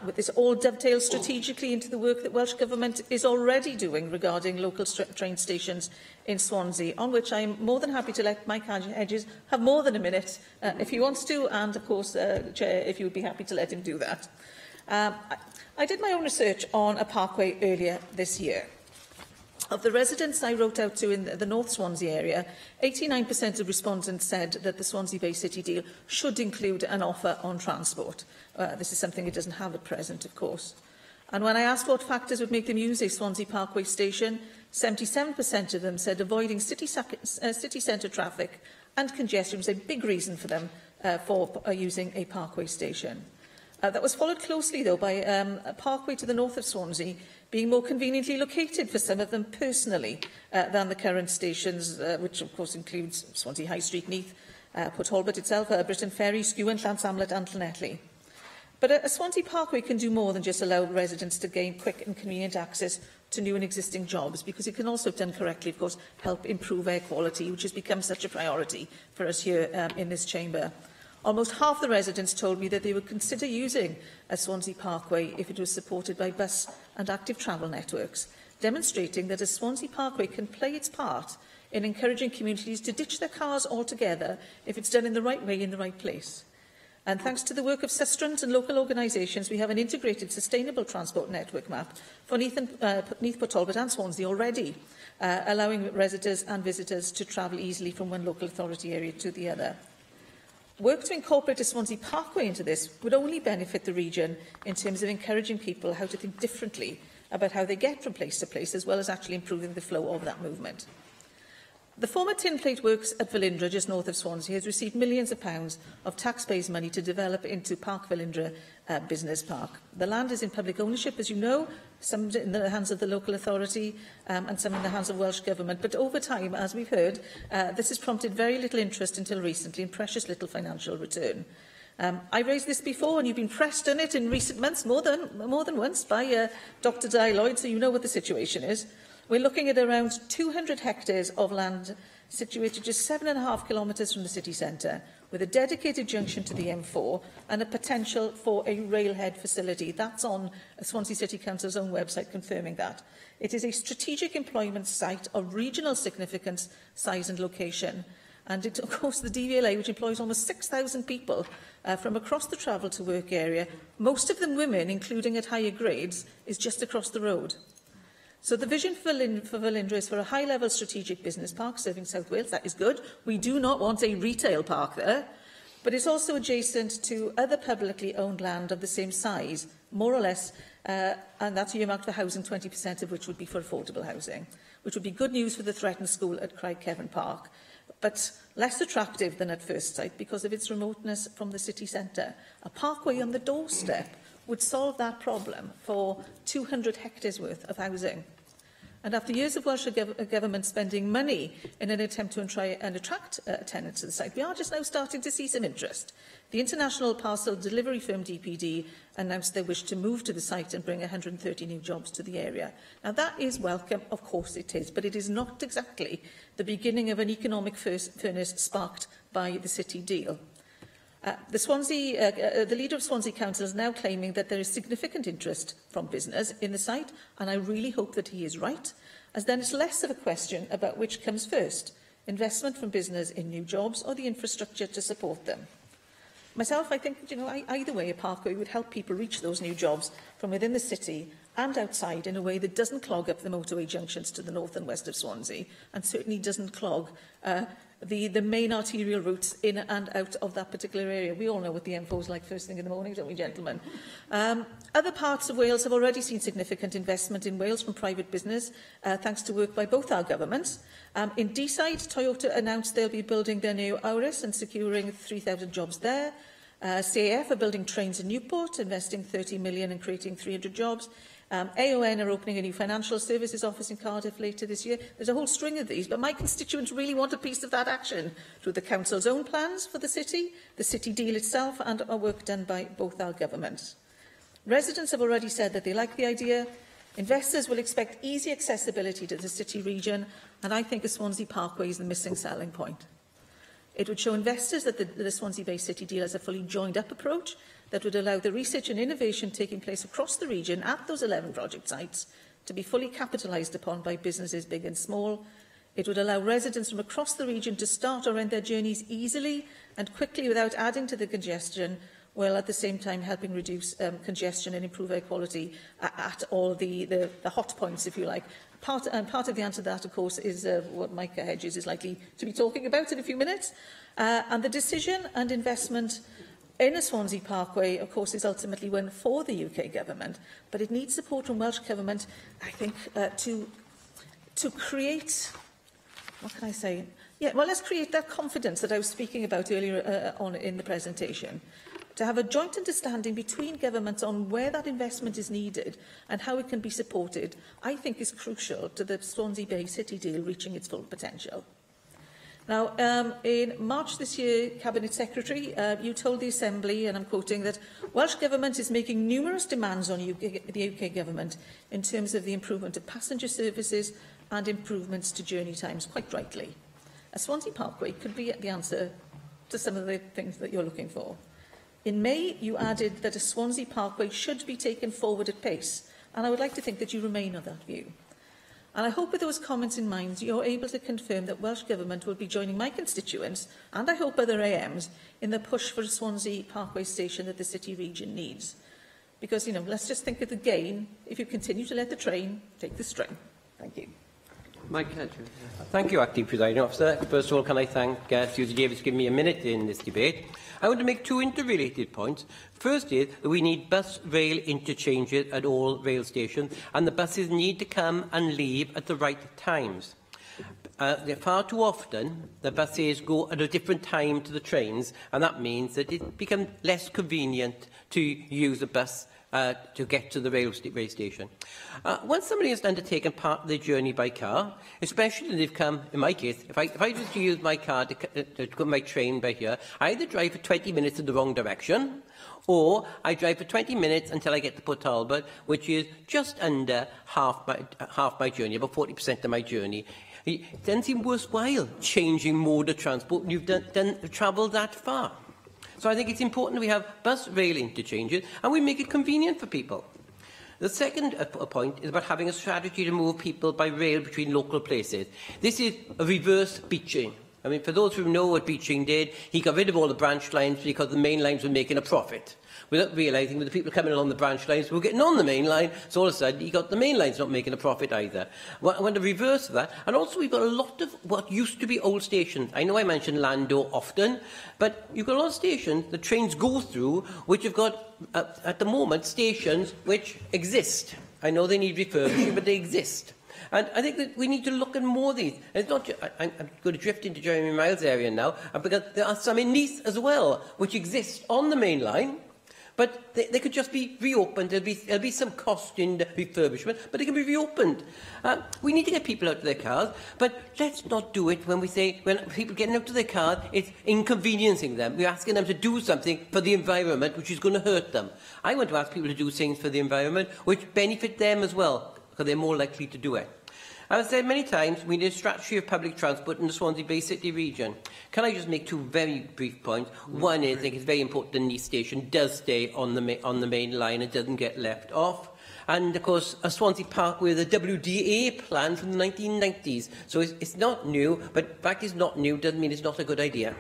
With this all dovetails strategically into the work that Welsh Government is already doing regarding local train stations in Swansea, on which I am more than happy to let Mike Hedges have more than a minute if he wants to, and of course, Chair, if you would be happy to let him do that. I did my own research on a parkway earlier this year. Of the residents I wrote out to in the North Swansea area, 89% of respondents said that the Swansea Bay City deal should include an offer on transport. This is something it doesn't have at present, of course. And when I asked what factors would make them use a Swansea Parkway station, 77% of them said avoiding city, city centre traffic and congestion was a big reason for them for using a parkway station. That was followed closely, though, by a parkway to the north of Swansea being more conveniently located for some of them personally than the current stations, which of course includes Swansea High Street, Neath, Port Talbot itself, Britain Ferry, Skewen, Llansamlet and Llanelli. But a Swansea Parkway can do more than just allow residents to gain quick and convenient access to new and existing jobs, because it can also, if done correctly, of course, help improve air quality, which has become such a priority for us here in this chamber. Almost half the residents told me that they would consider using a Swansea Parkway if it was supported by bus and active travel networks, demonstrating that a Swansea Parkway can play its part in encouraging communities to ditch their cars altogether if it's done in the right way in the right place. And thanks to the work of Sustrans and local organisations, we have an integrated sustainable transport network map for Neath, and, Neath Port Talbot and Swansea already, allowing residents and visitors to travel easily from one local authority area to the other. Work to incorporate a Swansea Parkway into this would only benefit the region in terms of encouraging people how to think differently about how they get from place to place, as well as actually improving the flow of that movement. The former tin plate works at Velindre, just north of Swansea, has received millions of pounds of taxpayers' money to develop into Park Velindre Business Park. The land is in public ownership, as you know, some in the hands of the local authority and some in the hands of Welsh Government. But over time, as we've heard, this has prompted very little interest until recently and precious little financial return. I raised this before, and you've been pressed on it in recent months, more than once, by Dr Dai Lloyd, so you know what the situation is. We're looking at around 200 hectares of land situated just 7.5 kilometres from the city centre, with a dedicated junction to the M4 and a potential for a railhead facility. That's on Swansea City Council's own website confirming that. It is a strategic employment site of regional significance, size and location. And it, of course, the DVLA, which employs almost 6,000 people from across the travel to work area, most of them women, including at higher grades, is just across the road. So the vision for Velindre is for a high-level strategic business park serving South Wales. That is good. We do not want a retail park there. But it's also adjacent to other publicly owned land of the same size, more or less, and that's earmarked for housing, 20% of which would be for affordable housing, which would be good news for the threatened school at Craig Cefn Park, but less attractive than at first sight because of its remoteness from the city centre. A parkway on the doorstep would solve that problem for 200 hectares worth of housing. And after years of Welsh Government spending money in an attempt to try and attract tenants to the site, we are just now starting to see some interest. The international parcel delivery firm DPD announced their wish to move to the site and bring 130 new jobs to the area. Now that is welcome, of course it is, but it is not exactly the beginning of an economic furnace sparked by the city deal. The leader of Swansea Council is now claiming that there is significant interest from business in the site, and I really hope that he is right, as then it's less of a question about which comes first, investment from business in new jobs or the infrastructure to support them. Myself, I think, you know, either way, a parkway would help people reach those new jobs from within the city and outside in a way that doesn't clog up the motorway junctions to the north and west of Swansea, and certainly doesn't clog the main arterial routes in and out of that particular area. We all know what the M4 is like first thing in the morning, don't we, gentlemen? Other parts of Wales have already seen significant investment in Wales from private business, thanks to work by both our governments. In Deeside, Toyota announced they'll be building their new Auris and securing 3,000 jobs there. CAF are building trains in Newport, investing 30 million and creating 300 jobs. AON are opening a new financial services office in Cardiff later this year. There's a whole string of these, but my constituents really want a piece of that action through the council's own plans for the city deal itself, and our work done by both our governments. Residents have already said that they like the idea. Investors will expect easy accessibility to the city region, and I think a Swansea Parkway is the missing selling point. It would show investors that the Swansea-based city deal has a fully joined-up approach that would allow the research and innovation taking place across the region at those 11 project sites to be fully capitalised upon by businesses big and small. It would allow residents from across the region to start or end their journeys easily and quickly without adding to the congestion, while at the same time helping reduce congestion and improve air quality at all the hot points, if you like. Part of the answer to that, of course, is what Micah Hedges is likely to be talking about in a few minutes. And the decision and investment in a Swansea Parkway, of course, is ultimately one for the UK Government, but it needs support from Welsh Government, I think, to create, what can I say? Yeah, well, let's create that confidence that I was speaking about earlier on in the presentation. To have a joint understanding between governments on where that investment is needed and how it can be supported, I think is crucial to the Swansea Bay City deal reaching its full potential. Now, in March this year, Cabinet Secretary, you told the Assembly, and I'm quoting, that Welsh Government is making numerous demands on the UK Government in terms of the improvement of passenger services and improvements to journey times, quite rightly. A Swansea Parkway could be the answer to some of the things that you're looking for. In May, you added that a Swansea Parkway should be taken forward at pace, and I would like to think that you remain of that view. And I hope with those comments in mind, you're able to confirm that Welsh Government will be joining my constituents, and I hope other AMs, in the push for a Swansea Parkway station that the city region needs. Because, you know, let's just think of the gain if you continue to let the train take the strain. Thank you. Mike Hedges. Thank you, Acting Presiding Officer. First of all, can I thank Susie Davies for giving me a minute in this debate. I want to make two interrelated points. First is that we need bus-rail interchanges at all rail stations, and the buses need to come and leave at the right times. Far too often, the buses go at a different time to the trains, and that means that it becomes less convenient to use a bus to get to the rail station. Once somebody has undertaken part of their journey by car, especially if they've come, in my case, if I was to use my car to go my train by here, I either drive for 20 minutes in the wrong direction, or I drive for 20 minutes until I get to Port Talbot, which is just under half my journey, about 40% of my journey. It doesn't seem worthwhile changing mode of transport when you've travelled that far. So I think it's important we have bus-rail interchanges and we make it convenient for people. The second point is about having a strategy to move people by rail between local places. This is a reverse beaching. I mean, for those who know what Beeching did, he got rid of all the branch lines because the main lines were making a profit, without realising with the people coming along the branch lines were getting on the main line, so all of a sudden he got the main lines not making a profit either. Well, I want to reverse that. And also we've got a lot of what used to be old stations. I know I mention Lando often, but you've got a lot of stations the trains go through which have got, at the moment, stations which exist. I know they need refurbishing, but they exist. And I think that we need to look at more of these. And it's not just, I'm going to drift into Jeremy Miles' area now, because there are some in Neath as well, which exist on the main line, but they could just be reopened. There'll be some cost in the refurbishment, but they can be reopened. We need to get people out of their cars, but let's not do it when we say, when people getting out of their cars, it's inconveniencing them. We're asking them to do something for the environment, which is going to hurt them. I want to ask people to do things for the environment which benefit them as well, because they're more likely to do it. I've said many times, we need a strategy of public transport in the Swansea Bay City region. Can I just make two very brief points? One is, I think it's very important the Neath station does stay on the main line and doesn't get left off. And, of course, a Swansea Parkway, the WDA plan from the 1990s. So it's not new, but the fact it's not new doesn't mean it's not a good idea.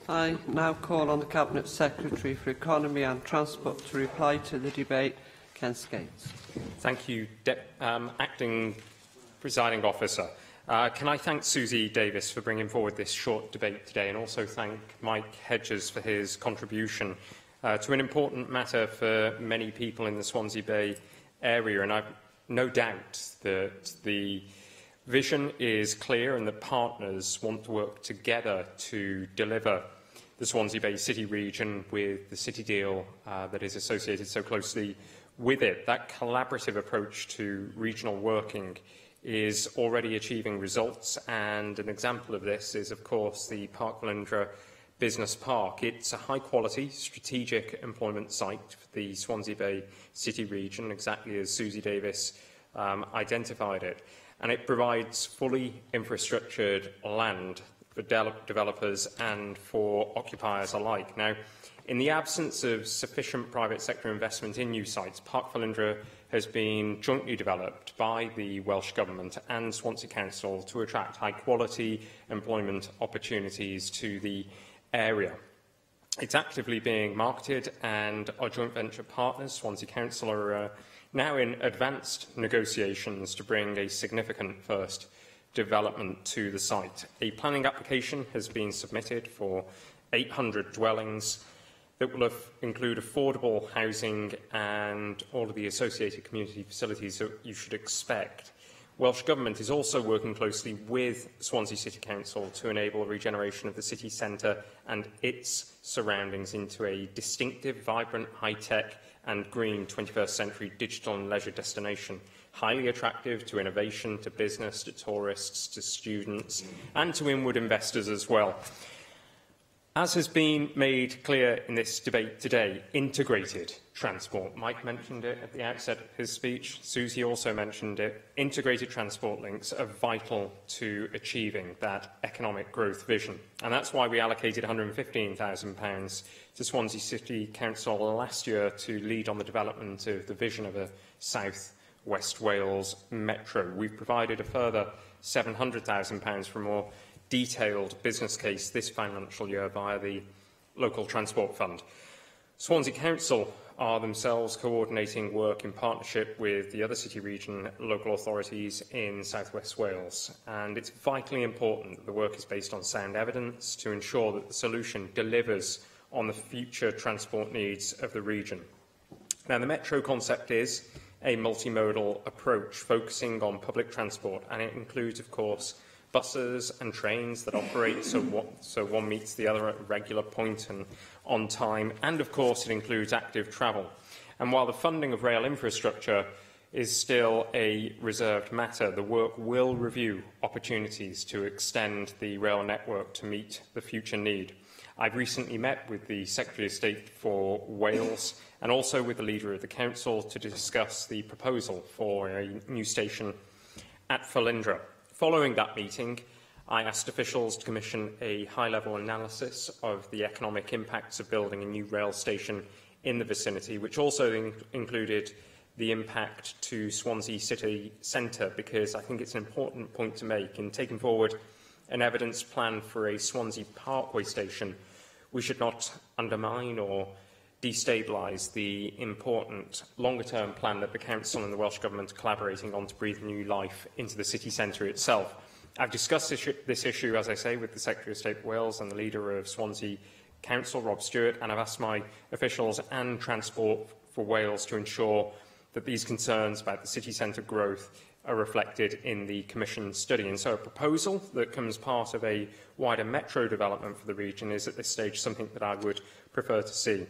I now call on the Cabinet Secretary for Economy and Transport to reply to the debate, Ken Skates. Thank you, Acting Presiding Officer. Can I thank Susie Davies for bringing forward this short debate today, and also thank Mike Hedges for his contribution to an important matter for many people in the Swansea Bay area. And I've no doubt that the vision is clear and that partners want to work together to deliver the Swansea Bay City region with the city deal that is associated so closely with it. That collaborative approach to regional working is already achieving results, and an example of this is, of course, the Parc Velindre Business Park. It's a high-quality, strategic employment site for the Swansea Bay City region, exactly as Susie Davies identified it. And it provides fully infrastructured land for developers and for occupiers alike. Now, in the absence of sufficient private sector investment in new sites, Parc Velindre has been jointly developed by the Welsh Government and Swansea Council to attract high-quality employment opportunities to the area. It's actively being marketed, and our joint venture partners, Swansea Council, are now in advanced negotiations to bring a significant first development to the site. A planning application has been submitted for 800 dwellings, that will include affordable housing and all of the associated community facilities that you should expect. Welsh Government is also working closely with Swansea City Council to enable regeneration of the city centre and its surroundings into a distinctive, vibrant, high-tech and green 21st century digital and leisure destination, highly attractive to innovation, to business, to tourists, to students and to inward investors as well. As has been made clear in this debate today, integrated transport. Mike mentioned it at the outset of his speech. Susie also mentioned it. Integrated transport links are vital to achieving that economic growth vision. And that's why we allocated £115,000 to Swansea City Council last year to lead on the development of the vision of a South West Wales metro. We've provided a further £700,000 for more detailed business case this financial year via the local transport fund. Swansea Council are themselves coordinating work in partnership with the other city region local authorities in South West Wales, and it's vitally important that the work is based on sound evidence to ensure that the solution delivers on the future transport needs of the region. Now, the metro concept is a multimodal approach focusing on public transport, and it includes, of course, buses and trains that operate so one meets the other at a regular point and on time. And, of course, it includes active travel. And while the funding of rail infrastructure is still a reserved matter, the work will review opportunities to extend the rail network to meet the future need. I've recently met with the Secretary of State for Wales and also with the leader of the council to discuss the proposal for a new station at Felindre. Following that meeting, I asked officials to commission a high-level analysis of the economic impacts of building a new rail station in the vicinity, which also included the impact to Swansea City Centre, because I think it's an important point to make. In taking forward an evidence plan for a Swansea Parkway station, we should not undermine or destabilise the important longer-term plan that the Council and the Welsh Government are collaborating on to breathe new life into the city centre itself. I've discussed this issue, as I say, with the Secretary of State for Wales and the leader of Swansea Council, Rob Stewart, and I've asked my officials and Transport for Wales to ensure that these concerns about the city centre growth are reflected in the Commission study. And so a proposal that comes part of a wider metro development for the region is at this stage something that I would prefer to see.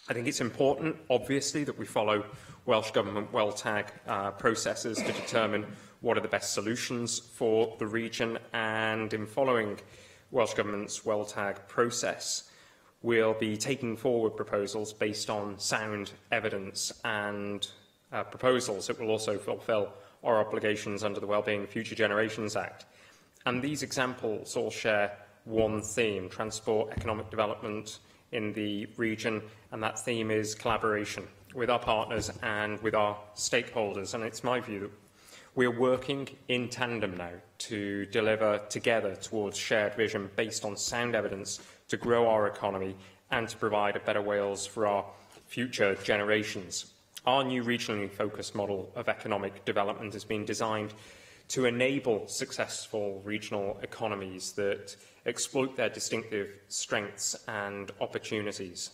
I think it's important, obviously, that we follow Welsh Government WelTAG processes to determine what are the best solutions for the region, and in following Welsh Government's WelTAG process, we'll be taking forward proposals based on sound evidence and proposals that will also fulfil our obligations under the Wellbeing of Future Generations Act. And these examples all share one theme: transport, economic development in the region, and that theme is collaboration with our partners and with our stakeholders. And it's my view that we are working in tandem now to deliver together towards shared vision based on sound evidence to grow our economy and to provide a better Wales for our future generations. Our new regionally focused model of economic development has been designed to enable successful regional economies that exploit their distinctive strengths and opportunities.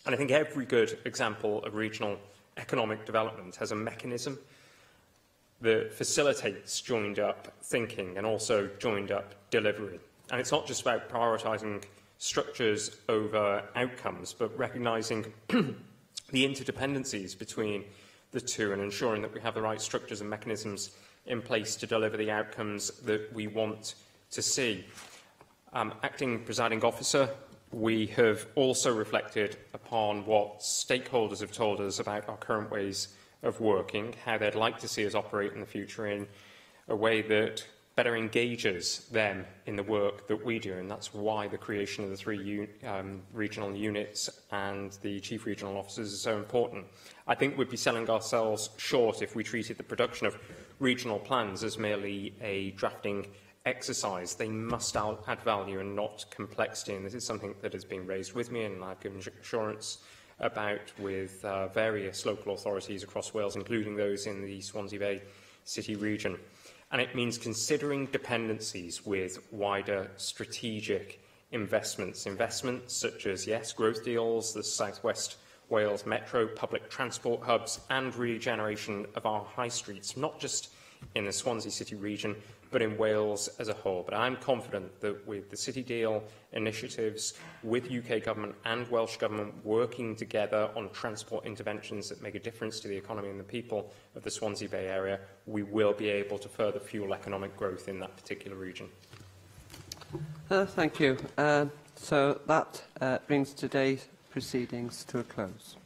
And I think every good example of regional economic development has a mechanism that facilitates joined-up thinking and also joined-up delivery. And it's not just about prioritising structures over outcomes, but recognising the interdependencies between the two and ensuring that we have the right structures and mechanisms in place to deliver the outcomes that we want to see. Acting Presiding Officer, we have also reflected upon what stakeholders have told us about our current ways of working, how they'd like to see us operate in the future in a way that better engages them in the work that we do, and that's why the creation of the three regional units and the chief regional officers is so important. I think we'd be selling ourselves short if we treated the production of regional plans as merely a drafting exercise. They must add value and not complexity, and this is something that has been raised with me and I've given assurance about with various local authorities across Wales, including those in the Swansea Bay City region. And it means considering dependencies with wider strategic investments. Investments such as, yes, growth deals, the South West Wales Metro, public transport hubs and regeneration of our high streets, not just in the Swansea City region, but in Wales as a whole. But I'm confident that with the City Deal initiatives, with UK Government and Welsh Government working together on transport interventions that make a difference to the economy and the people of the Swansea Bay area, we will be able to further fuel economic growth in that particular region. Uh, thank you. Uh, so that uh, brings today's proceedings to a close.